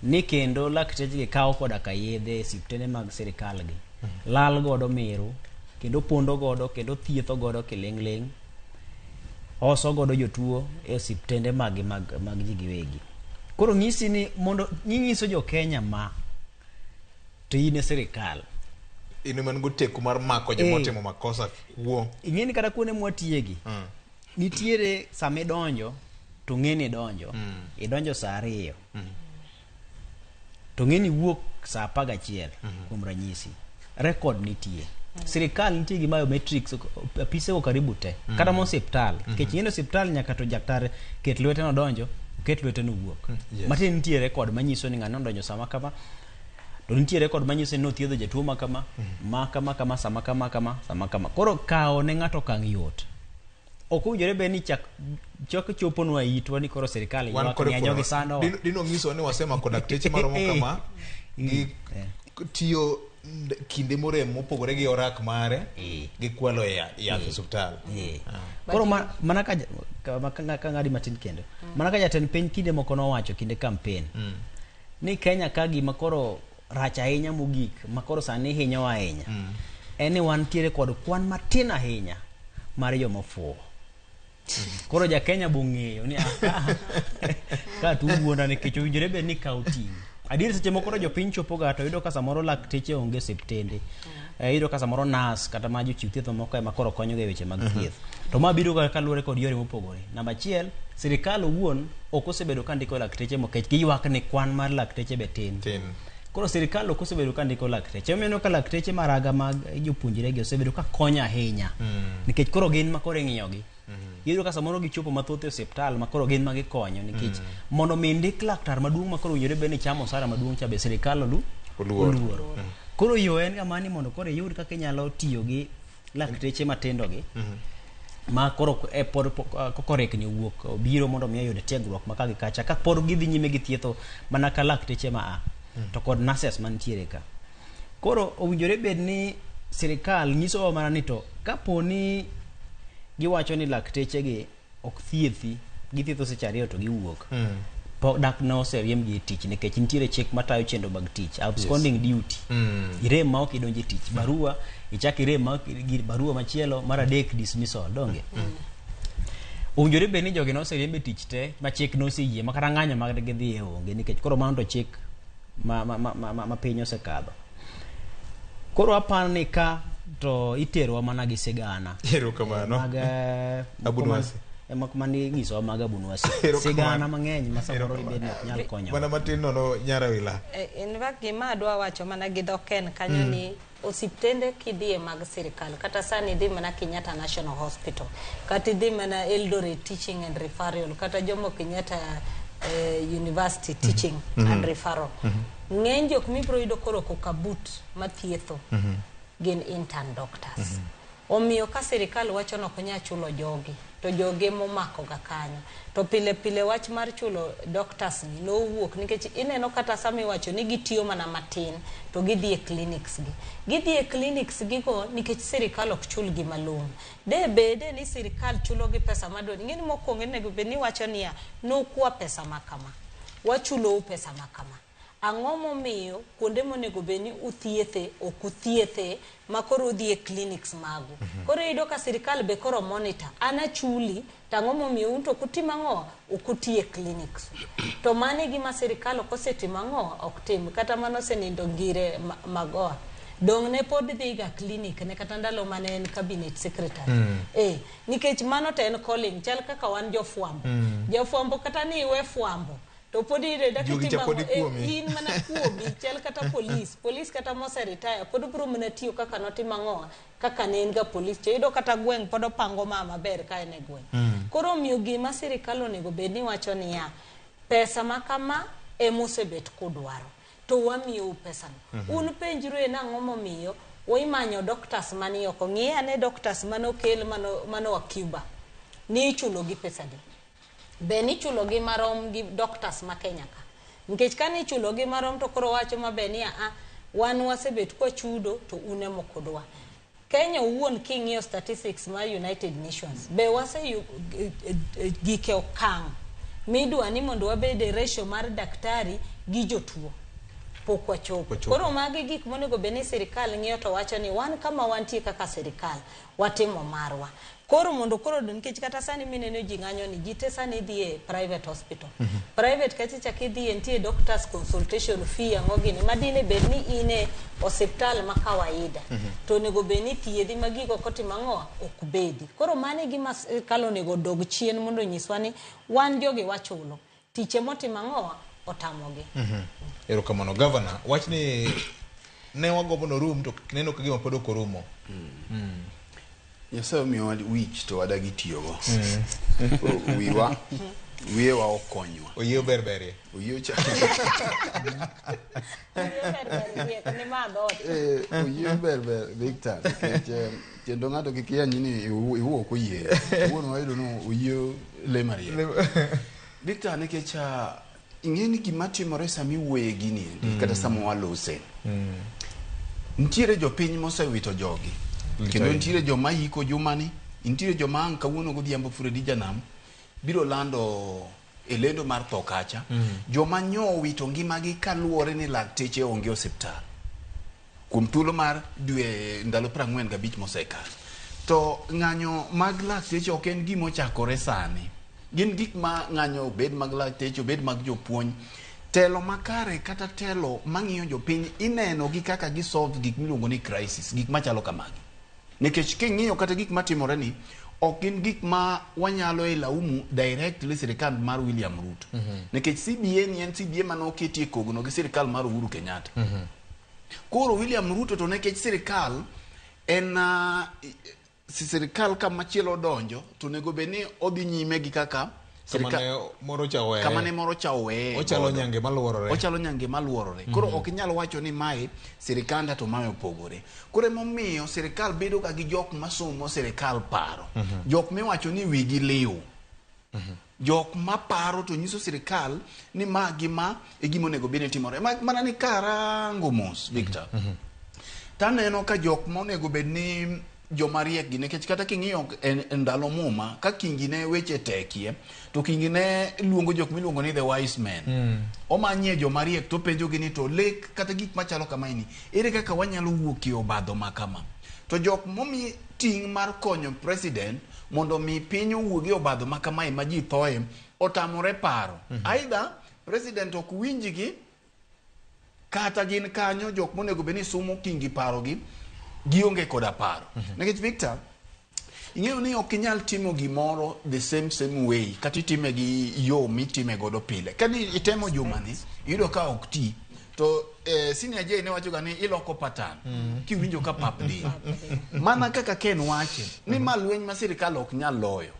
Ni kendo lakteche gi kawo koda ka yedhe e osiptende mag sirikal gi. Lal godo miru, kendo pondo godo, kendo thietho godo kiling'ling', oso godo jotuo e osiptende mag ji giwegi. Koro nyisi ni mondo nyiso jo Kenya ma to in e sirikal.
In man go teku mar mako jomotimo makosa kuo.
Ing'eni kata kuonde mwatiyegi. Nitiere sama idonjo to ng'eni donjo. Idonjo saa 2. To ng'eni wuok saa 11 kuom ranyisi. Record nitie. Sirikal nitie gi biometrics apise go karibu te. Kata mo osiptal. Nikech ing'eni osiptal nyaka to jaktar ket lwete no donjo, ket lwete no wuok. Matin nitie record manyiso ni ng'ano donjo sama kama. To nitie record manyiso ni nothiedho jatuo ma kama, ma kama kama, sama kama kama, sama kama. Koro kawo ne ng'ato okang' yot. Ok owinjore bed ni chak choponwa itwa ni koro sirikal ywak ni jogi sando.
Dino nyiso ni wasemako dakteche maromo kama gi tiyo kinde morem mopogore gi orak mare gi kwalo yath osiptal.
Koro mana ka ng'adi matin kendo. Mana ka jatend piny kinde moko nowacho kinde campaign ni Kenya ka gima koro rach ahinya mogik ma koro sani hinyowa ahinya en ni wantiere kod kwan matin ahinya mar joma ofuwo. Koro ja Kenya bong'eyo ni ka tu wuonda nikech owinjore bed ni kawo ting'. Adier seche moko koro jopiny chopoga to yudo ka samoro lakteche onge osiptende. Iyudo ka samoro nas kata ma jochiw thieth moko ema koro konyoga e weche mag thieth. To ma biro ga kaluwore kod yore mopogore. Namba achiel, sirikal owuon ok osebedo ka ndiko lakteche nikech giywak ni kwan mar lakteche be tin. Koro sirikal ok osebedo ka ndiko lakteche. Omiyo ka lakteche maraga mag jopuonjre gi osebedo ka konyo ahinya. Nikech koro gin ma koro ing'iyogi. Iyudo ka samoro gichopo mathoth e osiptal ma koro gin ma gikonyo nikech mondo mi ndik laktar maduong' ma koro owinjore bed ni chamo osara maduong' cha be sirikal oluoro. Koro yo en ga mani mondo koro iyud kaka inyalo tiyo gi lakteche matindo gi ma koro pod korekni owuok obiro mondo mi oyud tiegruok ma ka gi kacha ka pod gidhi nyime gi thietho mana ka lakteche ma a to kod nurses mantiere ka. Koro owinjore bed ni sirikal nyisowa mana ni to kapo ni giwacho ni lakteche gi ok thiethi, githietho seche 2 to giwuok. Pok dak ne oseriemb gi e tich nikech nitiere chik matayo chenro mag tich, absconding duty. Irem ma ok idonjo e tich, barua ichak irem ma ok barua machielo mar 3 dismissal, donge? Owinjore bed ni jogi noseriemb e tich te ma chik noseyie ma kata ng'anyo mag gidhi e onge nikech koro mano to chik ma piny osekadho. Koro aparo ni ka to iterowa mana gi sigana.
Erokamano.
Mag
Abunuwasi.
Mani nyisowa mag Abunuwasi. Sigana mang'eny ma samoro dibed ni ok nyal konyo.
Mana matin nono Nyarawila.
In fact gima adwa wacho mana gi dho Ken kanyo ni osiptende kidhiye mag sirikal kata sani idhi mana Kenyatta National Hospital kata idhi mana Eldoret Teaching and Referral kata Jomo Kenyatta University Teaching and Referral. Ng'eny jok mibiro yudo koro kokabut mathietho gin intern doctors. Omiyo ka sirikal wacho ni ok onyal chulo jogi to jogi momako ga kanyo. To pile pile wach mar chulo doctors ni nowuok nikech ineno kata sama iwacho ni gitiyo mana matin to gidhi e clinics gi. Gidhi e clinics gi go nikech sirikal ok chul gi malong'o. De bede ni sirikal chulo gi pesa madonjo. Ing'e ni mokwongo onego bed ni iwacho niya, nukwa pesa ma kama, wachulou pesa ma kama. Ang'o momiyo kuonde monego bed ni uthiethe ok uthiethe ma koro udhi e clinics magu. Koro iyudo ka sirikal be koro monitor. An achuli to ang'o momiyo un to ok utim ang'o? Ok uti e clinics. To mano e gima sirikal ok osetimo ang'o? Ok tim. Kata mano osenindo Ngire Magoha. Dong' ne pod dhi ga clinic ne kata ndalo mane en cabinet secretary. Nikech mano to en calling chal kaka wan jofwambo. Jofwambo kata ni iwe fwambo to pod iyudo in mana kuomi chal kata polis. Polis kata mose retire pod biro mana tiyo kaka notimo ang'o kaka ne en ga polis. To iyudo kata gweng' pod opango ma maber ka en e gweng'. Koro omiyo gima sirikal onego bed ni wacho niya, pesa ma kama Emosebet kudwaro to wamiyou pesano. Un penjru en ang'o momiyo imanyo doctors mani oko. Ng'i ane doctors manokel manoa Cuba ni ichulo gi pesa adi? Be nichulo gi marom gi doctors ma Kenya ka? Nikech ka nichulo gi marom to koro wacho maber ni a wan wasebet kwachudo to un ema ok udwa. Kenya owuon king'iyo statistics mar United Nations be wase gike okang' midwa ni mondo wabed e ratio mar daktari gi jotuo pok wachopo. Koro magi gik monego bed ni sirikal ng'iyo to wacho ni wan kama wantie kaka sirikal watimo marwa. Koro mondo koro nikech kata sani mineno ji ng'anyo ni ji te sani dhi e private hospital. Private kacha chak idhiye nitie doctors consultation fee ang'o gini ma dine bed ni in e osiptal ma kawaida. To onego bed ni thiedhi ma gigo ok otimo ang'o ok bedi. Koro mano e gima sirikal onego odog chien mondo onyiswa ni wan jogi wachulo. Tich emotimo ang'o otamogi.
Erokamano. Governor, wach ni ne wagombo norum to neno ka gima pod ok orumo.
Nyasaye omiyowa wich to wadagi tiyogo. Wiwa, wiyewa ok konywa.
Oyieyo ber berie.
Oyieyo cha.
Oyieyo
ber ber Victor nikech kendo ng'ato kik yany ni iwuo ok oyieyo. Wuon wayudo ni oyieyo le mariek. Victor nikech ing'e ni gima timore sama iwuoye gini endi kata sama walose. Nitiere jopiny mosewito jogi. Kendo nitiere joma yiko jumani, nitiere joma ang' kawuono godhiambo Fredi Janam biro lando e lendo mar tho kacha. Joma nyo owito ngimagi kaluwore ni lakteche onge osiptal kuom thuolo mar dwe ndalo 45 mosekalo. To ng'anyo mag lakteche ok en gima ochakore sani. Gin gik ma ng'anyo obed mag lakteche, obed mag jopuonj. Telo makare kata telo mang'iyo jopiny ineno gi kaka gi solve gik miluongo ni crisis, gik machalo kamagi. Nikech king'iyo kata gik matimore ni, ok gin gik ma wanyalo e laumu directly sirikal mar William Ruto. Nikech CBA ni en CBA mane oketie kogno gi sirikal mar Uhuru Kenyatta. Koro William Ruto to nikech sirikal en sirikal kama chielo donjo to onego bed ni odhi nyime gi kaka
Kamane moro cha oweye.
Kamane moro cha oweye.
Ochalo nyange maluorore.
Ochalo nyange maluorore. Koro ok inyal wacho ni mae sirikanda to mae opogore. Koro emomiyo sirikal bedo ga gi jok masomo sirikal paro. Jok miwacho ni wigi liw. Jok maparo to nyiso sirikal ni ma gi ma e gima onego bed ni timore. Mana ni karango mos, Victor. Taneno ka jok monego bed ni joma riek gi nikech kata king'iyo e ndalo muma ka kingi ne weche tekie to kingi ne luongo jok miluongo ni the wise men. Omanyie joma riek to penjogi ni to lek kata gik machalo kamaeni ere kaka wanyalo wuok e obadho ma kama. To jok momi ting' mar konyo president mondo mi piny owuog e obadho ma kamae ma ji thoe otamore paro. Aidha president ok winjgi kata gin kanyo jok monego bed ni sumo kingi parogi gionge koda paro. Nikech Victor, ing'eyo ni ok inyal timo gimoro the same way kata itime gi yo mitime godo pile. Kani itemo jumani, iyudo ka ok ti, to Senior J ne wacho ga ni iloko pattern kiwinjo ka pap dhi. Mana kaka Ken wache, ni ma lweny ma sirikal ok nyal loyo.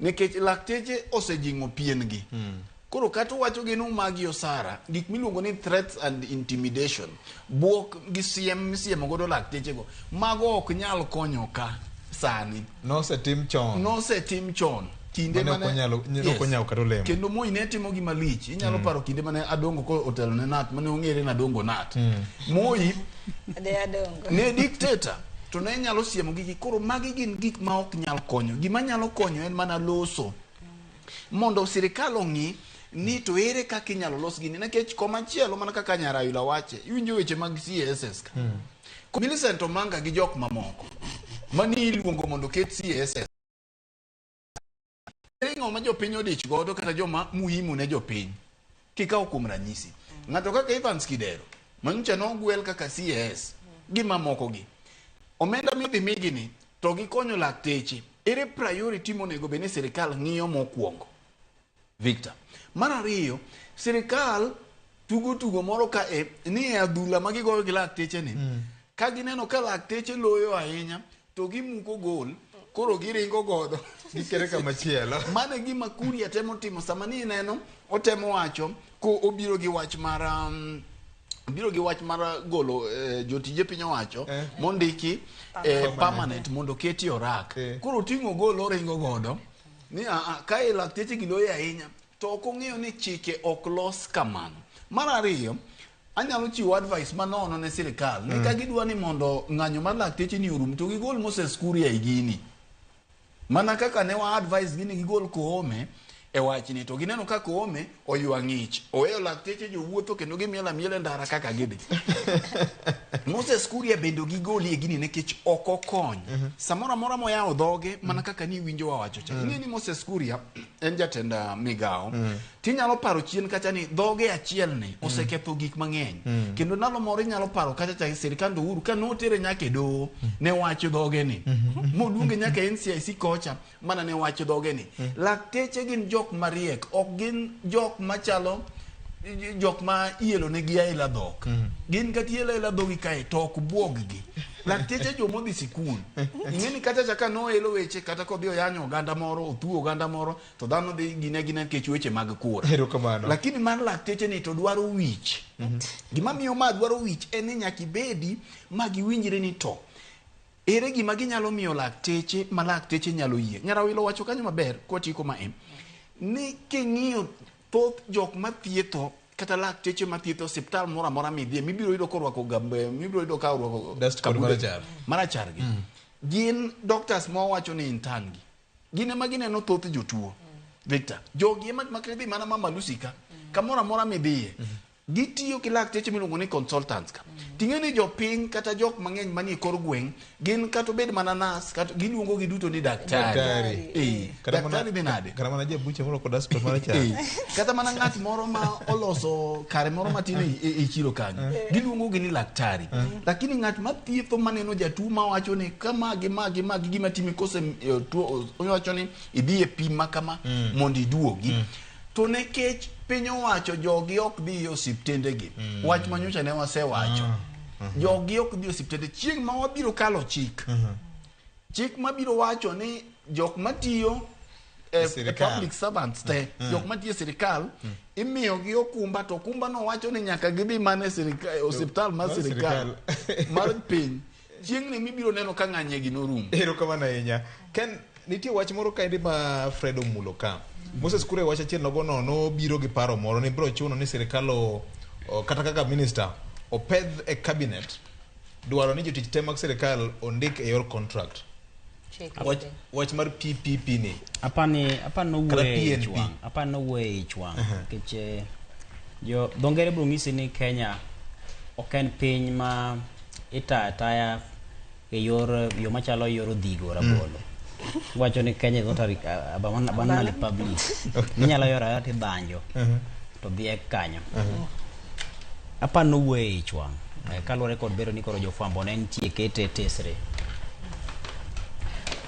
Nikech lakteche osejing'o pien gi. Koro kata uwacho gi numagi osara, gik miluongo ni threats and intimidation, buok gi siem misiemo godo laktechego, mago ok nyal konyo ka sani.
Nosetim chon.
Nosetim chon. Kinde
Mane ok onyalo, ok onyalo kata olemo.
Kendo Moi ne timo gima lich. Inyalo paro kinde mane Adongo ko otelo ne Nat, mane ong'ere ni Adongo Nat. Moi ne dictator to ne nyalo siemo gigi. Koro magi gin gik ma ok nyal konyo. Gima nyalo konyo en mana loso. Mondo sirikal ong'i ni to ere kaka inyalo los gini. Nikech komachielo mana kaka Nyarayula wache, iwinjo weche mag CSS ka. Millicent Omanga gi jok mamoko mani iluongo mondo oket CSS. Ere ng'ama jopiny odich godo kata joma muhimu ne jopiny. Kikawo kuom ranyisi, ng'ato kaka Evans Kidero, manyocha nogwel kaka CAS gi mamoko gi. Omenda midhi migi ni to gikonyo lakteche. Ere priority monego bed ni sirikal ng'iyo mokwongo? Victor. Mar ariyo, sirikal tugo tugo moro ka e ni e adhula ma gigoyo gi lakteche ni. Ka gineno ka lakteche loyo ahinya to gimuko gol, koro giringo godo.
Gikere kama chielo.
Mano e gima Kuria temo timo sama ni ineno otemo wacho Ko obiro gi wach mar obiro gi wach mar golo jotije piny owacho mondiki permanent mondo keti orak. Koro oting'o golo oringo godo ni kae lakteche gi loyo ahinya to ok ong'eyo ni chike ok los kamano. Mar ariyo, anyalo chiwo advice manono ne sirikal ni ka gidwa ni mondo ng'anyo mar lakteche ni orum to gigol Moses Kuria e gini. Mana kaka ne wa advice gini gigol Koome e wachni to gineno ka Koome oywa ng'ich oweyo lakteche jowuotho kendo gimielo amiela e ndara kaka gidhi. Moses Kuria bende gigoli e gini nikech ok okony. Samoro amora moyawo dhoge mana kaka ni iwinjo wawacho cha. Ing'e ni Moses Kuria en jatend migawo. Tinyalo paro chien kacha ni dhoge achiel ni oseketho gik mang'eny. Kendo ndalo moro inyalo paro kacha cha sirikand Uhuru ka notere nyaka e doho ne wach dhoge ni. Moluonge nyaka NCIC kocha mana ne wach dhoge ni. Lakteche gin jok mariek, ok gin jok machalo jok ma ielo negi aela dhok. Gin kata ielo aela dhogi kae to ok buog gi. Lakteche jomodhi sikul. Ing'e ni kata cha ka noelo weche kata kodhi oyanyo oganda moro, othuo oganda moro, to dhano dhi gine gine nikech weche mag kura.
Erokamano.
Lakini mar lakteche ni to dwaro wich. Gima miyo ma dwaro wich en ni nyaka ibedi ma giwinjre ni to ere gima ginyalo miyo lakteche ma lakteche nyalo yie. Nyarawilo wacho kanyo maber kwatieko ma en ni king'iyo thoth jok mathietho kata lakteche mathietho osiptal moro amora midhiye mibiro yudo korwako gambe mibiro yudo ka orwako
Dust coat
kabude
marachar.
marachar gi gin doctors ma wawacho ni intern gi gin ema gineno thoth jotuo. Victor, jogi ema makidhi mana Mama Lucy ka kamoro amora midhiye gitiyo gi lakteche miluongo ni consultants ka. Ting'e ni jopiny kata jok mang'eny manie kor gweng' gin kata obed mana nas kata giluongo gi duto ni daktari.
Daktari. Kata mana-
Daktari dhi nade?
Kata mana jabuche morwako dust coat marachar.
Kata mana ng'at moro ma oloso kare moro matin e chiro kanyo giluongo gi ni laktari. Lakini ng'at ma thietho maneno jatuo mawacho ni kama gi ma gi ma gi gima timi kose tuo owacho ni idhi e pim ma kama mondo iduogi. To nikech piny owacho jogi ok dhi e osiptendegi. Wach manyocha ne wasewacho. Jogi ok dhi e osiptende. Chieng' ma wabiro kalo chik. Chik mabiro wacho ni jok matiyo e public servants te, jok matiyo e sirikal imiyogi okumba to okumba no wacho ni nyaka gidhi mana e osiptal mar sirikal mar piny. Chieng'ni mibiro neno ka ng'anyegi norum.
Erokamano ahinya. Ken, nitie wach moro kaendi ma Fred omulo ka. Moses Kuria wach achiel nogo no nobiro gi paro moro ni biro chuno ni sirikal kata kaka minister opedh e cabinet dwaro ni jotich te mag sirikal ondik e yor contract. Wach mar PPP ni.
Apani
Kata
nowuoye e
PNP.
ich wang'. Apani nowuoye e ich wang'. Nikech jo dho ngere biro nyisi ni Kenya ok en piny ma itayo ataya e yor yo machalo yor odhigo rabolo. Wacho ni Kenya is not a banana republic. Inyalo yoro ayora tibanjo to dhiek kanyo. Apani nowuoye e ich wang'. Kaluwore kod bedo ni koro jofwambo ne nitie kete tesre.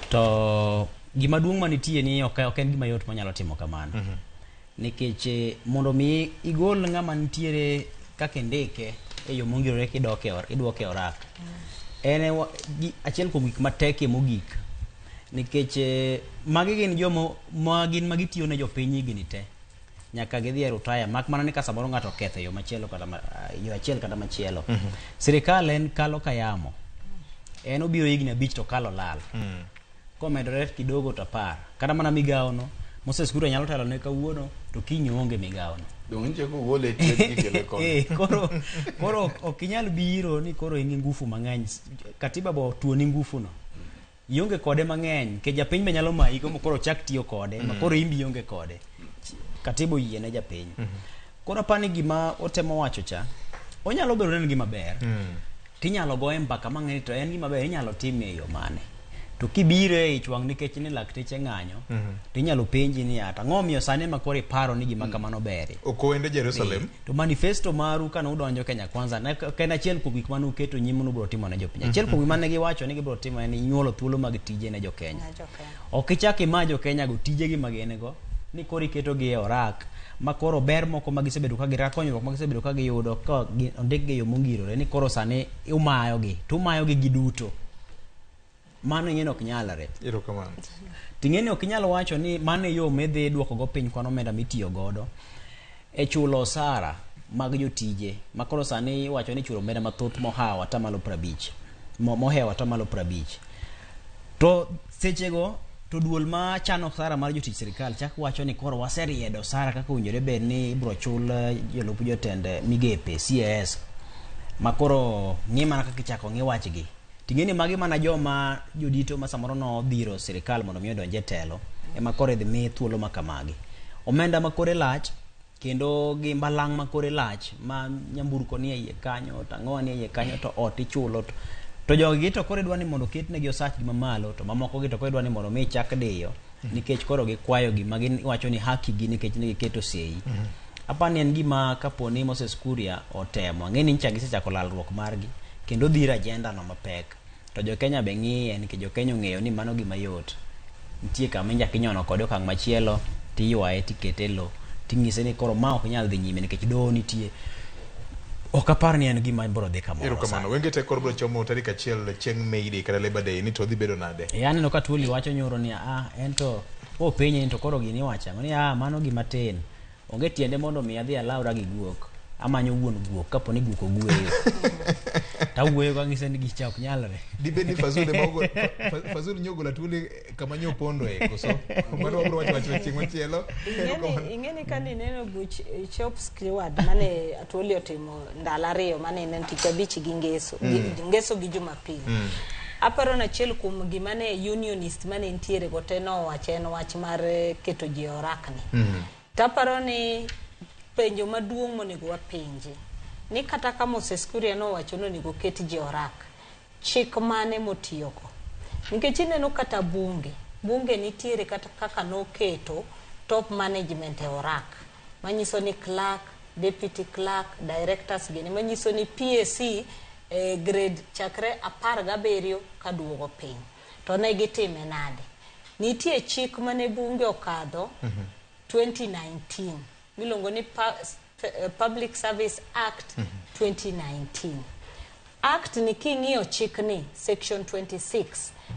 To gima duong' manitie ni ok en gima yot manyalo timo kamano. Nikech mondo mi igol ng'ama nitiere kaka indike e yo mongirore kidoke idwoke orak. En achiel kuom gik matekie mogik. Nikech magi gin joma ma gin ma gitiyo ne jopiny higni te. Nyaka gidhi e rutaya mak mana ni ka samoro ng'ato oketho e yo machielo kata yo achiel kata machielo. Sirikal en kalo ka yamo. En obiro higni 5 to kalo lal. Komedore kidogo to 10. Kata mana migawo no Moses Kuria nyalo telo ne kawuono to kiny oonge migawo no.
Donge nitie kogole e twech gikele koni.
Koro ok inyal biro ni koro in gi ngufu mang'eny. Katiba bo tuoni ngufu no. Ionge kode mang'eny nikech japiny be nyalo mayi koro chak tiyo kode ma koro in be ionge kode. Katiba oyie ne japiny. Koro apani gima otemo wacho cha onyalo bedo ni en gima ber. Tinyalo goye mbaka mang'eny to en gima ber inyalo time e yo mane. To kibiro e ich wang' nikech ni lakteche ng'anyo, tinyalo penji ni ata ang'o omiyo sani ema koro iparo ni gima kamano ber.
Ok owende Jerusalem.
To manifesto maru kane udonjo Kenya Kwanza ne ok en achiel kuom gik mane uketo nyime ni ubiro timo ne jopiny. Achiel kuom gik mane giwacho ni gibiro timo en nyuolo thuolo mag tije ne jokenya. Ok ichak ima jokenya go tijegi ma gin go ni koro iketogi e orak ma koro ber moko ma gisebedo ka gi konyruok ma gisebedo ka giyudo ka ondikgi e yo mongirore ni koro sani umayogi to umayogi giduto. Mano ing'e ni ok nyalre.
Erokamano.
Ting'e ni ok inyal wacho ni mano e yo midhi duoko go piny kwan omenda mitiyo godo. E chulo osara mag jotije ma koro sani iwacho ni ichulo omenda mathoth mohawo atamalo 50 mohewo atamalo 50. To sechego to duol ma chano osara mar jotich sirikal chak wacho ni koro waseriedo osara kaka owinjore bed ni ibro chul jolup jotend migepe CAS ma koro ng'i mana kaka ichako ng'i wachgi. Ting'e ni magi mana joma jodito ma samoro nodhiro sirikal mondo mi odonj e telo ema koro idhi mi thuolo ma kamagi. Omenda ma kore lach kendo gi mbalang' ma kore lach ma nyamburko nie iye kanyo to ang'owa nie iye kanyo to ot ichulo to jogi to koro idwa ni mondo oketnegi osachgi mamalo to mamoko gi to koro idwa ni mondo mi chak diyo nikech koro gikwayo gima giwacho ni haki gi nikech ne giketo sei. Apani en gima kapo ni Moses Kuria otemo, ang'e ni nyicha gisechako lalruok margi kendo dhiro agenda no mapek. To jo Kenya be ng'iye nikech jo Kenya ong'eyo ni mano gima yot. Nitie kama inyako inyono kode okang' machielo tiywaye tikete e lo ting'ise ni koro ma ok nyal dhi nyime nikech doho nitie. Ok apar ni en gima biro dhi kamoro
Erokamano. Wenge te koro biro chomo tarik 1 chieng' May Day kata Labor Day ni to dhi bedo nade?
E aneno ka Tuoli wacho nyoro ni a en to kopenje ni to koro gini iwacho ang'o ni a mano gima tin. Onge tiende mondo mi adhi alawra gi guok. Amanyo wuon guok kapo ni guok ogweyo. Tawuoyo kang'ise ni gicha ok nyalre.
Dibed ni Fazul ema ogo, Fazul nyogola Atwoli kama nyopondoe koso? Mano wabiro wacho wachno chieng' machielo.
Ing'eni ka nineno buch shop steward mane Atwoli otimo ndalo 2 mane en tich abich gi ngeso, ngeso gi Jumapil. Aparo ni achiel kuom gima ne unionist mane nitiere go te nowacho en wach mar keto ji e orakni. Taparo ni penjo maduong' monego wapenje ni kata ka Moses Kuria nowacho ni onego ket ji orak, chik mane motiyogo? Nikech ineno kata bunge, bunge nitiere kata kaka noketo top management e orak, manyiso ni clerk, deputy clerk, directors gini, manyiso ni PAC grade chakre 17 kaduogo piny. To ne gitime nade? Nitie chik mane bunge okadho 2019 miluongo ni Public Service Act 2019. Act ni king'iyo chik ni section 26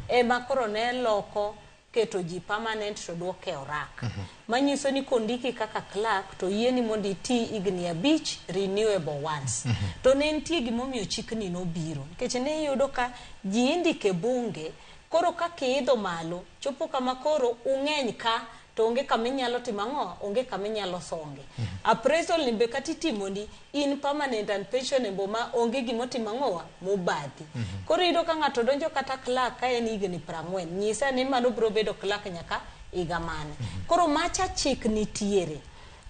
ema koro ne loko keto ji permanent to duoke orak. Manyiso ni kondiki kaka clerk to yieni mondo iti higni 5 renewable once. To ne nitie gimomiyo chikni nobiro. Nikech ne iyudo ka ji indike bunge koro kaka iidho malo chopo kama koro ung'eny ka to onge kama inyalo timo ang'o, onge kama inyalo songe. Appraisal ni be kata itimoni in permanent and pensionable ma onge gimotimo ang'owa mobadhi. Koro iyudo ka ng'ato donjo kata clerk ka en higni 40, nyisa ni mano biro bedo clerk nyaka higa mane. Koro macha chik nitiere.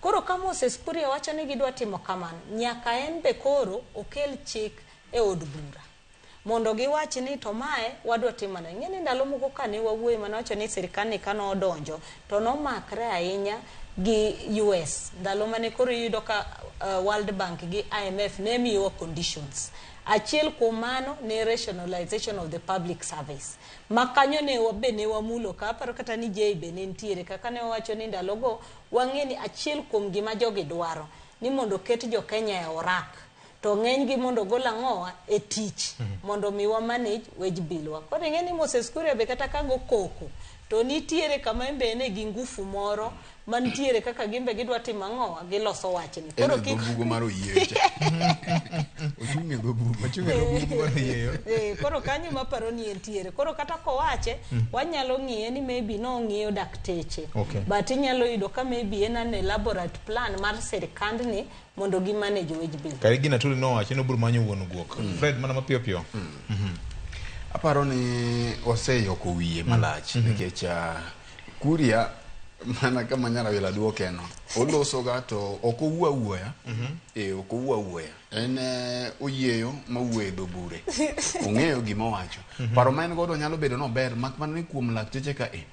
Koro ka Moses Kuria wacho ni gidwa timo kamano, nyaka en be koro okel chik e od bura. Mondo giwach ni to mae wadwa timo nang'o. Ing'e ni ndalo moko kane wawuoyo mane wacho ni sirkal ni kane odonjo to nomakre ahinya gi US. Ndalo mane koro iyudo ka World Bank gi IMF ne miyowa conditions. Achiel kuom mano ne rationalization of the public service. Ma kanyo ne be ne wamulo ka aparo kata ni Jay be ne nitiere kaka ne wawacho ni ndalogo wang'e ni achiel kuom gima jogi dwaro ni mondo oket jo Kenya e orak. To ng'enygi mondo gol ang'owa e tich mondo mi wa manage wage bill wa. Koro ing'e ni Moses Kuria be kata ka go koko to nitiere kama en be en gi ngufu moro mantiere kaka gin be gidwa timo ang'owa giloso wachni. Koro
kik bugo mar oyieyo cha. Ochung' e dho bugo.
Ochung' e dho bugo mar oyieyo.
Koro kanyo maparo ni entiere. Koro kata kowache wanyalo ng'iye ni maybe nong'iyo dakteche. But inyalo yudo ka maybe en an elaborate plan mar sirkandni mondo gi manage wage bill.
Kare gina tuli nowacho ni obiro manyo wuon guok. Fred mana mapiyo piyo.
Aparo ni oseyoko wiye malach nikech Kuria mana kama Nyarawila duokeno olosoga to ok owuo awuoya. Ok owuo awuoya. En oyieyo mawuoyo e dho bure. Ong'eyo gima owacho. Paro ma en godo nyalo bedo nober mak mana ni kuom lakteche ka e.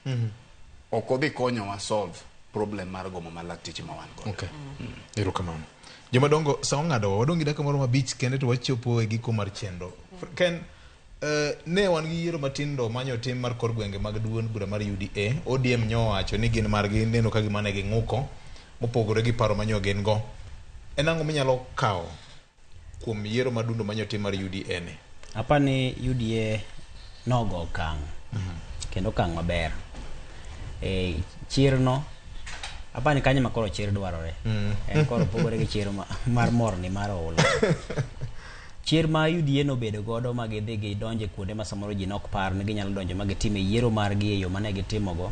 Ok odhi konyowa solve problem mar gomo mar lakteche ma wan godo.
Okay. Erokamano. Jomadongo sa ong'adowa wadong' gi dakika moro mabich kende to wachopo e giko mar chenro. Ken ne wan gi yiero matindo manyo tim mar kor gwenge mag duond bura mar UDA. ODM nyowacho ni gin margi neno ka gima ne ging'uko mopogore gi paro manyo gin go. En ang'o minyalo kawo kuom yiero madundo manyo tim mar UDA ni?
Apani UDA nogo okang' kendo okang' maber. Chirno Apani kanyo ma koro chir dwarore. En koro pogore gi chir mar morni mar oula. Chir ma UDA nobedo godo ma gidhi gidonje kuonde ma samoro ji nok par ni ginyalo donjo ma gitime yiero margi e yo mane gitimogo.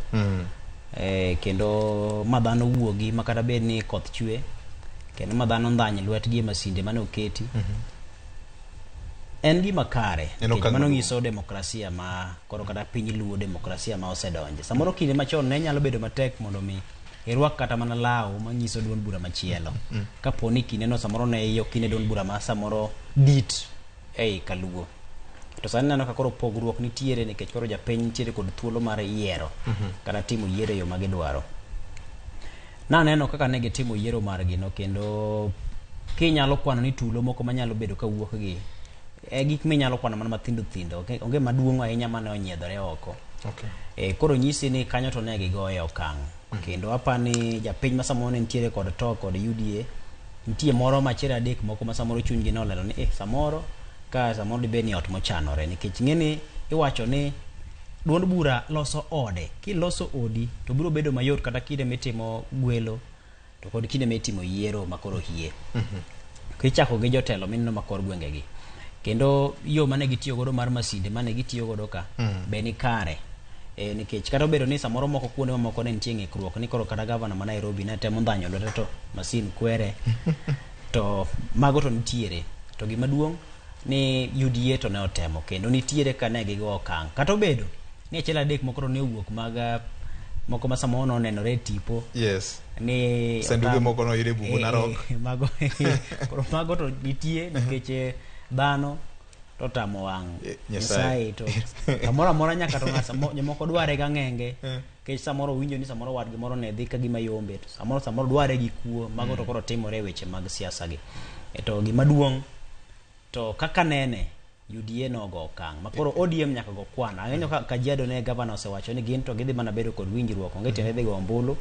Kendo ma dhano wuogi ma kata bed ni koth chwe, kendo ma dhano ndhany lwetgi e masinde mane oketi. En gima kare
En
nikech
okang'
mano
maduong'.
nyiso demokrasia ma koro kata piny luo demokrasia ma osedonje. Samoro kinde machon ne nyalo bedo matek mondo mi irwak kata mana law manyiso duond bura machielo. Kapo ni kindeno samoro ne iyo kinde duond bura ma samoro dit ei kaluo. To sani neno ka koro pogruok nitiere nikech koro japiny nitiere kod thuolo mar yiero kata timo yiero e yo ma gidwaro. Naneno kaka ne gitimo yiero margi no kendo kinyalo kwano ni tulo moko manyalo bedo kawuok gi e gik minyalo kwano mana mathindo thindo onge maduong' ahinya mane onyiedhore oko. Koro nyisi ni kanyo to ne gigoye okang'. Kendo apani japiny ma samoro ne nitiere kod to kod UDA nitie moro machielo adek moko ma samoro chunygi nolero ni samoro ka samoro dibed ni ot mochanore nikech ing'e iwacho ni duond bura loso ode. Kiloso odi to biro bedo mayot kata kinde mitimo gwelo to kod kinde mitimo yiero ma koro hie. Kichako gi jotelo mineno ma kor gwengegi. Kendo yo mane gitiyo godo mar masinde mane gitiyo godo ka be ni kare. Nikech kata obedo ni samoro moko kuonde mamoko ne nitie ng'ikruok ni koro kata gavana ma Nairobi ne temo ndhanyo lwete to masin kwere to mago to nitiere. To gima duong' ni UDA to ne otemo kendo nitiere ka ne gigo okang'. Kata obedo ni achiel adek moko to ne owuok mag moko ma samoro nonenore e tipo.
Yes.
Ni
Sanduge moko noyud e bungu Narok.
Mago koro mago to nitie nikech dhano to tamo wang' Nyasaye to kamoro amora nyaka to ng'at jomoko dware ga ng'enge nikech samoro winjo ni samoro wadgi moro ne dhi ka gima yombe to samoro dware gi kuo mago to koro timore e weche mag siasa gi. To gima duong' to kaka nene UDA nogo okang' ma koro ODM nyaka go kwan. Ang'eyo ka Kajiado ne gavana osewacho ni gin to gidhi mana bedo kod winjruok onge tiende dhi go ombulu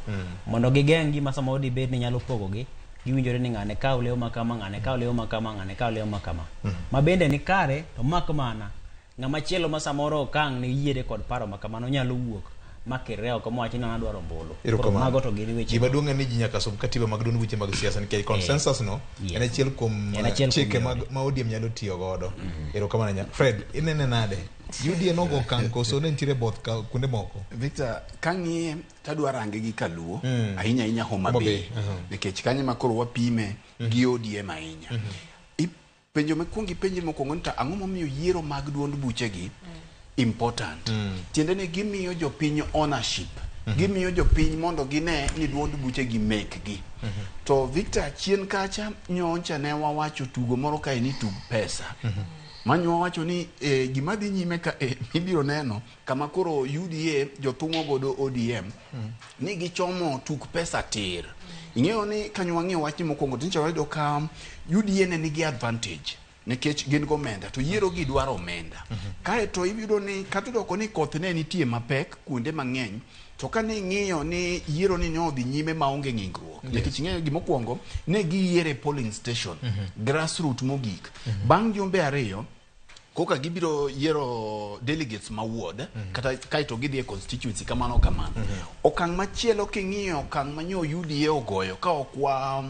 mondo gigeng' gima samoro dibed ni nyalo pogogi. Giwinjore ni ng'ane kaw lewo ma kama, ng'ane kaw lewo ma kama, ng'ane kaw lewo ma kama. Ma bende ni kare to mak mana ng'ama chielo ma samoro okang' ne yiere kod paro ma kamano nyalo wuok makirre oko mowach ni an adwaro ombulu. Koro mago to gin weche
Gima duong' en ni ji nyaka som katiba mag duond buche mag siasa nikech consensus no en achiel kuom chike ma ODM nyalo tiyo godo. Erokamano ahinya. Fred, inene nade? UDA nogo okang' koso ne nitiere both ka kuonde moko?
Victor, kang'iye tadwa range gi kaluo ahinya ahinya Homa Bay nikech kanyo ma koro wapime gi ODM ahinya. Penjo mikwongo ipenjri mokwongo ni to ang'o momiyo yiero mag duond buchegi important. Tiende ni gimiyo jopiny ownership. Gimiyo jopiny mondo gine ni duond buchegi mekgi. To Victor, chien kacha nyocha ne wawacho tugo moro kae ni tug pesa. Manyo wawacho ni gima dhi nyime ka ibiro neno kama koro UDA jothung'o godo ODM ni gichomo tuk pesa tir. Ing'eyo ni kanyo wang'iyo wachni mokwongo to nyicha wayudo ka UDA ne nigi advantage nikech gin gomenda to yiero gi dwaro omenda. Kaeto iyudo ni kata odoko ni koth ne nitie mapek kuonde mang'eny to kane ing'iyo ni yiero ni ne odhi nyime maonge ng'ikruok. Nikech ing'eyo gimokwongo ne giyiere polling station grassroot mogik. Bang' jumbe ariyo koka gibiro yiero delegates ma ward kata kaeto gidhi e constituency kamano kamano. Okang' machielo king'iyo okang' ma nyo UDA ogoyo ka ok wa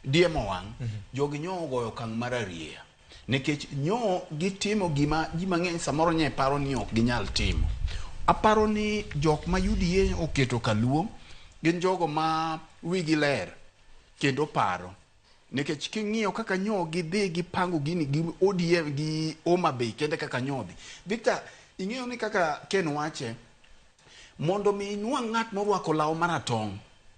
diemo wang' jogi nyo ogoyo okang' mar arieya. Nikech nyo gitimo gima ji mang'eny samoro nye paro ni ok ginyal timo. Aparo ni jok ma UDA oketo kaluo gin jogo ma wigi ler kendo paro. Nikech king'iyo kaka nyo gidhi gipango gini gi ODM gi Homa Bay kende kaka nyo dhi. Victor, ing'eyo ni kaka Ken wache, mondo mi inwang' ng'at morwako law maratong'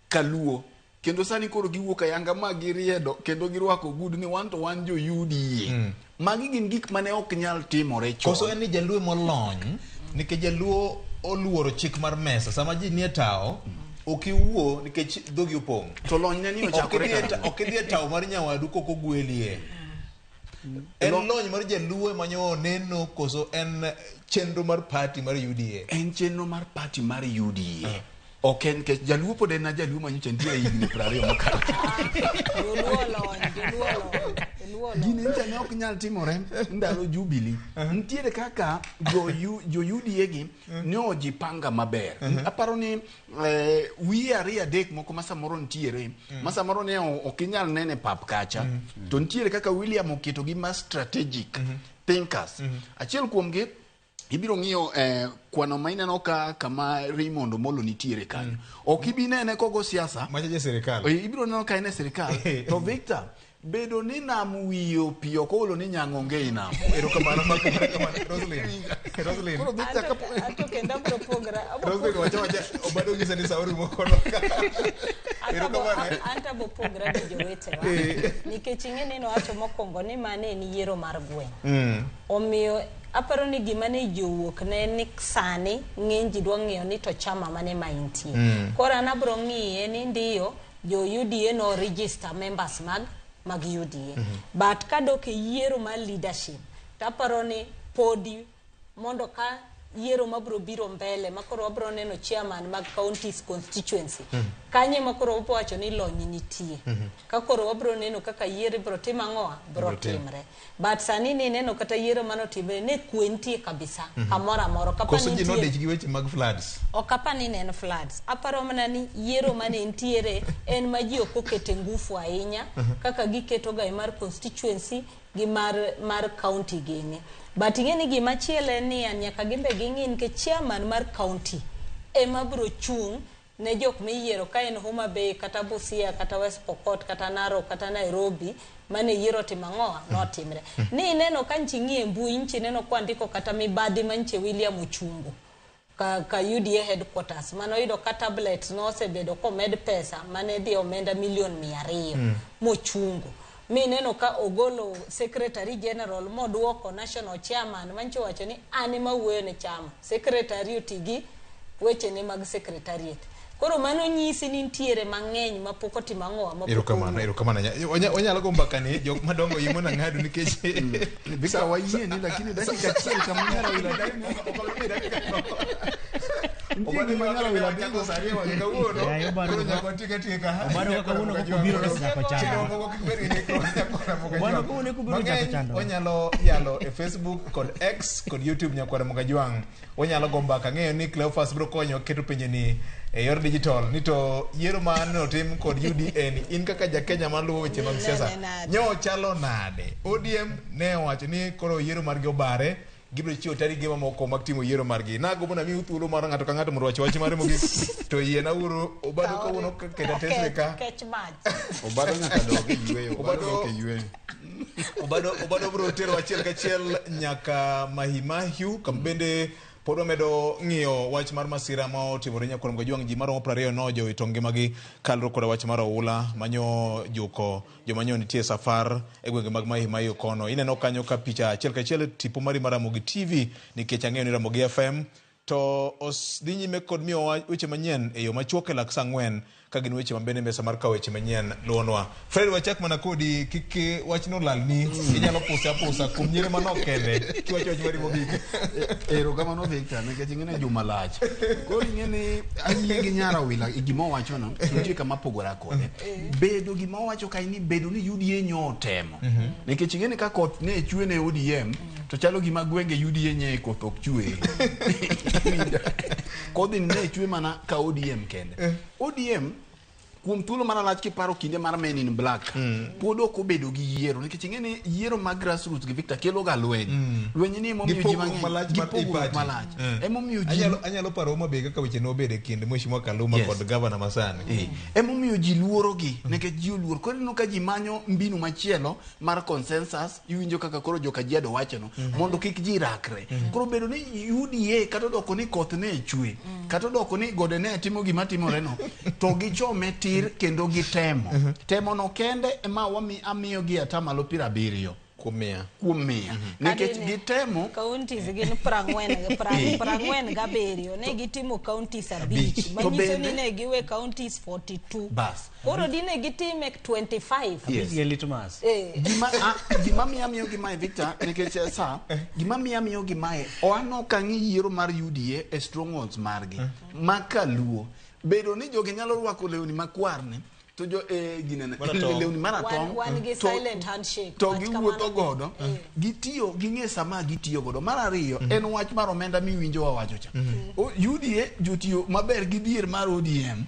kaluo kendo sani koro giwuok ayanga ma giriedo kendo girwako ogudu ni wan to wan jo UDA. Magi gin gik mane ok nyal timore chon.
Koso en ni jaluo molony nikech jaluo oluoro chik mar mesa sama ji nie tawo ok iwuo nikech dhogi opong'.
To lony ne ni ochakore karang'o?
Ok idhi e tawo mar nyawadu kok ogwelie. En lony mar jaluo ema nyo neno koso en chenro mar party mar UDA?
En chenro mar party mar UDA. Ok en nikech jaluo pod en na jaluo manyocha nitie higni 20 mokalo.
Joluo olony, joluo olony.
Gini ncha ne ok nyal timore ndalo Jubilee. Nitiere kaka jo UDA gi ne ojipanga maber. Aparo ni wiye ariyo adek moko ma samoro nitiere, ma samoro ne ok inyal nene pap kacha. To nitiere kaka William oketo gi ma strategic thinkers. Achiel kuomgi ibiro ng'iyo kwano ma ineno ka kama Raymond Omolo nitiere kanyo. Ok ibi nene kogo siasa.
Macha sirikal.
Ibiro neno ka en e sirikal. To Victor, bedo ni nam wiyo pi ok oolo ni nyang' onge i nam.
Erokamano Roslyn. Roslyn.
Koro Victor kapo
Ato kendo abro pogra.
Roslyn wacha wacha obado nyisa ni sauri moko. Erokamano.
Anto abo pogra gi jowetewa. Nikech ing'e ni nowacho mokwongo ni mane en yiero mar gweng'. Omiyo aparo ni gima ne ji owuok ne ni sani ng'eny ji dwa ng'iyo ni to chama mane ma intie. Koro an abro ng'iye ni ndiyo jo UDA no register members mag UDA. But kadok e yiero mar leadership, taparo ni podi mondo ka yiero mabro biro mbele makoro wabro neno chairman mag counties constituency. Kanye makoro wabro wacho ni lony nitie. Ka koro wabro neno kaka yiero ibro tim ang'owa bro timre. But sani ni neno kata yiero manotimre ne kwe nitie kabisa. Kamoro amora.
Koso ji nodich gi weche mag floods.
Ok apa ni ne en floods. Aparo mana ni yiero mane nitiere en ma ji ok okete ngufu ahinya kaka giketo ga mar constituency gi mar county gini. But ing'e ni gima chielo en ni nyaka gimbe ging'i nikech chairman mar county ema bro chung' ne jok miyiero ka en Homa Bay kata Busia kata West Pokot kata Narok kata Nairobi mane yiero timo ang'owa notimre. Ni ineno ka nchi ng'iye mbui nchi neno kwandiko kata mibadhi manche William Ochungo ka UDA headquarters mano yudo ka tablets nosebedo komed pesa mane dhi omenda milion 200 mochungo. Mi neno ka ogolo secretary general moduoko national chairman manche wacho ni an ema wuoyo ne chama secretary otigi weche ne mag secretariat. Koro mano nyisi ni nitiere mang'eny mapok otimo ang'owa mapok.
Erokamano, erokamano. Wanyalo go mbaka ni jok madongo yimo na ng'ado nikech
Victor wayie ni lakini dakika achiel kama nyara wila
Wanyalo yalo e Facebook kod X kod YouTube nyakwara Mogajwang'. Wanyalo go mbaka ng'eyo ni Cleophas biro konyo keto penjo ni e yor digital ni to yiero ma notim kod UDA ni in kaka ja Kenya maluwo weche mag siasa nyo chalo nade? ODM ne owacho ni koro yiero margi obare, gibiro chiwo tarige mamoko mag timo yiero margi. Nagombo na miu thuolo mar ng'ato ka ng'ato mondo wach wach mare mogik to yiena uru Obado kawuono kenda tesre ka
kech mach.
Obado nyaka dog e yueyo, Obado dok e yueyo.
Obado biro tero achiel kachiel nyaka Mahimahiu kama bende pod wamedo ng'iyo wach mar masira ma otimore nyakwar Mogajwang'. Ji maromo 20 nojowito ngimagi kaluwore kod wach mar oula manyo juko joma nyo nitie safar e gwenge mag Mahimahiu kono. Ineno kanyo ka picha achiel kachiel tipo mari mar Ramogi TV nikech ang'eyo ni Ramogi FM to dhi nyime kod miyo weche manyien e yo machuok e lak saa 4 ka gin weche mabende mesa mar kawo weche manyien luwonwa. Fred, wachak mana kodi kik wachno lalni, inyalo puse apusa kuom nyiere manok kende kiwacho wach mari mogik.
Erokamano Victor, nikech ing'e ni juma lach. Koro ing'e ni ayie gi nyara wila gima owachono, nitie kama pogora kode. Bedo gima owacho kae ni bedo ni UDA nyo otemo. Nikech ing'e ni ka koth ne chwe ne ODM, to chalo gima gwenge UDA nye koth ok chwe. Kodhi ne chwe mana ka ODM kende. ODM kuom thuolo mana lach kiparo kinde mar Men in Black pod ok obedo gi yiero nikech ing'e ni yiero mag grassroots gi Victor kelo ga lweny. Lweny ni emomiyo ji mang'eny gi pogruok malach. Emomiyo ji
anyalo paro Homa Bay kaka weche nobedo e kind Mheshimiwa Kaluma kod gavana masani.
Emomiyo ji luoro gi nikech ji oluor. Koro ineno ka ji manyo mbinu machielo mar consensus, iwinjo kaka koro joka Kajiado wachono mondo kik ji rakre. Koro bedo ni UDA kata odoko ni koth ne chwe, kata odoko ni gode ne timo gima timoreno, to gichome tir kendo gitemo. Temo no kende ema amiyo gi atamalo 70
kuom mia.
Kuom mia. Nikech gitemo
counties gin 47 ne gitimo counties 5 manyiso ni ne giwe counties 42.
Bas.
Koro dine gitime 25.
Yes. Litmas.
Gima miyo miyo gimae Victor nikech sa gima miyo miyo gimae oano kang'i yiero mar UDA e strongholds margi makaluo bedo ni jogi nyalo rwako lewni makwarne. To jo eh, ginene
Maratong'.
lewni maratong'
Wan gi
to-
silent handshake.
to
Wach
giwuotho
kamano.
godo gitiyo ging'e sama gitiyo godo mar ariyo en wach mar omenda miwinjo wawacho cha UDA jotiyo maber gi dhier mar ODM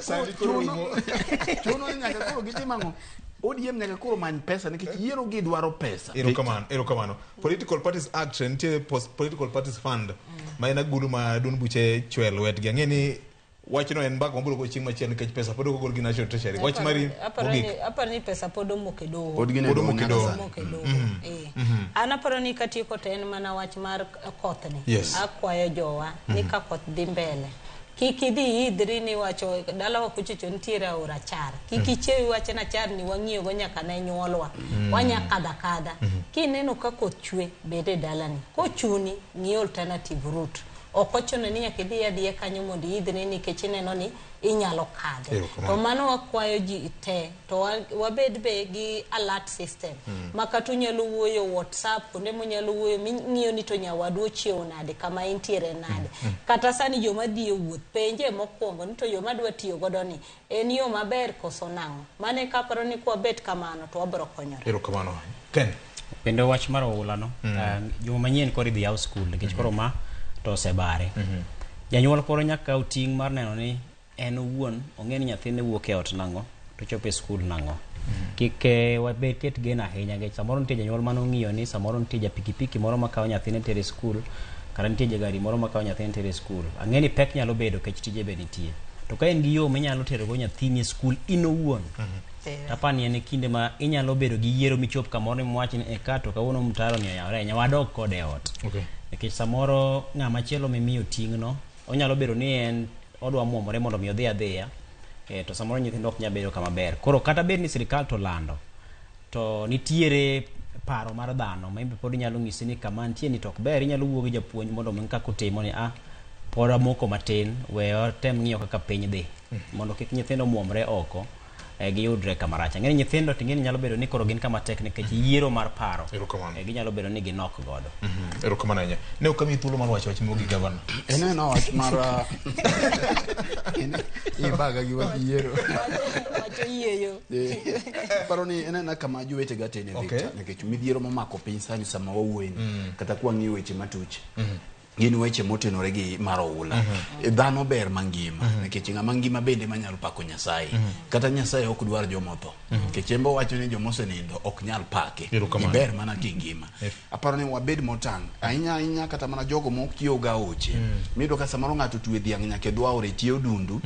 Sani koro rumo.
Chuno ni nyaka koro gitim ang'o ODM nyaka koro many pesa nikech yiero gi dwaro pesa.
Erokamano, erokamano. Political Parties Act nitie Political Parties Fund ma en agulu ma duond buche chwe lwetgi. Ang'e ni wachno en mbaka mabiro go chieng' machielo nikech pesa pod ok ogol gi National Treasury. Wach mari mogik.
Aparo ni pesa pod omok e doho.
Pod gin e
Pod
doho
omok e
nyaka
doho.
sani.
Omok e doho.
Mhm.
Eh.
Mhm.
An aparo ni katieko to en mana wach mar kothni.
Yes.
Akwayo jowa ni ka koth dhi mbele. Kik idhi idhri ni wacho dalawa kuchocho nitiere aora Char. Kik ichiew iwach ni Achar ni wang'iyogo nyaka ne nyuolwa. Wanya kadha kadha. Kineno ka koth chwe, bed e dalani. Kochuni, ng'i alternative route. Ok ochuno ni nyaka idhi adhiya kanyo mondo iidhri nikech ineno ni inyalo kadhe.
Erokamano.
To mano wakwayo ji te to wabed be gi alert system ma kata unyalo wuoyo WhatsApp kuonde munyalo wuoyo ming'iyo ni to nyawadu ochiewo nade kama intiere nade. Kata sani joma dhi e wuoth penje mokwongo ni to yo madwa tiyo godo ni en yo maber koso nang'o. Mano e kaparo ni kwabet kamano to wabiro konyore.
Erokamano. Ken.
Kendo wach mar oula no, juma manyien koro idhi yaw skul nikech koro ma to osebare. Janyuol koro nyaka kaw ting' mar neno ni en owuon ong'e ni nyathine wuok e ot nang'o to chopo e skul nang'o. Kik wabed ket geno ahinya nikech samoro nitie janyuol mano ng'iyo ni samoro nitie ja pikipiki moro makawo nyathine tere skul kata nitie jagari moro makawo nyathine tere skul. Ang'e ni pek nyalo bedo nikech tije be nitie. To ka in gi yo minyalo tero go nyathini e skul in owuon, apani en e kinde ma inyalo bedo gi yiero michop kamoro miwach ni e ka to kawuono mtaro ni oyawore ahinya wadog kode e ot. Nikech samoro ng'ama chielo mimiyo ting'no onyalo bedo ni en odwa muomore mondo mi odhi adhiya to samoro nyithindo ok nyal bedo kama ber. Koro kata bed ni sirikal to lando to nitiere paro mar dhano ma imbe pod inyalo ng'isi ni kama nitie ni to ok ber inyalo wuo gi japuonj mondo mi kaka otimo ni ah pod amoko matin we watem ng'iyo kaka piny dhi mondo kik nyithindo muomre oko giyudre kama rach. Ang'e ni nyithindo to ing'e ni nyalo bedo ni koro gin kama tek nikech yiero mar paro ginyalo bedo ni ginok godo.
Erokamano ahinya. Ne ok amiyi thuolo mar wacho wach mogik gavana.
En en wach mar ibaga gi wach yiero.
Wacho yieyo.
Paro ni en ena kama jowetega tene Victor nikech midhiero momako piny sani sama wawuoyeni kata kwang'iyo weche matuch gin weche motenore gi mar oula. Dhano ber mangima nikech ng'ama ngima bende manyalo pako Nyasaye. Kata Nyasaye ok dwar joma otho nikech en be owacho ni joma osenindo ok nyal pake. Iber mana kingima. Aparo ni wabed motang' ahinya ahinya kata mana jogo mokiewo ga aoche. Miyudo ka samoro ng'ato otwe dhiang' nyaka e dho aora e tie odundu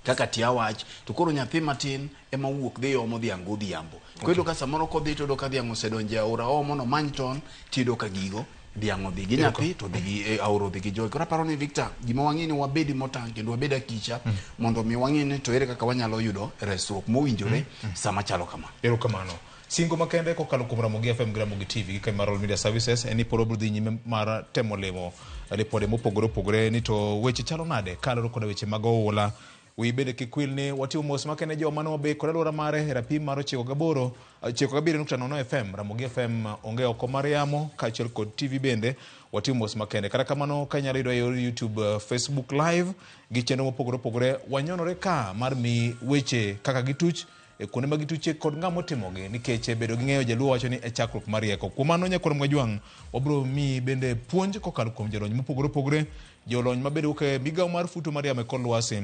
kaka tie awach to koro nyathi matin ema wuok dhi omo dhiang' godhiambo. Koro iyudo ka samoro kodhi to iyudo ka dhiang' osedonjo e aora oomo nomany ton tiyudo ka gigo dhiang' odhi gi nyathi to odhi gi aora odhi gi jogi. Koro aparo ni Victor gima wang'e ni wabed motang' kendo wabed akicha mondo mi wang'e ni to ere kaka wanyalo yudo resruok mowinjore sama chalo kama.
Erokamano. Singo makende kokalo kuom Ramogi FM gi Ramogi TV gi Kaimarol Media Services en ni pod wabiro dhi nyime mar temo limo ripode mopogore opogore ni to weche chalo nade kaluwore koda weche mag oula. Wiyi bende kik wil ni watimo mos makende joma ne kod alwora mare e rapim mar 98 97.0 FM Ramogi FM onge oko mar yamo kaachiel kod TV bende watimo mos makende. Kata kamano ka inyalo yudo e yor YouTube, Facebook Live gi chenro mopogore opogore wanyonore ka mar mi weche kaka gituch e kuonde ma gituche kod ng'ama otimogi nikech bedo gi ng'eyo jaluo wacho ni e chakruok mar rieko. Kuom mano nyakwar Mwajwang' wabiro miyi bende puonj kokalo kuom jolony mopogore opogore, jolony mabende wuok e migawo mar futo mar yamo e kor lwasi,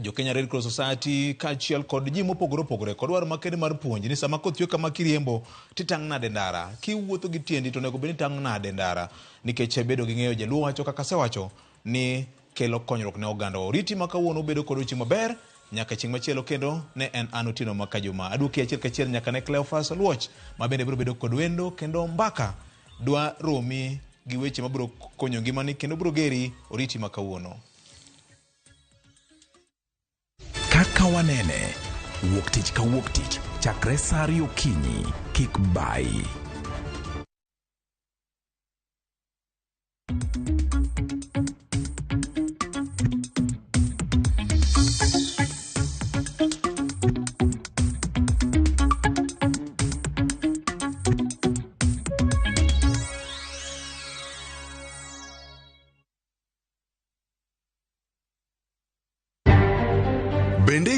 jo Kenya Red Cross Society kaachiel kod ji mopogore opogore kod dwaro makende mar puonj ni sama koth chwe kama kiriembo titang' nade ndara, kiwuotho gi tiendi to onego bed ni itang' nade ndara nikech bedo gi ng'eyo jaluo wacho kaka asewacho ni kelo konyruok ne oganda. Oriti ma kawuono ubedo kod odiochieng' maber nyaka chieng' machielo kendo ne en an Otieno Makajuma. Aduoki achiel kachiel nyaka ne Cleophas Oluoch ma bende biro bedo kod wendo kendo mbaka dwa romi gi weche mabiro konyo ngimani kendo biro geri. Oriti ma kawuono.
Kaka wanene, wuok tich ka wuok tich, chakre saa 2 okinyi, kik bayi.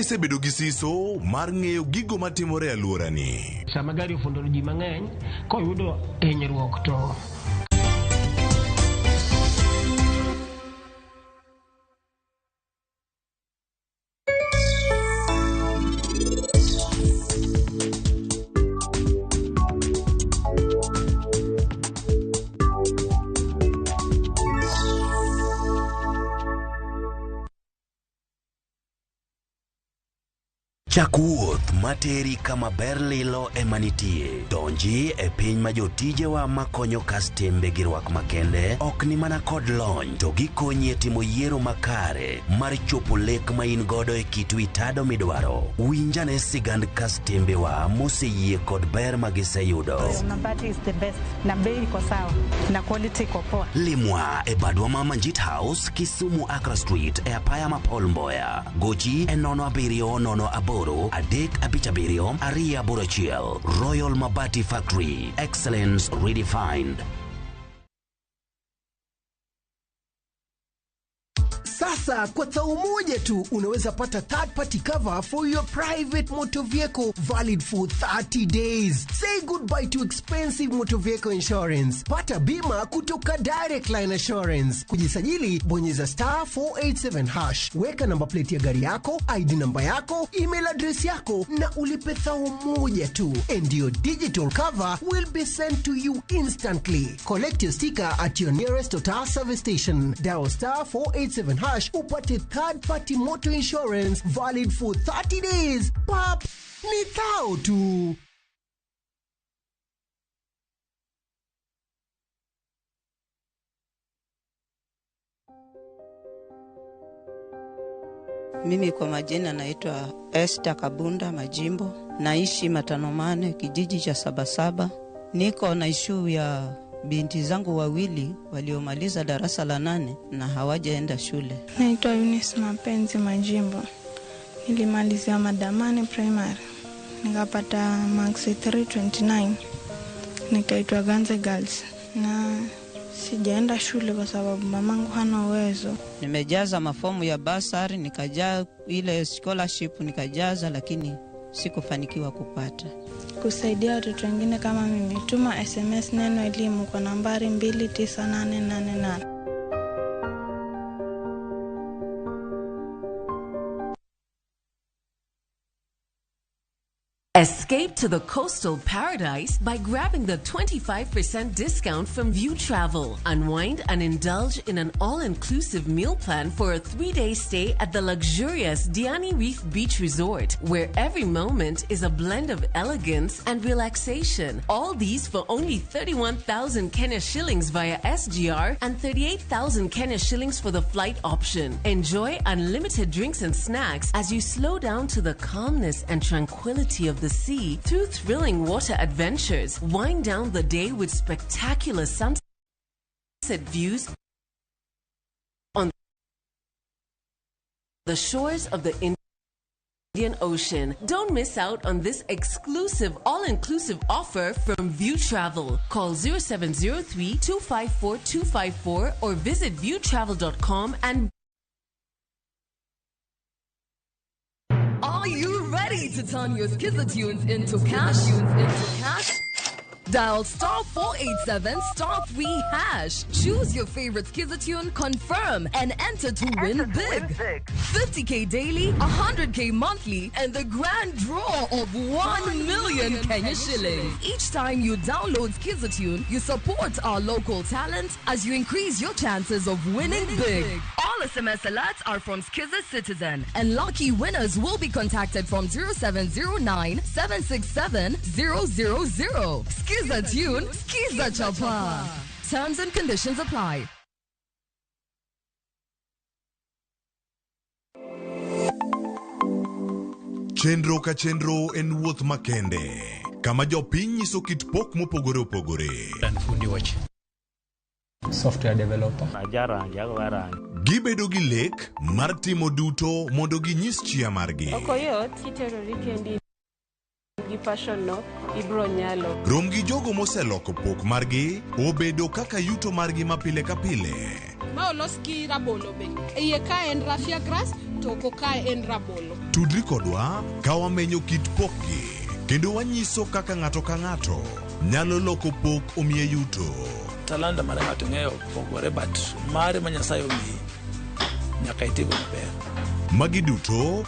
isebedo gi siso mar ng'eyo gigo matimore e alworani.
Sama gari ofundo ji mang'eny, koyudo hinyruok to
Chak wuoth materi kama ber lilo ema nitie. Donji e piny ma jotijewa makonyo kastembe gi rwak makende ok ni mana kod lony to gikonyi e timo yiero makare mar chopo lek ma in godo e kit wi tado midwaro. Winjane sigand kastembewa moseyie kod ber ma giseyudo.
Mabati is the best na bei iko sawa na quality iko poa.
Limwa e badwa ma Manjit House, Kisumu Accra Street e apaya ma Paul Mboya. Gochi e 07 08 357 281. Royal Mabati Factory. Excellence redefined.
Sasa kwa thao moja tu unaweza pata third party cover for your private motor vehicle valid for 30 days. Say goodbye to expensive motor vehicle insurance. Pata bima kutoka Direct Line Assurance. Kujisajili, bonyeza star 487 hash, weka namba plate ya gari yako, ID namba yako, email address yako na ulipe thao moja tu, and your digital cover will be sent to you instantly. Collect your sticker at your nearest Total service station. Dial star 487 hash upate third party motor insurance valid for 30 days. Pap, ni thao tu.
Mimi kwa majina naitwa Esther Kabunda Majimbo, naishi Matanomane, kijiji cha Sabasaba. Niko na ishuu ya binti zangu wawili waliomaliza darasa la 8 na hawajaenda shule.
Naitwa Eunice Mapenzi Majimbo, nilimalizia Madamani Primary nikapata marks 329 nikaitwa Ganze Girls, na sijaenda shule kwa sababu mamangu hana uwezo.
Nimejaza mafomu ya basari, nikajaa ile scholarship nikajaza, lakini sikufanikiwa kupata.
Kusaidia watoto wengine kama mimi, tuma SMS neno elimu kwa nambari 29888.
Escape to the coastal paradise by grabbing the 25% discount from View Travel. Unwind and indulge in an all-inclusive meal plan for a 3-day stay at the luxurious Diani Reef Beach Resort, where every moment is a blend of elegance and relaxation. All these for only 31,000 Kenya shillings via SGR and 38,000 Kenya shillings for the flight option. Enjoy unlimited drinks and snacks as you slow down to the calmness and tranquility of the sea through thrilling water adventures. Wind down the day with spectacular sunset views on the shores of the Indian Ocean. Don't miss out on this exclusive all-inclusive offer from View Travel. Call 0703 254 254 or visit viewtravel.com and
Are you ready to turn your Skiza tunes into cash? Dial star 487 star 3 hash. Choose your favorite Skiza tune, confirm, and enter to win big. 50k daily, 100k monthly, and the grand draw of 1 million Kenya shillings. Each time you download Skiza tune, you support our local talent as you increase your chances of winning big. All SMS alerts are from Skiza Citizen, and lucky winners will be contacted from 0709 767 000. Skiza tune, Skiza Chapa. Terms and conditions apply.
Chenro ka chenro en wuoth makende kama jopiny nyiso kit pok mopogore opogore.
Fundi wach. Software developer.
Gibedo gi lek mar timo duto mondo ginyis chia margi.
Ok oyot kiterori kendi gi passion no ibro nyalo.
Rom gi jogo moseloko pok margi obedo kaka yuto margi ma pile ka pile.
Ma olos gi rabolo be. E iye kae en raffia grass to oko kae en rabolo.
Tudri kodwa ka wamenyo kit pokgi kendo wanyiso kaka ng'ato ka ng'ato nyalo loko pok omiye yuto.
Talanta mar ng'ato ng'eyo pogore but mare ma Nyasaye omiyi nyaka itigo maber.
Magi duto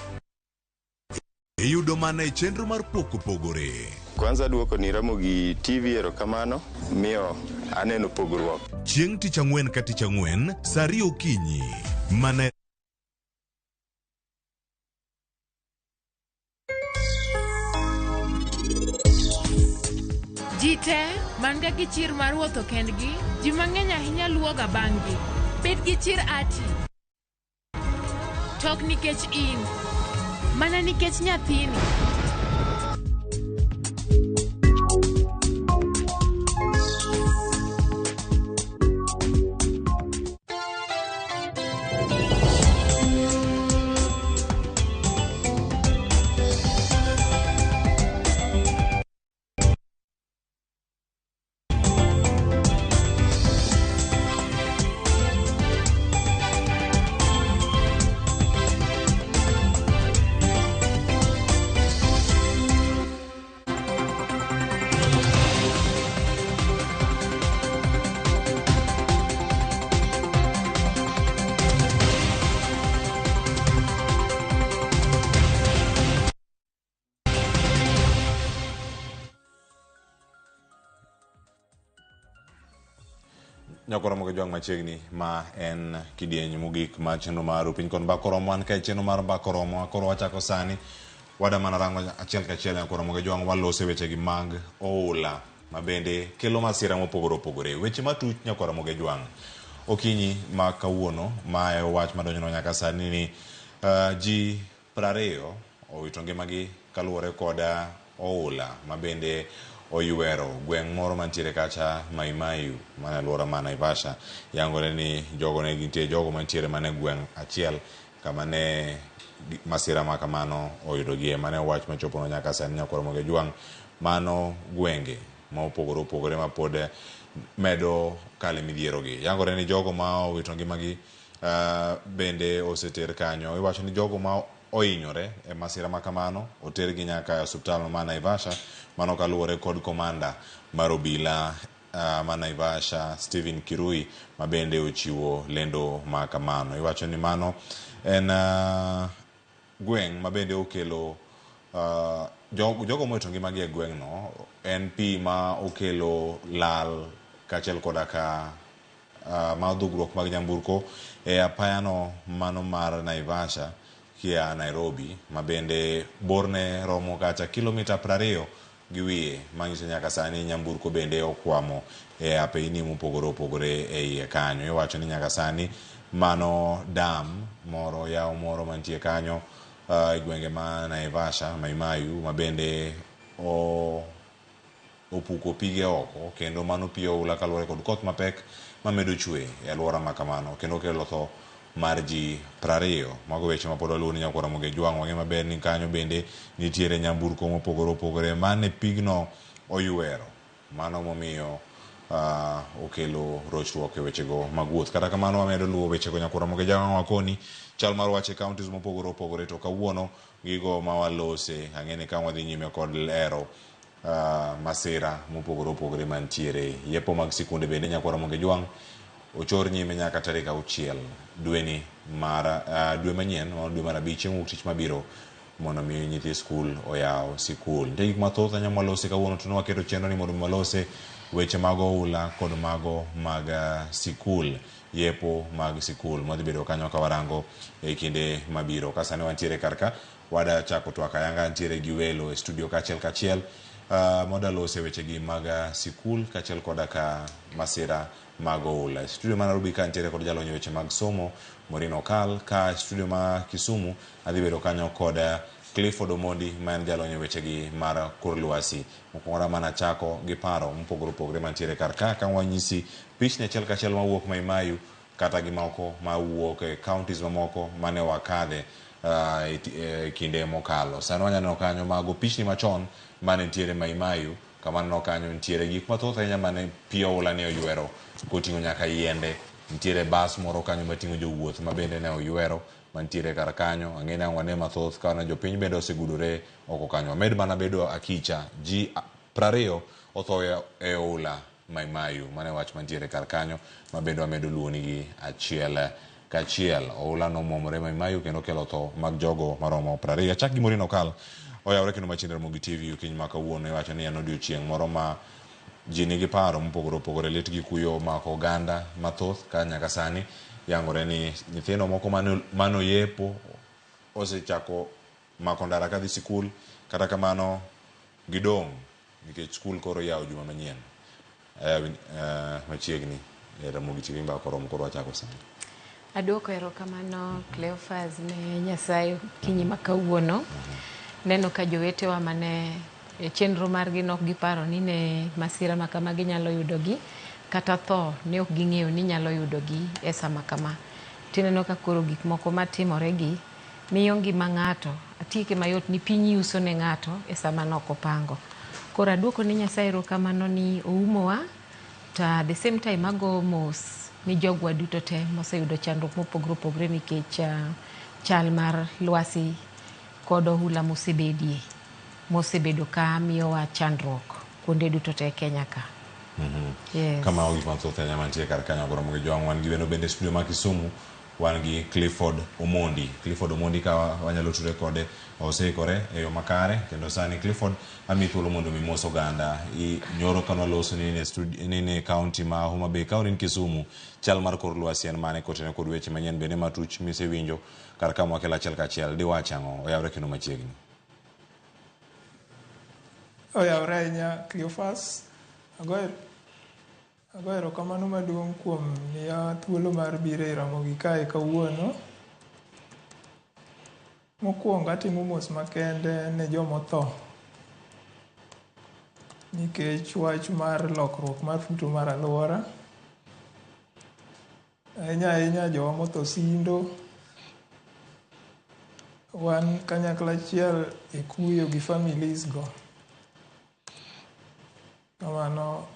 iyudo mana e chenro mar pok opogore.
Kwanza duoko ni Ramogi TV erokamano miyo aneno pogruok.
Chieng' tich ang'wen ka tich ang'wen saa ariyo okinyi mana
Ji te man ga gi chir mar wuotho kendgi, ji mang'eny ahinya luwoga bang'gi. Bed gi chir ati. To ok nikech in, mana nikech nyathini.
Nyakoro mogo jwang' machiegni ma en kidieny mogik mar chenro mar piny kod mbaka oromo wan kae chenro mar mbaka oromo koro wachako sani wada mana rango achiel kachiel nyakoro mogo jwang' walose wechegi mag oula ma bende kelo masira mopogore opogore weche matuch nyakwara mogo jwang' okinyi ma kawuono ma e wach madonjonwa nyaka sani ni ji 20 owito ngimagi kaluwore kod oula ma bende oywero gweng' moro mantiere kacha Mai Mahiu mana alwora ma Naivasha. Yangore ni jogo ne gintie jogo mantiere mana e gweng' achiel kama ne masira ma kamano oyudogie. Mano e wach machoponwa nyaka sani nyakwar Ramogi Ojwang'. Mano gwenge ma opogore opogore ma pod medo kale midhierogi. Yangore ni jogo ma owito ngimagi bende oseter kanyo. Iwacho ni jogo ma ohinyore e masira ma kamano otergi nyaka e osiptal ma Naivasha, mano kaluwore kod komanda mar obila ma Naivasha Stephen Kirui ma bende ochiwo lendo ma kamano. Iwacho ni mano en gweng' ma bende okelo jogo mowito ngimagi e gweng'no en pi ma okelo lal kaachiel koda ka ma dhugruok mag nyamburko e apayano mano mar Naivasha kia Nairobi ma bende borne romo kacha kilomita 20 gi wiye manyiso nyaka sani nyamburko bende okwamo e apeyni mopogore opogore e iye kanyo. Iwacho ni nyaka sani mano dam moro yawo moro mantie kanyo e gwenge ma Naivasha Mai Mahiu ma bende opuko pige oko kendo mano pi oula kaluwore kod koth mapek mamedo chwe e alwora ma kamano kendo kelo tho mar ji 20. Mago weche mapod waluwo ni nyakwar Ramogi Ojwang'. Wang'e maber ni kanyo bende nitiere nyamburko mopogore opogore mane pigno oywero. Mano momiyo okelo rochruok e wechego mag wuoth. Kata kamano wamedo luwo wechego nyakwar Ramogi Ojwang' wakoni chal mar wach e counties mopogore opogore to kawuono gigo ma walose ang'e ni ka wadhi nyime kod lero masira mopogore opogore mantiere. Yepo mag sikunde bende nyakwar Ramogi Ojwang' ochor nyime nyaka tarik 6 dweni mar dwe manyien dwe mar 5 chieng' wuok tich mabiro mondo mi nyithi skul oyaw sikul. Nitie gik mathoth ahinya mwalose kawuono to ne waketo chenro ni mondo mi walose weche mag oula kod mago mag sikul, yepo mag sikul mwadhi bedo kanyo ka warango e kinde mabiro. Ka sani wantiere kar ka wada chako twak ayanga ntiere gi welo e studio kachiel kachiel moda lose wechegi mag sikul kaachiel koda ka masira mag oula. E studio ma Nairobi ka ntiere kod jalony e weche mag somo Maureen Okal, ka studio ma Kisumu adhi bedo kanyo kod Clifford Omondi ma en jalony e wechegi mar kor lwasi. Mokwongo mana chako gi paro mopogore opogore mantiere kar ka ka wanyisi pichni achiel kachiel mawuok Mai Mahiu kata gi moko mawuok e counties mamoko mane wakadhe e kinde mokalo. Sani wanyalo neno kanyo mago pichni machon mane nitiere Mai Mahiu, kama neno kanyo nitiere gik mathoth ahinya mane pi oula ne oywero koting'o nyaka yiende
Nitiere bas moro kanyo mating'o jowuoth ma bende ne oywero mantiere kar kanyo. Ang'e ni ang' wane mathoth ka jopiny bende osegudore oko kanyo. Wamed mana bedo akicha ji 20 otho e oula Mai Mahiu. Mano e wach mantiere kar kanyo ma bende wamedo luwonigi achiel kachiel. Oula nomwomore Mai Mahiu kendo kelo tho mag jogo maromo 20. Achak gi Maureen Okal oyawre kendo machiegni Ramogi TV okinyi ma kawuono iwacho ni en odiochieng' moro ma ji nigi paro mopogore opogore, lit gi kuyo omako oganda mathoth ka nyaka sani yangore ni nyithindo moko mane oyepo osechako mako ndara kadhi sikul, kata kamano gidong' nikech skul koro iyawo juma manyien. Machiegni e Ramogi TV mbaka oromo koro wachako sani.
Aduoko erokamano Cleophas ne Nyasaye okinyi ma kawuono. Neno ka jowetewa mane e chenro margi nok giparo ni ne masira ma kamagi nyalo yudogi, kata tho ne ok ging'eyo ni nyalo yudogi e sama kama. Tineno ka koro gik moko matimore gi miyo ngima ng'ato, atieke mayot ni piny yuso ne ng'ato e sama nok opango. Koro aduoko ne Nyasaye erokamano ni oumowa, to at the same time ago mos ni jogwa duto te moseyudo chandruok mopogore opogore nikech chal mar lwasi kod ohula mosebedie, mosebedo ka miyowa chandruok kuonde duto te Kenya ka. Yes.
Kama gik mathoth ahinya mantie kar kanyo koro gi jwang' wan gi wendo bende e studio ma Kisumu wan gi Clifford Omondi. Clifford Omondi ka wanyalo tudre kode oseikore e yo makare kendo sani Clifford ami thuolo mondo mi mos oganda. Nyoro ka nwaloso ni ne studio ni ne county ma Homa Bay ka in Kisumu chal mar kor lwasi en mane kotenore kod weche manyien bende matuch misewinjo kar ka mwakelo achiel kachiel diwach ang'o oyawre kendo machiegni.
Oyawre ahinya Cleophas. Ago erokamano maduong' kuom miya thuolo mar biro e Ramogi kae kawuono. Mokwongo atimo mos makende ne jomotho nikech wach mar lokruok mar futo mar alwora. Ahinya ahinya jowa motho Sindo. Wan kanyakla achiel e kuyo gi families go. Kamano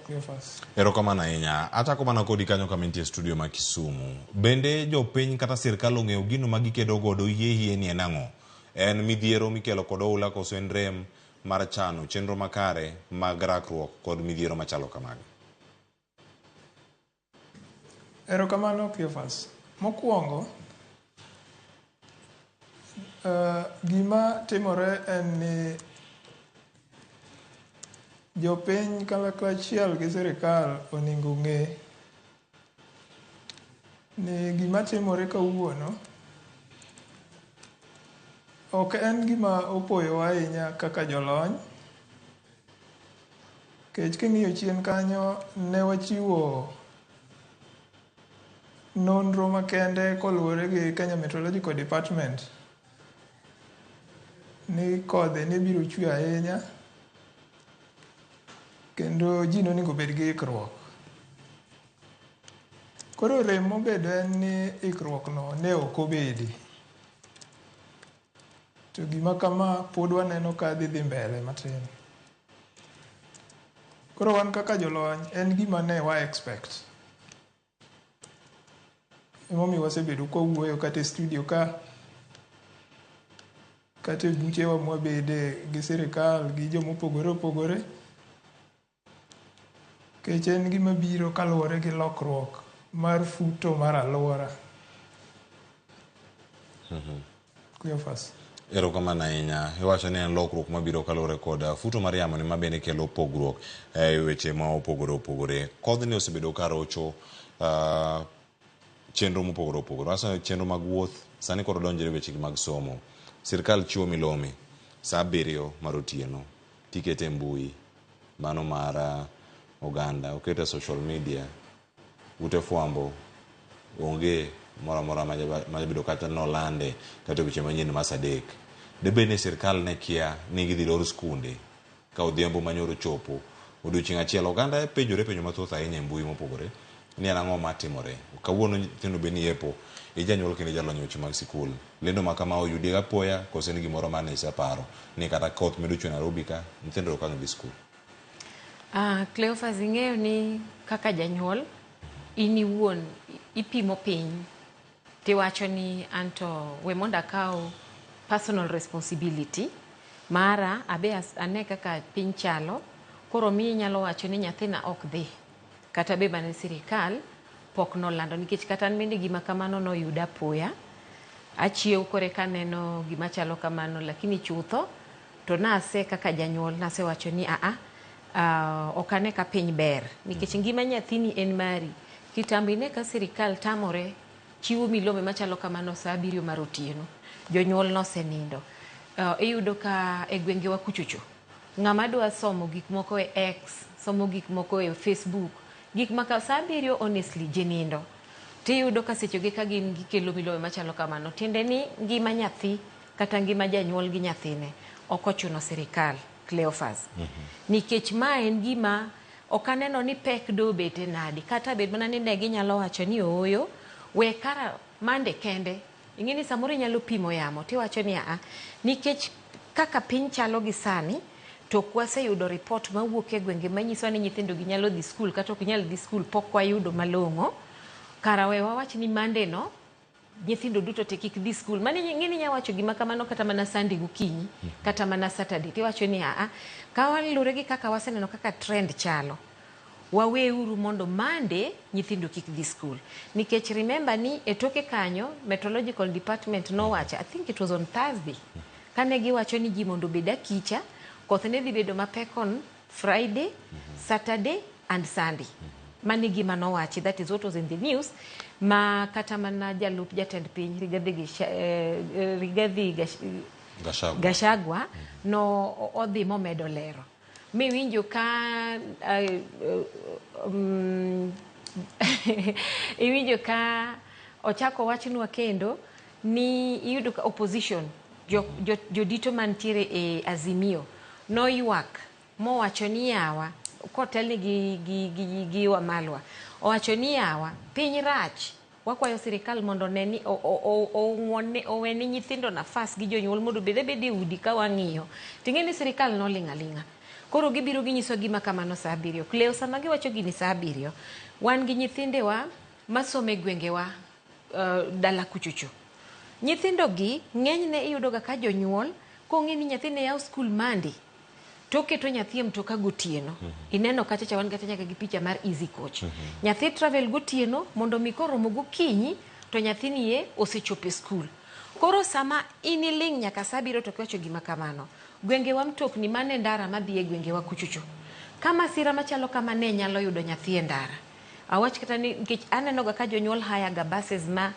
Cleophas.
Erokamano ahinya. Achako mana kodi kanyo kama intie studio ma Kisumu. Bende jopiny kata sirkal ong'eyo gino ma gikedo godo hie hie ni en ang'o? En midhiero mikelo kod oula koso en rem mar chano chenro makare mag rakruok kod midhiero machalo kamagi?
Erokamano Cleophas. Mokwongo, gima timore en ni jopiny kanyakla achiel gi sirikal onego ng'e ni gima timore kawuono ok en gima opoyowa ahinya kaka jolony. Nikech king'iyo chien kanyo ne wachiwo nonro makende koluwore gi Kenya Meteorological Department ni kodhi ne biro chwe ahinya kendo ji nonego bed gi ikruok. Koro rem mobedo en ni ikruok no ne ok obedi. To gima kama pod waneno ka dhi mbele matin. Koro wan kaka jolony en gima ne wa expect. Emomiyo wasebedo kwawuoyo kata e studio ka kata e buchewa mwabede gi sirikal gi jomopogore opogore. Nikech en gima biro kaluwore gi lokruok mar futo mar alwora. Cleophas.
Erokamano ahinya. Iwacho ni en lokruok mabiro kaluwore kod futo mar yamo ni ma bende kelo pogruok e weche ma opogore opogore. Kodhni osebedo ka rocho chenro mopogore opogore. Waso chenro mag wuoth sani koro donjore weche mag somo. Sirkal chiwo milome saa 7 mar otieno tikete e mbui mano mar oganda okete e social media ute fwambo onge moro amora majabedo kata nolande kata weche manyien ma saa 3. Debed ni sirkal ne kia ni gidhi lor skunde ka odhiambo manyoro chopo odiochieng' achiel oganda penjore penjo mathoth ahinya e mbui mopogore ni en ang'o matimore. Kawuono nyithindo be ni yepo ijanyuol kendo ijalony e weche mag sikul. Lendo ma kama oyudi apoya koso en gimoro mane iseparo ni kata koth medo chwe Nairobi ka nyithindo ok ang' dhi skul.
Cleophas ing'eyo ni kaka janyuol in iwuon ipimo piny tiwacho ni anto we mondo akaw personal responsibility mara abe ane kaka piny chalo koro miyi inyalo wacho ni nyathina ok dhi kata be mana sirikal pok nolando nikech kata an bende gima kamano noyuda apoya achiew kore kaneno gima chalo kamano lakini chutho to nase kaka janyuol nasewacho ni aa ok ane ka piny ber nikech ngima nyathini en mari kitambo ine ka sirikal tamore chiwo milome machalo kamano saa 7 mar otieno jonyuol nosenindo. Iyudo ka e gwengewa kuchocho ng'ama dwa somo gik moko e X, somo gik moko e Facebook, gik maka saa 7 honestly ji nindo tiyudo ka sechegi ka gin gikelo milome machalo kamano tiende ni ngima nyathi kata ngima janyuol gi nyathine ok ochuno sirikal Cleophas. Nikech ma en gima ok aneno ni pek dobete nadi kata bed mana ni ne ginyalo wacho ni ooyo we kara mande kende ing'e ni samoro inyalo pimo yamo tiwacho ni aa nikech kaka piny chalo gi sani to ok waseyudo report mawuok e gwenge manyiso ni nyithindo gi nyalo dhi skul kata ok nyal dhi skul pok wayudo malong'o kara we wawach ni Monday no nyithindo duto te kik dhi skul. Mano ing'e ni inya wacho gima kamano kata mana Sunday gokinyi kata mana Saturday tiwacho ni aa ka walure gi kaka waseneno kaka trend chalo waweuru mondo Monday nyithindo kik dhi skul nikech remember ni e toke kanyo meteorological department nowacho I think it was on Thursday kane giwacho ni ji mondo obed akicha koth ne dhi bedo mapek on Friday, Saturday and Sunday. Mano e gima nowachi, that is what was in the news ma kata mana jalup jatend piny Rigathi
Gachagua.
Gachagua no odhi momedo lero miwinjo ka iwinjo ka ochako wachnwa kendo ni iyudo ka opposition jodito mantiere e Azimio noywak mowacho ni yawa kotelni gi Wamalwa owacho ni yawa piny rach wakwayo sirikal mondo one ni oweni nyithindo nafas gi jonyuol mondo obed abeda e udi ka wang'iyo ting'e ni sirikal noling' aling'a koro gibiro ginyiso gima kamano saa 7 Cleo sama giwacho gini saa 7 wan gi nyithindewa masomo e gwengewa dala kuchocho nyithindo gi ng'enyne iyudo ga ka jonyuol kong'e ni nyathine yawo skul Monday to oketo nyathi e mtoka gotieno. Ineno kacha cha wan kata nyaka gi picha mar Easy Coach. Nyathi travel gotieno mondo mi koromo gokinyi to nyathini ye osechopo e skul. Koro sama in iling' nyaka saa 7 to kiwacho gima kamano gwengewa mtokni mane ndara madhi e gwengewa kuchocho ka masira machalo kama ne nyalo yudo nyathi e ndara awach kata ni nikech aneno ga ka jonyuol hire ga buses ma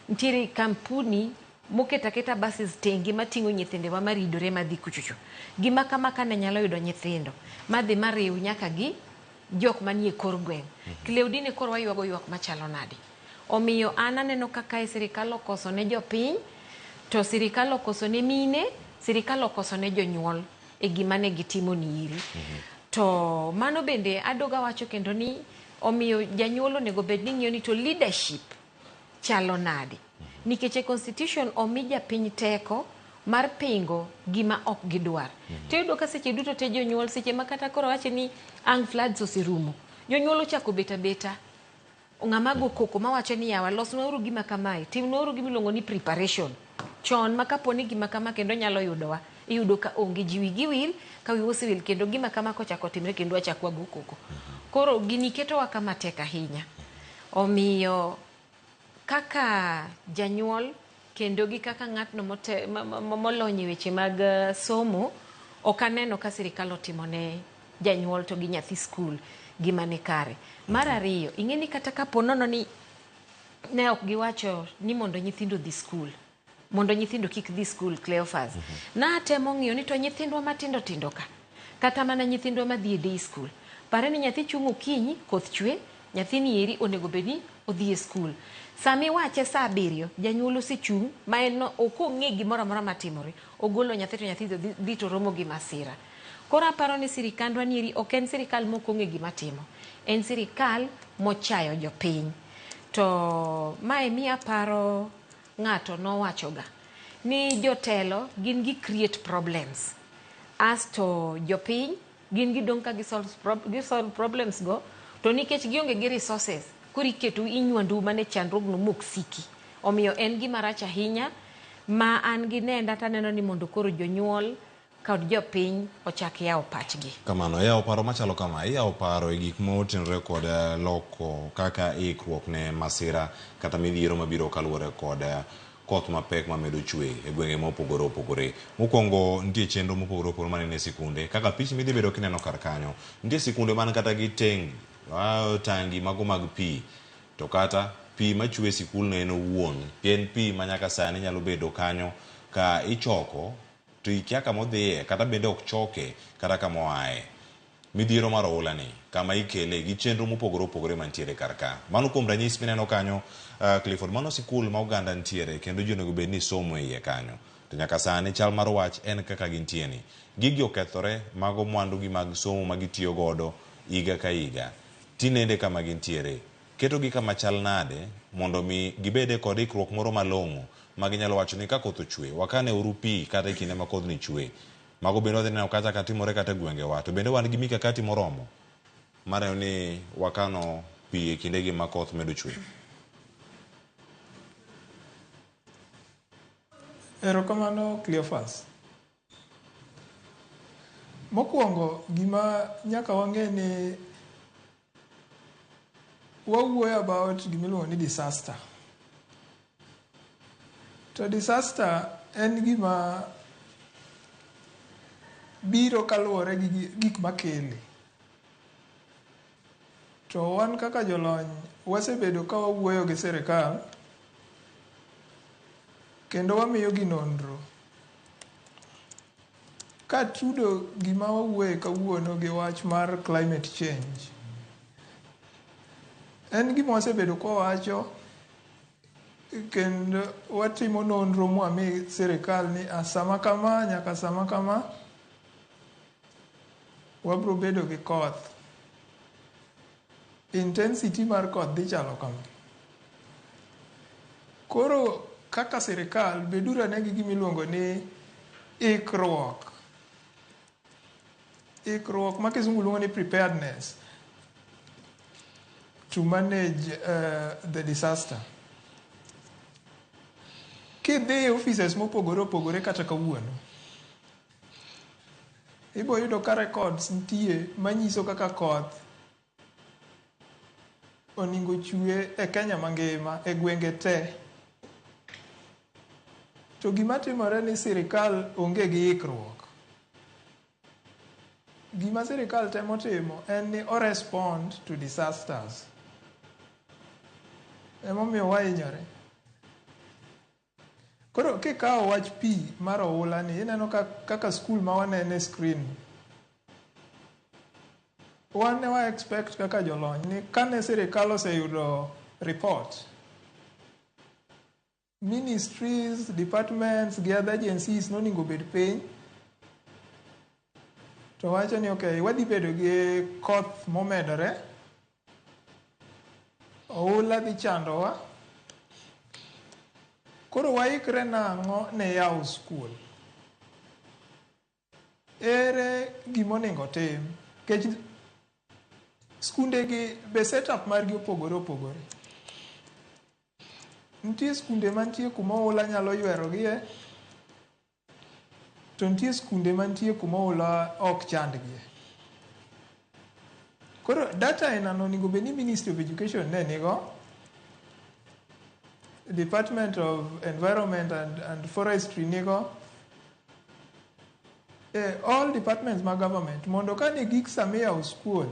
nitiere kampuni moketo aketa buses tenge mating'o nyithindewa maridore madhi kuchocho gima kama kane nyalo yudo nyithindo madhi mariw nyaka gi jok manie kor gweng' Cleodine koro waywago ywak machalo nade omiyo an aneno kaka e sirikal okoso ne jopiny to sirikal okoso ne mine sirikal okoso ne jonyuol e gima ne gitimo ni iri to mano bende adoga wacho kendo ni omiyo janyuol onego bed ni ng'iyo ni to leadership chalo nade nikech e constitution omi japiny teko mar pingo gima ok gidwar. Tiyudo ka seche duto te jonyuol seche ma kata koro wache ni ang' floods oserumo jonyuol ochako bet abeta ng'ama go koko mawacho ni yawa losnwauru gima kamae timnwauru gima iluongo ni preparation chon ma kapo ni gima kama kendo nyalo yudowa iyudo ka onge ji wigi wil ka wiwa osewil kendo gima kama kochako timre kendo wachako wago koko koro gini ketowa kama tek ahinya omiyo kaka janyuol kendo gi kaka ng'atno molony e weche mag somo ok aneno ka sirikal otimo ne janyuol to gi nyathi skul gima ni kare. Mar ariyo ing'e ni kata kapo nono ni ne ok giwacho ni mondo nyithindo odhi skul mondo nyithindo kik dhi skul Cleophas. Natemo ng'iyo ni to nyithindwa matindo tindo ka kata mana nyithindwa madhi e day school pare ni nyathi chung' okinyi koth chwe nyathini eri onego bed ni odhi e skul Sami wache saa 7 janyuol osechung' ma en ok ong'e gimoro amora matimore ogolo nyathi to nyathi dhi to romo gi masira. Koro aparo ni sirikandwa ni eri ok en sirikal mok ong'e gima timo en sirikal mochayo jopiny to mae miyo aparo ng'ato nowachoga ni jotelo gin gi create problems asto jopiny gin gidong' ka gisolve problems go to nikech gionge gi resources Koro iketou inywandou mana e chandruogno mok siki. Omiyo en gima rach ahinya ma an gi nenda to aneno ni mondo koro jonyuol kod jopiny ochak yawo pachgi.
Kamano, yawo paro machalo kama, iyawo paro e gik motenore kod loko kaka ikruok ne masira kata midhiero mabiro kaluwore kod koth mapek mamedo chwe e gwenge mopogore opogore. Mokwongo nitie chenro mopogore opogore manene e sikunde kaka pichni midhi bedo kineno kar kanyo. Nitie sikunde man kata gi tengni, tangi mago mag pi to kata pi machwe e sikulno en owuon en pi ma nyaka sani nyalo bedo kanyo ka ichoko to ikia kama odhiye kata bende ok choke kata kama oaye. Midhiero mar oula ni kama ikele gi chenro mopogore opogore mantiere kar ka. Mano kuom ranyisi mineno kanyo Clifford, mano sikul ma oganda nitiere kendo ji onego bed ni somo e iye kanyo. To nyaka sani chal mar wach en kaka gintie ni. Gigi okethore, mago mwandu gi mag somo ma gitiyo godo higa ka higa. Tinende kama gintiere. Ketogi kama chal nade mondo mi gibede kod ikruok moro malong'o ma ginyalo wacho ni ka koth ochwe, wakane uru pi kata e kinde ma kodhni chwe. Mago bende wadhi neno kacha ka timore kata e gwengewa. To bende wan gi mikakati moromo mar neno ni wakano pi e kindegi ma koth medo chwe.
Erokamano Cleophas. Mokwongo gima nyaka wang'e ni wawuoyo about gimiluongo ni disaster. To disaster en gima biro kaluwore gi gik makele. To wan kaka jolony wasebedo ka wawuoyo gi sirikal kendo wamiyogi nonro. Katudo gima wawuoye kawuono gi wach mar climate change, en gima wasebedo kwawacho kendo watimo nonro mwami sirikal ni a sama kama nyaka sama kama wabro bedo gi koth. Intensity mar koth dhi chalo kama. Koro kaka sirikal beduru ane gi gima iluongo ni ikruok. Ikruok ma kizungu luongo ni preparedness to manage the disaster. Kidhi e offices mopogore opogore kata kawuono, ibo yudo ka records nitie manyiso kaka koth oningo chwe e Kenya mangima e gwenge te. To gima timore ni sirikal onge gi ikruok. Gima sirikal temo timo en ni o respond to disasters. Emomiyo wahinyore. Koro kikawo wach pi mar oula ni, ineno kaka skul ma wanene e screen. Wan ne wa expect kaka jolony ni kane sirikal oseyudo report, ministries, departments gi other agencies noningo bed piny to wacho ni okay, wadhi bedo gi koth momedore, oula dhi chandowa, koro waikre nang'o ne yawo skul. Ere gimonego tim? Nikech skunde gi be setup margi opogore opogore. Nitie skunde mantie kuma oula nyalo ywerogie, to nitie skunde mantie kuma oula ok chandgie. Koro data ainano onego bed ni Ministry of Education ne nigo, Department of Environment and Forestry nigo, all departments mag government mondo kane gik sama iyawo skul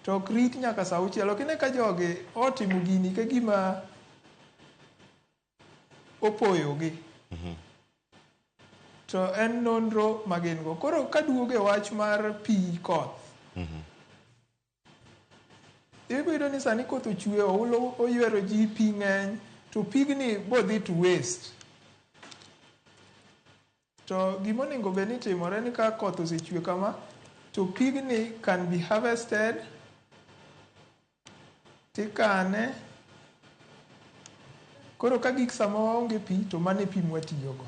to ok rit nyaka saa auchiel. Ok ine ka jogi otimo gini ka gima opoyogi. To en nonro ma gin go. Koro kaduogo e wach mar pi koth, ibiro yudo ni sani koth ochwe, oula oywero ji, pi ng'eny, to pigni bodhi to waste. To gimonego bed ni timore ni ka koth osechwe kama, to pigni can be harvested, tikane. Koro ka gik sama waonge pi, to mano e pi mwatiyogo.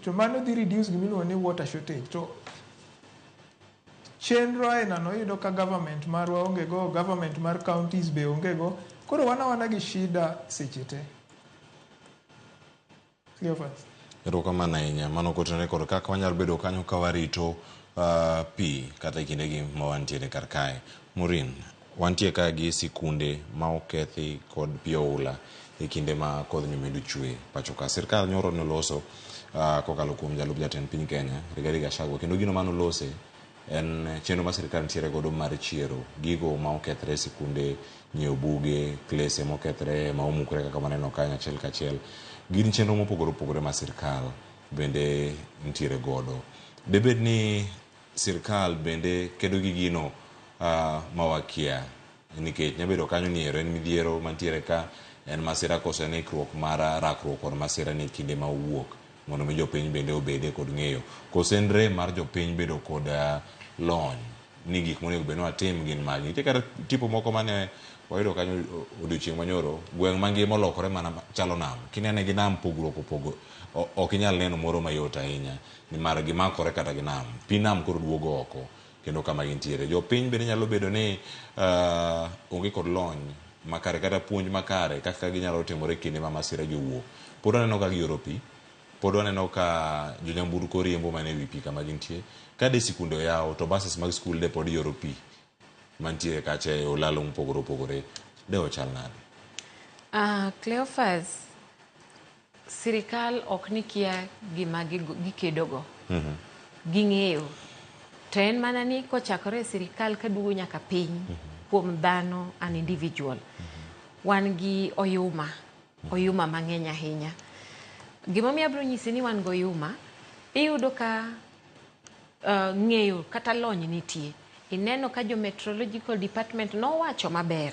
To mano dhi reduce gimiluongo ni water shortage. To Chenro aina no iyudo ka government marwa onge go, government mar counties be onge go. Koro wan awana gi shida seche te. Cleophas.
Erokamano ahinya. Mano kotenore kod kaka wanyalo bedo kanyo ka warito pi kata e kindegi ma wantiere kar kae. Maureen, wantie ka gi sikunde ma okethi kod pi oula e kinde ma kodh nyomedo chwe pacho ka. Sirkal nyoro noloso kokalo kuom jalup jatend piny Kenya, Rigathi Gachagua, kendo gino manolose en chenro ma sirkal nitiere godo mar chiero gigo ma okethre e sikunde, nyiewo buge, klese mokethre ma omukre kaka waneno kanyo achiel kachiel. Gin chenro mopogore opogore ma sirkal bende nitiere godo. Debed ni sirkal bende kedo gi gino ma wakia nikech nyabedo kanyo ni ero en midhiero mantiere ka en masira koso en ikruok mar rakruok kod masira ni kinde ma owuok mondo mi jopiny bende obede kod ng'eyo koso en rem mar jopiny bedo kod lony ni gik monego bed ni watim gin magi. Nitie kata tipo moko mane wayudo kanyo odiochieng' manyoro, gweng' mangima olokore mana chalo nam. Kinene gi nam pogruok opogo, ok inyal neno moro mayot ahinya nimar gimakore kata gi nam. Pi nam koro duogo oko kendo kama gintiere. Jopiny bende nyalo bedo ni onge kod lony makare kata puonj makare kaka ginyalo timore kinde ma masira gi owuok. Pod waneno ka gioro pi, pod waneno ka jonyamburko riembo mana ewi pi kama gintie. Ka de sikunde oyaw to buses mag skul de pod yoro pi mantiere kacha e olalo mopogore opogore. De ochal nade?
Cleophas, sirikal ok ni kia gima gikedogo. Ging'eyo. To en mana ni kochakore e sirikal kaduogo nyaka piny kuom dhano an individual. Wan gi oyuma, oyuma mang'eny ahinya. Gimomiyo abiro nyisi ni wan gi oyuma, iyudo ka ng'eyo kata lony nitie. Ineno ka jo meteorological department nowacho maber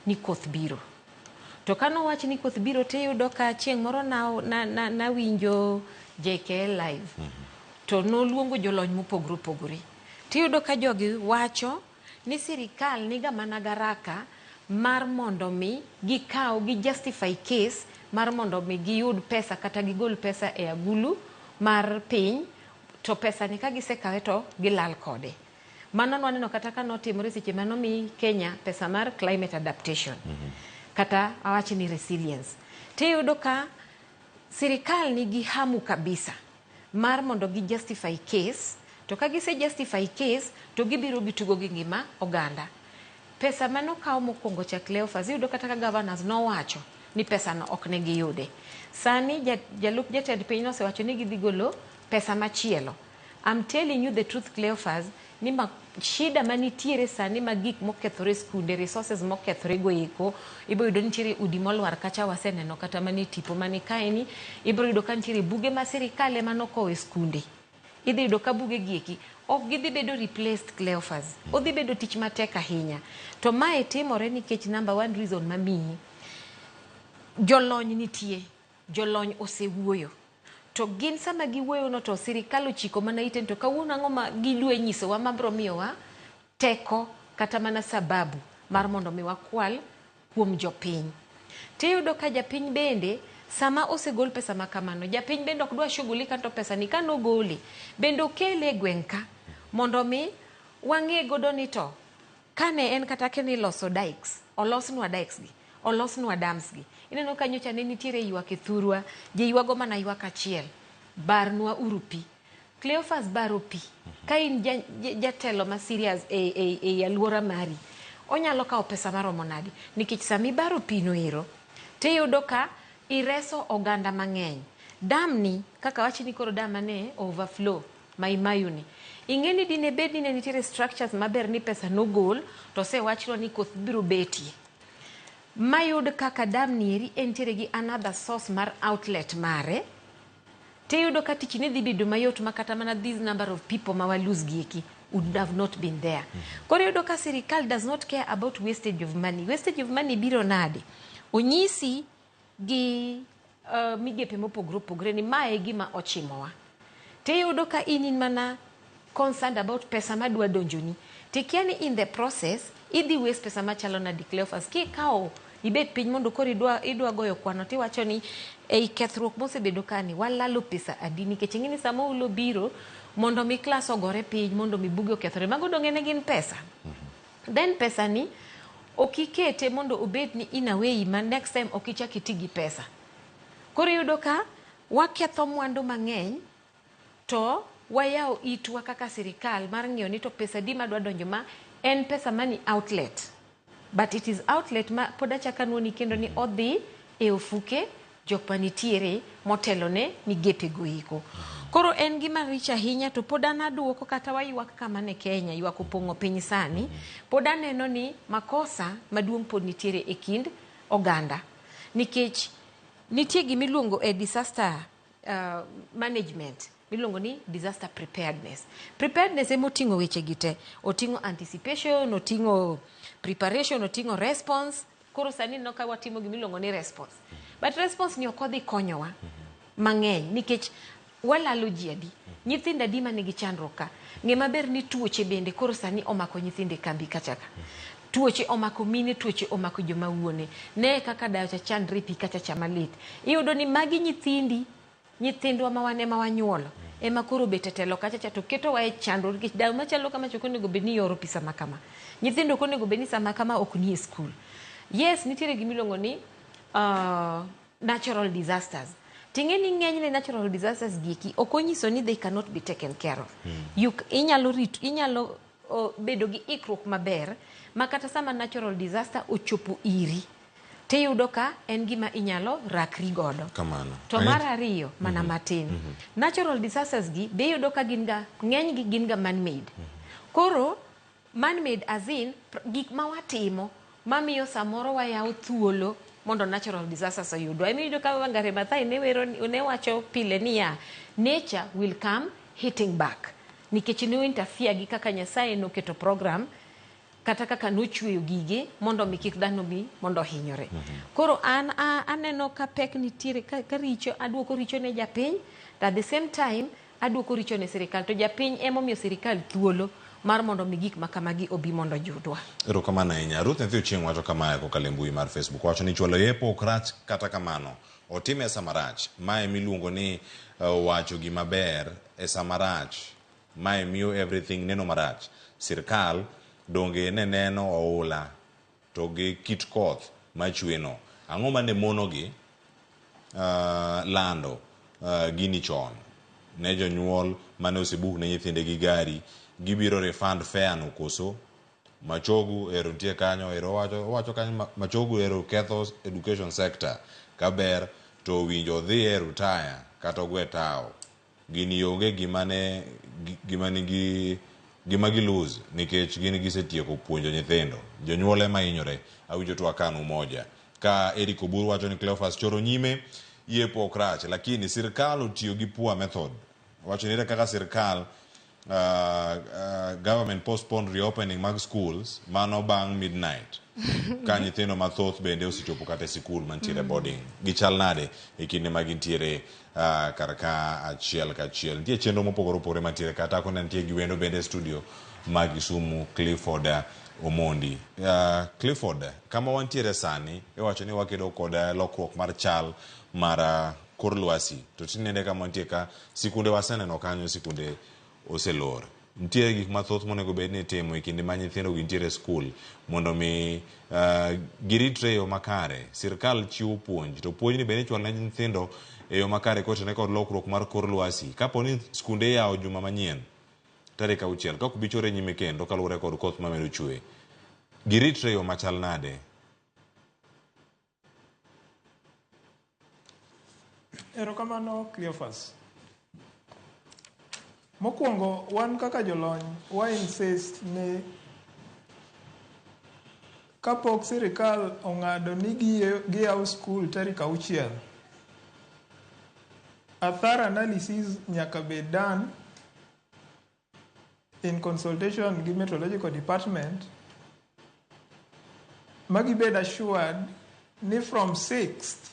ni koth biro. To kanowach ni koth biro tiyudo ka chieng' moro nawinjo JKL live. To noluongo jolony mopogore opogore. Tiyudo ka jogi wacho ni sirikal niga mana garaka mar mondo mi gikaw gi justify case mar mondo mi giyud pesa kata gigol pesa e agulu mar piny to pesa ni ka gisekawe to gilal kode. Mano nwaneno kata ka notimore seche manomi Kenya pesa mar climate adaptation. Kata awach ni resilience. Tiyudo ka sirikal nigi hamu kabisa mar mondo gi justify case, to ka gise justify case to gibiro gitugo gi ngima oganda. Pesa manokaw mokwongo cha Cleophas, iyudo kata ka governors nowacho ni pesa no ok ne giyude. Sani jalup jatend piny nosewacho ni gidhi golo pesa machielo. I'm telling you the truth, Cleophas, ni ma shida manitiere sani ma gik mokethore skunde, resources mokethore go eko, ibiro yudo nitiere udi molwar kacha waseneno kata mane tipo mane kaeni, ibiro yudo ka nitiere buge ma sirikal ema nokowo e skunde. Idhi yudo ka buge gi eki ok gidhi bedo replaced, Cleophas. Odhi bedo tich matek ahinya. To mae timore nikech number one reason mamiyi, jolony nitie, jolony osewuoyo. To gin sama giwuoyo no to sirikal ochiko mana ite to kawuono ang'o ma gidwa nyisowa mabiro miyowa teko kata mana sababu mar mondo mi wakwal kuom jopiny. Tiyudo ka japiny bende sama osegol pesa ma kamano, japiny bende ok dwa shughulika to pesa ni kanogole bende okele e gweng' ka mondo mi wang'e godo ni to kane en kata kene iloso dikes, olosnwa dikes gi, olosnwa dams gi. Ineno ka nyocha ne nitiere ywak e thurwa, ji ywago mana ywak achiel, barnwa uru pi. Cleophas baro pi. Ka in jatelo ma serious e alwora mari, onyalo kawo pesa maromo nade? Nikech sama ibaro pi no ero, tiyudo ka ireso oganda mang'eny. Dam ni, kaka wach ni koro dam mane overflow, Mai Mahiu ni. Ing'e ni dine bed ni ne nitiere structures maber ni pesa nogol, to osewachnwa ni koth biro betie. Mayud kaka dam ni eri entiere gi another source mar outlet mare, tiyudo ka tich ne dhi bedo mayot ma kata mana this number of people ma wa lose gi eki would have not been there. Koro iyudo ka sirikal does not care about wastage of money. Wastage of money biro nade? Onyisi gi migepe mopogore opogore ni mae e gima ochimowa. Tiyudo ka in mana concerned about pesa madwa donjoni. Tikia ni in the process, idhi waste pesa machalo nade Cleophas. Kikawo ibet piny mondo koro idwa goyo kwano tiwacho ni ei kethruok mosebedo kani walalo pesa adi nikech ing'e ni sama ulo biro Mondo mi klas ogore piny, mondo mi buge okethore, mago donge ne gin pesa? Then pesa ni ok ikete mondo obed ni in a way ma next time ok ichak iti gi pesa. Koro iyudo ka waketho mwandu mang'eny to wayawo itwa kaka sirikal mar ng'iyo ni to pesa di madwa donjo ma en pesa mani outlet. But it is outlet ma pod achako anuoni kendo ni odhi e ofuke jok manitiere motelo ne migepe go eko. Koro en gima rich ahinya to pod an aduoko kata waywak kama ne Kenya, ywak opong'o piny sani, pod aneno ni makosa maduong' pod nitiere e kind oganda. Nikech nitie gima iluongo e disaster management miluongo ni disaster preparedness. Preparedness ema oting'o weche gi te. Oting'o anticipation, oting'o preparation, oting'o response. Koro sani ineno ka watimo gima iluongo ni response. But response ni ok odhi konyowa mang'eny nikech walalo ji adi? Nyithindo adi manigi chandruok ka? Ng'e maber ni tuoche bende koro sani omako nyithindo e kambi kacha ka. Tuoche omako mine, tuoche omako joma wuone. Ne kaka dayo cha chandre e pi kacha cha malit. Iyudo ni magi nyithindi, nyithindwa ma wan ema wanyuolo, ema koro obet e telo kacha cha to ketowa e chandruok nikech dayo machalo kama cha ok onego bed ni yoro pi sama kama. Nyithindo ok onego bed ni sama kama ok nie skul. Yes, nitiere gima iluongo ni natural disasters. Ting'e ni ng'enyne natural disasters gieki ok onyiso ni they cannot be taken care of. You, inyalo rit, inyalo bedo gi ikruok maber ma kata sama natural disaster ochopo iri tiyudo ka en gima inyalo rakri godo.
Kamano.
To mar ariyo mana matin. Natural disasters gi be iyudo ka gin ga ng'eny gi gin ga man made. Koro man made as in gik ma watimo mamiyo samoro wayawo thuolo mondo natural disasters oyudwa. Ema iyudo ka Wangari Maathai ne wero ne wacho pile niya nature will come hitting back. Nikech ne interfere gi kaka Nyasaye noketo program kata kaka nochweyo gige mondo mi kik dhano bi mondo ohinyore. Koro an aneno ka pek nitiere ka richo aduoko richo ne japiny to at the same time aduoko richo ne sirikal to japiny emomiyo sirikal thuolo mar mondo mi gik makamagi obi mondo oyudwa.
Erokamano ahinya. Ruth Nyathi Ochieng' wacho kamae kokalo e mbui mar Facebook. Owacho ni chwalo yepo ok rach kata kamano. Otime e sama rach. Mae miluongo ni wacho gima ber e sama rach. Mae miyo everything neno marach. Sirkal donge ne neno oula to gi kit koth machwe no. Ang'o mane monogi lando gini chon? Ne jonyuol mane osebook ne nyithindegi gari, gibiro refund fare no koso? Machogu ero nitie kanyo, ero owacho kanyo Machogu ero ketho education sector. Kaber to owinjo odhi e retire kata ogwe tao. Gini onge gima ne gima nigi gima gi lose nikech gin gisetieko puonjo nyithindo. Jonyuol ema hinyore. Awinjo twak ka an Umoja. Ka Eric Oburu wacho ni Cleophas choro nyime yepo ok rach lakini sirkal otiyo gi poor method. Wacho ni ere kaka sirkal government postponed reopening mag schools mano bang' midnight ka nyithindo mathoth bende osechopo kata e sikul mantiere boarding. Gichal nade e kinde ma gintiere kar ka achiel kachiel. Nitie chenro mopogore opogore mantiere kata koni nitie gi wendo bende e studio ma Kisumu Clifford Omondi. Clifford, kama wantiere sani iwacho ni wakedo kod lokruok mar chal mar kor lwasi. To tinende kama wantie ka sikunde waseneno kanyo sikunde oselor. Nitie gik mathoth monego bed ni itimo e kinde ma nyithindo gintiere e skul mondo mi giritre e yo makare. Sirkal chiwo puonj to puonjni bende ichwalo ne nyithindo e yo makare kotenore kod lokruok mar kor lwasi. Kapo ni skunde iyawo juma manyien tarik 6 ka ok bi chore nyime kendo kaluwore kod koth mamedo chwe. Giritre e yo machal nade?
Erokamano Cleophas. Mokwongo wan kaka jolony wa insist ni kapok sirikal ong'ado ni giyawo skul tarik 6, a thorough analysis nyaka bed done in consultation gi meteorological department ma gibed assured ni from 6th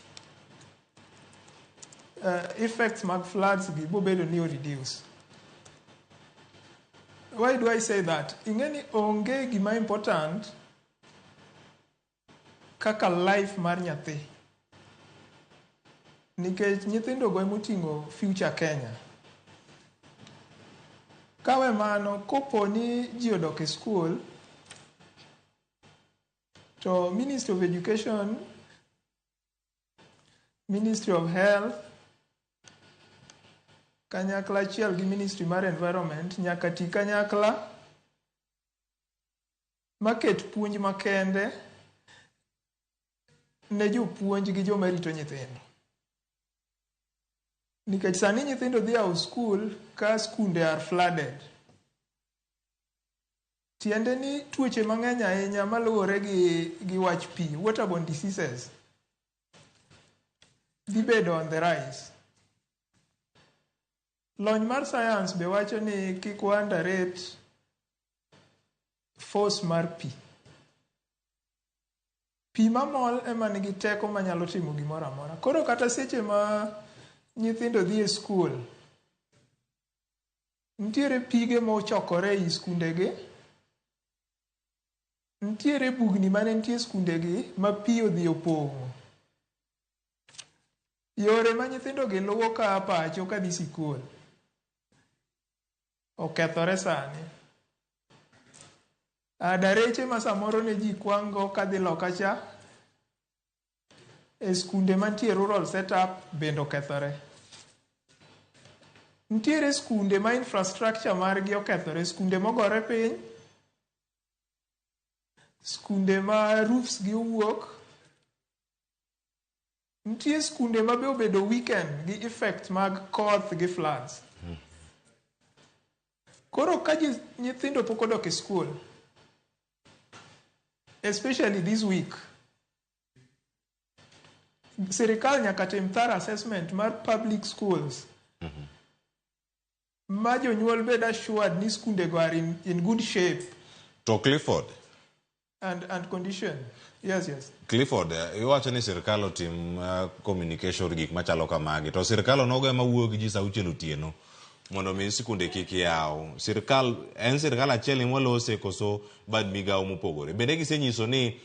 effects mag floods gi bobedo ni o reduce. Why do I say that? Ing'e ni onge gima important kaka life mar nyathi. Nikech nyithindo go emoting'o future Kenya. Kawe mano, kopo ni ji odok e skul, to Ministry of Education, Ministry of Health, kanyakla achiel gi Ministry mar Environment nyaka ti kanyakla maket puonj makende ne jopuonj gi joma rito nyithindo. Nikech sani nyithindo dhi yawo skul ka skunde are flooded. Tiende ni tuoche mang'eny ahinya maluwore gi wach pi, waterborne diseases, dhi bedo on the rise. Lony mar science be wacho ni kik wa underrate force mar pi. Pi mamol ema nigi teko manyalo timo gimoro amora. Koro kata seche ma nyithindo dhi e skul, nitiere pige mochokore ei skundegi, nitiere bugni mane nitie e skundegi ma pi odhi opong'o. Yore ma nyithindogi luwo ka pacho kadhi sikul okethore sani. Dareche ma samoro ne ji kwang'go kadhi loka cha, e skunde mantie rural setup bende okethore. Nitiere skunde ma infrastructure margi okethore, skunde mogore piny, skunde ma roofs gi owuok, nitie skunde ma be obedo weakened gi effect mag koth gi floods. Koro ka nyithindo pok odok e skul, especially this week, sirikal nyaka tim thorough assessment mar public schools ma jonyuol bed assured ni skundego are in good shape.
To Clifford,
and condition. Yes.
Clifford, iwacho ni sirikal otim communication gik machalo kamagi to sirikal onogo ema wuoyo gi ji sa 6 otieno mondo mi sikunde kik yaw. Sirikal en sirikal achiel ema koso bad migawo mopogore. Bende gisenyiso ni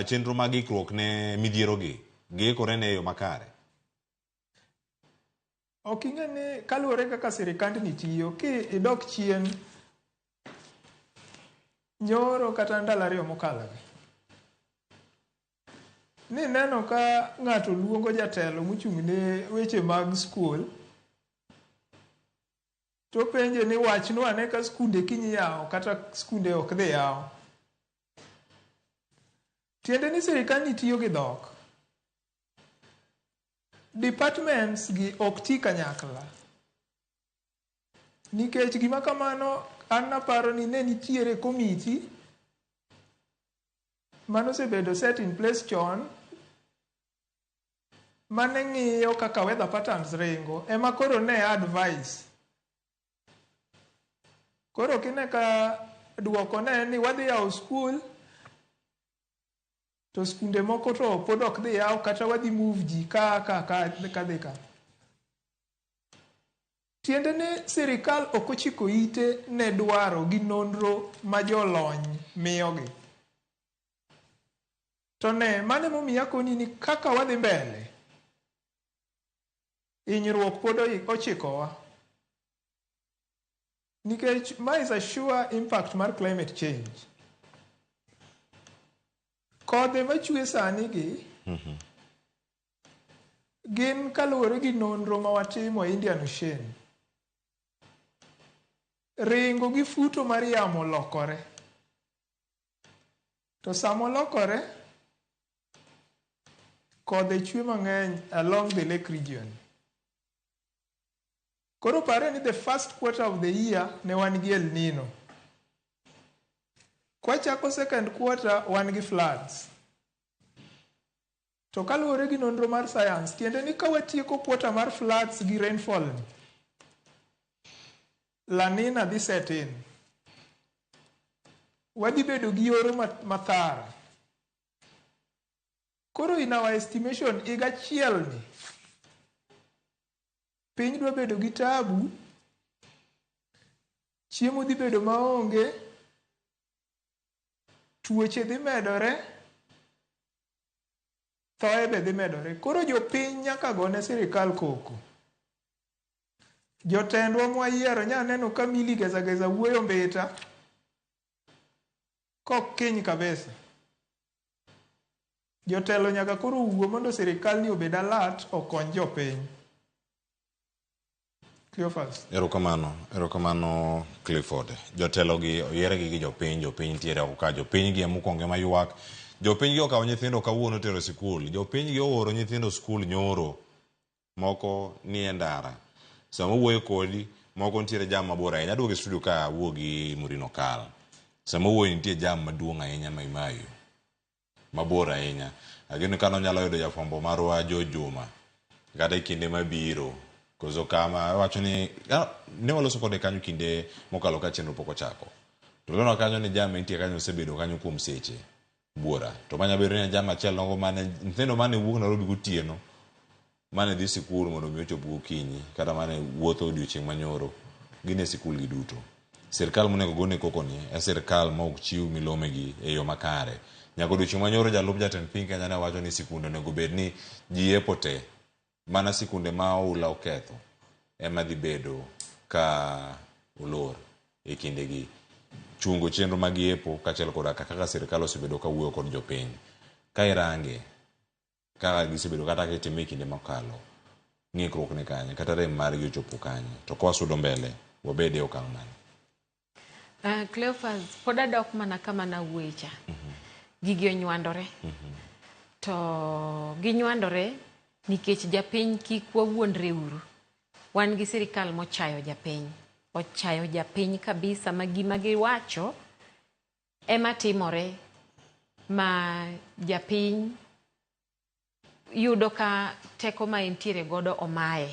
chenro mag ikruok ne midhiero gi giikore ne e yo makare.
Ok ing'e ni kaluwore kaka sirikandni tiyo, ki idok chien nyoro kata ndalo 2 mokalo gi, ni neno ka ng'ato luongo jatelo mochung' ne weche mag skul to penje ni wachnwa ane ka skunde kiny yawo kata skunde ok dhi yawo. Tiende ni sirikandni tiyo gi dhok. Departments gi ok ti kanyakla. Nikech gima kamano an naparo ni ne nitiere committee manosebedo set in place chon mane ng'iyo kaka weather patterns ringo ema koro ne advice. Koro kine ka duoko ne en ni wadhi yawo skul to skunde moko to pod ok dhi yaw kata wadhi move ji ka ka ka kadhi ka. Tiende ni sirikal ok ochiko ite ne dwaro gi nonro ma jolony miyogi. To ne, mano emomiyo akoni ni kaka wadhi mbele, hinyruok pod ochikowa. Nikech ma is a sure impact mar climate change. Kodhe machwe sani gi gin kaluwore gi nonro ma watimo e Indian Ocean. Ringo gi futo mar yamo lokore. To sama olokore, kodhe chwe mang'eny along the lake region. Koro pare ni the first quarter of the year ne wan gi El Nino. Kwachako second quarter wan gi floods. To kaluwore gi nonro mar science, tiende ni ka watieko quarter mar floods gi rainfall ni, La Nina dhi set in. Wadhi bedo gi oro mathara. Koro in our estimation, higa achiel ni, piny dwa bedo gi tabu, chiemo dhi bedo maonge, tuoche dhi medore, thoe be dhi medore. Koro jopiny nyaka gone sirikal koko. Jotendwa mwayiero nya neno ka Milly Geza Geza wuoyo mbita kok kiny kabisa. Jotelo nyaka koro wuo mondo sirikal ni obed alert okony jopiny. Cleophas.
Erokamano, erokamano Clifford. Jotelo gi oyiergi gi jopiny, jopiny nitiere oko ka, jopiny gi mokwongo ema ywak. Jopiny gi okawo nyithindo kawuono tero e sikul, jopiny gi ooro nyithindo skul nyoro, moko nie ndara. Sama wuoyo kodi, moko nitiere jam mabor ahinya. Aduogo e studio ka awuo gi Murino Kal. Sama wuoyo nitie jam maduong' ahinya Maimayu. Mabor ahinya. Ageno ka nonyalo yudo jafwambo marwa Jo Juma kata e kinde mabiro. Koso kama wacho ni ne waloso kode kanyo kinde mokalo ka chenro pok ochako. To neno kanyo ni jam nitie kanyo osebedo kanyo kuom seche buora. To manya bedo ni jam achiel nogo mane nyithindo mane wuok Nairobi gotieno mane dhi sikul mondo mi ochop gokinyi kata mane wuotho odiochieng' manyoro gin e sikul giduto. Sirkal monego gone koko ni e sirkal ma ok chiw milome gi e yo makare. Nyaka odiochieng' manyoro jalup jatend piny Kenya ne wacho ni sikunde onego bed ni ji yepo te mana sikunde ma oula oketho ema dhi bedo ka olor e kindegi. Chungo chenro mag yepo kaachiel koda kaka sirkal osebedo ka wuoyo kod jopiny. Ka irange kaka gisebedo kata kitime e kinde mokalo, ng'ikruok ni kanye kata rem margi ochopo kanye to kwasudo mbele wabed e okang' mane?
Cleophas, pod adok mana kama nawuoye cha. Gigi onywandore. To ginywandore nikech japiny kik wawuondre uru. Wan gi sirikal mochayo japiny. Ochayo japiny kabisa ma gima giwacho ema timore ma japiny yudo ka teko ma entiere godo omaye.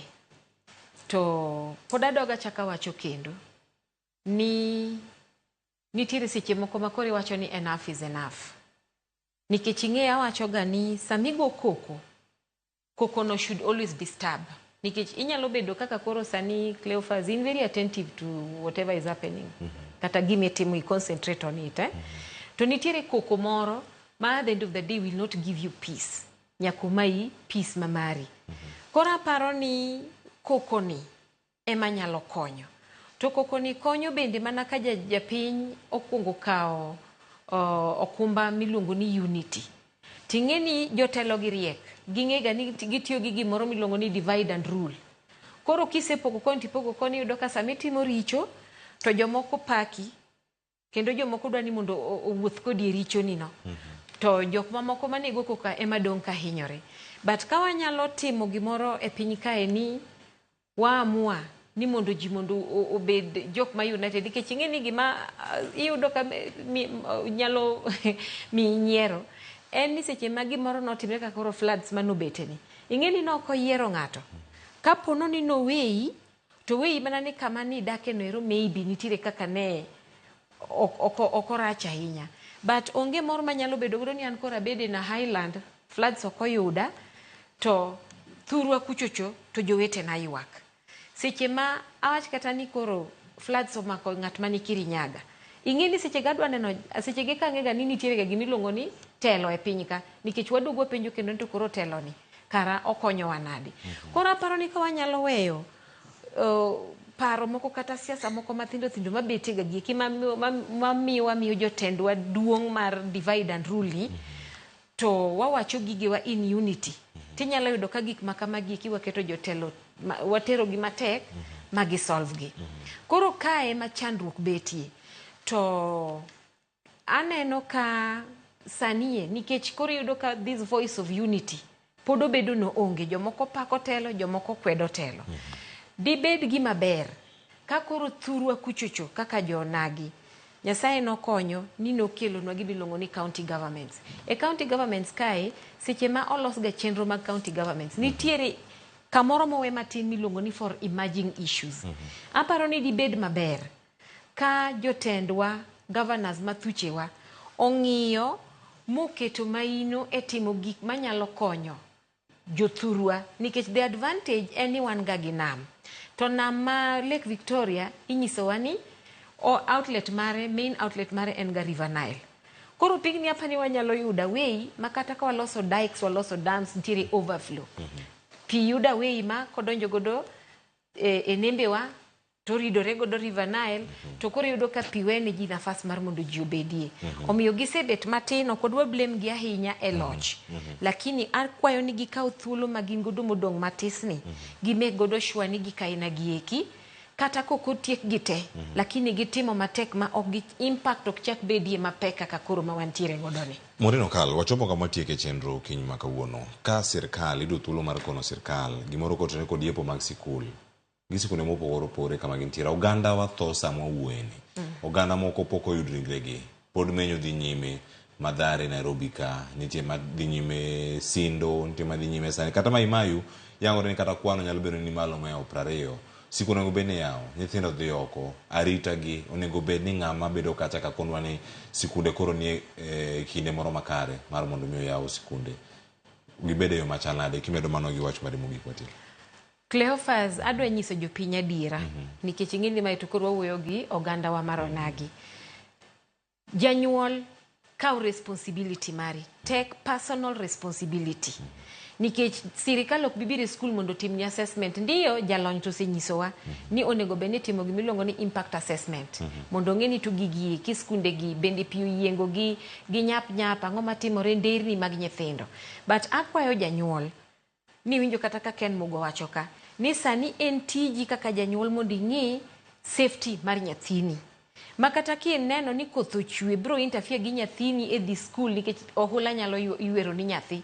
To pod adog achako awacho kendo ni nitiere seche moko ma koro iwacho ni enough is enough. Nikech ing'eyo awacho ga ni samigo koko, koko no should always disturb. Nikech inyalo bedo kaka koro sani Cleophas, in very attentive to whatever is happening. Kata gima itimo, you concentrate on it. To nitiere koko moro ma at the end of the day will not give you peace. Nyaka omayi peace ma mari. Koro aparo ni koko ni ema nyalo konyo. To koko ni konyo bende mana ka japiny okwongo kawo okumba miluongo ni unity. Ting'e ni jotelo gi riek, ging'e ga ni gitiyo gi gimoro miluongo ni divide and rule. Koro kisepogo koni tipogo koni iyudo ka sama itimo richo to jomoko paki kendo jomoko dwa ni mondo owuoth kodi e richoni no. To jok mamoko mane go koka ema dong' ka hinyore. But ka wanyalo timo gimoro e piny kae ni waamua ni mondo ji mondo obed jok ma united nikech ing'e ni gima iyudo ka nyalo miyi nyiero en ni seche ma gimoro notimre kaka koro floods manobete ni ing'e ni nok oyiero ng'ato kapono ni noweyi to weyi mana ni kama nidake no ero maybe nitiere kaka ne ok orach ahinya but onge mor manyalo bedo godo ni an koro abede na highland floods ok oyuda to thurwa kuchocho to jowetena ywak. Seche ma awach kata ni koro floods omako ng'at mani Kirinyaga, ing'e ni seche go adwa neno seche ge kang'e ga ni nitiere ga gimiluongo ni telo e piny ka nikech waduogo wapenjo kendo ni to koro telo ni kara okonyowa nade. Koro aparo ni ka wanyalo weyo paro moko kata siasa moko mathindo thindo mabete ga gieki mamiyo wamiyo jotendwa duong' mar divide and rule ni to wawacho gigewa in unity. Tinyalo yudo ka gik ma kamagi eki waketo jotelo watero gi matek ma gisolve gi. Koro kae ma chandruok betie to aneno ka sani nikech koro iyudo ka this voice of unity pod obedo no onge jomoko pako telo jomoko kwedo telo. Dibed gima ber ka koro thurwa kuchocho kaka jonagi Nyasaye nokonyo ni nokelonwa gima iluongo ni county governments. E county governments kae, seche ma olos ga chenro mag county governments, nitiere kamoro mowe matin miluongo ni for emerging issues. Aparo ni dibed maber ka jotendwa, governors mathuchewa, ong'iyo moketo maino e timo gik manyalo konyo jothurwa nikech the advantage en ni wan ga gi nam. To nam ma Lake Victoria inyisowa ni outlet mare, main outlet mare en ga River Nile. Koro pigni apani wanyalo yudo way ma kata ka waloso dikes, waloso dams, nitiere overflow. Pi yudo way ma kodonjo godo e nembewa to ridore godo River Nile to koro iyudo ka pi wene ji nafas mar mondo ji obedie. Omiyo gisebet matin, ok wadwa blame gi ahinya e loch. Lakini akwayo ni gikaw thuolo ma gin godo modong' matis ni, gimek godo sure ni gik aina gi eki kata kok otiek gi te, lakini gitimo matek ma ok gi impact ok chak bedie mapek kaka koro ma wantiere godo ni.
Maureen Okal, wachopo kama watieke chenro okinyi ma kawuono. Ka sirkal iyudo thuolo mar kono sirkal gimoro kotenore kod yepo mag sikul gi sikunde mopogore opogore kama gintiere. Oganda wa tho sama wawuoyeni. Oganda moko pok oyud ringregi. Pod menyo dhi nyime Mathare, Nairobi ka, nitie madhi nyime Sindo, nitie madhi nyime sani. Kata Mai yangore ni kata kwano nyalo bedo ni malo mohewo 20. Sikul onego bed ni yawo, nyithindo dhi oko, arita gi onego bed ni ng'ama bedo kacha ka konwa ni sikunde koro nie kinde moro makare mar mondo mi oyaw sikunde. Gibed e yo machal nade kimedo mano gi wach mari mogik watieko.
Cleophas, adwa nyiso jopiny adiera nikech ing'e ni mae to koro wawuoyo gi ogandawa mar onagi. Janyuol kaw responsibility mari, take personal responsibility. Nikech sirikal ok bi biro e skul mondo otimni assessment. Ndiyo jalony to osenyisowa ni onego bed ni itimo gimiluongo ni impact assessment. Mondo ong'e ni to gigi eki skunde gi bende pi oyiengo gi, ginyap nyap, ang'o matimore nderni mag nyithindo. But akwayo janyuol ni winjo kata ka Ken Mugo wacho ka ni sani en tiji kaka janyuol mondo ing'i safety mar nyathini. Ma kata kineno ni koth ochwe bro interfere gi nyathini e dhi skul nikech ohula nyalo ywero ni nyathi.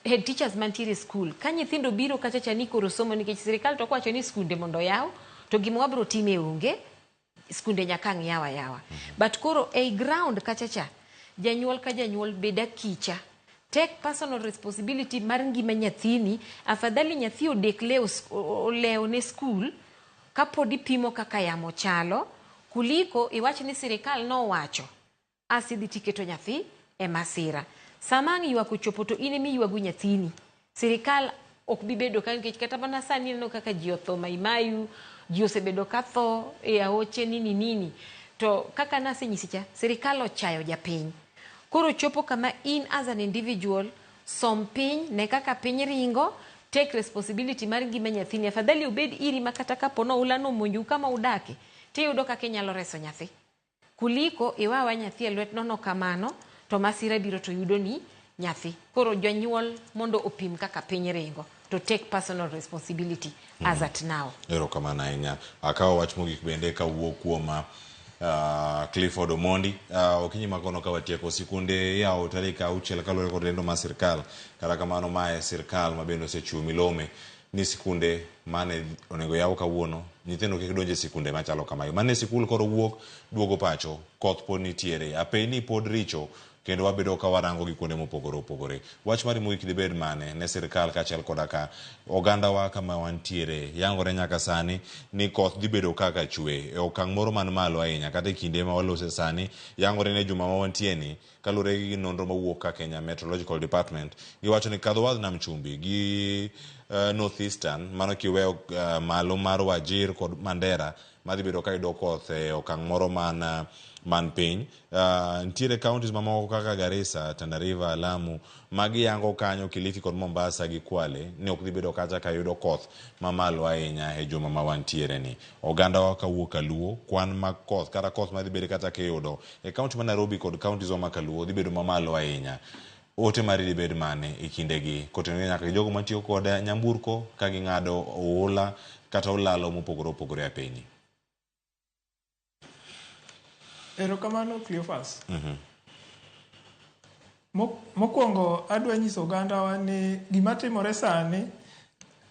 Head teachers mantiere e skul ka nyithindo biro kacha cha ni koro somo nikech sirikal to wacho ni skunde mondo oyaw to gima wabro time onge skunde nyaka ang' yaw ayawa. But koro ei ground kacha cha janyuol ka janyuol bed akicha. Take personal responsibility mar ngima nyathini. Afadhali nyathi odek olewo ne skul kapod ipimo kaka yamo chalo kuliko iwach ni sirikal nowacho asidhi tiketo nyathi e masira. Sama ang' ywak ochopo to in ema iywago nyathini. Sirikal ok bi bedo ka nikech kata mana sani ineno kaka ji otho Mai ji osebedo ka tho e aoche nini nini. To kaka nasenyisi cha, sirikal ochayo japiny. Koro chopo kama in as an individual, som piny, ne kaka piny ringo, take responsibility mar ngima nyathini. Afadhali obed iri ma kata kapo ni oula nomonjou kama udake, tiyudo kaka inyalo reso nyathi. Kuliko iwawa nyathi e lwet nono kamano, to masira biro to yudo ni nyathi. Koro jonyuol mondo opim kaka piny ringo, to take personal responsibility as at now.
Erokamano ahinya. Akawo wach mogik bende kawuok kuom Clifford Omondi. Okinyi makono ka watieko sikunde iyawo tarik 6 kaluwore kod lendo mar sirkal. Kata kamano mae sirkal ma bende osechiwo milome ni sikunde mane onego yaw kawuono nyithindo kik donj e sikunde machalo kamae. Mane sikul koro wuok duogo pacho, koth pod nitiere, apeni pod richo kendo wabedo ka warango gi kuonde mopogore opogore. Wach mari mogik dibed mane ne sirkal kaachiel koda ka ogandawa kama wantiere yangore nyaka sani ni koth dhi bedo kaka chwe e okang' moro man malo ahinya kata e kinde ma walose sani yangore ni juma ma wantie ni kaluwore gi nonro mawuok ka Kenya Meteorological Department giwacho ni kadho wadh nam chumbi gi North Eastern mano kiweyo malo mar Wajir kod Mandera madhi bedo ka yudo koth e okang' moro man piny. Nitiere counties mamoko kaka Garissa, Tana River, Lamu magi yango kanyo Kilifi kod Mombasa gi Kwale ni ok dhi bedo kacha ka yudo koth mamalo ahinya e juma ma wantiere ni. Oganda wa kawuok Kaluo, kwan mag koth kata koth madhi bedo kata kiyudo e county ma Nairobi kod counties wa ma Kaluo dhi bedo mamalo ahinya. Ote mari dibed mane e kindegi kotenore nyaka gi jogo matiyo kod nyamburko ka ging'ado oula kata olalo mopogore opogore e piny.
Erokamano Cleophas. Mokwongo adwa nyiso ogandawa ni gima timore sani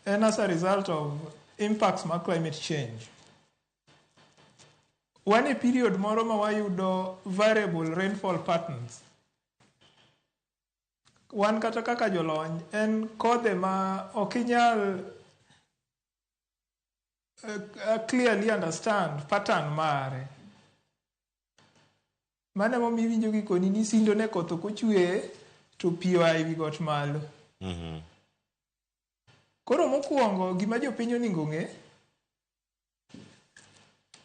en as a result of impacts mag climate change. Wan e period moro ma wayudo variable rainfall patterns. Wan kata kaka jolony en kodhe ma ok inyal clearly understand pattern mare. Mano emomiyo iwinjo gikoni ni Sindo ne koth ok ochwe to pi oa ewi got malo. Koro mokwongo gima jopiny onego ong'e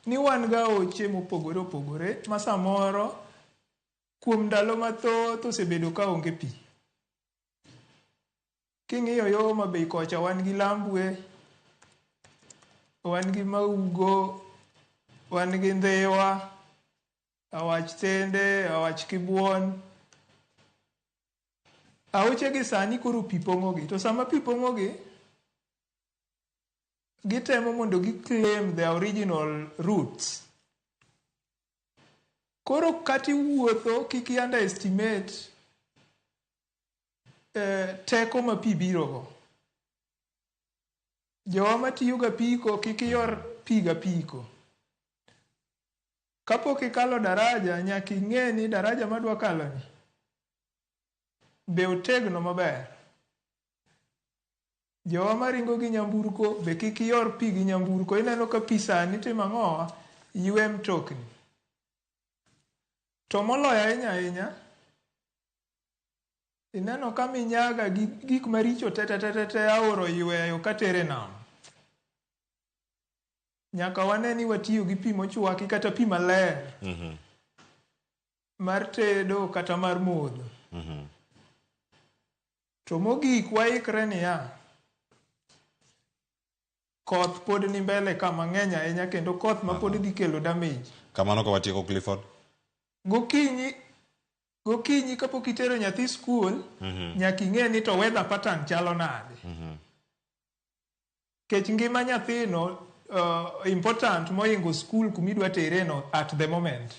ni wan gi aoche mopogore opogore ma samoro kuom ndalo mathoth osebedo ka onge pi. King'iyo yo Homa Bay kocha wan gi Lambwe, wan gi Maugo, wan gi Ndhiwa, Awach Tende, Awach Kibuon. Aoche gi sani koro pi pong'ogi. To sama pi pong'ogi, gitemo mondo gi claim the original roots. Koro kata iwuotho kik i underestimate teko ma pi birogo. Jowa matiyo gapiko kik iyor pi gapiko. Kapok ikalo daraja nyaka ing'e ni daraja madwa kalo ni be otegno maber. Jowa maringo gi nyamburko be kik iyor pi gi nyamburko. Ineno ka pi sani timo ang'owa? Ywe mtokni. To moloyo ahinya ahinya, ineno ka minyaga gi gik maricho te te te te aora oyweyo katere nam. Nyaka wane ni watiyo gi pi mochwaki kata pi maler mar tedo kata mar modho. To mogik waikre niya, koth pod ni mbele ka mang'eny ahinya kendo koth ma pod dhi kelo damage.
Kamano ka watieko Clifford.
Gokinyi gokinyi kapok itero nyathi skul, nyaka ing'e ni to weather pattern chalo nade. Kech ngima nyathino important mohingo skul kumidwa tere no at the moment.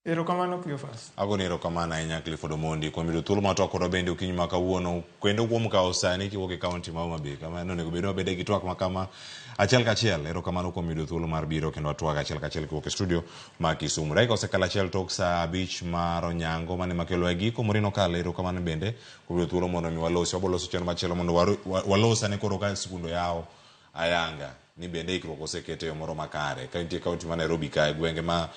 Erokamano Cleophas.
Agoni erokamano ahinya Clifford Omondi kuom yudo thuolo mar twak kodwa bende okinyi ma kawuono kendo kuom kawo sani kiwuok e kaunti ma Homa Bay kama onego bed ni wabede gi twak ma kama achiel kachiel. Erokamano kuom yudo thuolo mar biro kendo watwag achiel kachiel kiwuok e studio ma Kisumu. Dakika osekalo achiel tok saa abich mar onyango mane makelo e giko. Maureen Okalo erokamano bende kuom yudo thuolo mondo mi walosi. Wabiro loso chenro machielo mondo walos ane koro ka skunde oyaw ayanga ni bende ikruok oseket e yo moro makare. Ka nitie kaunti ma Nairobi kae, gwenge ma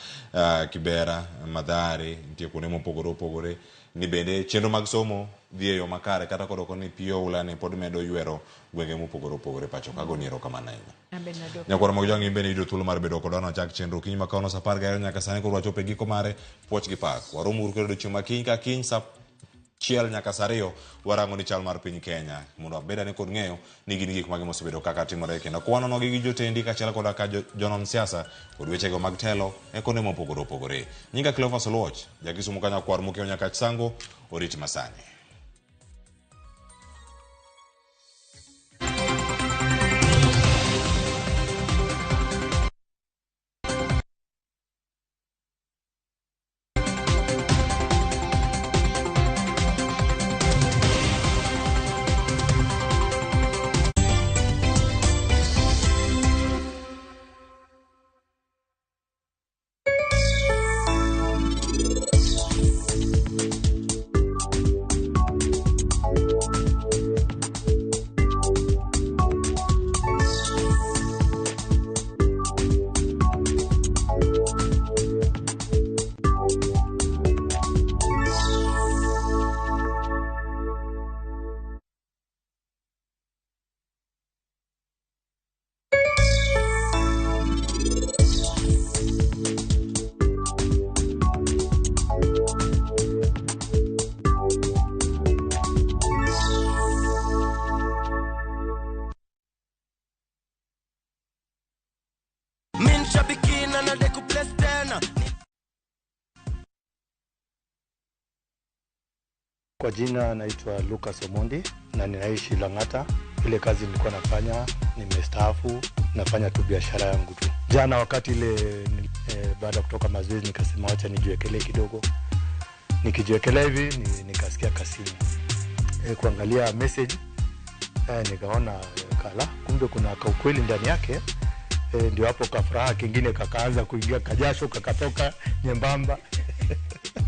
Kibera, Mathare, nitie kuonde mopogore opogore ni bende chenro mag somo dhi e yo makare kata kodoko ni pi oula ni pod medo ywero gwenge mopogore opogore pacho ka. Agoni erokamano ahinya. Nyakwar mag Jwang' in bende iyudo thuolo mar bedo kodwa wachak chenro okinyi ma kawuono saa 12 nyaka sani koro wachopo e giko mare puoch gi pak. Warom uru kendo odiochieng' ma kiny ka kiny saa 1 nyaka saa 2 warango ni chal mar piny Kenya mondo wabed ane kod ng'eyo ni gin gik mage mosebedo kaka timore kendo kwanonogi gi jotendi kaachiel koda ka jonon siasa kod wechego mag telo e konde mopogore opogore. Nyinga Cleophas Oluoch, ja Kisumu ka nyakwar Mokeo Nyakach Sango, orit masani.
Min shabiki na nadai kubless tena.
Kwa jina naitwa Lucas Omondi na ninaishi Lang'ata. Ile kazi nilikuwa nafanya, nimestaafu, nafanya tu biashara yangu tu. Jana wakati ile baada ya kutoka mazoezi nikasema wacha nijiwekelee kidogo. Nikijiwekelea hivi nikasikia kasimu. Kuangalia message nikaona kala, kumbe kuna kaukweli ndani yake. Ndio hapo kafuraha kingine kakaanza kuingia, kajasho kakatoka nyembamba.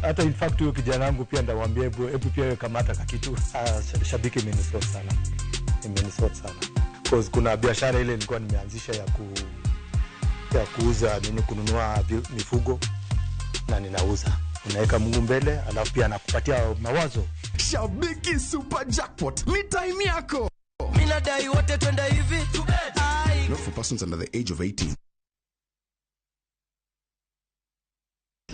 Hata in fact huyo kijana wangu pia ndamwambia hebu pia wewe kamata kakitu. Shabiki imenisort sana. Imenisort sana. Cause kuna biashara ile nilikuwa nimeanzisha ya kuuza nini, kununua mifugo na ninauza. Unaweka Mungu mbele alafu pia anakupatia mawazo.
Shabiki Super Jackpot ni time yako.
Mimi nadai wote twende hivi.
Not for persons under the age of 18.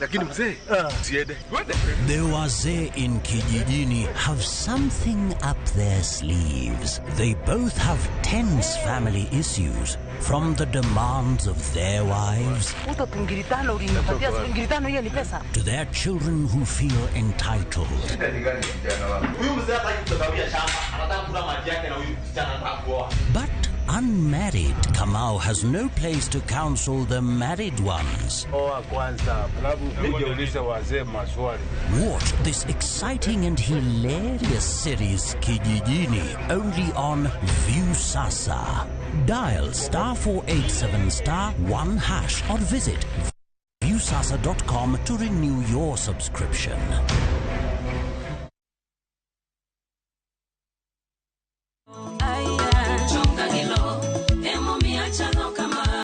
Lakini mzee, usiende. Twende.
The wazee in Kijijini have something up their sleeves. They both have tense family issues from the demands of their wives
Uto ngiri tano ulinipatia, ngiri tano hiyo ni pesa.
to their children who feel entitled.
Huyu mzee hataki kutagawia shamba, anataka kula maji yake na huyu msichana anataka kuoa.
But unmarried Kamau has no place to counsel the married ones.
Oa kwanza, alafu uje ulize wazee maswali.
Watch this exciting and hilarious series Kijijini only on Viusasa. Dial *487 *1# or visit viusasa.com to renew your subscription.